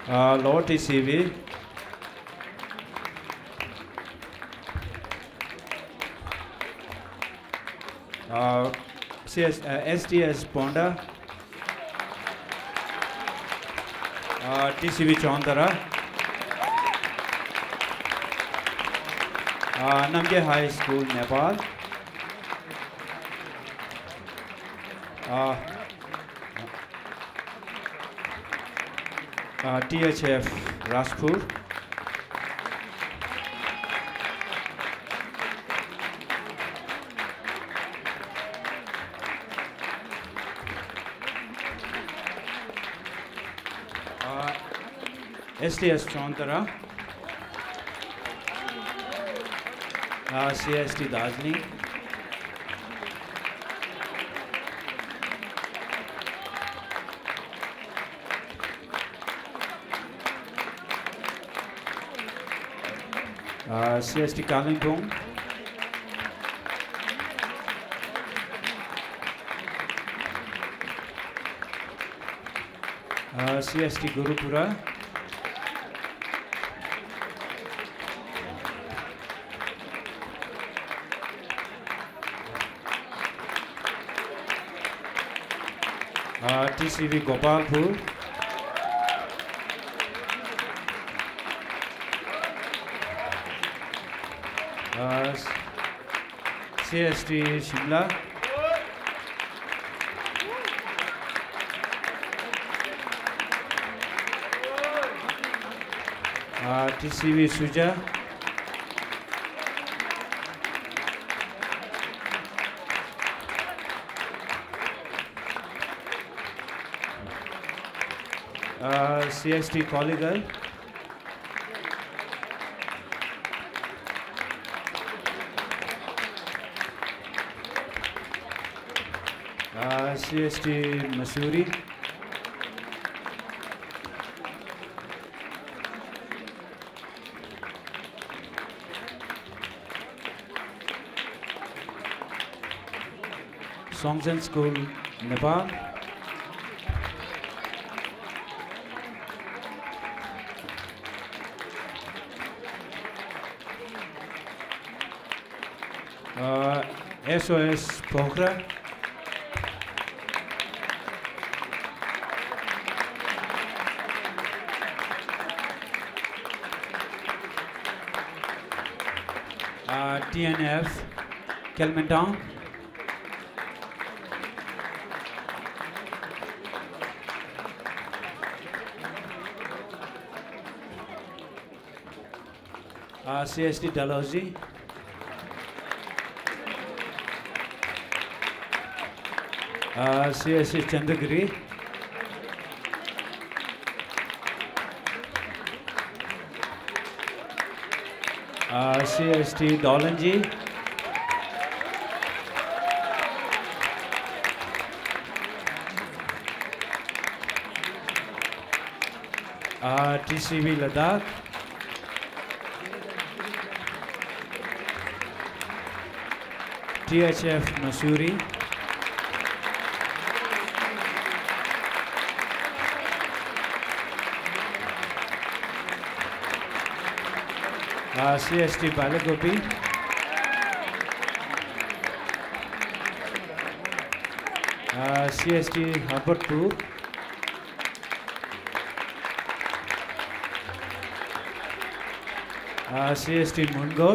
ཨ། ལོ་ཊི་སི་ཝི། ཨ། སི་ཨེཆ། ཨ། ཨེཆ་ཌི་ཨེཆ་བྷོན་ཌ། ཨ། ཊི་སི་ཝི་ཅོན་ཏ་ར། ཨ། རྣམ་རྒྱལ་ཧའི་སྐུལ་ནེ་པཱལ། ཨ། ཨ། ཊི་ཨེཆ་ཨེཕ་རཱཇ་པུར། ཨ། ཨེཆ་ཌི་ཨེཆ་ཅོན་ཏ་ར། ཨ། སི་ཨེཆ་ཌི་དར་ཇི་ལིང་། ཨ། སི་ཨེཆ་ཌི་ཀ་ལིམ་པོང་། ཨ། སི་ཨེཆ་ཌི་གུ་རུ་པུ་ར། ཨ། ཊི་སི་ཝི་གོ་པལ་པུར། ཨ། སི་ཨེཆ་ཌི་ཤིམ་ལ། ཨ། ཊི་སི་ཝི་སུ་ཇཱ། ཨ། སི་ཨེཆ་ཌི་ཀོ་ལི་གལ། ཨ། སི་ཨེཆ་ཌི་མ་སུ་རི། སོང་བཙན་སྐུལ་ནེ་པཱལ། ཨ། ཨེས་ཨོ་ཨེས་བྷོ་ཁ་ར། ཨ། ཊི་ཨེན་ཨེཕ་ཀེལ་མན་ཊོན། ཨ། སི་ཨེཆ་ཌི་ཌལ་ཧོ་ཟི། ཨ། སི་ཨེཆ་ཌི་ཅན་དྲ་གི་རི། ཨ། སི་ཨེཆ་ཌི་ཌོ་ལན་ཇི། ཨ། ཊི་སི་ཝི་ལ་དྭགས། ཊི་ཨེཆ་ཨེཕ་མ་སུ་རི། ཨ། སི་ཨེཆ་ཌི་བེ་ལ་ཀུ་པི། ཨ། སི་ཨེས་ཊི་ལྷག་པར་དུ། ཨ། སི་ཨེས་ཊི་མོན་གྷོ།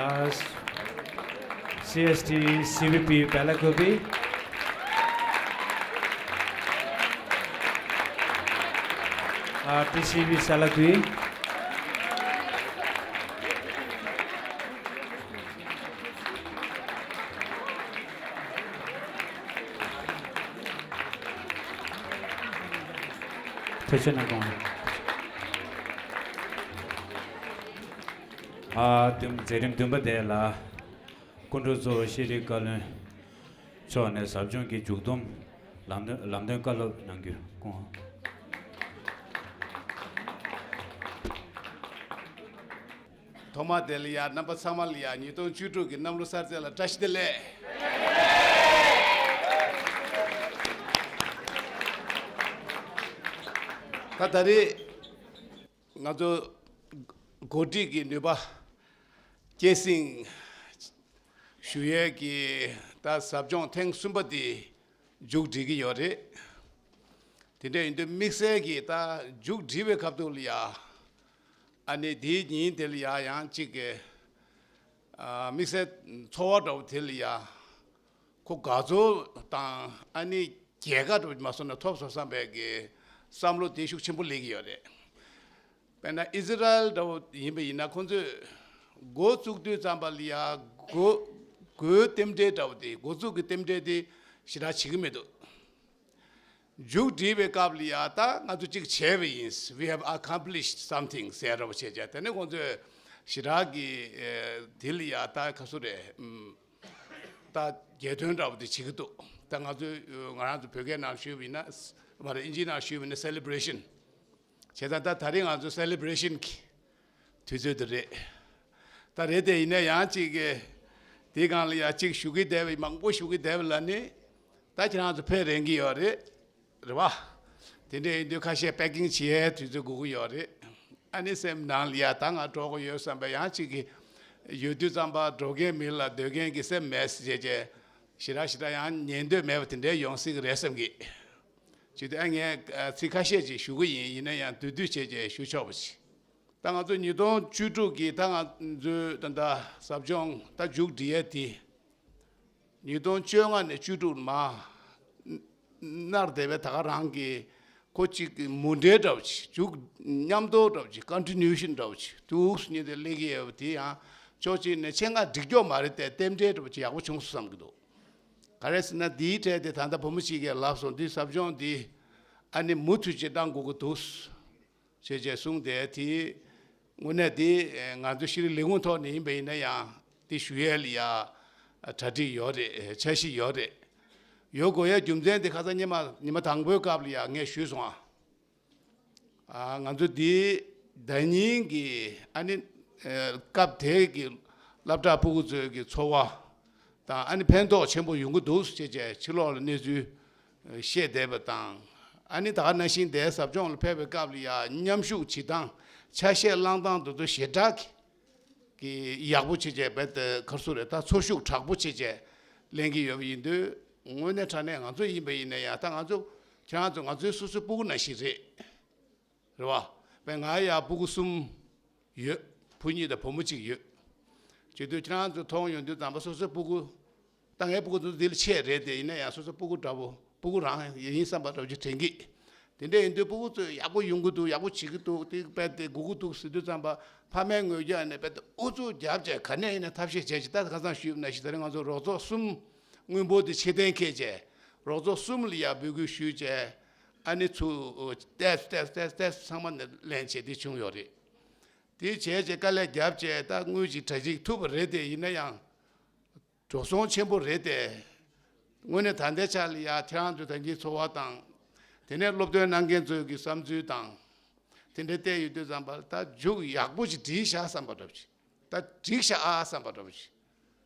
ཨ། སི་ཨེས་ཊི་སི་བི་པི་བེ་ལ་ཀུ་པི། ཨ། ཊི་སི་བི་སེ་ལ་ཀུའི། ཐུགས་རྗེ་གནང་། ཨ། མཛད་རིམ་བདུན་པ་དེ་ལ་སྐུ་མགྲོན་གཙོ་བོ་ཤེས་རིག་བཀའ་བློན་མཆོག་ནས་ཟབ་སྦྱོང་གི་མཇུག་བསྡོམས་ལམ་སྟོན་ལམ་སྟོན་བཀའ་སློབ་གནང་རྒྱུ་སྐུ་ངོ། ཐོག་མ་དེ་ལ་ཡ་རྣམ་པ་ཚང་མ་ལ་ཡ་ཉིས་སྟོང་བཅུ་དྲུག་གི་གནམ་ལོ་གསར་ཚེས་ལ་བཀྲ་ཤིས་བདེ་ལེགས། ད་ད་རེས་ང་ཚོ་འགོ་ཁྲིད་ཀྱི་ནུས་པ་སྐྱེད་སྲིང་ཞུ་ཡས་ཀྱི་ད་ཟབ་སྦྱོང་ཐེངས་གསུམ་པ་དེ་མཇུག་སྒྲིལ་གྱི་ཡོད་རེད། དེ་འདྲ་ཡིན་དུས་དམིགས་བསལ་གྱི་ད་མཇུག་སྒྲིལ་བའི་སྐབས་དུ་ལ་ཡ། ཨ་ནི་དེའི་ཉིན་དེ་ལ་ཡ་ཡང་གཅིག་གི་ཨ། དམིགས་བསལ་ཚོར་བ་འདྲ་བོ་དེ་ལ་ཡ། ཁོ་དགའ་ཚོར་དང་ཨ་ནི་རྒྱལ་ཁ་འདྲ་བོ་མ་སོང་ན་ཐོབ་སོང་བསམ་པའི་གི་བསམ་བློ་དེ་ཤུགས་ཆེན་པོ་སླེབས་ཀྱི་ཡོད་རེད། དཔེར་ན་ཨི་ཛི་རལ་འདྲ་བོ་ཡིན་པ་ཡིན་ན་ཁོང་ཚོས་འགོ་བཙུགས་དུས་ཙམ་པ་ལ་ཡ་འགོ་འགོའི་རྟེན་འབྲེལ་འདྲ་བོ་དེ་འགོ་བཙུགས་ཀྱི་རྟེན་འབྲེལ་དེ་ཞེ་དྲག་བྱེད་ཀྱི་མི་འདུག་མཇུག་སྒྲིལ་བའི་སྐབས་ལ་ཡ་ད་ང་ཚོ་གཅིག་བྱས་པ་ཡིན། We have accomplished something ཟེར་རོ་བྱས་བྱས་དེ་ནས་ཁོང་ཚོས་ཞེ་དྲག་གི་ཨེ། དེ་ལ་ཡ་ད་ག་སུ་རེད། ཨམ། ད་རྒྱལ་དོན་འདྲ་བོ་དེ་བྱེད་ཀྱི་འདུག་ད་ང་ཚོས་ང་རང་ཚོ་བོད་སྐད་ནང་ཞུས་པ་ཡིན་ན། མ་རེད། ཨིན་ཇིའི་ནང་ཞུས་པ་ཡིན་ན་celebration། བྱས་ཙང་ད་ད་རེས་ང་ཚོ་celebration་གི་དུས་ཚོད་དེ་རེད། ད་རེད་དེ་ཡིན་ན་ཡང་གཅིག་གི་དེའི་སྒང་ལ་ཡང་གཅིག་ཞུ་གི་བསྡད་པ་མང་པོ་ཞུ་གི་བསྡད་པ་ལ་ནི་ད་ཁྱེད་རང་ཚོ་ཕེབས་རན་གི་ཡོད་རེད། རེད་བ། དེ་འདྲ་ཡིན་དུས་ཁ་ཤས་པེ་ཀིང་བྱེད་ཡའི་དུས་ཚོད་དགོས་ཀྱི་ཡོད་རེད། ཨ་ནི་སེམས་ནང་ལ་ཡ་ད་ང་འགྲོ་དགོས་ཡོད་བསམ་པ་ཡང་གཅིག་གི་ཡོད་དུས་ཙམ་པ་འགྲོ་མཁན་མི་ལ་སྡོད་མཁན་གྱི་སེམས་མེད་ཟེར་བྱས་བྱས་ཞེ་དྲག་ཞེ་དྲག་ཡང་ཉན་འདོད་མེད་པ་དེ་འདྲའི་ཡོང་སྲིད་ཀྱི་རེད་བསམ་གི། བྱེད་དུས་ཨ་ངས་ཚིག་ཁ་ཤས་ཅིག་ཞུ་གི་ཡིན། ཡིན་ན་ཡང་བསྡུས་བསྡུས་བྱས་བྱས་ཞུ་ཆོག་པ་ཞིག་ད་ང་ཚོ་ཉིས་སྟོང་བཅུ་དྲུག་གི་ད་ང་ཚོའི་ད་ལྟ་ཟབ་སྦྱོང་ད་མཇུག་སྒྲིལ་ཡས་དེ། ཉིས་སྟོང་བཅོ་ལྔ་ནས་བཅུ་དྲུག་མ་སྣར་བསྡད་པའི་ད་ག་རང་གི་ཁོ་གཅིག་གི་མུ་འབྲེལ་འདྲ་བོ་ཅིག་མཇུག་མཉམ་དུ་འདྲ་བོ་ཅིག་continuation་འདྲ་བོ་ཅིག་འདུག་སྙིང་དེ་སླེབས་ཀྱི་ཡོད་པ་དེ་ཡང་ཕྱོགས་གཅིག་ནས་ཆེད་མངགས་འགྲིག་ཀྱོག་མ་རེད་དེ་རྟེན་འབྲེལ་འདྲ་བོ་ཅིག་ཡག་པོ་བྱུང་སོང་བསམ་གྱི་འདུག་ག་རེ་ཟེར་ན་འདིའི་གྲས་དེ་ད་ལྟ་བུ་མོ་གཅིག་གིས་ལབ་སོང་། འདི་ཟབ་སྦྱོང་འདི་ཨ་ནི་མུ་མཐུད་ཅིག་གནང་དགོས་ཀྱི་འདུག་ཞེས་བྱས་གསུངས་ཏེ། དེ་དངོས་གནས་དེ་ང་ཚོ་ཤེས་རིག་ལས་ཁུངས་ཐོག་ནས་ཡིན་པ་ཡིན་ན་ཡང་དེ་ཞུ་ཡས་ལ་ཡ་གྲ་སྒྲིག་ཡོད་རེད། འཆར་གཞི་ཡོད་རེད། ཡོད་དགོས་ཡས་རྒྱུ་མཚན་དེ་ཁ་སང་ཉི་མ་ཉི་མ་དང་པོའི་སྐབས་ལ་ཡ་ངས་ཞུས་སོང་ཨ། ང་ཚོ་འདི་ཟླ་ཉིན་གྱི་ཨ་ནི་སྐབས་དེ་གི་སློབ་གྲྭ་ཕྲུ་གུ་ཚོའི་གི་འཚོ་བ་དང་ཨ་ནི་ཕན་ཐོགས་ཆེན་པོ་ཡོང་གི་འདུག་ཅེས་བྱས་ཕྱི་ལོགས་ལ་གནས་ཚུལ་བཤད་བསྡད་པ་དང་། ཨ་ནི་ད་ག་ནང་བཞིན་དེ་ཟབ་སྦྱོང་ལ་ཕེབས་པའི་སྐབས་ལ་ཡ་མཉམ་ཞུགས་བྱེད་སྟངས་ཆ་ཤས་བླང་སྟངས་དེ་ཚོ་ཞེ་དྲག་གི་ཡག་པོ་བྱེད་བྱས་བས་དེ་གར་སོ་རེད། ད་ཚོར་ཤུགས་དྲག་པོ་བྱེད་བྱས་ལེན་གྱི་ཡོད་པ་ཡིན་དུས་དངོས་གནས་དྲང་གནས་ང་ཚོ་ཡིན་པ་ཡིན་ན་ཡང་ད་ང་ཚོ་ཁྱེད་རང་ཚོ་ང་ཚོའི་སོ་སོའི་སྤུ་གུ་ནང་བཞིན་རེད། རེད་བ། བས་ང་ཡ་སྤུ་གུ་གསུམ་ཡོད། བུ་གཉིས་དང་བུ་མོ་གཅིག་ཡོད། བྱེད་དུས་ཁྱེད་རང་ཚོ་མཐོང་ཡོང་དུས་ཙམ་པ་སོ་སོའི་སྤུ་གུ། ད་ངའི་སྤུ་གུ་ཚོ་འདི་ལ་ཆེ་རེད་དེ་ཡིན་ན་ཡང་སོ་སོ་སྤུ་གུ་འདྲ་བོ་སྤུ་གུ་རང་ཡིན་བསམ་པ་འདྲ་བོ་ཅིག་དྲན་གི། དེ་འདྲ་ཡིན་དུས་སྤུ་གུ་ཚོས་ཡག་པོ་ཡོང་གི་འདུག་ཡག་པོ་བྱེད་ཀྱི་འདུག་དེ་དཔེ་དེ་སྒུག་གི་འདུག་ཟེར་དུས་ཙམ་པ་ཕ་མའི་ངོས་ཀྱི་ནས་དཔེ་དེ་ཨུ་ཚུགས་རྒྱབ་བྱས་ག་ནས་ཡིན་ན་ཐབས་ཤེས་བྱས་ཀྱི། ད་ཁ་སང་ཞུས་ན་ཞིག་ད་རེས་ང་ཚོ་རོགས་ཚོགས་གསུམ་དངུལ་འབོར་དེ་ཕྱིར་འཐེན་འཁྱེར་བྱས་རོགས་ཚོགས་གསུམ་ལ་ཡ་འབོད་སྐུལ་ཞུས་བྱས་ཨ་ནི་ཚུར་ཏེས་ཏེས་ཏེས་ཏེས་ཚང་མ་ནས་ལེན་བྱས་དེ་བྱུང་ཡོད་རེད། དེ་བྱས་བྱས་དཀའ་ལས་བརྒྱབ་བྱས་ད་དངུལ་ཅིག་གྲ་སྒྲིག་ཐུབ་པ་རེད་དེ་ཡིན་ན་ཡང་། འགྲོ་སོང་ཆེན་པོ་རེད་དེ། དངོས་གནས་ད་ལྟའི་ཆ་ལ་ཡ་ཁྱེད་རང་ཚོ་ད་གིན་འཚོ་བ་དང་། དེ་ནས་སློབ་སྟོན་གནང་མཁན་ཚོའི་གི་བསམ་ཚུལ་དང་། དེ་འདྲ་བལྟས་ཡོད་དུས་ཙམ་པ་ད་མཇུག་ཡག་པོ་ཅིག་སྒྲིལ་བཞག་བསམ་པ་འདྲ་པོ་ཅིག་ད་འགྲིག་བཞག་ཨ་བསམ་པ་འདྲ་པོ་ཅིག་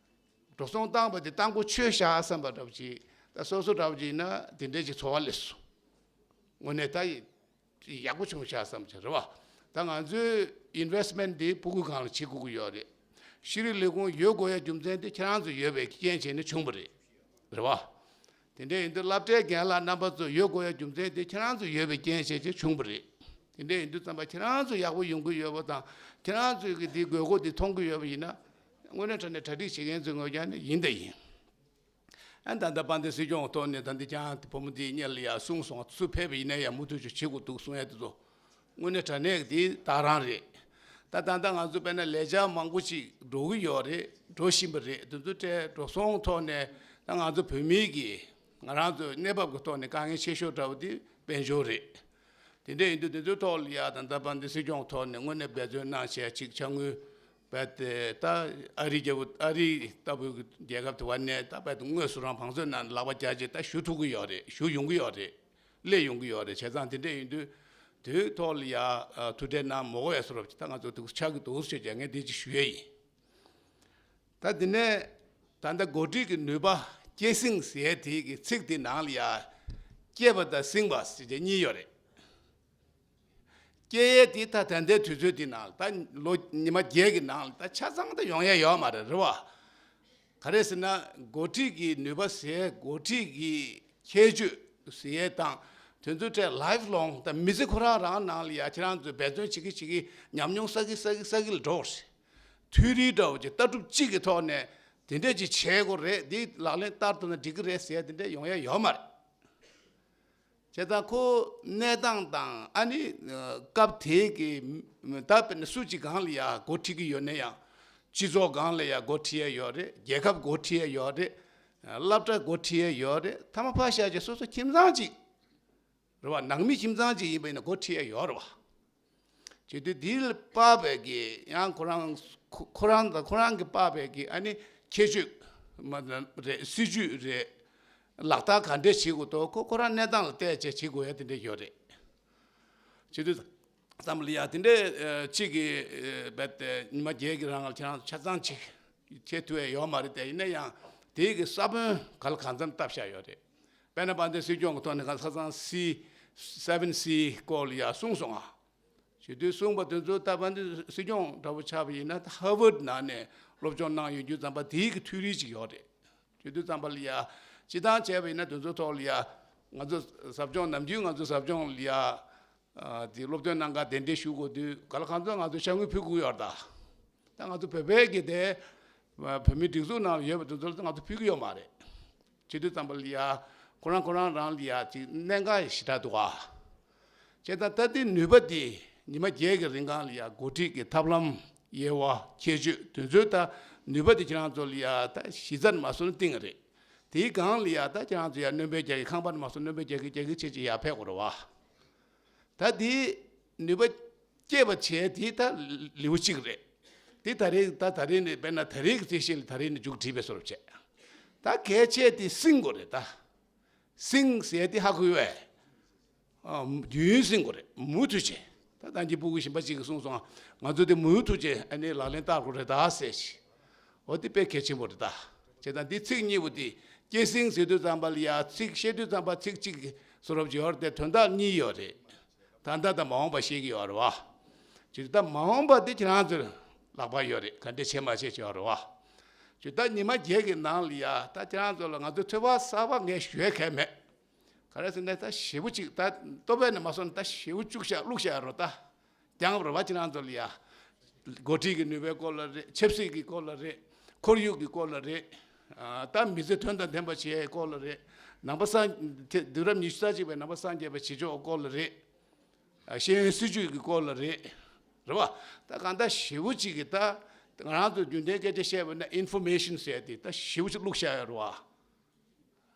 འགྲོ་སོང་བཏང་བ་དེ་བཏང་པོ་ཆོད་བཞག་བསམ་པ་འདྲ་པོ་ཅིག་ད་སོ་སོ་འདྲ་པོ་ཅིག་ཡིན་ན་དེ་འདྲས་ཅིག་ཚོར་བ་སླེབས་སོང་། དངོས་གནས་ད་ཡིན། ཡག་པོ་བྱུང་ཤག་བསམ་གྱི་རེད་བ། ད་ང་ཚོའི་ཨིན་ཝེ་སི་མེན་ཊི་འདི་ཕྲུ་གུ་སྒང་ལ་བྱེད་དགོས་ཀྱི་ཡོད་རེད། ཤེས་རིག་ལས་ཁུངས་ཡོད་དགོས་ཡ་རྒྱུ་མཚན་དེ་ཁྱེད་རང་ཚོ་ཡོད་པའི་རྐྱེན་བྱས་ནས་བྱུང་བ་རེད། རེད་བ། དེ་འདྲ་ཡིན་དུས་སློབ་གྲྭའི་རྒན་ལགས་རྣམ་པ་ཚོ་ཡོད་དགོས་ཡ་རྒྱུ་མཚན་དེ་ཁྱེད་རང་ཚོ་ཡོད་པའི་རྐྱེན་བྱས་བྱས་བྱུང་བ་རེད། དེ་འདྲ་ཡིན་དུས་ཙམ་པ་ཁྱེད་རང་ཚོ་ཡག་པོ་ཡོང་གི་ཡོད་པ་དང་ཁྱེད་རང་ཚོས་ཀྱི་དེའི་དགོས་མཁོ་དེ་མཐོང་གི་ཡོད་པ་ཡིན་ན། དངོས་གནས་དྲང་གནས་གྲ་སྒྲིག་བྱེད་མཁན་ཚོའི་ངོས་ཀྱང་ནི་ཡིན་དང་ཡིན། ཨ་ད་ལྟ་དཔལ་ལྡན་སྲིད་སྐྱོང་ཐོག་ནས་ད་འདི་ཀྱང་བུ་མོ་འདིའི་གཉེར་ལ་ཡ་གསུངས་སོང་། སུ་ཕེབས་པ་ཡིན་ན་ཡང་མུ་མཐུད་ཅིག་བྱེད་དགོས་འདུག་གསུང་ཡ་དེ་ཚོ་དངོས་གནས་དྲང་གནས་འདི་ད་རང་རེད། ད་ད་ལྟ་ང་ཚོ་དཔེར་ན་ལས་འཆར་མང་པོ་ཅིག་འགྲོ་གི་ཡོད་རེད། འགྲོ་བཞིན་པ་རེད། དེ་ཚོ་སྤྲད་འགྲོ་སོང་ཐོག་ནས་ད་ང་ཚོ་བོད་མིའི་གི་ང་རང་ཚོ་གནས་བབ་ཀྱི་ཐོག་ནས་དཀའ་ངལ་ཆེ་ཤོས་འདྲ་བོ་དེ་དཔལ་འབྱོར་རེད། དེ་འདྲ་ཡིན་དུས་དེ་ཚོའི་ཐོག་ལ་ཡ་ད་ལྟ་དཔལ་ལྡན་སྲིད་སྐྱོང་ཐོག་ནས་དངོས་གནས་འབད་བརྩོན་གནང་བྱས་ཅིག་ཅ་དངོས་རྦད་དེ་ད་ཨ་རི་རྒྱལ་པོ་ཨ་རི་ལྟ་བུའི་རྒྱལ་ཁབ་དེ་བ་ནས་ད་རྦད་དེ་དངོས་སུ་རང་བང་མཛོད་ནང་ལག་པ་བརྒྱབ་རྗེས་ད་ཞུ་ཐུབ་ཀྱི་ཡོད་རེད། ཞུ་ཡོང་གི་ཡོད་རེད། སླེབས་ཡོང་གི་ཡོད་རེད། བྱས་ཙང་དེ་འདྲ་ཡིན་དུས་དེའི་ཐོག་ལ་ཡ་ཐུགས་ཁྲལ་གནང་མ་དགོས་ཡ་བཟོ་འདྲ་ཅིག་ད་ང་ཚོ་དུ་ཆགས་ཀྱི་འདུག་ཟེར་བྱས་ངས་འདི་ཅིག་ཞུ་ཡས་ཡིན། ད་དེ་ནས་ད་ལྟ་འགོ་ཁྲིད་ཀྱི་ནུས་པ་སྐྱེད་སྲིང་ཟེར་ཡས་དེ་གི་ཚིག་དེ་ནང་ལ་ཡ་སྐྱེད་པ་དང་སྲིང་བ་ཟེར་བྱས་གཉིས་ཡོད་རེད། སྐྱེ་ཡས་དེ་ད་ད་ལྟའི་དུས་ཚོད་འདི་ནང་ལ་ད་ལོ་ཉི་མ་བརྒྱད་ཀྱི་ནང་ལ་ད་ཆ་ཚང་ད་ཡོང་ཡས་ཡོད་མ་རེད། རེད་བ། ག་རེ་ཟེར་ན་འགོ་ཁྲིད་ཀྱི་ནུས་པ་ཟེར་འགོ་ཁྲིད་ཀྱི་ཁྱད་ཆོས་ཟེར་ཡས་དང་དེ་ཚོའི་གྲས་ལའིཕ་ལོང་ད་མི་ཚེ་ཁོ་རང་རང་ནང་ལ་ཡ་ཁྱེད་རང་ཚོས་འབད་བརྩོན་བྱེད་ཀྱི་བྱེད་ཀྱི་ཉམས་མྱོང་བསགས་ཀྱི་བསགས་ཀྱི་བསགས་ཀྱི་ལ་འགྲོ་བ་རེད། ཐུན་རིང་འདྲ་བོ་ཅིག་ལྟ་གྲུབ་གཅིག་གི་ཐོག་ནས་དེ་འདྲས་ཅིག་བྱེད་དགོས་རེད། འདི་ལག་ལེན་བསྟར་ཐུབ་ན་འགྲིག་གི་རེད་ཟེར་དེ་འདྲས་ཡོང་ཡ་ཡོད་མ་རེད། བྱས་ཙང་ཁོ་གནས་སྟངས་དང་ཨ་ནི་སྐབས་དེའི་གི་ད་དཔེར་ན་སུ་གཅིག་སྒང་ལ་ཡ་འགོ་ཁྲིད་ཀྱི་ཡོད་ན་ཡང་སྤྱི་ཚོགས་སྒང་ལ་ཡ་འགོ་ཁྲིད་ཡ་ཡོད་རེད། རྒྱལ་ཁབ་འགོ་ཁྲིད་ཡ་ཡོད་རེད། སློབ་གྲྭ་འགོ་ཁྲིད་ཡ་ཡོད་རེད། མཐའ་མ་ཕར་བཞག་རྗེས་སོ་སོ་ཁྱིམ་ཚང་གཅིག་རེད་བ། ནང་མི་ཁྱིམ་ཚང་གཅིག་ཡིན་པ་ཡིན་ན་འགོ་ཁྲིད་ཡ་ཡོད་རེད་བ། བྱེད་དུས་འདི་ལ་དཔག་པའི་གི་ཡང་ཁོ་རང་ཁོ་ཁོ་རང་དང་ཁོ་རང་གི་དཔག་པའི་གི་ཨ་ནི་ཁྱད་ཆོས་མ་རེད། སྲིད་ཇུས་རེད། ལག་བསྟར་ག་འདྲས་བྱེད་དགོས་འདུག་ཁོ་ཁོ་རང་གནས་སྟངས་ལ་བལྟས་བྱས་བྱེད་དགོས་ཡ་དེ་འདྲས་ཡོད་རེད། བྱེད་དུས་ཙམ་ལ་ཡ་དེ་འདྲས་གཅིག་གི་རྦད་དེ་ཉི་མ་བརྒྱད་ཀྱི་རིང་ལ་ཁྱེད་རང་ཚོ་ཆ་ཚང་ཅིག་བྱེད་ཐུབ་ཡ་ཡོད་མ་རེད་དེ། ཡིན་ན་ཡང་དེའི་གི་ས་བོན་ག་ལ་གང་འཚམ་བཏབ་བཞག་ཡོད་རེད། དཔེར་ན་དཔལ་ལྡན་སྲིད་སྐྱོང་གི་ཐོག་ནས་ག་ས་ཚང་སི་སེ་བེན་སི་སྐོར་ལ་ཡ་གསུངས་སོང་ང་། བྱེད་དུས་གསུངས་པ་དེ་ཚོ་ད་དཔལ་ལྡན་སྲིད་སྐྱོང་འདྲ་བོ་ཆགས་པ་ཡིན་ན་ད་ཧར་ཝརཌ་ནང་ནས་སློབ་སྦྱོང་གནང་ཡོད་རྒྱུ་ཙམ་པ་དེའི་གི་ཐུན་རིང་ཅིག་ཡོད་རེད། བྱེད་དུས་ཙམ་པ་ལ་ཡ་སྤྱི་བཏང་བྱས་པ་ཡིན་ན་དེ་ཚོ་ཐོག་ལ་ཡ་ང་ཚོ་ཟབ་སྦྱོང་ནམ་རྒྱུན་ང་ཚོ་ཟབ་སྦྱོང་ལ་ཡ་དེ་སློབ་སྟོན་གནང་ག་གདན་འདྲེན་ཞུ་དགོས་དུས་ག་ལ་གང་ཚོད་ང་ཚོ་ཤ་དངུལ་ཕུལ་དགོས་ཡོད་རེད་ད། ད་ང་ཚོ་བོད་པའི་གི་དེ་བོད་མིའི་སྒྲིག་འཛུགས་ནང་ལ་ཡོད་པ་དེ་ཚོ་ལ་ང་ཚོ་ཕུལ་གི་ཡོད་མ་རེད། བྱེད་དུས་ཙམ་པ་ལ་ཡ་ཁོ་རང་ཁོ་རང་རང་ལ་ཡ་ཅིག་གནད་འགག་ཞེ་དྲག་འདུག་ཨ། བྱས་ཙང་ད་ལྟའི་ནུས་པ་དེ་ཉི་མ་བརྒྱད་ཀྱི་རིང་གང་ལ་ཡ་འགོ་ཁྲིད་ཀྱི་ཐབས་ལམ་དབྱེ་བ་ཁྱད་ཆོས་དེ་ཚོའི་ད་ནུས་པ་དེ་ཁྱེད་རང་ཚོ་ལ་ཡ་ད་གཞི་རྩ་ནས་མ་སོང་ན་བཏིང་གི་རེད། དེའི་སྒང་ལ་ཡ་ད་ཁྱེད་རང་ཚོ་ཡ་སྣོན་པ་རྒྱག་གི་ཁང་པ་ནས་མ་སོང་སྣོན་པ་རྒྱག་གི་རྒྱག་གི་བྱེད་ཅིག་ཡར་ཕེབས་དགོས་རེད་བ། ད་དེ་ནུས་པ་སྐྱེད་པ་བྱས་དེ་ད་ལེའུ་གཅིག་རེད། དེ་ད་རེས་ད་ད་རེས་ནས་དཔེར་ན་ད་རེས་ཀྱི་ཚད་གཞི་ལ་ད་རེས་ནས་མཇུག་སྒྲིལ་བའི་བཟོ་འདྲ་བྱས། ད་གལ་ཆེ་དེ་སྲིང་དགོས་རེད་ད། སྲིང་ཟེར་དེ་ཧ་གོ་བས། ཨ། རྒྱུན་སྲིང་དགོས་རེད་མུ་མཐུད་བྱས། ད་ད་གིན་སྤུ་གུ་གཞན་པ་གཅིག་གིས་གསུངས་སོང་། ང་ཚོ་དེ་མུ་མཐུད་བྱས་ཨ་ནི་ལག་ལེན་བསྟར་དགོས་རེད་ད་ཟེར་ཞིག་འོ་དེ་དཔེ་གལ་ཆེན་པོ་རེད་ད། བྱས་ཙང་འདི་ཚིག་གཉིས་པོ་དེ་སྐྱེད་སྲིང་ཟེར་དུས་ཙམ་པ་ལ་ཡ་ཚིག་བཤད་དུས་ཙམ་པ་ཚིག་གཅིག་གི་བཟོ་འདྲ་ཅིག་ཡོད་རེད་དེ་དོན་དག་གཉིས་ཡོད་རེད། ད་ལྟ་དང་མ་འོངས་པ་བཤད་ཀྱི་ཡོད་རེད་བ། བྱས་ཙང་ད་མ་འོངས་པ་དེ་ཁྱེད་རང་ཚོའི་ལག་པར་ཡོད་རེད། ག་འདྲས་བྱེད་མ་བྱེད་ཅིག་ཡོད་རེད་བ། བྱས་ཙང་ད་ཉི་མ་བརྒྱད་ཀྱི་ནང་ལ་ཡ་ད་ཁྱེད་རང་ཚོ་ལ་ང་ཚོའི་ཚོད་དཔག་གསར་པ་ངས་ཞུ་ཡ་གང་ཡང་མེད། ག་རེ་ཟེར་ན་ད་ཞེ་པོ་ཅིག་ད་ལྟོ་ཕད་ནས་མ་སོང་ན་ད་ཞེ་པོ་བཅུག་བཞག་བླུགས་བཞག་ཡོད་རེད་ད། རྒྱང་རེད་བ། ཁྱེད་རང་ཚོ་ལ་ཡ། འགོ་ཁྲིད་ཀྱི་ནུས་པའི་སྐོར་ལ་རེད། ཆབ་སྲིད་ཀྱི་སྐོར་ལ་རེད། ཁོར་ཡུག་གི་སྐོར་ལ་རེད། ཨ། ད་མི་ཚེ་དོན་དང་ལྡན་པ་བྱེད་ཡའི་སྐོར་ལ་རེད། ནང་པ་སངས་དེ་དུས་རབས་ཉི་ཤུ་རྩ་གཅིག་པའི་ནང་པ་སངས་རྒྱས་པའི་བྱེད་ཕྱོགས་སྐོར་ལ་རེད། ཨ། ཤེས་ཡོན་སྲིད་བྱུས་ཀྱི་སྐོར་ལ་རེད། རེད་བ། ད་གང་ལྟར་ཞེ་པོ་ཅིག་གི་ད་ང་རང་ཚོ་རྒྱུན་ལྡན་སྐད་ཆ་བཤད་པ་ན་ཨིན་ཕོར་མེ་ཤན་ཟེར་དེ་ད་ཞེ་པོ་ཅིག་བླུགས་བཞག་ཡོད་རེད་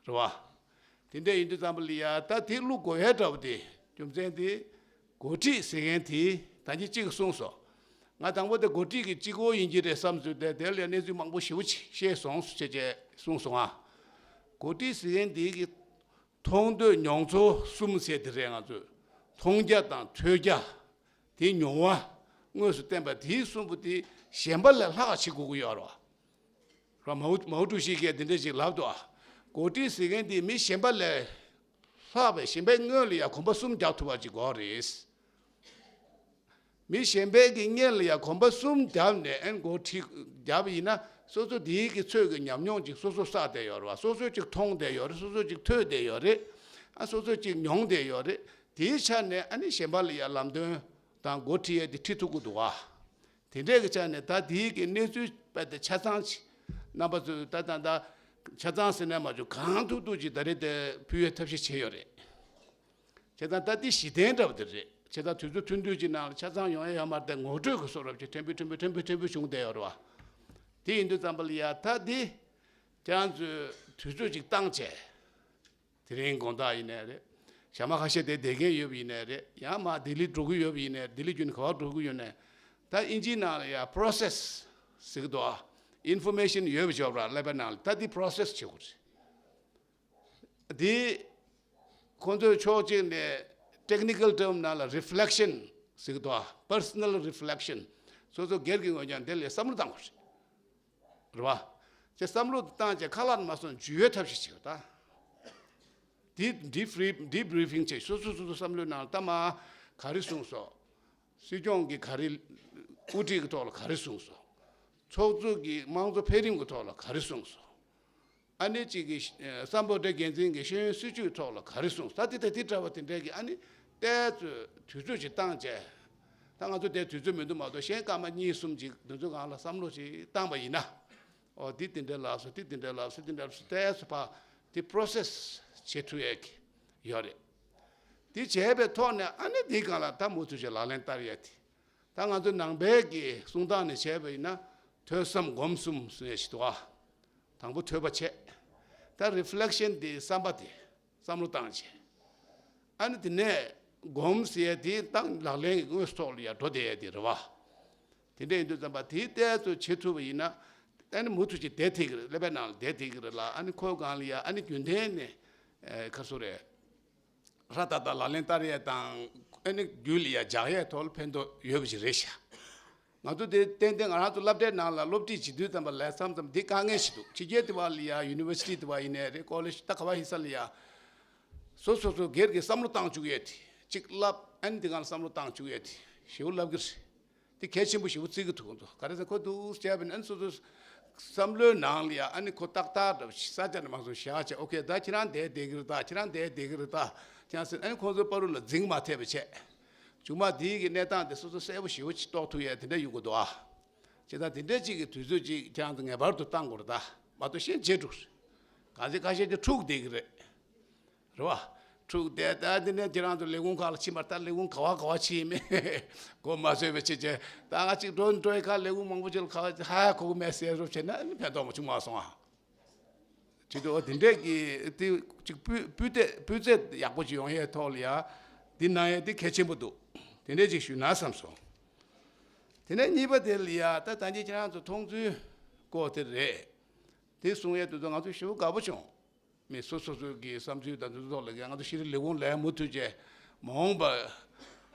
བ། རེད་བ། དེ་འདྲ་ཡིན་དུས་ཙམ་པ་ལ་ཡ་ད་དེ་བླུག་དགོས་ཡ་འདྲ་བོ་དེ་རྒྱུ་མཚན་དེ་འགོ་ཁྲིད་ཟེར་མཁན་དེ་ད་གིན་གཅིག་གིས་གསུངས་སོང་། ང་དང་པོ་དེ་འགོ་ཁྲིད་ཀྱི་གཅིག་པོ་ཡིན་གྱི་རེད་བསམ་ཚུལ་དེ་དེ་ལ་གནས་ཚུལ་མང་པོ་ཞེ་པོ་ཅིག་བཤད་སོང་ཟེར་བྱས་གསུངས་སོང་ང་། འགོ་ཁྲིད་ཟེར་མཁན་དེ་གི་མཐོང་ཐོས་མྱོང་ཚོར་གསུམ་ཟེར་དེ་རེད། ང་ཚོས་མཐོང་རྒྱ་དང་ཐོས་རྒྱ། དེའི་མྱོང་བ་དངོས་སུ་བསྟན་པ་དེའི་གསུམ་པོ་དེ་གཞན་པ་ལས་ལྷག་བྱེད་དགོས་ཀྱི་ཡོད་རེད་བ། ར། མའོ་མའོ་ཀྲུའུ་ཞི་གིས་འདི་འདྲ་ཞིག་ལབ་འདུག་ཨ། འགོ་ཁྲིད་ཟེར་མཁན་དེ་མི་གཞན་པ་ལས་ ལྷག་པའི་གཞན་པའི་སྔོན་ལ་ཡང་གོམ་པ་གསུམ་རྒྱག་ཐུབ་པ་ཅིག་དགོས་རེད། མི་གཞན་པའི་གི་སྔོན་ལ་ཡང་གོམ་པ་གསུམ་བརྒྱབ་ནས་ཨན་འགོ་ཁྲིད་བརྒྱབ་ཡིན་ན། སོ་སོ་དེའི་གི་ཚོད་ཀྱི་ཉམས་མྱོང་ཅིག་སོ་སོ་བསགས་བསྡད་ཡོད་རེད་བ། སོ་སོ་ཅིག་མཐོང་བསྡད་ཡོད་རེད། སོ་སོ་ཅིག་ཐོས་བསྡད་ཡོད་རེད། ཨ་སོ་སོ་ཅིག་མྱོང་བསྡད་ཡོད་རེད། དེའི་ཆ་ནས་ཨ་ནི་གཞན་པ་ལ་ཡང་ལམ་སྟོན་དང་འགོ་ཁྲིད་ཡས་དེ་ཁྲིད་ཐུབ་ཀྱི་འདུག་བ། དེ་འདྲས་ཀྱི་ཆ་ནས་ད་དེའི་གི་གནས་ཚུལ་དཔེ་དེ་ཆ་ཚང་ཅིག་རྣམ་པ་ཚོས་ད་ད་ད་ཆ་ཚང་ཟེར་ན་མ་བྱུང་། གང་ཐུབ་ཐུབ་ཅིག་ད་རེས་དེ་ཕུལ་བའི་ཐབས་ཤེས་བྱས་ཡོད་རེད། བྱས་ཙང་ད་འདི་གཞི་རྟེན་འདྲ་བ་དེ་རེད། བྱས་ཙང་དུས་ཚོད་ཐུང་ཐུང་ཅིག་ནང་ལ་ཆ་ཚང་ཡོང་ཡ་ཡོད་མ་རེད་དེ། ངོ་སྤྲོད་ཀྱི་བཟོ་འདྲ་ཅིག་ཕྲན་བུ་ཕྲན་བུ་ཕྲན་བུ་ཕྲན་བུ་བྱུང་བསྡད་ཡོད་རེད་བ། དེ་ཡིན་དུས་ཙམ་པ་ལ་ཡ་ད་འདི་ཁྱེད་རང་ཚོས་དུས་ཚོད་ཅིག་བཏང་བྱས། དེ་རིང་དགོང་དག་ཡིན་ནའི་རེད། ཞག་མ་ཁ་ཤས་དེ་བསྡད་མཁན་ཡོད་པ་ཡིན་ནའི་རེད། ཡང་མ་ལྡི་ལི་འགྲོ་གི་ཡོད་པ་ཡིན་ནའི། ལྡི་ལི་བརྒྱུད་ནས་ག་པར་འགྲོ་གི་ཡོད་ནའི། ད་ཨིན་ཇིའི་ནང་ལ་ཡ་process་ཟེར་གི་འདུག་ཨ། Information་ཡོད་པ་ཅིག་ཡོད་པ་ར། ཀླད་པའི་ནང་ལ་ད་འདི་process་བྱེད་དགོས་རེད། འདི་ཁོང་ཚོས་ཕྱོགས་གཅིག་ནས་technical term་ནང་ལ་reflection་ཟེར་གི་འདུག་ཨ། Personal reflection། སོ་སོ་སྒེར་གྱི་ངོས་ཀྱང་དེ་ལ་བསམ་བློ་བཏང་དགོས་རེད། རེད་བ། ཅེས་བསམ་བློ་བཏང་བྱས་ཁ་ལག་མ་སོང་འཇུ་བའི་ཐབས་ཤེས་བྱེད་པ་དང་། དེ་debrief debriefing་བྱས། སོ་སོ་སོ་སོ་བསམ་བློའི་ནང་ལ་ད་མ་ག་རེ་གསུངས་སོང་། སྲིད་སྐྱོང་གིས་ག་རེ་དབུ་ཁྲིད་ཀྱི་ཐོག་ལ་ག་རེ་གསུངས་སོང་། ཚོགས་གཙོ་གིས་དམངས་གཙོ་འཕེལ་རིམ་གྱི་ཐོག་ལ་ག་རེ་གསུངས་སོང་། ཨ་ནེ་གཅིག་གིས་ཨ་སམ་བྷོ་ཊ་འགན་འཛིན་གྱིས་ཤེས་ཡོན་སྲིད་བྱུས་ཐོག་ལ་ག་རེ་གསུངས། ད་དེ་ད་དེ་འདྲ་བ་དེ་འདྲ་གི་ཨ་ནི་ཏོག་ཙམ་དུས་ཚོད་ཅིག་བཏང་བྱས། ད་ང་ཚོ་དེ་དུས་ཚོད་མི་འདུག་མ་གཏོགས། གཞན་སྐར་མ་གཉིས་གསུམ་ཅིག་དུས་ཚོད་སྒང་ལ་བསམ་བློ་ཅིག་བཏང་པ་ཡིན་ན། ཨོ་འདི་དེ་འདྲ་ལབ་སོང་། དེ་དེ་འདྲ་ལབ་སོང་། དེ་འདྲ་ལབ་སོང་། ཏོག་ཙམ་ཕར་དེ་process་བྱེད་ཐུབ་ཡས་ཀྱི་ཡོད་རེད། དེ་བྱས་པའི་ཐོག་ནས་ཨ་ནི་དེའི་སྒང་ལ་ད་མུ་མཐུད་བྱས་ལག་ལེན་བསྟར་ཡས་དེ། ད་ང་ཚོ་ནང་པའི་གི་གསུང་སྟངས་ནས་བྱས་པ་ཡིན་ན། ཐོས་བསམ་སྒོམ་གསུམ་གསུང་ཡས་ཞིག་འདུག་ཨ། དང་པོ་ཐོས་པ་བྱས། ད་reflection་དེ་བསམ་པ་དེ་བསམ་བློ་བཏང་བྱས། ཨ་ནི་དེ་ནས་སྒོམ་ཟེར་ཡས་དེ་ད་ལག་ལེན་གྱི་དངོས་སུ་ཐོག་ལ་ཡར་འགྲོ་བསྡད་ཡས་དེ་རེད་བ། དེ་འདྲ་ཡིན་དུས་ཙམ་པ་དེ་ཏོག་ཙམ་བྱེད་ཐུབ་པ་ཡིན་ན། ཨ་ནི་མུ་མཐུད་ཅིག་བསྡད་ཐུབ་ཀྱི་རེད། ཀླད་པའི་ནང་ལ་བསྡད་ཐུབ་ཀྱི་རེད་ལ། ཨ་ནི་ཁོའི་སྒང་ལ་ཡ་ཨ་ནི་རྒྱུན་ལྡན་ནས་ཨེ་ག་རེ་ཟེར་དགོས་རེད། ཧྲ་ཏག་ཏག་ལག་ལེན་བསྟར་ཡས་དང་། ཨ་ནི་རྒྱུད་ལ་ཡ་འཇགས་ཡས་ཐོག་ལ་ཕན་ཐོགས་ཡོད་པ་ཞིག་རེད་ཤག་ང་ཚོ་དེ་ཏན་ཏན་ང་རང་ཚོ་སློབ་གྲྭའི་ནང་ལ་སློབ་ཁྲིད་བྱེད་དུས་ཙམ་པ་ལ་མཚམས་མཚམས་འདི་དཀའ་ངལ་ཞིག་འདུག་ཕྱི་རྒྱལ་དེ་བ་ལ་ཡ་ཡུ་ནི་ཝར་སི་ཊི་དེ་བ་ཡིན་ནའི་རེད། ཀོ་ལེཇ་ད་ག་བ་ཡིན་ས་ལ་ཡ། སོ་སོ་སོ་སྒེར་གྱི་བསམ་བློ་བཏང་བཅུག་ཡས་དེ། གཅིག་བསླབ། ཨ་ནི་དེ་སྒང་ལ་བསམ་བློ་བཏང་བཅུག་ཡས་དེ་ཞེ་པོ་བསླབ་ཀྱི་རེད། དེ་གལ་ཆེན་པོ་ཞེ་པོ་བརྩི་གི་འདུག་ཁོང་ཚོ། ག་རེ་ཟེར་ན་ཁོ་འདུག་བྱས་པ་ཡིན་ན་ཨ་ནི་སོ་སོ་བསམ་བློའི་ནང་ལ་ཡ་ཨ་ནི་ཁོ་ཏག་ཏག་འདྲ་བོ་ཞིག་ས་ཆ་ནས་མར་སོང་བཞག་བྱས། ཨོ་ཁེ་ད་ཁྱེད་རང་བསྡད་བསྡད་ཀྱི་རེད་ད། ཁྱེད་རང་བསྡད་བསྡད་ཀྱི་རེད་ད། ཁྱེད་རང་ཟེར། ཨ་ནི་ཁོང་ཚོའི་བར་དུ་ལ་འཛིང་མ་ཐེབས་པ་བྱས། མཇུག་མ་དེའི་གི་གནས་སྟངས་དེ་སོ་སོ་གསལ་པོ་ཞེ་པོ་ཅིག་རྟོགས་ཐུབ་ཡས་དེ་འདྲ་ཡོང་གི་འདུག་ཨ། བྱས་ཙང་དེ་འདྲ་ཅིག་གི་དུས་ཚོད་ཅིག་ཁྱེད་རང་ཚོ་ངེས་པར་དུ་བཏང་དགོས་རེད་ད། མ་གཏོགས་གཞན་བྱེད་འགྲོ་གི་རེད། གང་ཅི་ཁ་ཤས་ཀྱིས་འཁྲུག་བསྡད་ཀྱི་རེད། རེད་བ། འཁྲུག་བསྡད། ད་འདི་ནས་ཁྱེད་རང་ཚོ་ལས་ཁུངས་ཁག་ལ་ཕྱིན་པར། ད་ལས་ཁུངས་ག་བ་ག་བ་ཕྱིན་ཡིན་མིན་གོ་མ་ཚོད་པ་བྱེད་བྱས། ད་ང་གཅིག་འགྲོ་འགྲོ་ཡི་ཁ་ལས་ཁུངས་མང་པོ་ཅིག་ལ་ག་བ་ཧ་གོ་གི་མེད་ཟེར་རོབ་བྱས་ན་ཨ་ནི་ཕན་ཐོགས་མ་བྱུང་མ་སོང་ཨ། བྱེད་དུས་འོ་དེ་འདྲས་ཀྱི་དེ་གཅིག་སྤུས་སྤུས་ཚད་སྤུས་ཚད་ཡག་པོ་ཅིག་ཡོང་ཡས་ཐོག་ལ་ཡ་འདི་གནང་ཡས་དེ་གལ་ཆེན་པོ་འདུག་དེ་འདྲས་ཅིག་ཞུས་ན་བསམ་སོང་། དེ་ནས་གཉིས་པ་དེ་ལ་ཡ་ད་ད་གིན་ཁྱེད་རང་ཚོ་མཐོང་ཚུལ་སྐོར་དེ་རེད། དེ་གསུང་ཡས་དེ་ཚོ་ང་ཚོ་ཞེ་པོ་དགའ་པོ་བྱུང་། མི་སོ་སོ་སོ་གི་བསམ་ཚུལ་དང་དེ་ཚོ་ཐོག་ལ་ང་ཚོ་ཤེས་རིག་ལས་ཁུངས་ལ་མུ་མཐུད་བྱས། མ་འོངས་པ་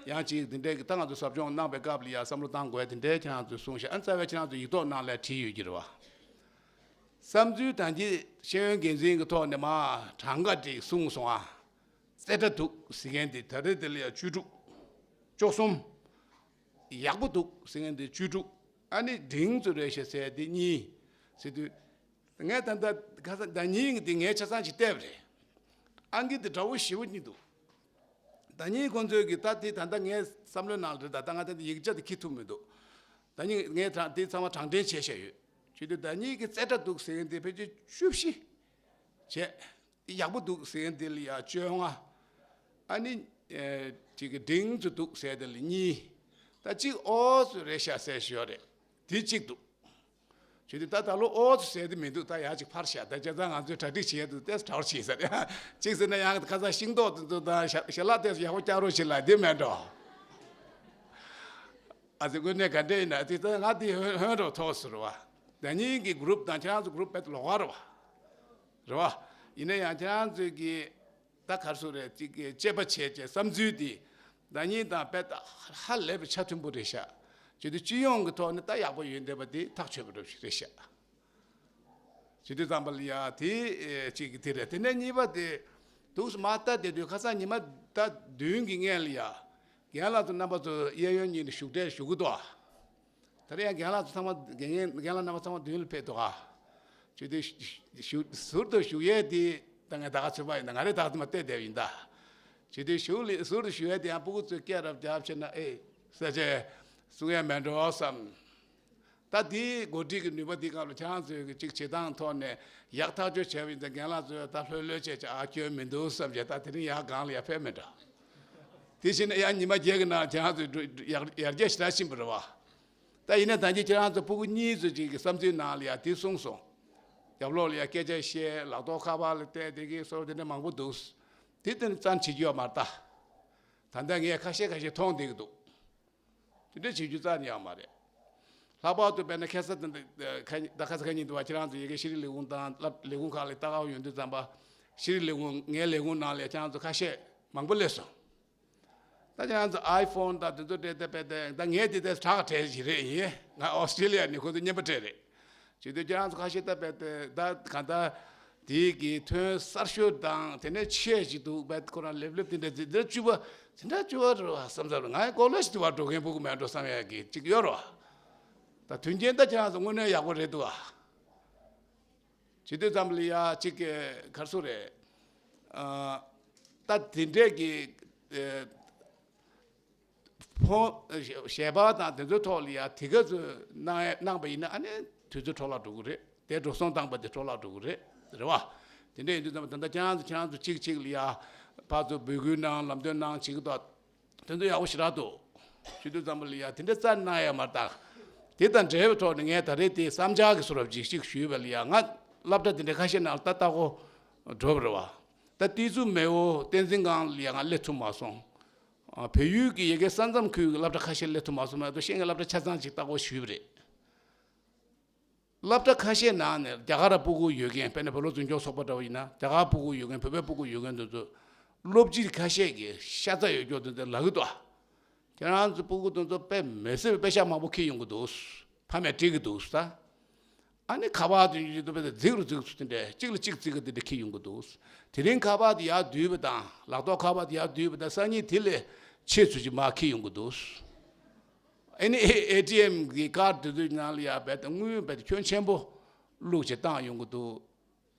ཡང་ཅིག་དེ་འདྲའི་གི་ད་ང་ཚོ་ཟབ་སྦྱོང་གནང་བའི་སྐབས་ལ་ཡ་བསམ་བློ་བཏང་དགོས་དེ་འདྲའི་ཁྱེད་རང་ཚོས་གསུངས་ཤག་ཨ་ནི་རྩ་བའི་ཁྱེད་རང་ཚོ་ཡིག་ཐོག་ནང་ལ་བྲིས་ཡོད་ཀྱི་རེད་བ། བསམ་ཚུལ་དང་གི་ཤེས་ཡོན་འགན་འཛིན་གྱི་ཐོག་ནས་མ་གྲངས་ཀ་ཅིག་གསུངས་སོང་ཨ། རྩེ་གྲ་འདུག་ཟེར་མཁན་དེ་ད་རེས་དེ་ལ་ཡ་བཅུ་དྲུག་བཅུ་གསུམ། ཡག་པོ་འདུག་ཟེར་མཁན་དེ་བཅུ་དྲུག་ཨ་ནི་འབྲིང་ཙམ་རེད་ཤག་ཟེར་དེ་གཉིས། ཟེར་དུས། ངས་ད་ལྟ་ཁ་སང་ཟླ་ཉིན་གྱི་དེ་ངས་ཆ་ཚང་ཅིག་བལྟས་པ་རེད། ཨང་ཀི་དེ་འདྲ་བོ་ཞེ་པོ་གཉིས་འདུག་ཟླ་ཉིན་ཁོང་ཚོས་ཀྱི་ད་དེ་ད་ལྟ་ངའི་བསམ་བློའི་ནང་ལ་རེད། ད་ལྟ་ང་ད་ལྟ་ཡིག་ཆ་དེ་འཁྱེར་ཐུབ་མི་འདུག་ཟླ་ཉིན་ངས་དྲང་དེ་ཚང་མ་དྲང་འདྲེན་བྱས་བཞག་ཡོད། བྱས་དུས་ཟླ་ཉིན་གྱི་རྩེ་གྲ་འདུག་ཟེར་མཁན་དེ་ཕལ་ཆེར་བཅུ་བཞི་བྱས། ཡག་པོ་འདུག་ཟེར་མཁན་དེ་ལ་ཡ་བཅོ་ལྔ། ཨ་ནི། ཨེ། གཅིག་གི་འབྲིང་ཙམ་འདུག་ཟེར་དེ་ལ་གཉིས། ད་གཅིག་ཨོ་ཙམ་རེད་ཤག་ཟེར་ཞོར་རེད། དེ་གཅིག་འདུག་བྱས་དུས་ད་ད་ལོ་ཨོ་ཙམ་ཟེར་དེ་མི་འདུག་ད་ཡ་གཅིག་ཕར་བཞག་ད་བྱས་ཙང་ང་ཚོས་གྲ་སྒྲིག་བྱེད་ཡ་འདུག་ཏེ་གྲ་བ་བྱེད་ས་རེད། གཅིག་ཟེར་ན་ཡང་ཁ་སང་ཤིང་ཏོག་དེ་ཚོ་དང་ཞལ་ཞལ་ལག་དེ་ཚོ་ཡག་པོ་བཀྱག་རོགས་བྱེད་ལ་དེ་མེད་འགྲོ། ཨ་ཙི་དངོས་གནས་ག་འདྲ་ཡིན་ན་དེ་ད་ང་དེ་ཧོན་ཧོན་རོ་ཐོག་ཟེར་བ། ཟླ་ཉིན་གྱི་གུ་རུབ་དང་ཁྱེད་རང་ཚོ་གུ་རུབ་དཔེ་ལོགས་ཀ་རེད་བ། རེད་བ། ཡིན་ན་ཡང་ཁྱེད་རང་ཚོས་ཀྱི་ད་ག་རེ་ཟེར་རེད། ཅིག་གི་དཔྱད་པ་བྱས་བྱས་བསམ་ཚུལ་འདི་ཟླ་ཉིན་དང་དཔེ་ད་ཧ་ལས་པའི་ཆ་མཐུན་པོ་རེད་ཤག་བྱས་དུས་སྤྱི་ཡོངས་ཀྱི་ཐོག་ནས་ད་ཡག་པོ་ཡོད་བསྡད་པ་འདི་ཐག་ཆོད་པ་འདྲ་ཞིག་རེད་ཤག་བྱས་དུས་ཙམ་པ་ལ་ཡ་དེ་ཨེ་གཅིག་གི་དེ་རེད། དེ་ནས་གཉིས་པ་དེ་ འདུག་སེ་མར་ལྟ་བསྡད་དུས་ཁ་སང་ཉི་མ་ཟླ་བདུན་གྱི་སྔོན་ལ་ཡ། རྒན་ལགས་ཚོ་རྣམ་པ་ཚོ་གཡས་གཡོན་གཉིས་ནས་བཞུགས་གྲལ་ཞུ་གི་འདུག་ཨ། ད་རེས་ཡང་རྒན་ལགས་ཚོ་ཚང་མ་རྒན་རྒན་ལགས་རྣམ་པ་ཚང་མ་མདུན་ལ་ཕེབས་འདུག་ཨ། བྱས་དུས་ཞུ་ཟུར་དུ་བཞུགས་ཡས་དེ་ད་ངས་ད་ག་ཚོད་པ་ཡིན་ད། ང་རེ་ད་ག་ཚོད་མ་བལྟས་བསྡད་ཡིན་ད། བྱས་དུས་ཞུ་ལི་ཟུར་དུ་བཞུགས་ཡས་དེ་ཡང་སྤུ་གུ་ཚོས་སྐད་རབ་རྒྱབ་བྱས་ན་ཨེ་ཟེར་བྱས་གསུང་ཡས་མེད་འགྲོ་བསམ། ད་དེའི་འགོ་ཁྲིད་ཀྱི་ནུས་པ་འདི་སྒང་ལ་ཁྱེད་རང་ཚོས་ཀྱི་ཅིག་བྱེད་སྟངས་ཐོག་ནས་ཡག་ཐག་ཆོད་བྱས་པ་ཡིན་ཙང་རྒན་ལགས་ཚོས་ད་ལྷོད་ལྷོད་བྱས་བྱས་ཨ་སྐྱོན་མི་འདུག་བསམ་བྱས་ད་དེ་རིང་ཡར་སྒང་ལ་ཡར་ཕེབས་མེད་འགྲོ། དེ་བཞིན་ཡང་ཉི་མ་བརྒྱད་ཀྱི་ནང་ཁྱེད་རང་ཚོས་ཡར་ཡར་རྒྱས་ཞེ་དྲག་ཕྱིན་པ་རེད་བ། ད་ཡིན་ན་ད་གིན་ཁྱེད་རང་ཚོ་སྤུ་གུ་གཉིས་ཚོ་ཅིག་གི་བསམ་ཚུལ་ནང་ལ་ཡང་དེ་གསུངས་སོང་། རྒྱབ་ལོགས་ལ་ཡང་སྐད་ཆ་བཤད་ལག་ཐོག་ཁ་པར་ལ་བལྟས་དེ་གི་སོགས་དེ་འདྲ་མང་པོ་འདུག་དེ་དེ་ནི་བཙན་བྱེད་ཀྱི་ཡོད་མ་རེད་ད། ད་ལྟ་ངས་ཁ་ཤས་ཁ་ཤས་མཐོང་བསྡད་ཀྱི་འདུག་དེ་འདྲ་བྱེད་རྒྱུ་རྩ་ནས་ཡོད་མ་རེད། ལྷག་པར་དུ་དཔེར་ན་ཁ་ས་དེ་འདི་ཁ་ད་ཁ་ས་ཁ་ཉིན་དུ་བ་ཁྱེད་རང་ཚོ་ཡ་གི་ཤེས་རིག་ལས་ཁུངས་དང་སློབ་ལས་ཁུངས་ཁག་ལ་ལྟ་ག་ཡོང་དུས་ཙམ་པ། ཤེས་རིག་ལས་ཁུངས་ངའི་ལས་ཁུངས་ནང་ལ་ཁྱེད་རང་ཚོ་ཁ་ཤས་མང་པོ་སླེབས་སོང་། ད་ཁྱེད་རང་ཚོ་ཨའི་ཕོན་དང་དེ་ཚོ་སྤྲད་དེ་སྤྲད་དེ་ད་ངས་དེ་ལྟར་དྲག་སྤྲད་ཞིག་རེད་ཡིན། ང་ཨོ་སི་ཀྲི་ལི་ཡ་ནས་ཁོ་ཚོ་རྔན་པ་སྤྲད་རེད། བྱེད་དུས་ཁྱེད་རང་ཚོ་ཁ་ཤས་ད་སྤྲད་དེ་ད་གང་ལྟར་དེའི་གི་ཐོན་གསར་ཤོས་དང་དེ་ནས་ཆེ་ཞིག་འདུག་པས་ཁོ་རང་ལེབ་ལེབ་དེ་འདྲ་དེ་འདྲ་བཅུ་པ་དེ་འདྲ་བཅུ་པ་རེད་བ་བསམ་ས་རེད། ང་ཡང་ཀོ་ལེ་ཇི་དུ་བ་འགྲོ་མཁན་སྤུ་གུ་མེད་འགྲོ་བསམ་ཡ་གི་ཅིག་ཡོད་རེད་བ། ད་དོན་རྐྱེན་ད་ཁྱེད་རང་ཚོ་དངོས་གནས་ཡག་པོ་རེད་འདུག་བ། བྱེད་དུས་ཙམ་ལ་ཡ་གཅིག་གི་གར་སོ་རེད། ཨ། ད་དེ་འདྲས་ཀྱི་ཨེ་ཕོ་ཞལ་པར་དང་དེ་ཚོའི་ཐོག་ལ་ཡ་དེ་ག་ཚོད་གནང་གནང་པ་ཡིན་ན་ཨ་ནི་དུས་ཚོད་འཕྲོ་བརླག་འགྲོ་གི་རེད། དེ་འགྲོ་སོང་བཏང་པ་དེ་འཕྲོ་བརླག་འགྲོ་གི་རེད། རེད་བ། དེ་འདྲས་ཡིན་དུས་ཙམ་ད་ལྟ་ཁྱེད་རང་ཚོ་ཁྱེད་རང་ཚོ་གཅིག་གཅིག་ལ་ཡ་ཕར་ཚུར་འབོད་སྐུལ་གནང་ལམ་སྟོན་གནང་བྱེད་ཀྱི་འདུག་དེ་ཚོ་ཡག་པོ་ཞེ་དྲག་འདུག་ཞུ་དུས་ཙམ་པ་ལ་ཡ་དེ་འདྲ་རྩ་གནང་ཡ་མ་རེད་ད། དེ་དང་འབྲེལ་བའི་ཐོག་ནས་ངས་ད་རེས་དེ་བསམ་འཆར་གྱི་བཟོ་འདྲ་ཅིག་ཅིག་ཞུས་པ་ལ་ཡ་ང་སློབ་གྲྭ་དེ་འདྲ་ཁ་ཤས་ནང་ལ་ད་ལྟ་གོ་འགྲོ་བ་རེད་བ། ད་ཏི་ཙུ་མེའོ་བསྟན་འཛིན་སྒང་ལ་ཡ་ང་སླེབས་ཐུབ་མ་སོང་། ཨ། བལ་ཡུལ་གྱི་ཡ་གི་ས་མཚམས་ཁུལ་གྱི་སློབ་གྲྭ་ཁ་ཤས་སླེབས་ཐུབ་མ་སོང་མ་གཏོགས་ཤེས་ངའི་སློབ་གྲྭ་ཆ་ཚང་ཅིག་ལྟ་སྐོར་ཞུས་པ་རེད། སློབ་གྲྭ་ཁ་ཤས་ནང་ནས་རྒྱ་གར་སྤུ་གུ་ཡོད་མཁན་དཔེར་ན་བོད་ལོ་འཛིན་སྐྱོང་ཚོགས་པ་འདྲ་བོ་ཡིན་ན་རྒྱ་གར་སྤུ་གུ་ཡོད་མཁན་བོད་པའི་སྤུ་གུ་ཡོད་མཁན་དེ་ཚོ་སློབ་སྤྱི་ཁ་ཤས་ཀྱིས་ཤ་ཚ་ཡོད་སྐྱོ་དེ་ཚོ་ལབ་ཀྱི་འདུག་ཁྱེད་རང་ཚོ་སྤུ་གུ་དེ་ཚོ་དཔེ་མི་སྲིད་པའི་དཔེ་ཤག་མང་པོ་ཁྱེར་ཡོང་གི་འདུག་ཕ་མས་སྤྲད་ཀྱི་འདུག་ད། ཨ་ནི་ཁ་པར་དེ་ཡོད་དུས་དཔེ་རྫིག་རུ་རྫིག་ཚུལ་དེ་འདྲས་གཅིག་ལ་གཅིག་རྫིག་གི་དེ་འདྲས་ཁྱེར་ཡོང་གི་འདུག་དེ་རིང་ཁ་པར་དེ་ཡར་བསྡུས་པ་དང་ལག་ཐོག་ཁ་པར་དེ་ཡར་བསྡུས་པ་དང་སང་ཉིན་དེ་ལས་ཆེ་ཚུལ་ཅིག་མར་ཁྱེར་ཡོང་གི་འདུག་ཨ་ནི་ཨེ་ཨེ་ཊི་ཨེམ་གི་ཀར་དེ་ཚོའི་ནང་ལ་ཡ་རྦད་དེ་དངུལ་རྦད་དེ་ཁྱོན་ཆེན་པོ་བླུགས་བྱས་བཏང་ཡོང་གི་འདུག་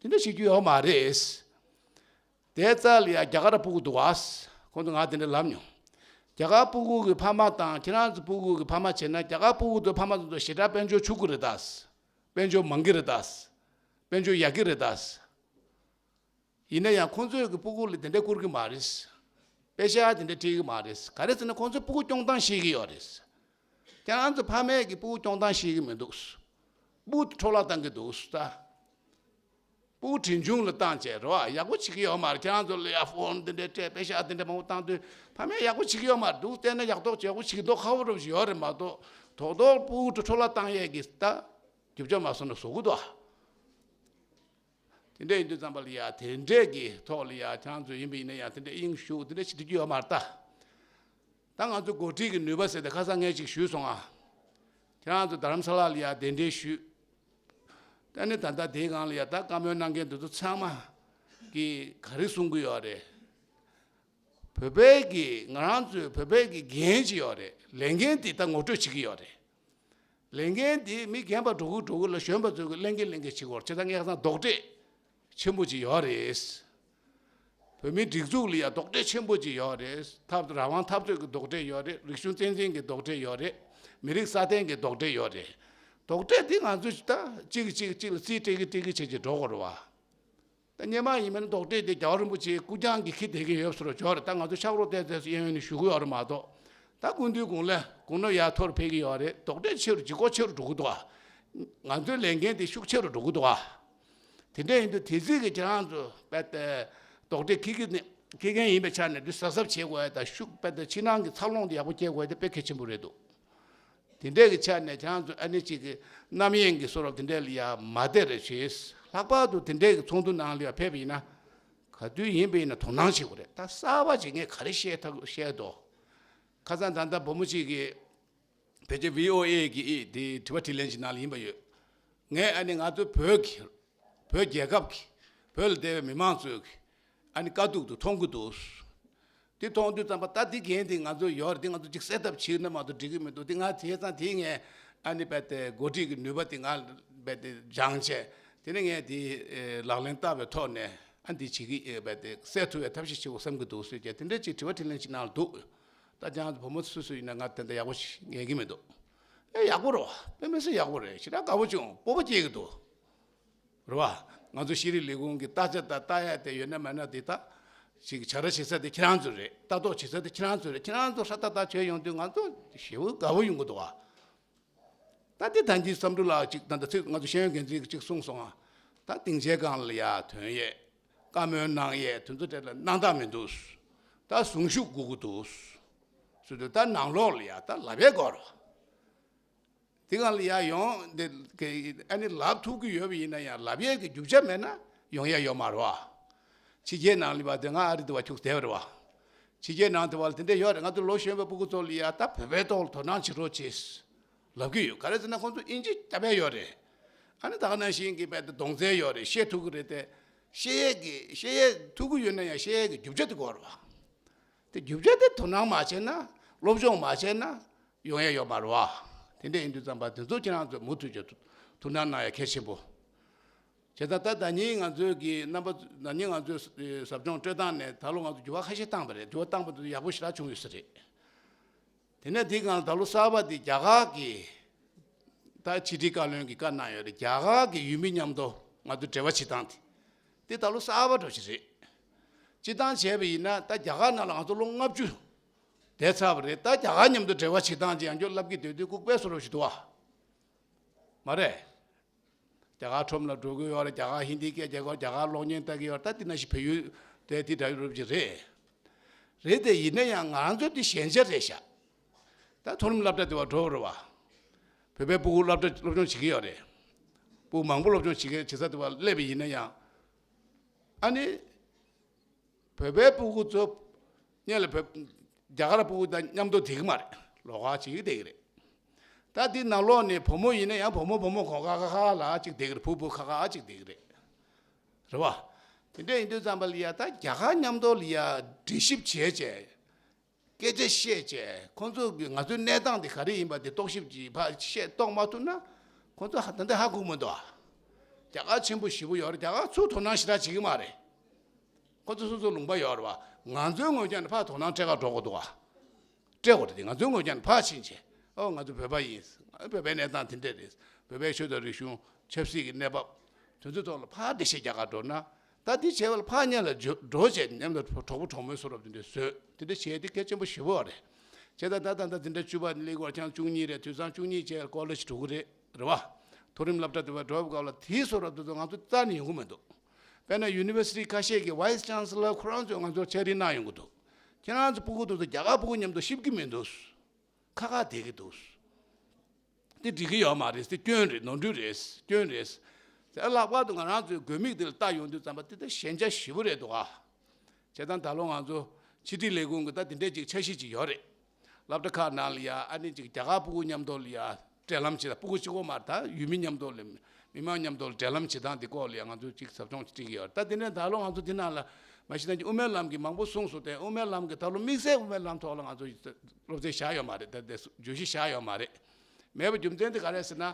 དེ་འདྲ་བྱེད་རྒྱུ་ཡོད་མ་རེད། དེའི་རྩ་ལ་ཡ་རྒྱ་གར་སྤུ་གུ་འདུག་བ། ཁོང་ཚོ་ང་དེ་འདྲ་ལབ་མྱོང་། རྒྱ་གར་སྤུ་གུ་གི་ཕ་མ་དང་ཁྱེད་རང་ཚོ་སྤུ་གུ་གི་ཕ་མ་བྱས་ན་རྒྱ་གར་སྤུ་གུ་ཚོའི་ཕ་མ་ཚོ་ཚོ་ཞེ་དྲག་དཔལ་འབྱོར་ཕྱུག་གི་རེད་ད། དཔལ་འབྱོར་མང་གི་རེད་ད། དཔལ་འབྱོར་ཡག་གི་རེད་ད། ཡིན་ན་ཡང་ཁོང་ཚོས་ཀྱི་སྤུ་གུ་ལ་དེ་འདྲ་བསྐུར་གི་མ་རེད། པེ་ཤག་དེ་འདྲ་སྤྲད་གི་མ་རེད། ག་རེ་ཟེར་ན་ཁོང་ཚོས་སྤུ་གུ་སྐྱོང་སྟངས་ཤེས་གི་ཡོད་རེད། ཁྱེད་རང་ཚོ་ཕ་མས་ཀྱི་སྤུ་གུ་སྐྱོང་སྟངས་ཤེས་གི་མི་འདུག་སྤུ་གུ་འཕྲོ་བརླག་བཏང་གི་འདུག་ད། སྤུ་གུ་གྲོན་ཆུང་ལ་བཏང་བྱས་རེད་བ། ཡག་པོ་བྱེད་ཀྱི་ཡོད་མ་རེད། ཁྱེད་རང་ཚོ་ལ་ཡ་ཕོན་འདི་འདྲ་སྤྲད་པེ་ཤག་འདི་འདྲ་མང་པོ་བཏང་དུས་ཕ་མས་ཡག་པོ་བྱེད་ཀྱི་ཡོད་མ་རེད། འདུག་བལྟས་ན་ཡག་ཐོག་ཡག་པོ་བྱེད་ཀྱི་འདུག་ཁ་པོ་རོབ་ཞིག་ཡོད་རེད་མ་གཏོགས་ཐོག་ཐོག་སྤུ་གུ་འཕྲོ་བརླག་བཏང་ཡས་ཀྱི་ད་རྒྱུ་ཆ་མ་བཟོ་ན་བཟོ་གི་འདུག་ཨ། དེ་འདྲ་ཡིན་དུས་ཙམ་པ་ལ་ཡ་དེ་འདྲས་ཀྱི་ཐོག་ལ་ཡ་ཁྱེད་རང་ཚོ་ཡིན་པ་ཡིན་ན་ཡང་དེ་འདྲ་དབྱིངས་ཞུགས་དེ་འདྲ་བྱེད་ཐུབ་ཀྱི་ཡོད་མ་རེད་ད། ད་ང་ཚོ་འགོ་ཁྲིད་ཀྱི་ནུས་པ་ཟེར་ཏེ་ཁ་སང་ངས་ཅིག་ཞུས་སོང་ཨ། ཁྱེད་རང་ཚོ་རྡ་རམ་ས་ལ་ལ་ཡ་གདན་འདྲེན་ཞུས། ད་ནི་ད་ལྟ་དེའི་སྒང་ལ་ཡ་ད་བཀའ་མོལ་གནང་མཁན་དེ་ཚོ་ཚང་མ་གིས་ག་རེ་གསུང་གི་ཡོད་རེད། བོད་པའི་གི་ང་རང་ཚོའི་བོད་པའི་གི་འགན་ཅིག་ཡོད་རེད། ལས་འགན་དེ་ད་ངོ་སྤྲོད་བྱེད་ཀྱི་ཡོད་རེད། ལས་འགན་དེ་མི་རྒན་པ་འགྲོ་གི་འགྲོ་གི་ལ་གཞོན་པ་ཚོས་གི་ལེན་གི་ལེན་གི་བྱེད་དགོས་རེད། བྱས་ཙང་ངས་ཁ་སང་རྡོག་ཁྲེས་ཆེན་པོ་ཅིག་ཡོད་རེད། བོད་མིའི་སྒྲིག་འཛུགས་ལ་ཡང་རྡོག་ཁྲེས་ཆེན་པོ་ཅིག་ཡོད་རེད། འཐབ་རང་དབང་འཐབ་རྩོད་ཀྱི་རྡོག་ཁྲེས་ཡོད་རེད། རིག་གཞུང་བཙན་འཛུལ་གྱི་རྡོག་ཁྲེས་ཡོད་རེད། མི་རིགས་སྲ་བརྟན་གྱི་རྡོག་ཁྲེས་ཡོད་རེད། རྡོག་ཁྲེས་དེ་ང་ཚོས་ད་གཅིག་གིས་གཅིག་གཅིག་ལ་རྩིས་སྤྲད་ཀྱི་སྤྲད་ཀྱི་བྱེད་ཀྱི་འགྲོ་དགོས་རེད་བ། ད་སྔོན་མ་ཡིན་མིན་རྡོག་ཁྲེས་དེ་རྒྱལ་བ་རིན་པོ་ཆེའི་སྐུ་རྐྱང་གིས་འཁྱེར་བསྡད་ཀྱི་ཡོད་བཟོ་འདྲ་ཅིག་ཡོད་རེད། ད་ང་ཚོ་ཕྱག་རོགས་བལྟས་བལྟས་སུ་གཡས་གཡོན་ནས་ཞུ་གི་ཡོད་རེད་མ་གཏོགས། ད་སྐུ་མདུན་དགུང་ལ་དགུང་ལོ་ཡར་མཐོ་རུ་ཕེབས་ཀྱི་ཡོད་རེད། རྡོག་ཁྲེས་ཆེ་རུ་ལྗིད་ཁོག་ཆེ་རུ་འགྲོ་གི་འདུག་ཨ། ང་ཚོའི་ལས་འགན་དེ་ཤུགས་ཆེ་རུ་འགྲོ་གི་འདུག་ཨ། དེ་འདྲ་ཡིན་དུས་དེ་རྩིས་ཀྱི་ཁྱེད་རང་ཚོ་དཔེ་དེ་རྡོག་ཁྲེས་འཁྱེར་གྱི་ནི་འཁྱེར་མཁན་ཡིན་པའི་ཆ་ནས་དེ་གཟབ་གཟབ་བྱེད་དགོས་ཡ་དང་ཤུགས་དཔེ་དེ་ཕྱི་ནང་གི་འཚར་ལོངས་དེ་ཡག་པོ་སྐྱེལ་དགོས་ཡ་དེ་དཔེ་གལ་ཆེན་པོ་རེད་འདུག་དེ་འདྲས་ཀྱི་ཆ་ནས་ཁྱེད་རང་ཚོ་ཨ་ནི་གཅིག་གི་རྣམ་གཡེང་གི་བཟོ་འདྲ་དེ་འདྲས་ལ་ཡ་མ་བལྟས་རེ་བྱེད། ལྷག་པར་དུ་དེ་འདྲས་ཀྱི་ཚོགས་འདུ་ནང་ལ་ཡ་ཕེབས་པ་ཡིན་ན་ག་དུས་ཡིན་པ་ཡིན་ན་དོ་སྣང་བྱེད་དགོས་རེད། ད་གསར་པ་ཅིག་ངས་ག་རེ་བཤད་ཐུབ་བཤད་དོ། ཁ་སང་ད་ལྟ་བུ་མོ་གཅིག་གིས་ཕལ་ཆེར་བྷི་ཨོ་ཨེ་གི་དེ་དྲི་བ་དྲིས་ལན་ཞིག་ནང་ལ་ཡིན་པ་ཡོད། ངས་ཨ་ནི་ང་ཚོ་བོད་ཀྱི་བོད་རྒྱལ་ཁབ་ཀྱི་བོད་ལ་བསྡད་པའི་མི་མང་ཚོས་ཀྱི་ ཨ་ནི་དཀའ་སྡུག་ཏུ་མཐོང་གི་འདུག་དེ་མཐོང་དུས་ཙམ་པ་ད་འདི་འགན་དེ་ང་ཚོ་ཡོད་རེད། དེ་ང་ཚོ་ཅིག་སེལ་ཐབས་བྱེད་ན་མ་གཏོགས་འགྲིག་གི་མི་འདུག་དེ་ང་དེ་ཙང་དེ་ངས་ཨ་ནི་རྦད་དེ་འགོ་ཁྲིད་ཀྱི་ནུས་པ་དེ་ང་རྦད་དེ་སྦྱངས་བྱས། དེ་ནས་ངས་དེ་ལག་ལེན་བསྟར་བའི་ཐོག་ནས་ཨ་འདི་བྱེད་ཀྱི་རྦད་དེ་སེལ་ཐུབ་པའི་ཐབས་ཤེས་བྱེད་དགོས་བསམ་གྱི་འདུག་ཟེར་བྱས་དེ་འདྲ་ཅིག་དྲི་བ་དྲིས་ལན་ཅིག་གནང་འདུག་ད་ཅང་བུ་མོ་སུ་སུ་ཡིན་ན་ང་དེ་འདྲ་ཡག་པོ་ཞིག་ངེས་ཀྱི་མི་འདུག་ཨེ་ཡག་པོ་རེད་བ། དཔེ་མི་སྲིད་ཡག་པོ་རེད། ཞེ་དྲག་དགའ་པོ་བྱུང་། སྤོབས་པ་སྐྱེ་གི་འདུག་རེད་བ། ང་ཚོ་ཤེས་རིག་ལས་ཁུངས་ཀྱི་ལྟ་ཆ་དང་ལྟ་ཡ་དེ་ཡོད་ན་མེད་ན་དེ་ད་ཅིག་བྱ་ར་བྱེད་ས་དེ་ཁྱེད་རང་ཚོ་རེད། ལྟ་རྟོག་བྱེད་ས་དེ་ཁྱེད་རང་ཚོ་རེད། ཁྱེད་རང་ཚོ་ཧྲ་ཏག་ཏག་བྱས་ཡོང་དུས་ང་ཚོ་ཞེ་པོ་དགའ་པོ་ཡོང་གི་འདུག་བ། ད་དེ་ད་གིན་བསམ་གྲུབ་ལགས་ཅིག་ད་ལྟ་ཚིག་ང་ཚོ་ཤེས་ཡོན་འགན་འཛིན་གྱིས་ཅིག་གསུངས་སོང་ང་། ད་སྡིངས་ཆའི་སྒང་ལ་ཡ་ཐོན་ཡས། བཀའ་མོལ་གནང་ཡས་དེ་ཚོ་དེ་ལ་གནང་སྟངས་མི་འདུག་ད་གཟུངས་གཞུག་དགོས་ཀྱི་འདུག་ཟེར་དུས་ད་ནང་ལོགས་ལ་ཡ་ད་ལབ་ཡས་དགོས་རེད་བ། དེ་སྒང་ལ་ཡ་ཡོང་དེ་གི་ཨ་ནི་ལབ་ཐུབ་ཀྱི་ཡོད་པ་ཡིན་ན་ཡང་ལབ་ཡས་ཀྱི་རྒྱུ་ཆ་མེད་ན་ཡོང་ཡས་ཡོད་མ་རེད་བ། ཕྱི་རྒྱལ་ནང་ལ་བ་དེ་ང་ཨ་རི་དུ་བ་ཁྱུག་བསྡད་པ་རེད་བ། ཕྱི་རྒྱལ་ནང་དུ་བ་ལ་དེ་འདྲ་ཡོད་རེད། ང་ཚོ་ལོ་གཞོན་པའི་སྤུ་གུ་ཚོ་ལ་ཡ་ད་བོད་པའི་ཐོག་ལ་དོ་སྣང་བྱེད་རོགས་བྱེད་ལབ་ཀྱི་ཡོད། ག་རེ་ཟེར་ན་ཁོང་ཚོ་དབྱིན་ཇི་རྒྱབ་པ་ཡོད་རེད། ཨ་ནི་ད་ག་ནང་བཞིན་གྱི་བས་དེ་གདོང་རྩལ་ཡོད་རེད། བཤད་ཐུབ་ཀྱི་རེད་དེ། བཤད་ཡས་ཀྱི་བཤད་ཡས་ཐུབ་ཀྱི་ཡོད་ན་ཡང་བཤད་ཡས་ཀྱི་རྒྱུ་ཆ་དེ་དགོས་རེད་བ། དེ་རྒྱུ་ཆ་དེ་དོ་སྣང་མ་བྱས་ན། སློབ་སྦྱོང་མ་བྱས་ན་ཡོང་ཡ་ཡོད་མ་རེད་བ། དེ་འདྲ་ཡིན་དུས་ཙམ་པ་དེ་ཚོ་ཁྱེད་རང་ཚོས་མུ་མཐུད་ཀྱི་ཐུགས་སྣང་གནང་ཡ་གལ་ཆེན་པོ། བྱས་ཙང་ད་ཟླ་ཉིན་ང་ཚོའི་གི་རྣམ་པ་ཟླ་ཉིན་ང་ཚོའི་ཟབ་སྦྱོང་སྤྲོད་སྟངས་ནས་ད་ལོ་ང་ཚོ་འགྱུར་བ་ཁ་ཤས་བཏང་བ་རེད། འགྱུར་བ་བཏང་པ་དེ་ཡག་པོ་ཞེ་དྲག་བྱུང་ཡོད་ས་རེད། དེ་ནས་དེའི་སྒང་ལ་ད་ལོ་གསར་པ་དེ་རྒྱ་གར་གི་ད་ཕྱི་དྲིལ་བཀའ་བློན་གྱིས་བཀའ་གནང་ཡོད་རེད། རྒྱ་གར་གྱི་ཡུལ་མི་མཉམ་དུ་ང་ཚོ་འབྲེལ་བ་བྱེད་སྟངས་དེ། དེ་ད་ལོ་གསར་པ་འདྲ་ཞིག་རེད། སྤྱིར་བཏང་བྱས་པ་ཡིན་ན་ད་རྒྱ་གར་ནང་ལ་ང་ཚོ་ལོ་ལྔ་བཅུ་བསྡད་ཚར་བ་རེད། ད་རྒྱ་གར་མཉམ་དུ་འབྲེལ་བ་བྱེད་སྟངས་ཅིག་ཡང་བསྐྱར་ལབ་ཀྱི་སྡོད་དུས་ལྐུགས་པའི་བཟོ་འདྲ་ཞིག་འདུག་བ། མ་རེད། རྒྱ་གར་ཁྲོམ་ལ་འགྲོ་གི་ཡོད་རེད། རྒྱ་གར་ཧིན་དི་སྐད་རྒྱག་གི་ཡོད་རེད། རྒྱ་གར་གློག་བརྙན་ལྟ་གི་ཡོད་རེད། ད་དེ་ནང་བཞིན་བལ་ཡུལ་དེ་དེ་འདྲ་རུབ་ཅིག་རེད། རེད་དེ་ཡིན་ན་ཡང་ང་རང་ཚོ་དེ་ཞན་ཆ་རེད་ཤག་ད་མཐོ་རིམ་སློབ་གྲྭ་དེ་བ་འགྲོ་བ་རེད་བ། བོད་པའི་སྤུ་གུ་སློབ་གྲྭ་སློབ་སྦྱོང་བྱེད་ཀྱི་ཡོད་རེད། སྤུ་གུ་མང་པོ་སློབ་སྦྱོང་བྱེད་ཀྱི་བྱེད་ས་དེ་བ་སླེབས་པ་ཡིན་ན་ཡང་། ཨ་ནི། བོད་པའི་སྤུ་གུ་ཚོ་སྔོན་ལ་བོད་རྒྱ་གར་སྤུ་གུ་དང་མཉམ་དུ་བསྡད་ཀྱི་མ་རེད། ལོགས་ཀ་བྱེད་ཀྱི་བསྡད་ཀྱི་རེད། ད་འདི་ནང་ལོགས་ནས་བུ་མོ་ཡིན་ན་ཡང་བུ་མོ་བུ་མོ་གོང་ཁ་ཁ་ཁ་ལ་གཅིག་བསྡད་ཀྱི་རེད། བུ་བུ་ཁ་ཁ་གཅིག་བསྡད་ཀྱི་རེད། རེད་བ། དེ་འདྲ་ཡིན་དུས་ཙམ་པ་ལ་ཡ་ད་རྒྱ་གར་མཉམ་དུ་ལ་ཡ་འདྲིས་ཞིབ་བྱས་བྱས། སྐད་ཆ་བཤད་བྱས་ཁོང་ཚོ་གི་ང་ཚོའི་གནས་སྟངས་འདི་ག་རེ་ཡིན་པ་འདི་རྟོག་ཞིབ་ཀྱིས་ཕར་བཤད་རྟོགས་མ་ཐུབ་ན། ཁོང་ཚོ་ཧ་ད་འདི་ཧ་གོ་མི་འདུག་ཨ། རྒྱ་གར་ཆེན་པོ་ཞེ་པོ་ཡོད་རེད། རྒྱ་གར་ཚུར་དོ་སྣང་ཞེ་དྲག་བྱེད་ཀྱི་མ་རེད། ཁོ་ཚོ་སོ་སོ་ལུང་པ་ཡོད་རེད་བ། ང་ཚོའི་ངོས་ཀྱང་ནས་ཕར་དོ་སྣང་སྤྲད་ག་འགྲོ་དགོས་འདུག་བ། སྤྲད་དགོས་རེད་དེ། ང་ཚོའི་ངོས་ཀྱང་ནས་ཕར་ཕྱིན་བྱས། ཨོ་ང་ཚོ་བོད་པ་ཡིན། ང་བོད་པའི་གནས་སྟངས་དེ་འདྲས་རེད། བོད་པའི་ཆོས་དང་རིག་གཞུང་ཆབ་སྲིད་ཀྱི་གནས་བབ། དེ་ཚོའི་ཐོག་ལ་ཕར་འགྲེལ་བཤད་རྒྱག་ག་འགྲོ་ན། ད་འདི་བྱས་པ་ལ་ཕར་སྔོན་ལ་འགྲོ་འགྲོ་བྱས་མཉམ་དུ་གྲོགས་པོ་གྲོགས་མོའི་བཟོ་འདྲ་དེ་འདྲས་བཟོས། དེ་འདྲས་བྱས་དེ་གལ་ཆེན་པོ་ཞེ་པོ་རེད། བྱས་ཙང་ད་ད་ད་འཛིན་གྲྭ་བཅུ་པ་ནས་སླེབས་སྐོར་ཆང་བཅུ་གཉིས་རེད། དུས་སང་བཅུ་གཉིས་བྱས་ཀོ་ལེཇ་འགྲོ་གི་རེད། རེད་བ། མཐོ་རིམ་སློབ་གྲྭ་དེ་བར་འགྲོ་བའི་སྐབས་ལ་དེའི་བཟོ་འདྲ་དེ་ཚོ་ང་ཚོ་རྩ་ནས་ཡོང་གི་མི་འདུག་དཔེར་ན་ཡུ་ནི་ཝར་སི་ཊི་ཁ་ཤས་ཀྱི་ཝའི་སི་ཅན་སི་ལར་ཁོ་རང་ཚོས་ང་ཚོར་ཕྱག་བྲིས་གནང་ཡོང་གི་འདུག་ཁྱེད་རང་ཚོ་སྤུ་གུ་དེ་ཚོ་རྒྱ་གར་སྤུ་གུ་མཉམ་དུ་གཤིབ་ཀྱི་མི་འདུག་ཁ་ཁ་བསྡད་ཀྱི་འདུག་དེ་འགྲིག་གི་ཡོད་མ་རེད། དེ་སྐྱོན་རེད། ནོར་འཁྲུལ་རེད། སྐྱོན་རེད། དེ་ལྷག་པར་དུ་ང་རང་ཚོའི་དགོས་དམིགས་དེ་ལ་ལྟ་ཡོང་དུས་ཙམ་པ་དེ་ད་ཞན་ཆ་ཞེ་པོ་རེད་འདུག་ཨ། བྱས་ཙང་ད་ལོ་ང་ཚོ་ཕྱི་དྲིལ་ལས་ཁུངས་ཀྱི་ད་དེ་འདྲས་ཅིག་འཆར་གཞི་ཅིག་ཡོད་རེད། སློབ་གྲྭ་ཁག་ནང་ལ་ཡ་ཨ་ནི་ཅིག་རྒྱ་གར་སྤུ་གུ་མཉམ་དུ་ལ་ཡ་འབྲེལ་ལམ་བྱེད། ད་སྤུ་གུ་གཅིག་པོ་མ་རེད། ད་ཡུལ་མི་མཉམ་དུ་ལ་མི་མང་མཉམ་དུ་ལ་འབྲེལ་ལམ་བྱེད་སྟངས་དེ་སྐོར་ལ་ཡ་ང་ཚོ་ཅིག་ཟབ་སྦྱོང་ཅིག་སྤྲད་ཀྱི་ཡོད་རེད། ད་དེ་ནས་ད་ལོ་ང་ཚོ་འདི་ནང་ལ་མ་གཞི་ནས་ཀྱི་དབུ་མའི་ལམ་གྱི་མང་པོ་གསུངས་སོང་སྟེ། དབུ་མའི་ལམ་གྱི་ད་ལོ་དམིགས་བསལ་དབུ་མའི་ལམ་ཐོག་ལ་ང་ཚོ་སློབ་ཚན་བཞག་ཡོད་མ་རེད། ད་དེ་བརྗོད་གཞི་བཞག་ཡོད་མ་རེད། མེད་པའི་རྒྱུ་མཚན་དེ་ག་རེད་ཟེར་ན།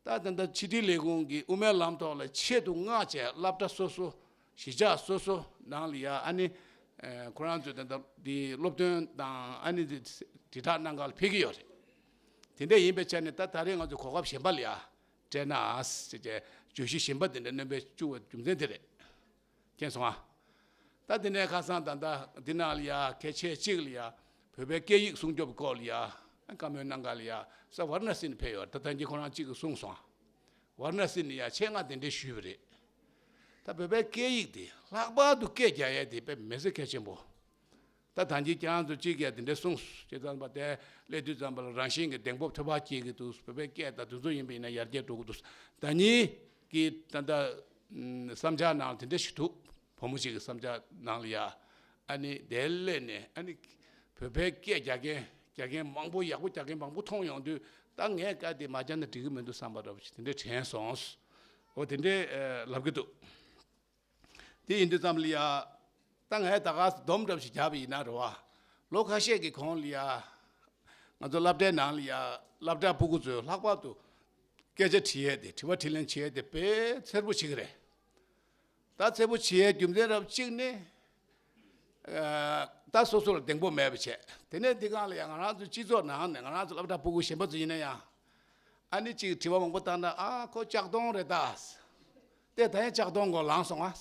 ད་ད་ལྟ་ཕྱི་དྲིལ་ལས་ཁུངས་ཀྱིས་དབུ་མའི་ལམ་ཐོག་ལ་ཆེད་དུ་མངགས་བྱས་སློབ་གྲྭ་སོ་སོ། གཞིས་ཆགས་སོ་སོ་ནང་ལ་ཡ་ཨ་ནི། ཨེ། ཁོ་རང་ཚོས་ད་ལྟ་འདི་སློབ་སྟོན་དང་ཨ་ནི་འདི་དྲིལ་བསྒྲགས་གནང་ག་ལ་ཕེབས་ཀྱི་ཡོད་རེད། དེ་འདྲ་ཡིན་པའི་ཆ་ནས་ད་ད་རེས་ང་ཚོས་གོ་སྐབས་གཞན་པ་ལ་ཡ་སྤྲད་ན་ཟེར་བྱས་བརྗོད་གཞི་གཞན་པ་དེ་འདྲ་སྣོན་པ་བཅུག་པའི་རྒྱུ་མཚན་དེ་རེད། མཁྱེན་སོང་ཨ། ད་དེ་ནས་ཁ་སང་ད་ལྟ་འདི་ནང་ལ་ཡ་གལ་ཆེ་གཅིག་ལ་ཡ་བོད་པའི་སྐད་ཡིག་སྲུང་སྐྱོབ་སྐོར་ལ་ཡ་བཀའ་མོལ་གནང་ག་ལ་ཡ་ས་ཝར་ན་སི་ནས་ཕེབས་ཡོད་རེད། ད་ད་གིན་ཁོ་རང་གཅིག་གིས་གསུངས་སོང་ཨ། ཝར་ན་སི་ནས་ཡ་ཆེད་མངགས་གདན་འདྲེན་ཞུས་པ་རེད། ད་བོད་པའི་སྐད་ཡིག་དེ་ལྷག་པར་དུ་སྐད་རྒྱག་ཡས་དེ་དཔེ་མི་སྲིད་གལ་ཆེན་པོ། ད་ད་གིན་ཁྱེད་རང་ཚོ་གཅིག་གིས་དེ་འདྲ་གསུངས་སོང་། བྱས་ཙང་པ་དེ་སླེབས་དུས་ཙམ་པ་ལ་རང་བཞིན་གྱི་གདེང་སྤོབས་འཕེལ་བ་སྐྱེ་གི་འདུག་བོད་པའི་སྐད་དང་དེ་ཚོ་ཡིན་པ་ཡིན་ན་ཡར་རྒྱས་འགྲོ་གི་འདུག་ད་གིན་གི་ད་ལྟ་བསམ་འཆར་ནང་དེ་འདྲ་ཞིག་འདུག་བུ་མོ་གཅིག་གི་བསམ་འཆར་ནང་ལ་ཡ། ཨ་ནི་དེ་སླེབས་ནས་ཨ་ནི་བོད་པའི་སྐད་རྒྱག་མཁན་རྒྱག་མཁན་མང་པོ་ཡག་པོ་རྒྱག་མཁན་མང་པོ་མཐོང་ཡོང་དུས། ད་ངས་སྐད་དེ་མ་རྒྱག་ན་འགྲིག་གི་མི་འདུག་བསམ་པ་འདྲ་པོ་ཞིག་དེ་འདྲས་དྲན་སོང་། འོ་དེ་འདྲས་ལབ་ཀྱི་འདུག་དེ་ཡིན་དུས་ཙམ་ལ་ཡ། ད་ངས་ད་ག་སྡོམ་འདྲ་ཞིག་བརྒྱབ་པ་ཡིན་ན་རེད་བ། ལོ་ཁ་ཤས་ཀྱི་གོང་ལ་ཡ། ང་ཚོ་སློབ་གྲྭའི་ནང་ལ་ཡ། སློབ་གྲྭ་ཕྲུ་གུ་ཚོས་ལྷག་པར་དུ་སྐད་ཆ་དྲི་ཡས་དེ། དྲི་བ་དྲིས་ལན་བྱེད་ཡས་དེ་དཔེ་འཚེར་པོ་བྱེད་ཀྱི་རེད། ད་འཚེར་པོ་བྱེད་ཡས་རྒྱུ་མཚན་རབ་གཅིག་ནི། ཨ། ད་སོ་སོ་ལ་གདེང་པོ་མེད་པ་བྱས། དེ་ནས་འདི་སྒང་ལ་ཡང་ང་རང་ཚོའི་སྤྱི་ཚོགས་ནང་ནས་ང་རང་ཚོ་སློབ་གྲྭ་ཕྲུ་གུ་གཞན་པ་ཚོ་ཡིན་ན་ཡང་། ཨ་ནི་གཅིག་དྲི་བ་མང་པོ་བཏང་ན། ཨ་ཁོ་ལྕགས་གདོང་རེད་ད། དེ་ད་ཡང་ལྕགས་གདོང་གོ་ལངས་སོང་ཨ།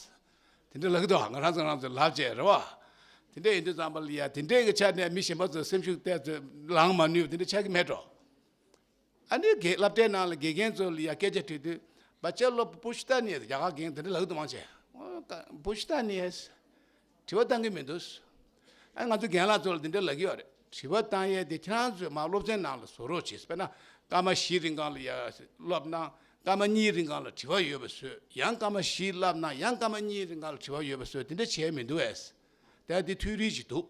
དེ་འདྲ་ལབ་ཀྱི་འདུག་ང་རང་ཚོ་ང་རང་ཚོ་ལབ་བྱས་རེད་བ། དེ་འདྲ་ཡིན་དུས་ཙམ་པ་ལ་ཡ་དེ་འདྲའི་གི་ཆ་ནས་མི་གཞན་པ་ཚོ་སེམས་ཤུགས་བཏང་ཚོད་ལངས་མ་ནུས་པ་དེ་འདྲ་ཆགས་ཀྱི་མེད་འགྲོ། ཨ་ནི་དགེ་སློབ་གྲྭའི་ནང་ལ་དགེ་རྒན་ཚོ་ལ་ཡ་སྐད་ཆ་དྲིས་དུས། ဘာလို့ ဘုရားသခင် ရခိုင် དེ་འདྲ་ལབ་ཀྱི་འདུག་མང་ཆེ། ဘုရားသခင် དྲི་བ་བཏང་གི་མི་འདུག་ཨ། ང་ཚོ་རྒན་ལགས་ཚོ་ལ་དེ་འདྲ་ལབ་ཀྱི་ཡོད་རེད། དྲི་བ་བཏང་ཡས་དེ་ཁྱེད་རང་ཚོས་མར་སློབ་ཚན་ནང་ལ་བཟོ་རོགས་བྱེད། དཔེར་ན་སྐར་མ་བཞི་རིང་གང་ལ་ཡ་སློབ་ན། སྐར་མ་གཉིས་རིང་གང་ལ་དྲི་བ་ཡོད་པ་བཟོས། ཡང་སྐར་མ་བཞི་བསླབ་ན་ཡང་སྐར་མ་གཉིས་རིང་གང་ལ་དྲི་བ་ཡོད་པ་བཟོས། དེ་འདྲ་བྱས་མི་འདུག་ཨེ། དེ་དེ་འཐུས་རིས་ཅིག་འདུག་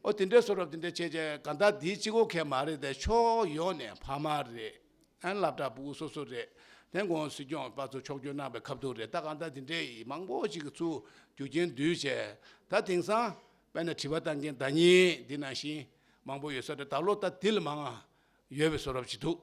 ཨོ། དེ་འདྲ་བཟོ་རོགས། དེ་འདྲ་བྱས་བྱས་གང་ལྟར་དེ་གཅིག་པོ་གས་མ་རེད་དེ། ཕྱོགས་ཡོངས་ནས་ཕ་མ་རེད། ཨ། སློབ་གྲྭ་ཕྲུ་གུ་སོ་སོ་རེད། དེ་གོང་སྲིད་སྐྱོང་པ་ཚོ་ཕྱོགས་བསྐྱོད་གནང་བའི་ཁ་ཐུག་རེད། ད་གང་ལྟར་དེ་འདྲའི་མང་པོ་ཅིག་གིས་ཚུར་རྒྱུ་རྐྱེན་བསྡུས་བྱས། ད་དེང་སང་དཔེར་ན་དྲི་བ་བཏང་མཁན་ཟླ་ཉིན་འདི་ནང་བཞིན་མང་པོ་ཡོད་ས་རེད། ད་ལོ་ད་དེ་ལས་མང་ང་ཡོད་པའི་བཟོ་འདྲ་ཅིག་འདུག་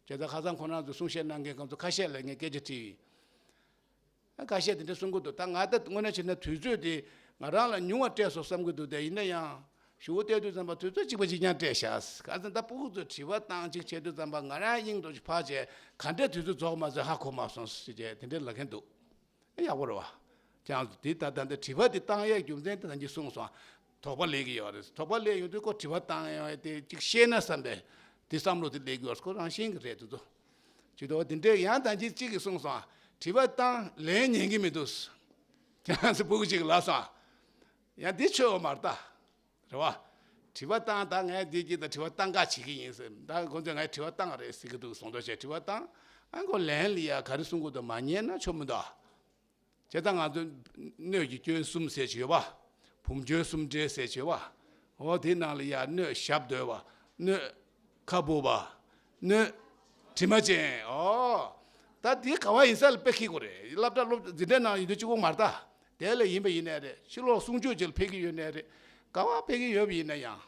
བྱས་ཙང་ཁ་སང་ཁོ་རང་ཚོ་གསུང་བཤད་གནང་མཁན་ཁོང་ཚོ་ཁ་ཤས་ལ་ངས་སྐད་ཆ་དྲིས། ཁ་ཤས་དེ་འདྲ་གསུང་གི་འདུག་ད་ང་ད་དངོས་གནས་བྱས་ན་དུས་ཚོད་དེ་ང་རང་ལ་ཉུང་བ་སྤྲད་སོང་བསམ་གྱི་འདུག་དེ་ཡིན་ན་ཡང་ཞུ་བ་བལྟས་དུས་ཙམ་པ་དུས་ཚོད་གཅིག་པ་གཅིག་རྐྱང་སྤྲད་ཤག་ག་ཚོད་ད་ཕྲུ་གུ་ཚོས་དྲི་བ་བཏང་གཅིག་བྱས་དུས་ཙམ་པ་ང་རང་དབྱིངས་འགྲོ་ཅིག་ཕར་བྱས། ག་འདྲས་དུས་ཚོད་རྫོགས་མ་རྫོགས་ཧ་གོ་མ་སོང་ཟེར་བྱས་དེ་འདྲས་ལབ་མཁན་འདུག་ཨེ། ཡག་པོ་རེད་བ། ཀྱང་དེ་ད་ད་འདི་དྲི་བ་དེ་བཏང་ཡས་རྒྱུ་མཚན་དེ་ད་གིན་གསུངས་སོང་། དོགས་པ་སླེབས་ཀྱི་ཡོད་རེད། དོགས་པ་སླེབས་ཡོང་དུས་ཁོ་དྲི་བ་བཏང་ཡས་དེ་གཅིག་ཤེས་ན་བསམ་པའི་དེ་བསམ་བློ་དེ་སླེབས་ཀྱི་ཡོད་རེད། ཁོ་རང་བཞིན་གྱི་རེད་དེ་ཚོ། ཅིག་ཏུ་དེ་འདྲས་ཡང་ད་གིན་གཅིག་གིས་གསུངས་སོང་། དྲི་བ་བཏང་ལན་ཉན་གྱི་མི་འདུག་ཁྱེད་རང་ཚོ་ཕྲུ་གུ་གཅིག་ལབ་སོང་། ཡང་འདི་ཆོས་པ་མ་རེད་ད། རེད་བ། དྲི་བ་བཏང་། ད་ངས་འདི་གྱིས་ད་དྲི་བ་བཏང་ག་བྱེད་ཀྱི་ཡིན་ཟེར། ད་ཁོང་ཚོས་ངས་དྲི་བ་བཏང་རེད་ཟེར་གྱི་འདུག་གསུངས་འདུག་བྱས་དྲི་བ་བཏང་། ཨ་ཁོ་ལན་ལ་ཡ་ག་རེ་གསུང་གི་འདུག་མ་ཉན་ན་ཆོ་མི་འདུག་བྱས་ཙང་ང་ཚོ་སྣོད་ཀྱི་སྐྱོན་གསུམ་ཟེར་བྱས་ཡོད་པ། བུམ་སྐྱོན་གསུམ་འདྲེས་ཟེར་བྱས་པ། འོ་དེ་ནང་ལ་ཡ་སྣོད་ཞབས་རྡོལ་བ། སྣོད་ཁ་སྦུབ་པ། སྣོད་དྲི་མ་ཅན། ཨོ། ད་དེ་ག་བ་ཡིན་ས་ལ་དཔེ་ཁེལ་གྱི་རེད། སློབ་གྲྭ་སློབ་འཛིན་གྲྭའི་ནང་ཡིན་དུས་གཅིག་པོ་མ་རེད་ད། དེ་ལ་ཡིན་པ་ཡིན་ནའི་རེད། ཕྱི་ལོགས་གསུང་ཆོས་ཅིག་ལ་ཕེབས་ཀྱི་ཡོད་ནའི་རེད། ག་བ་ཕེབས་ཀྱི་ཡོད་པ་ཡིན་ན་ཡང་།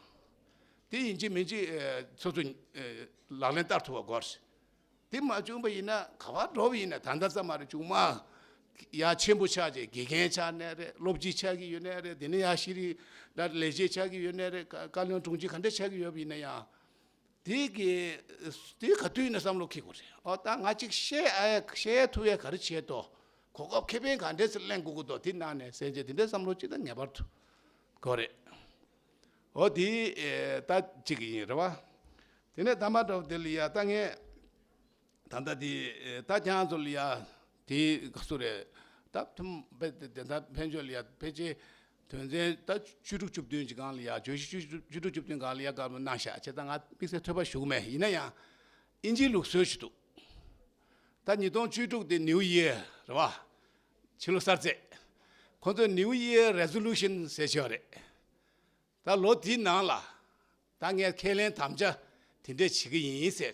དེ་ཡིན་གཅིག་མིན་གཅིག་ཨེ། སོ་སོ་ཨེ། ལག་ལེན་བསྟར་ཐུབ་པ་དགོས། དེ་མ་བྱུང་བ་ཡིན་ན་ག་བ་འགྲོ་བ་ཡིན་ན། ད་ལྟ་ཙམ་མ་རེད། ཆུང་མ་ཡ་ཆེན་པོ་ཆགས་བྱས་དགེ་རྒན་ཆགས་ནའི་རེད། སློབ་སྤྱི་ཆགས་ཀྱི་ཡོད་ནའི་རེད། དེ་ནས་ཡ་ཤེས་རིག་ལས་བྱེད་ཆགས་ཀྱི་ཡོད་ནའི་རེད། བཀའ་བློན་དྲུང་ཆེ་ག་འདྲ་ཆགས་ཀྱི་ཡོད་པ་ཡིན་ན་ཡང་། དེ་གི་དེ་ག་དུས་ཡིན་ན་བསམ་བློ་འཁྱེར་དགོས་རེད། ཨོ། ད་ང་གཅིག་བཤད་ཨ་ཡ་བཤད་ཐུབ་ཡ་ག་རེ་བྱེད་དོ། གོ་སྐབས་ཁེ་ཕན་ག་འདྲས་སེ་ལེན་དགོས་ཀྱི་འདུག་དེ་ནང་ནས་ཟེར་བྱས་དེ་འདྲའི་བསམ་བློ་ཅིག་ད་ངེས་པར་དུ་དགོས་རེད། འོ་དེ་ཨེ། ད་གཅིག་ཡིན་རེད་བ། དེ་ནས་ད་མ་འགྲོ་དེ་ལ་ཡ་ད་ངས་ད་ལྟ་དེ་ཨེ། ད་ཁྱེད་རང་ཚོ་ལ་ཡ་དེ་ག་སུ་རེད། ད་ཐུམ་དཔེ་དེ་ད་ཕན་ཆོད་ལ་ཡ་ཕལ་ཆེར་དོན་ཚན་ད་བཅུ་དྲུག་བཅུ་བདུན་གྱི་སྒང་ལ་ཡ། བརྗོད་གཞི་བཅུ་དྲུག་བཅུ་དྲུག་བཅུ་བདུན་སྒང་ལ་ཡ་བཀའ་མོལ་གནང་ཤག་བྱས་ཙང་ང་དམིགས་བསལ་ཐོས་པ་ཞུ་གི་མེད། ཡིན་ན་ཡང་ཨིན་ཇིའི་ལུགས་སྲོལ་ཞིག་འདུག་ད་ཉིས་སྟོང་བཅུ་དྲུག་དེ་ནིའུ་ཡིར་རེད་བ། ཕྱི་ལོ་གསར་ཚེས། ཁོང་ཚོས་New Year Resolution ཟེར་བྱས་པ་རེད། ད་ལོ་འདིའི་ནང་ལ་ད་ངས་ཁས་ལེན་དམ་བཅའ་དེ་འདྲས་བྱེད་ཀྱི་ཡིན་ཟེར།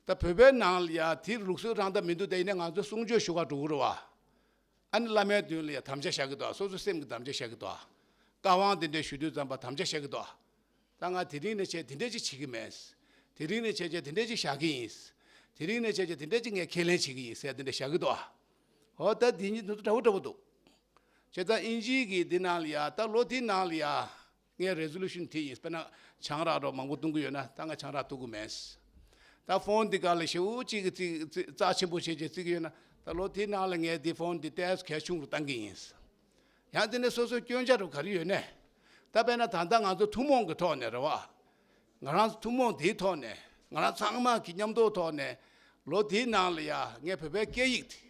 ད་བོད་པའི་ནང་ལ་ཡ་དེ་ལུགས་སྲོལ་རང་ད་མི་འདུག་དེ་ཡིན་ན་ང་ཚོ་གསུང་ཆོས་ཞུ་ག་འགྲོ་གི་རེད་བ། ཨ་ནི་བླ་མའི་མདུན་ལ་ཡ་དམ་བཅའ་བཞག་གི་འདུག་སོ་སོའི་སེམས་ཀྱི་དམ་བཅའ་བཞག་གི་འདུག་བཀའ་དབང་དེ་འདྲས་ཞུ་དུས་ཙམ་པ་དམ་བཅའ་བཞག་གི་འདུག་ད་ང་དེ་རིང་ནས་བྱས་དེ་འདྲས་ཅིག་བྱེད་ཀྱི་མེད། དེ་རིང་ནས་བྱས་བྱས་དེ་འདྲས་ཅིག་བཞག་གི་ཡིན། དེ་རིང་ནས་བྱས་བྱས་དེ་འདྲས་ཅིག་ངས་ཁས་ལེན་བྱེད་ཀྱི་ཡིན་ཟེར་དེ་འདྲས་བཞག་གི་འདུག་འོ། ད་དེ་གཉིས་དེ་ཚོ་འདྲ་བོ་འདྲ་བོ་འདུག་བྱས་ཙང་ཨིན་ཇིའི་གི་འདི་ནང་ལ་ཡ། ད་ལོ་འདི་ནང་ལ་ཡ། ངའི་Resolution་དེ་ཡིན། དཔེར་ན་ཆང་རག་རོ་མང་པོ་འཐུང་གི་ཡོད་ན་ད་ང་ཆང་རག་འཐུང་གི་མེད། ད་ཕོན་འདི་ག་ལ་ཞེ་པོ་ཅིག་གི་རྩིས་རྩིས་རྩ་ཆེན་པོ་བྱས་བྱས་རྩིས་ཀྱི་ཡོད་ན། ད་ལོ་འདི་ནང་ལ་ངས་འདི་ཕོན་འདི་ཏོག་ཙམ་གལ་ཆུང་རུ་བཏང་གི་ཡིན། ཡང་དེ་ནས་སོ་སོའི་སྐྱོན་ཆ་རུ་ག་རེ་ཡོད་ནས། ད་དཔེར་ན་ད་ལྟ་ང་ཚོ་ཐུན་མོང་གི་ཐོག་ནས་རེད་བ། ང་རང་ཚོ་ཐུན་མོང་འདིའི་ཐོག་ནས། ང་རང་ཚང་མ་གི་མཉམ་དུ་ཐོག་ནས་ལོ་འདིའི་ནང་ལ་ཡ་ངས་བོད་པའི་སྐད་ཡིག་དེ་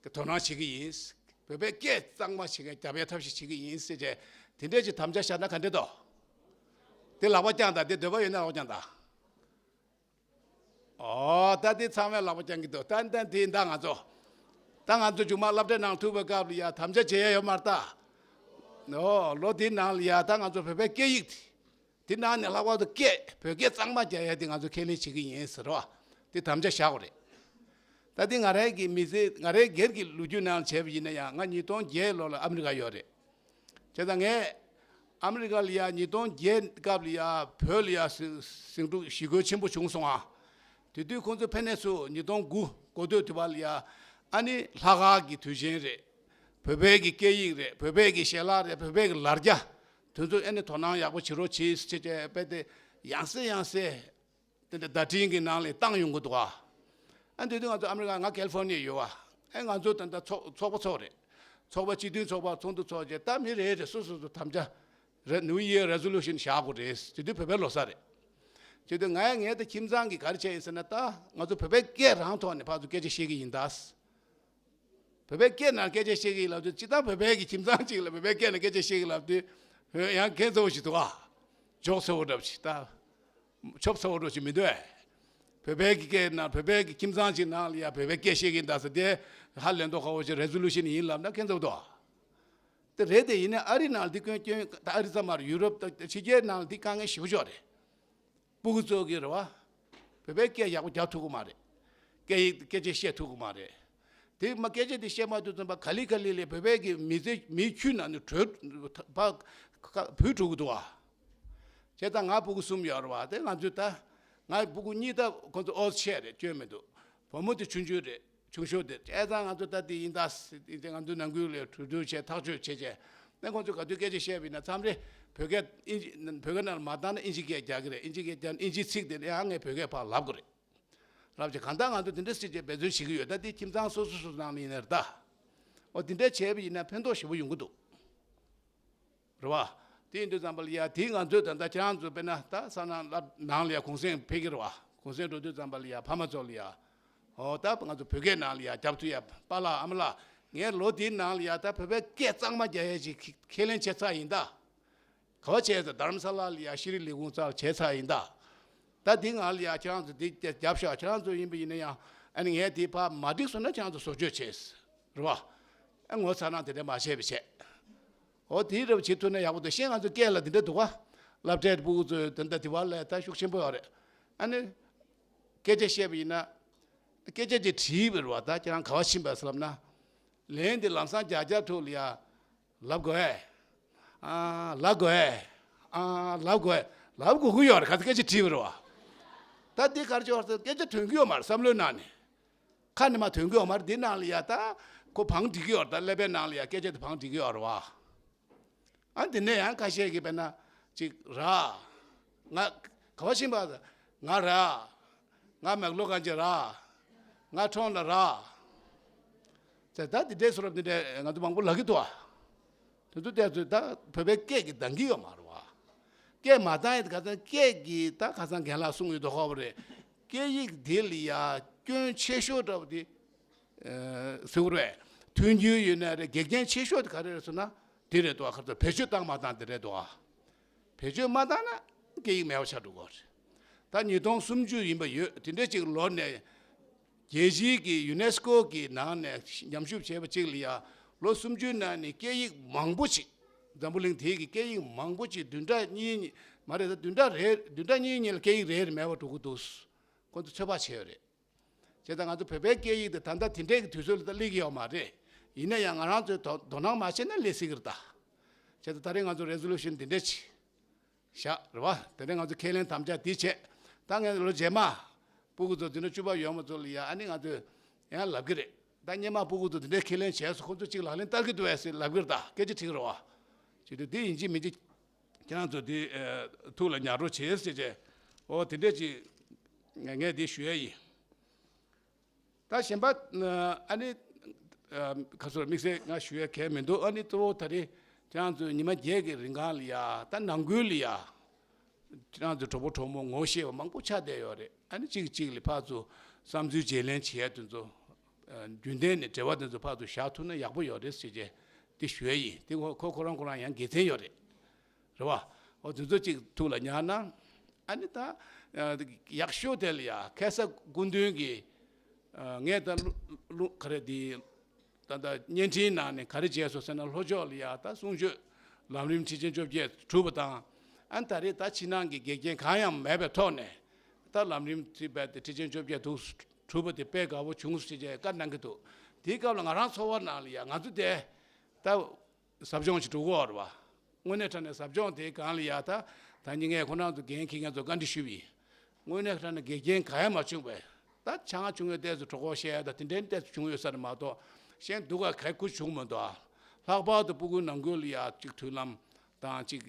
གི་དོ་སྣང་བྱེད་ཀྱི་ཡིན། བོད་པའི་སྐད་གཙང་མ་བྱེད་མཁན་རྒྱབ་ཡ་ཐབས་ཤེས་བྱེད་ཀྱི་ཡིན་ཟེར་བྱས་དེ་འདྲས་ཀྱི་དམ་བཅའ་བཞག་ན་ག་འདྲས་འདུག་དེ་ལག་པ་བརྐྱངས་དང་། དེ་འདོད་པ་ཡོད་ན་ལག་པ་བརྐྱངས་དང་། ཨོ། ད་དེ་ཚང་མས་ལག་པ་བརྐྱང་གི་འདུག་ད་ད་དེ་ད་ང་ཚོ། ད་ང་ཚོ་མཇུག་མ་སློབ་གྲྭའི་ནང་ཐུག་པའི་སྐབས་ལ་ཡ་དམ་བཅའ་བྱེད་ཡ་ཡོད་མ་རེད་ད། ཨོ། ལོ་དེའི་ནང་ལ་ཡ་ད་ང་ཚོ་བོད་པའི་སྐད་ཡིག་དེ། དེ་ནང་ནས་ལྷག་པར་དུ་སྐད་བོད་སྐད་གཙང་མ་རྒྱག་ཡ་དེ་ང་ཚོ་ཁས་ལེན་བྱེད་ཀྱི་ཡིན་ཟེར་བ། དེ་དམ་བཅའ་བཞག་པ་རེད། ད་དེ་ང་རའི་གི་མི་ཚེ། ང་རའི་སྒེར་གྱི་ལོ་རྒྱུས་ནང་བྱས་པ་ཡིན་ན་ཡང་། ང་ཉིས་སྟོང་བརྒྱད་ལོ་ལ་ཨ་མི་རི་ཀ་ཡོད་རེད། དེ་ལྟར་ངས་ཨ་མི་རི་ཀ་ལ་ཡ་ཉིས་སྟོང་བརྒྱད་སྐབས་ལ་ཡ་བོད་ལ་ཡ་ཟིང་ཟིང་འཁྲུག་ཞི་རྒོལ་ཆེན་པོ་བྱུང་སོང་ཨ། དེ་དུས་ཁོང་ཚོ་ཕེབས་ནས་ཚུར་ཉིས་སྟོང་དགུ་འགོ་སྟོད་དུས་པ་ལ་ཡ་ཨ་ནི་ལྷག་དཀར་གྱི་དུས་ཆེན་རེད། བོད་པའི་གི་སྐད་ཡིག་རེད། བོད་པའི་གི་ཞལ་ལག་རེད། བོད་པའི་གི་ལ་རྒྱ་དེ་ཚོ་ཨ་ནི་དོ་སྣང་ཡག་པོ་བྱེད་རོགས་གྱིས་ཟེར་བྱས་དཔེ་དེ་ཡང་སེ་ཡང་སེ་དེ་འདྲ་བརྡ་འཕྲིན་གྱི་ནང་ལ་བཏང་ཡོང་གི་འདུག་ཨ། ཨ་འདི་དུས་ང་ཚོ་ཨ་མི་རི་ཀ་ང་ཀེ་ལི་ཧྥོར་ནི་ཡ་ཡོད་ཨ། ཨེ་ང་ཚོ་ད་ལྟ་ཚོགས་ཚོགས་པ་ཚོགས་རེད། ཚོགས་པ་སྤྱི་མཐུན་ཚོགས་པ་ཚོགས་འདུ་ཚོགས་བྱས་ད་མི་རེ་རེ་སོ་སོ་སོ་དམ་བཅའ་རེད། New Year resolution བཞག་དགོས་རེད། དེ་དུས་བོད་པའི་ལོ་གསར་རེད། དེ་དུས་ང་ངས་ད་ཁྱིམ་ཚང་གི་ག་རེ་བྱས་ཡིན་ཟེར་ན་ད་ང་ཚོ་བོད་པའི་སྐད་རང་ཐོག་ནས་ཕར་ཚུར་སྐད་ཆ་བཤད་ཀྱི་ཡིན་ད། བོད་པའི་སྐད་ནང་སྐད་ཆ་བཤད་ཀྱི་ཡིན་ལབ་དུས་སྤྱིར་བཏང་བོད་པའི་གི་ཁྱིམ་ཚང་གཅིག་ལ་བོད་པའི་སྐད་ནང་སྐད་ཆ་བཤད་ཀྱི་ལབ་དུས་ཡང་ཁྱད་མཚར་པོ་ཞིག་འདུག་ཨ། ཇོག་ཚ་པོ་འདྲ་པོ་ཞིག་ད། ཆོབ་ཚ་པོ་འདྲ་ཞིག་མི་འདུག་ཨེ། བོད་པའི་གི་སྐད་ནང་བོད་པའི་གི་ཁྱིམ་ཚང་ཅིག་ནང་ལ་ཡ་བོད་པའི་སྐད་བཤད་ཀྱི་ཡིན་ད་ཟེར་དེ་ཧ་ལས་མདོག་ཁ་པོ་ཞིག་རེ་ཟོ་ལུ་ཤིན་ཡིན་ལབ་ན་ཁྱད་མཚར་པོ་འདུག་ཨ། དེ་རེད་དེ་ཡིན་ན་ཨ་རི་ནང་ལ་འདི་སྐྱོན་སྐྱོན་ད་ཨ་རི་ཙམ་མ་རེད། ཡུ་རོབ་དང་ཕྱི་རྒྱལ་ནང་ལ་འདི་དཀའ་ངལ་ཞེ་པོ་ཅིག་རེད། སྤུ་གུ་ཚོ་གི་རེད་བ། བོད་པའི་སྐད་ཡག་པོ་རྒྱག་ཐུབ་ཀྱི་མ་རེད། སྐད་ཡིག་སྐད་ཆ་བཤད་ཐུབ་ཀྱི་མ་རེད། དེ་མ་སྐད་ཆ་དེ་བཤད་མ་ཐུབ་ཙམ་པ་ག་ལེ་ག་ལེ་ལས་བོད་པའི་གི་མི་ཚེ་མིའི་ཁྱུ་ནང་ནས་བྲོས་ཕ་བུད་འགྲོ་གི་འདུག་བ། བྱས་ཙང་ང་སྤུ་གུ་གསུམ་ཡོད་རེད་བ། དེ་ང་ཚོས་ད་ང་སྤུ་གུ་གཉིས་ད་ཁོ་ཚོ་ཨོ་ཆེ་རེད། སྐྱོན་མི་འདུག་བུ་མོ་དེ་ཆུང་ཆུང་རེད། ཆུང་ཤོས་དེ་བྱས་ཙང་ང་ཚོ་ད་དེ་ཡིན་ད་དེ་ང་ཚོ་ནང་ཁུལ་ལ་གྲོས་བསྡུར་བྱས་ཐག་གཅོད་བྱས་བྱས་ནས་ཁོ་ཚོས་ག་དུས་སྐད་ཆ་བཤད་པ་ཡིན་ན་མཚམས་རེ་བོད་སྐད་ཨིན་ཇི་བོད་སྐད་ནང་ལ་མ་བཏང་ན་ཨིན་ཇི་སྐད་རྒྱག་གི་རེད། ཨིན་ཇི་སྐད་རྒྱག་ན་ཨིན་ཇི་ཚིག་དེ་ཡང་ངས་བོད་སྐད་ཕར་ལབ་དགོས་རེད། ལབ་བྱས་གང་ལྟར་ང་ཚོ་དེ་འདྲ་སྲིད་ཅེས་འབད་བརྩོན་བྱེད་ཀྱི་ཡོད། ད་དེ་ཁྱིམ་ཚང་སོ་སོ་སོ་སོ་ནང་ལ་ཡིན་ནའི་རེད་ད། འོ་དེ་འདྲ་བྱས་པ་ཡིན་ན་ཕན་ཐོགས་ཞེ་པོ་ཡོང་གི་འདུག་རེད་བ། དེ་ཡིན་དུས་ཙམ་པ་ལ་ཡ་དེ་ང་ཚོས་ད་ལྟ་ཁྱེད་རང་ཚོ་དཔེར་ན་ད་སང་ནང་ལ་ནང་ལ་ཡ་གུང་སེང་ཕེབས་ཀྱི་རེད་བ། གུང་སེང་འགྲོ་དུས་ཙམ་པ་ལ་ཡ་ཕ་མ་ཚོ་ལ་ཡ། འོ་ད་ང་ཚོ་བོད་སྐད་ནང་ལ་ཡ་རྒྱབ་ཐུབ་ཡ་པཱ་ལགས་ཨ་མ་ལགས་ངས་ལོ་དེའི་ནང་ལ་ཡ་ད་བོད་པའི་སྐད་གཙང་མ་རྒྱག་ཡ་ཅིག་ཁས་ལེན་བྱས་ཚར་ཡིན་ད། ག་བ་བྱས་ཙང་དྷ་རམ་ས་ལ་ལ་ཡ་ཤེས་རིག་ལས་ཁུངས་རྩ་བྱས་ཚར་ཡིན་ད། ད་འདི་ང་ལ་ཡ་ཁྱེད་རང་ཚོ་འདི་རྒྱབ་ཤག་ཁྱེད་རང་ཚོ་ཡིན་པ་ཡིན་ན་ཡང་ཨ་ནི་ངས་འདི་ཕར་མ་འགྲིག་སོང་ན་ཁྱེད་རང་ཚོ་བཟོ་བཅོས་བྱས། རེད་བ། ཨ་ངོ་ཚ་ན་དེ་འདྲ་མ་བྱས་པ་བྱས། འོ་དེའི་རབ་བྱེད་ཐུབ་ན་ཡག་པོ་འདུག་ཤེས་ང་ཚོ་སྐད་ལ་འདི་འདྲ་འདུག་བ། སློབ་གྲྭའི་ཕྲུ་གུ་ཚོས་དེ་འདྲ་དེ་བ་ལས་ད་ཤུགས་ཆེན་པོ་ཡོད་རེད། ཨ་ནི། སྐད་ཆ་བཤད་པ་ཡིན་ན། སྐད་ཆ་དེ་དྲིས་པ་རེད་བ། ད་ཁྱེད་རང་ག་བ་ཕྱིན་པ་ཟེར་ལབ་ན། ལན་འདི་ལམ་སང་བརྒྱ་ཆ་ཐུག་ལ་ཡ། ལབ་དགོས་ཨེ། ཨ་ལབ་དགོས་ཨེ། ཨ་ལབ་དགོས་ཨེ། ལབ་དགོས་ཀྱི་ཡོད་རེད། ག་ཚོད་སྐད་ཆ་དྲིས་པ་རེད་བ། ད་འདི་ག་རེ་བྱས་པ་ཟེར་སྐད་ཆ་ཐོན་གྱི་ཡོད་མ་རེད་བསམ་བློའི་ནང་ནས། ཁ་ནས་མར་ཐོན་གྱི་ཡོད་མ་རེད། འདི་ནང་ལ་ཡ་ད་ཁོ་བང་སྒྲིག་གི་ཡོད་རེད། ད་ཀླད་པའི་ནང་ལ་ཡ་སྐད་ཆ་དེ་བང་སྒྲིག་གི་ཡོད་རེད་བ། ཨ་འདི་ནས་ཡང་ཁ་ཤས་ཀྱིས་དཔེར་ན་ཅིག་ར། ང་ག་བ་ཕྱིན་པ། ང་ར། ང་མེག་ལོ་གན་ཇི་ར། ང་ཁྲོང་ལ་ར། ཟེར་ད་འདི་འདྲའི་བཟོ་འདྲ་འདི་འདྲའི་ང་ཚོ་མང་པོ་ལབ་ཀྱི་འདུག་ཨ། དེ་ཚོ་དེ་ཚོ་ད་བོད་པའི་སྐད་ཀྱིས་འདང་གི་ཡོད་མ་རེད་བ། སྐད་མ་འདང་ཡས་ཁ་སང་སྐད་ཀྱིས་ད་ཁ་སང་རྒན་ལགས་གསུངས་ཡོད་དོ་ཁ་བོ་རེད། སྐད་ཡིག་འདི་ལ་ཡ་སྐྱོན་ཆེ་ཤོས་འདྲ་བོ་དེ། ཟེར་བ་རེད། མཐུན་འགྱུར་ཡོད་ན་རེད། འགལ་རྐྱེན་ཆེ་ཤོས་དེ་ག་རེ་རེད་ཟེར་ན་དེ་རེད་འདུག་ཨ། ཁ་ཚ་བེད་སྤྱོད་བཏང་མ་བཏང་དེ་རེད་འདུག་ཨ། བེད་སྤྱོད་མ་བཏང་ན་སྐད་ཡིག་མེད་པ་ཆགས་འགྲོ་གི་རེད། ད་ཉིས་སྟོང་སུམ་ཅུ་ཡིན་པ་ཡོད། དེ་འདྲ་ཅིག་ལོ་ནས་རྒྱལ་སྤྱིའི་གི་ཡུ་ནེ་སི་ཀོ་གི་ནང་ནས་ཉམས་ཞིབ་བྱས་པ་ཅིག་ལ་ཡ་ལོ་སུམ་ཅུའི་ནང་ནས་སྐད་ཡིག་མང་པོ་ཅིག་འཛམ་བུ་གླིང་དེའི་གི་སྐད་ཡིག་མང་པོ་ཅིག་བདུན་ཕྲག་གཉིས་མ་རེད་ད་བདུན་ཕྲག་རེ་བདུན་ཕྲག་གཉིས་གཉིས་ལ་སྐད་ཡིག་རེ་རེ་མེད་པ་འགྲོ་གི་འདུག་ཁོ་ཚོ་ཚོད་དཔག་བྱས་ཡོད་རེད། བྱས་ཙང་ང་ཚོ་བོད་པའི་སྐད་ཡིག་དེ་ད་ལྟ་དེ་འདྲའི་གི་དུས་ཚོད་ལ་ད་སླེབས་ཀྱི་ཡོད་མ་རེད། ཡིན་ན་ཡང་ང་རང་ཚོས་དོ་དོ་སྣང་མ་བྱས་ན་སླེབས་སྲིད་ཀྱི་རེད་ད། བྱས་ཙང་ད་རེས་ང་ཚོ་རེ་ཟོ་ལུ་ཤིན་འདི་འདྲ་ཅིག་བཞག་རེད་བ། དེ་ནས་ང་ཚོ་ཁས་ལེན་དམ་བཅའ་འདི་བྱས། ད་ངས་ལོ་རྗེས་མ་སྤུ་གུ་ཚོ་འདི་འདྲ་བཅུ་པ་ཡོད་མ་ཚོ་ལ་ཡ་ཨ་ནི་ང་ཚོས་ཡང་ལབ་ཀྱི་རེད། ད་སྔོན་མ་སྤུ་གུ་ཚོ་འདི་འདྲའི་ཁས་ལེན་བྱས་སོང་། ཁོ་ཚོ་གཅིག་ལག་ལེན་བསྟར་གྱི་འདུག་བས་ཟེར་ལབ་ཀྱི་རེད་ད། སྐད་ཆ་དྲིས་ཀྱི་རེད་བ། བྱས་དུས་འདི་ཡིན་གཅིག་མིན་གཅིག་ཁྱེད་རང་ཚོ་འདི་ཨ་ཐུགས་ལ་ཉར་རོགས་བྱེད་ཟེར་བྱས། འོ་དེ་འདྲས་ཅིག་ངས་འདི་ཞུ་ཡས་ཡིན། ད་གཞན་པ་ཨ་ནི་ཨ་ཁ་སོར་དམིགས་བསལ་ང་ཞུ་ཡས་གལ་མི་འདུག་ཨ་ནི་གཙོ་བོ་ད་རེས་ཁྱེད་རང་ཚོ་ཉི་མ་བརྒྱད་ཀྱི་རིང་གང་ལ་ཡ་ད་ནང་ཁུལ་ལ་ཡ་ཁྱེད་རང་ཚོ་གྲོགས་པོ་གྲོགས་མོ་ངོ་ཤེས་པ་མང་པོ་ཆགས་བསྡད་ཡོད་རེད། ཨ་ནི་གཅིག་གིས་གཅིག་ལ་ཕར་ཚུར་བསམ་ཚུལ་བརྗེ་ལེན་བྱེད་ཡས་དེ་ཚོ་ཨ་རྒྱུན་ལྡན་ནས་འབྲེལ་བ་དེ་ཚོ་ཕར་ཚུར་བཞག་ཐུབ་ན་ཡག་པོ་ཡོད་རེད་ཟེར་བྱས་འདི་ཞུ་ཡས་ཡིན། དེ་ཁོ་ཁོ་ཁོ་རང་ཁོ་རང་ཡང་དགེ་མཚན་ཡོད་རེད། རེད་བ། འོ་དེ་ཚོ་གཅིག་ཐུགས་ལ་ཉར་ན། ཨ་ནི་ད་ཨ་ཡག་ཤོས་དེ་ལ་ཡ་ཁ་སང་སྐུ་མདུན་གྱིས་ཨ་ངས་ད་ལུ་ལུ་ག་རེ་དེ་ད་ད་བརྙན་འཕྲིན་ནང་ནས་ག་རེ་བྱས་སོང་ཟེར་ན་ལྷོ་ཕྱོགས་ལ་ཡ་ད་གསུང་ཆོས་ལམ་རིམ་ཁྲི་ཆེན་བཅོ་བརྒྱད་གྲུབ་པ་དང་། ཨ་ནི་ད་རེས་ད་ཕྱི་ནང་གི་འགལ་རྐྱེན་གང་ཡང་མེད་པའི་ཐོག་ནས་ད་ལམ་རིམ་ཁྲི་པའི་དེ་ཁྲི་ཆེན་བཅོ་བརྒྱད་དུ་གྲུབ་པ་དེ་དཔེ་དགའ་པོ་བྱུང་ཟེར་བྱས་བཀའ་གནང་གི་འདུག་དེའི་སྐབས་ལ་ང་རང་ཚོ་བ་ནང་ལ་ཡ་ང་ཚོ་དེ་ད། ཟབ་སྦྱོང་ཞིག་འགྲོ་གི་ཡོད་རེད་བ། དངོས་གནས་དྲང་གནས་ཟབ་སྦྱོང་དེའི་སྒང་ལ་ཡ་ད་ད་ནི་ངས་ཁོ་རང་ཚོ་འགན་འཁྱེར་མཁན་ཚོ་བཀའ་འདྲི་ཞུས་པ་ཡིན། དངོས་གནས་དྲང་གནས་འགལ་རྐྱེན་གང་ཡང་མ་བྱུང་བས། ད་ཆང་བྱུང་ཡོད་ཏེ་ཚོ་གྲོད་ཁོག་བཤལ་ཡ་ད་དེ་འདྲའི་ཏེ་ཚོ་བྱུང་ཡོད་ས་རེད་མ་གཏོགས་གཞན་སྡུག་ག་ག་ཁུ་བྱུང་མི་འདུག་ཨ། ལྷག་པར་དུ་སྤུ་གུ་ནང་ཁུལ་ལ་ཡ་གཅིག་མཐུན་ལམ་དང་གཅིག་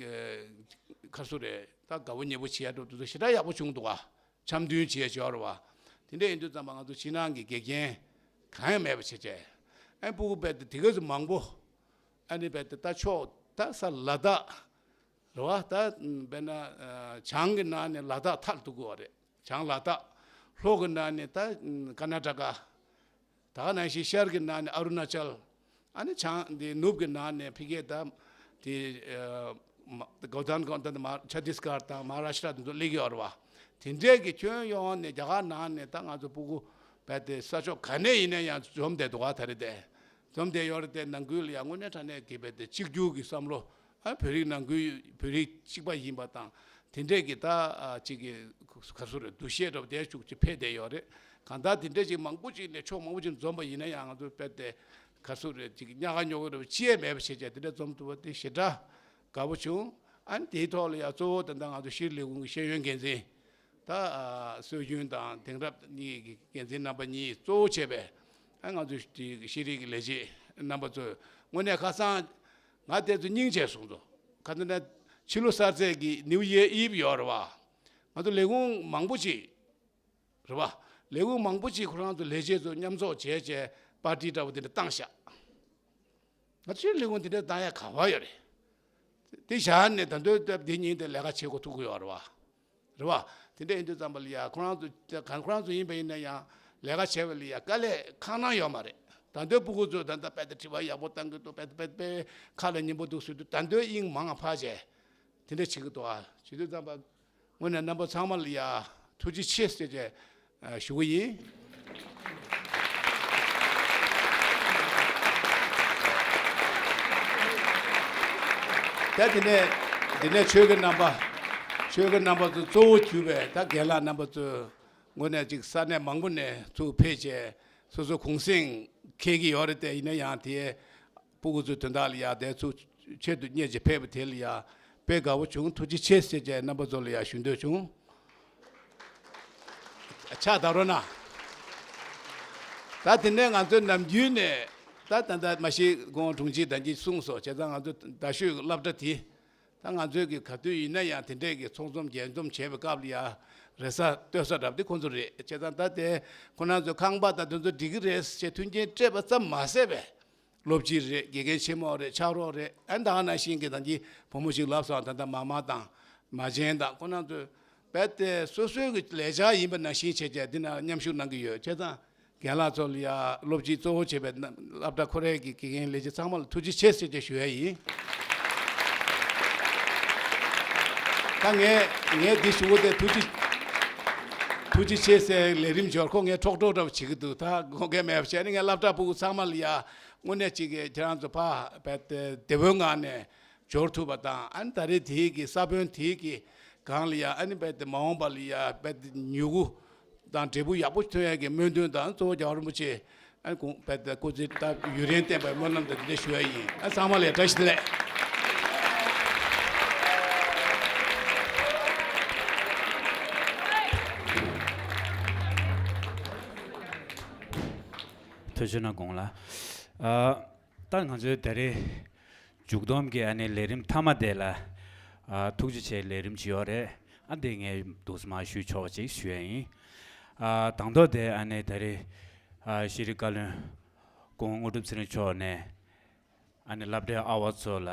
ཁ་སུ་རེད་ད་དགའ་བོ་ཉེ་བོ་བྱེད་ཡ་འགྲོ་དུས་ཞེ་དྲག་ཡག་པོ་བྱུང་འདུག་ཨ། འཆམ་མཐུན་བྱས་ཡོད་རེད་བ། དེ་འདྲ་ཡིན་དུས་ཙམ་པ་ང་ཚོ་ཕྱི་ནང་གི་འགལ་རྐྱེན་གང་ཡང་མེད་པ་བྱས་བྱས། ཨ་སྤུ་གུ་རྦད་དེ་དེ་ག་ཚོད་མང་པོ། ཨ་ནི་རྦད་དེ་ད་ཕྱོགས་ད་ས་ལ་དྭགས་རེད་བ། ད་དཔེར་ན་བྱང་གི་ནང་ནས་ལ་དྭགས་ཐལ་འདུག་གོ་རེད། བྱང་ལ་དྭགས། ལྷོ་གི་ནང་ནས་ད་ཀར་ན་ཊ་ཀ་ད་ག་ནང་བཞིན་ཤར་གྱི་ནང་ནས་ཨ་རུ་ན་ཅལ། ཨ་ནི་བྱང་འདི་ནུབ་ཀྱི་ནང་ནས་ཕ་གིའི་ད་དེ་གོ་དན་གོ་དན་མ་ཆ་ཏིས་གར་དང་མ་ཧ་ར་ཤི་ཏྲ་དེ་ཚོ་སླེབས་ཀྱི་ཡོད་རེད་བ། དེ་འདྲས་ཀྱི་ཁྱོན་ཡོངས་ནས་རྒྱ་གར་ནང་ནས་ད་ང་ཚོ་སྤུ་གུ་རྦད་དེ་ས་ཕྱོགས་ག་ནས་ཡིན་ན་ཡང་འཛོམས་བསྡད་འདུག་ག་ད་རེས་དེ། འཛོམས་བསྡད་ཡོད་རེད་དེ་ནང་ཁུལ་ལ་ཡང་དངོས་གནས་དྲང་གནས་ཀྱི་རྦད་དེ་གཅིག་གྱུར་གྱི་བསམ་བློ་ཨ་བོད་རིགས་ནང་ཁུལ་བོད་རིགས་གཅིག་པ་ཡིན་པ་དང་། དེ་འདྲས་ཀྱི་ད་ཨ་གཅིག་གི་ག་ཚོད་རེད་འདུ་ཤེས་འདྲ་བོ་དེ་ཤུགས་ཀྱིས་འཕེལ་བསྡད་ཡོད་རེད། གང་ལྟར་དེ་འདྲས་ཅིག་མང་པོ་ཅིག་ནས་ཕྱོགས་མང་པོ་ཅིག་འཛོམས་པ་ཡིན་ན་ཡང་ང་ཚོ་དཔེ་དེ་ག་ཚོད་རེད་ཅིག་གཉའ་ཁ་སྨྱོ་གི་རེད་ཅི་ཡང་མེད་པ་བྱས་བྱས་དེ་འདྲས་འཛོམས་ཐུབ་པ་དེ་ཞེ་དྲག་དགའ་པོ་བྱུང་། ཨ་ནི་དེའི་ཐོག་ལ་ཡང་གཙོ་བོ་ད་ལྟ་ང་ཚོ་ཤེས་རིག་ལས་ཁུངས་ཀྱི་ཤེས་ཡོན་འགན་འཛིན་ད་ཨ་སྲོལ་རྒྱུན་དང་དེང་རབས་གཉིས་ཀྱི་འགན་འཛིན་རྣམ་པ་གཉིས་གཙོ་བོ་བྱས་པའི་ཨ་ང་ཚོ་དེ་ཤེས་རིག་གི་ལས་བྱེད་རྣམ་པ་ཚོས་དངོས་གནས་ཁ་སང་ང་དེ་ཚོ་སྙིང་རྗེ་སོང་ཚོ། ག་ཚོད་ན་ཕྱི་ལོ་གསར་ཚེས་ཀྱི་ནིའུ་ཡེར་ཨིབ་ཡོད་རེད་བ། ང་ཚོ་ལས་ཁུངས་མང་པོ་ཅིག་རེད་བ། ལས་ཁུངས་མང་པོ་ཅིག་ཁོ་རང་ཚོ་ལས་བྱེད་ཚོ་མཉམ་ཚོགས་བྱས་བྱས་པར་ཊི་འདྲ་བོ་དེ་འདྲ་བཏང་ཤག་ང་ཚོའི་ལས་ཁུངས་དེ་འདྲ་བཏང་ཡ་ག་བ་ཡོད་རེད། དེ་བཞག་ནས་ད་དུང་སྟབས་བདེ་ཉིན་དེ་ལས་ཀ་བྱེད་དགོས་ཐུག་གི་ཡོད་རེད་བ། རེད་བ། དེ་འདྲ་ཡིན་དུས་ཙམ་པ་ལ་ཡ་ཁོ་རང་ཚོ་གང་ཁོ་རང་ཚོ་ཡིན་པ་ཡིན་ན་ཡང་ལས་ཀ་བྱས་པ་ལ་ཡ་དཀའ་ལས་ཁག་ནང་ཡོད་མ་རེད། ད་དུང་སྤུ་གུ་ཚོས་ད་ལྟ་དཔེ་དེ་དྲི་བ་ཡག་པོ་བཏང་གི་འདུག་དཔེ་དཔེ་དཔེ་ཁ་ལ་ཉན་པོ་འདུག་ཟེར་དུས་ད་དུང་དབྱིངས་མང་ང་ཕར་བྱས། དེ་འདྲ་བྱེད་ཀྱི་འདུག་ཨ། བྱེད་དུས་ཙམ་པ། དངོས་གནས་རྣམ་པ་ཚང་མ་ལ་ཡ་ཐུགས་རྗེ་ཆེ་ཟེར་བྱས་ཞུ་གི་ཡིན། ད་དེ་ནས་དེ་ནས་ཆོས་ཀྱི་རྣམ་པ། ཆོས་ཀྱི་རྣམ་པ་ཚོ་གཙོ་བོ་གྱུར་པའི་ད་རྒན་ལགས་རྣམ་པ་ཚོས་དངོས་གནས་ཅིག་ས་གནས་མང་པོ་ནས་ཚུར་ཕེབས་བྱས་སོ་སོ་གུང་སེང་འཁེལ་གྱི་ཡོད་རེད་དེ། ཡིན་ན་ཡང་དེ་སྤུ་གུ་ཚོའི་དོན་དག་ལ་ཡ་དེ་ཚུར་ཆེད་དུ་སྙེད་ཅིག་ཕེབས་པ་དེ་ལ་ཡ་དཔེ་དགའ་བོ་བྱུང་། ཐུགས་རྗེ་ཆེ་ཟེར་བྱས་རྣམ་པ་ཚོ་ལ་ཡ་ཞུ་འདོད་བྱུང་། ཕྱག་བརྡབ་རོགས་གནང་། ད་དེ་ནས་ང་ཚོའི་ནམ་རྒྱུན་ནས་ད་ད་ལྟ་མ་གཞི་ཁོང་དྲུང་ཆེ་ད་གིན་གསུངས་སོང་། བྱས་ཙང་ང་ཚོ་རྡ་ཤོད་ཀྱི་སློབ་གྲྭ་དེ་ད་ང་ཚོའི་གི་ག་དུས་ཡིན་ན་ཡང་དེ་འདྲས་ཀྱི་ཚོགས་འཛོམས་རྒྱས་འཛོམས་བྱས་པའི་སྐབས་ལ་ཡ་རེ་ས་ལྟོས་ས་འདྲ་པོ་དེ་ཁོང་ཚོ་རེད། བྱས་ཙང་ད་དེ་ཁོ་རང་ཚོའི་ཁང་པ་དང་དེ་ཚོ་འགྲིག་གི་རེད་ཅེས་མཐུན་རྐྱེན་སྤྲད་པ་ཙམ་མ་ཟད་པས། སློབ་སྤྱི་རེད། དགེ་རྒན་ཆེན་མོ་རེད། ཕྱག་རོགས་རེད། ཨ་ནི་ད་ག་ནང་བཞིན་གྱི་ད་གིན་བུ་མོ་ཞིག་ལབ་སོང་། ད་ལྟ་མ་མ་དང་མ་བྱན་དང་ཁོ་རང་ཚོས་རྦད་དེ་སོ་སོའི་གི་ལས་འཆར་ཡིན་པ་ནང་བཞིན་བྱས་བྱས་འདི་ན་མཉམ་ཞུགས་གནང་གི་ཡོད། བྱས་ཙང་རྒན་ལགས་ཚོ་ལ་ཡ་སློབ་སྤྱི་གཙོ་བོ་བྱས་པའི་སློབ་གྲྭ་ཁོ་རའི་གི་དགེ་རྒན་ལས་བྱེད་ཚང་མ་ལ་ཐུགས་རྗེ་ཆེ་ཟེར་བྱས་ཞུ་ཡ་ཡིན། ད་ངས་ངས་འདི་ཞུ་བ་དེ་ཐུགས་རྗེ་ཐུགས་རྗེ་ཆེ་ཟེར་ལས་རིམ་འབྱོར་ཁོ་ངས་ཁྲོག་ཁྲོག་འདྲ་པོ་བྱེད་ཀྱི་འདུག་ད་དགོངས་འགལ་མེད་པ་བྱས་ནས་ངས་སློབ་གྲྭ་ཕྲུ་གུ་ཚང་མ་ལ་ཡ་དངོས་གནས་གཅིག་གི་ཁྱེད་རང་ཚོ་ཕ་བད་བདེ་བོའི་ངང་ནས་འབྱོར་ཐུབ་པ་དང་། ཨ་ནི་ད་རེས་དེའི་གི་ས་བོན་དེའི་གི་སྒང་ལ་ཡ་ཨ་ནི་བད་མ་འོངས་པ་ལ་ཡ་བད་མྱུ་གུ་དང་འབྲས་བུ་ཡག་པོ་ཐོན་ཡ་གི་སྨོན་འདུན་དང་གཙོ་བོ་རྒྱལ་བ་རིན་པོ་ཆེ་ཨ་ནི་དགོངས་པ་དང་སྐུ་ཚེ་ད་ཡུན་རིང་བརྟན་པའི་སྨོན་ལམ་དང་འདི་འདྲ་ཞུ་ཡ་ཡིན། ཨ་ཚང་མ་ལ་བཀྲ་ཤིས་བདེ་ལེགས། ཐུགས་རྗེ་གནང་དགོངས་ལ། ཨ་ད་ང་ཚོའི་ད་རེས་མཇུག་སྡོམ་གྱི་ཨ་ནི་ལས་རིམ་མཐའ་མ་དེ་ལ་ཨ་ཐུགས་རྗེ་ཆེ་ལས་རིམ་ཅིག་ཡོད་རེད། ཨ་འདི་ངས་འདུག་སེ་མར་ཞུས་ཆོག་པ་ཅིག་ཞུ་ཡ་ཡིན། ཨ་དང་ཐོག་དེ་ཨ་ནི་ད་རེས་ཨ་ཤེས་རིག་བཀའ་བློན་སྐུ་ངོ་དངོས་གྲུབ་ཚེ་རིང་མཆོག་ནས་ཨ་ནི་སློབ་གྲྭའི་ཨ་བ་ཚོ་ལ་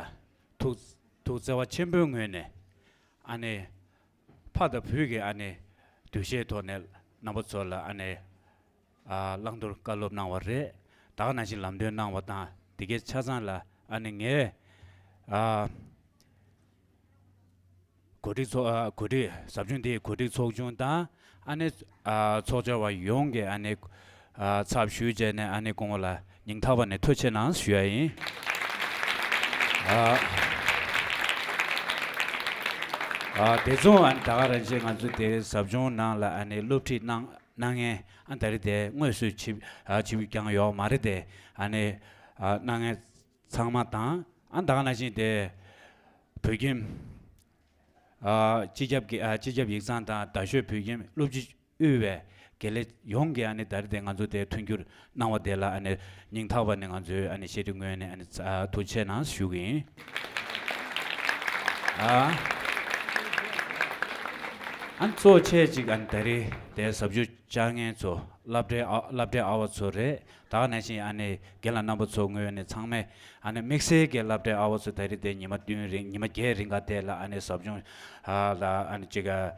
ཐུགས་ཐུགས་བརྩེ་བ་ཆེན་པོའི་ངོས་ནས་ཨ་ནི་ཕ་དང་བུ་གི་ཨ་ནི་འདུ་ཤེས་ཐོག་ནས་རྣམ་པ་ཚོ་ལ་ཨ་ནི་ཨ་བླང་དོར་བཀའ་སློབ་གནང་བ་རེད། ད་ག་ནང་བཞིན་ལམ་སྟོན་གནང་བ་དང་དེ་གའི་ཆ་ཚང་ལ་ཨ་ནི་ངས་ཨ་གོ་སྒྲིག་ཚོགས་ཨ་གོ་སྒྲིག་ཟབ་སྦྱོང་དེའི་གོ་སྒྲིག་ཚོགས་ཆུང་དང་ཨ་ནི་ཨ་ཚོགས་བཅར་བ་ཡོངས་ཀྱི་ཨ་ནི་ཨ་ཚབ་ཞུས་བྱས་ནས་ཨ་ནི་སྐུ་ངོ་ལ་སྙིང་ཐག་པ་ནས་ཐུགས་རྗེ་ཆེ་གནང་ཞུ་ཡ་ཡིན། ཨ་ཨ་དེ་མཚུངས་ཨ་ནི་ད་ག་རང་བཞིན་ང་ཚོ་དེ་ཟབ་སྦྱོང་ནང་ལ་ཨ་ནི་སློབ་ཁྲིད་གནང་གནང་མཁན་ཨ་ད་རེས་དེ་དངོས་སུ་ཕྱིན་ཨ་ཕྱིན་ཀྱང་ཡོད་མ་རེད་དེ། ཨ་ནི་ཨ་གནང་མཁན་ཚང་མ་དང་ཨ་ད་ག་ནང་བཞིན་དེ་ བོད་ཁྱིམ། ཨ། སྤྱི་ཁྱབ་ཀྱི་ཨ། སྤྱི་ཁྱབ་ཡིག་ཚང་དང་རྡ་ཤོད་བོད་ཁྱིམ་སློབ་སྤྱི་དབུས་པའི་དགེ་ལས་ཡོངས་ཀྱིས་ཨ་ནི་ད་རེས་དེ་ང་ཚོ་དེ་མཐུན་འགྱུར་གནང་བ་དེ་ལ་ཨ་ནི་སྙིང་ཐག་པ་ནས་ང་ཚོས་ཨ་ནི་ཤེས་རིག་ངོས་ནས་ཨ་ནི་ཨ། ཐུགས་རྗེ་ཆེ་གནང་ཞུ་གི་ཡིན། ཨ། ཨ་ནི་གཙོ་ཆེ་གཅིག་ཨ་ནི་ད་རེས་དེ་ཟབ་སྦྱོང་བཅར་མཁན་ཚོ་སློབ་གྲྭའི་ཨ། སློབ་གྲྭའི་ཨ་བ་ཚོ་རེད། ད་ག་ནང་བཞིན་ཨ་ནི་རྒན་ལགས་རྣམ་པ་ཚོ་ངོས་ནས་ཚང་མས་ཨ་ནི་དམིགས་བསལ་གྱི་སློབ་གྲྭའི་ཨ་བ་ཚོ་ད་རེས་དེ་ཉི་མ་བདུན་རིང་ཉི་མ་བརྒྱད་རིང་ག་དེ་ལ་ཨ་ནི་ཟབ་སྦྱོང་ཨ་ལ་ཨ་ནི་ཅིག་ཨ།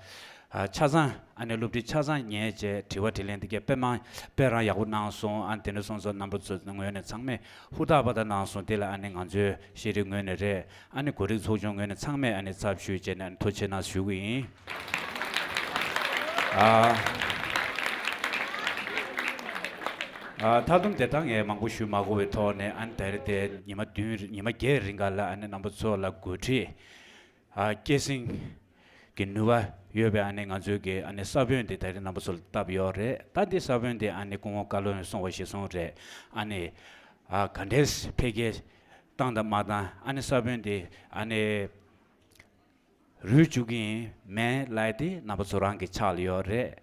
ཆ་ཚང་ཨ་ནི་སློབ་ཁྲིད་ཆ་ཚང་ཉན་བྱས་དྲི་བ་དྲིས་ལན་དེ་གས་དཔེ་མང་དཔེ་རང་ཡག་པོ་གནང་སོང་། ཨ་ནི་དེ་འདྲ་སོང་ཙང་རྣམ་པ་ཚོ་ངོས་ནས་ཚང་མས་ཧུར་ཐག་པ་ད་གནང་སོང་། དེ་ལ་ཨ་ནི་ང་ཚོའི་ཤེས་རིག་ངོས་ནས་རེད། ཨ་ནི་གོ་སྒྲིག་ཚོགས་ཆུང་ངོས་ནས་ཚང་མས་ཨ་ནི་ཚབ་ཞུས་བྱས་ནས་ཨ་ནི་ཐུགས་རྗེ་ཆེ་གནང་ཞུ་གི་ཡིན། ཨ། ཨ། མཐའ་སྡོམ་དེ་དག་ངས་མང་པོ་ཞུ་མ་དགོས་པའི་ཐོག་ནས་ཨ་ནི་ད་རེས་དེ་ཉི་མ་བདུན་ཉི་མ་བརྒྱད་རིང་ག་ལ་ཨ་ནི་རྣམ་པ་ཚོ་ལ་འགོ་ཁྲིད། ཨ། སྐྱེད་སྲིང་གི་ནུས་པ་ཡོད་པའི་ཨ་ནི་ང་ཚོའི་གི་ཨ་ནི་ས་བོན་དེ་ད་རེས་རྣམ་པ་ཚོ་ལ་བཏབ་ཡོད་རེད། ད་འདི་ས་བོན་དེ་ཨ་ནི་སྐུ་ངོ་བཀའ་བློན་གསུངས་པ་གཞིར་བཟུང་རེད། ཨ་ནི་ཨ། ག་འདྲས་འཕེལ་རྒྱས་བཏང་དང་མ་བཏང་ཨ་ནི་ས་བོན་དེ་ཨ་ནི་རུལ་བཅུག་གི་ཡིན་མིན་ལབ་དེ་རྣམ་པ་ཚོ་རང་གི་ཕྱག་ལ་ཡོད་རེད།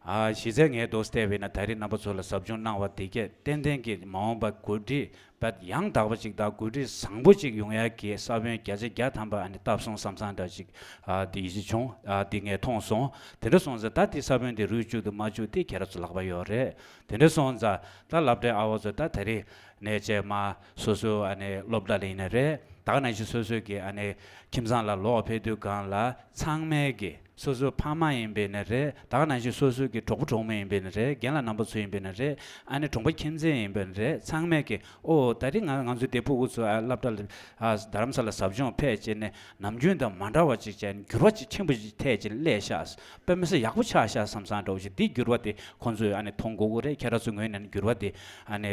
ཨ། གཞི་རྩའི་ངས་འདུག་བལྟས་པས་ན་ད་རེས་རྣམ་པ་ཚོ་ལ་ཟབ་སྦྱོང་གནང་བ་དེ་གས་ཏན་ཏན་གྱི་མ་འོངས་པ་འགོ་ཁྲིད་པ་ཡང་དག་པ་ཅིག་དང་འགོ་ཁྲིད་བཟང་པོ་ཅིག་ཡོང་ཡག་གི་ས་བོན་བརྒྱ་ཆ་བརྒྱ་ཐམ་པ་ཨ་ནི་བཏབ་སོང་བསམ་བསམ་འདྲ་ཅིག་ཨ། དེ་ཡིད་ཆེས་བྱུང་། ཨ། དེ་ངས་མཐོང་སོང་། དེ་འདྲ་སོང་ཙང་ད་དེ་ས་བོན་དེ་རུལ་བཅུག་དང་མ་བཅུག་དེ་ཁྱེད་རང་ཚོ་ལག་པ་ཡོད་རེད། དེ་འདྲ་སོང་ཙང་ད་སློབ་གྲྭའི་ཨ་བ་ཚོ་ད་ད་རེས་ནས་བྱས་མ་སོ་སོ་ཨ་ནི་སློབ་གྲྭ་ལ་ཡིན་ན་རེད། ད་ག་ནང་བཞིན་སོ་སོའི་གི་ཨ་ནི་ཁྱིམ་ཚང་ལ་ལོག་ཕེབས་དུས་སྒང་ལ་ཚང་མས་གི་སོ་སོའི་ཕ་མ་ཡིན་པས་ན་རེད། ད་ག་ནང་བཞིན་སོ་སོའི་གི་གྲོགས་པོ་གྲོགས་མོ་ཡིན་པས་ན་རེད། རྒན་ལགས་རྣམ་པ་ཚོ་ཡིན་པས་ན་རེད། ཨ་ནི་གྲོང་པ་ཁྱིམ་མཚེས་ཡིན་པས་ན་རེད། ཚང་མས་གི་ཨོ་ད་རེས་ང་ང་ཚོའི་དེ་ཕྲུ་གུ་ཚོ་ཨ་སློབ་གྲྭ་ལ་ཨ་རྡ་རམ་ས་ལ་ཟབ་སྦྱོང་ཕེབས་བྱས་ནས་ནམ་རྒྱུན་དང་མ་འདྲ་བ་ཅིག་བྱས་ནས་འགྱུར་བ་ཅིག་ཆེན་པོ་ཅིག་ཐེབས་བྱས་ནས་སླེབས་ཤག་དཔེ་མི་སྲིད་ཡག་པོ་ཆགས་ཤག་བསམ་བསམ་འདྲ་བོ་ཞིག་དེ་འགྱུར་བ་དེ་ཁོང་ཚོས་ཨ་ནི་མཐོང་དགོས་ཀྱི་རེད། ཁྱེད་རང་ཚོའི་ངོས་ནས་འགྱུར་བ་དེ་ཨ་ནི་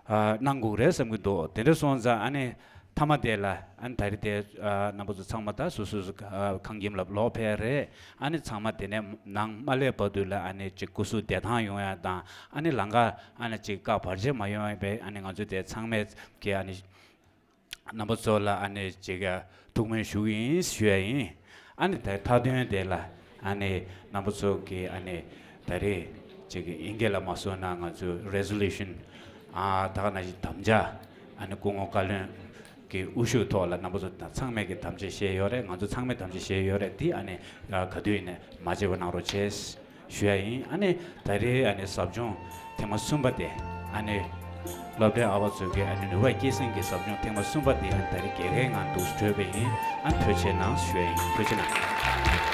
ཨ་གནང་དགོས་ཀྱི་རེད་བསམ་གྱི་འདུག་དེ་འདྲ་སོང་ཙང་ཨ་ནི་མཐའ་མ་དེ་ལ་ཨ་ནི་ད་རེས་དེ་ཨ་རྣམ་པ་ཚོ་ཚང་མ་ད་སོ་སོ་སོ་ཨ་ཁང་ཁྱིམ་ལ་ལོག་ཕེབས་རེད། ཨ་ནི་ཚང་མ་དེ་ནས་ནང་མ་སླེབས་བར་དུ་ལ་ཨ་ནི་ཅིག་སྐུ་གཟུགས་བདེ་ཐང་ཡོང་ཡ་དང་ཨ་ནི་ལམ་ཁ་ཨ་ནི་ཅིག་བཀག་བར་ཆད་མ་ཡོང་བའི་ཨ་ནི་ང་ཚོ་དེ་ཚང་མས་ཀྱི་ཨ་ནི། རྣམ་པ་ཚོ་ལ་ཨ་ནི་ཅིག་ཐུགས་སྨོན་ཞུ་གི་ཡིན་ཞུ་ཡ་ཡིན། ཨ་ནི་ད་མཐའ་དོན་དེ་ལ་ཨ་ནི་རྣམ་པ་ཚོ་གི་ཨ་ནི་ད་རེས་ཅིག་ཨིན་སྐད་ལ་མ་སོང་ན་ང་ཚོ་རེ་ཟོ་ལུ་ཤན་ཨ་ད་ག་ནང་བཞིན་དམ་བཅའ་ཨ་ནི་སྐུ་ངོ་བཀའ་བློན་གྱི་དབུ་བཞུགས་ཐོག་ལ་རྣམ་པ་ཚོ་ཚང་མས་ཀྱི་དམ་བཅའ་བཞེས་ཡོད་རེད། ང་ཚོ་ཚང་མས་དམ་བཅའ་བཞེས་ཡོད་རེད། དེ་ཨ་ནི་ག་དུས་ཡིན་ནས་མ་བརྗེད་པ་གནང་རོགས་བྱེད། ཞུ་ཡ་ཡིན། ཨ་ནི་ད་རེས་ཨ་ནི་ཟབ་སྦྱོང་ཐེངས་མ་གསུམ་པ་དེ་ཨ་ནི་སློབ་གྲྭའི་ཨ་བ་ཚོ་གི་ཨ་ནི་ནུས་པ་སྐྱེད་སྲིང་གི་ཟབ་སྦྱོང་ཐེངས་མ་གསུམ་པ་དེ་ཨ་ནི་ད་རེས་རྒྱལ་ཁའི་ངང་དུ་གྲོལ་བ་ཡིན། ཨ་ནི་ཐུགས་རྗེ་གནང་ཞུ་ཡ་ཡིན། ཐུགས་རྗེ་གནང་།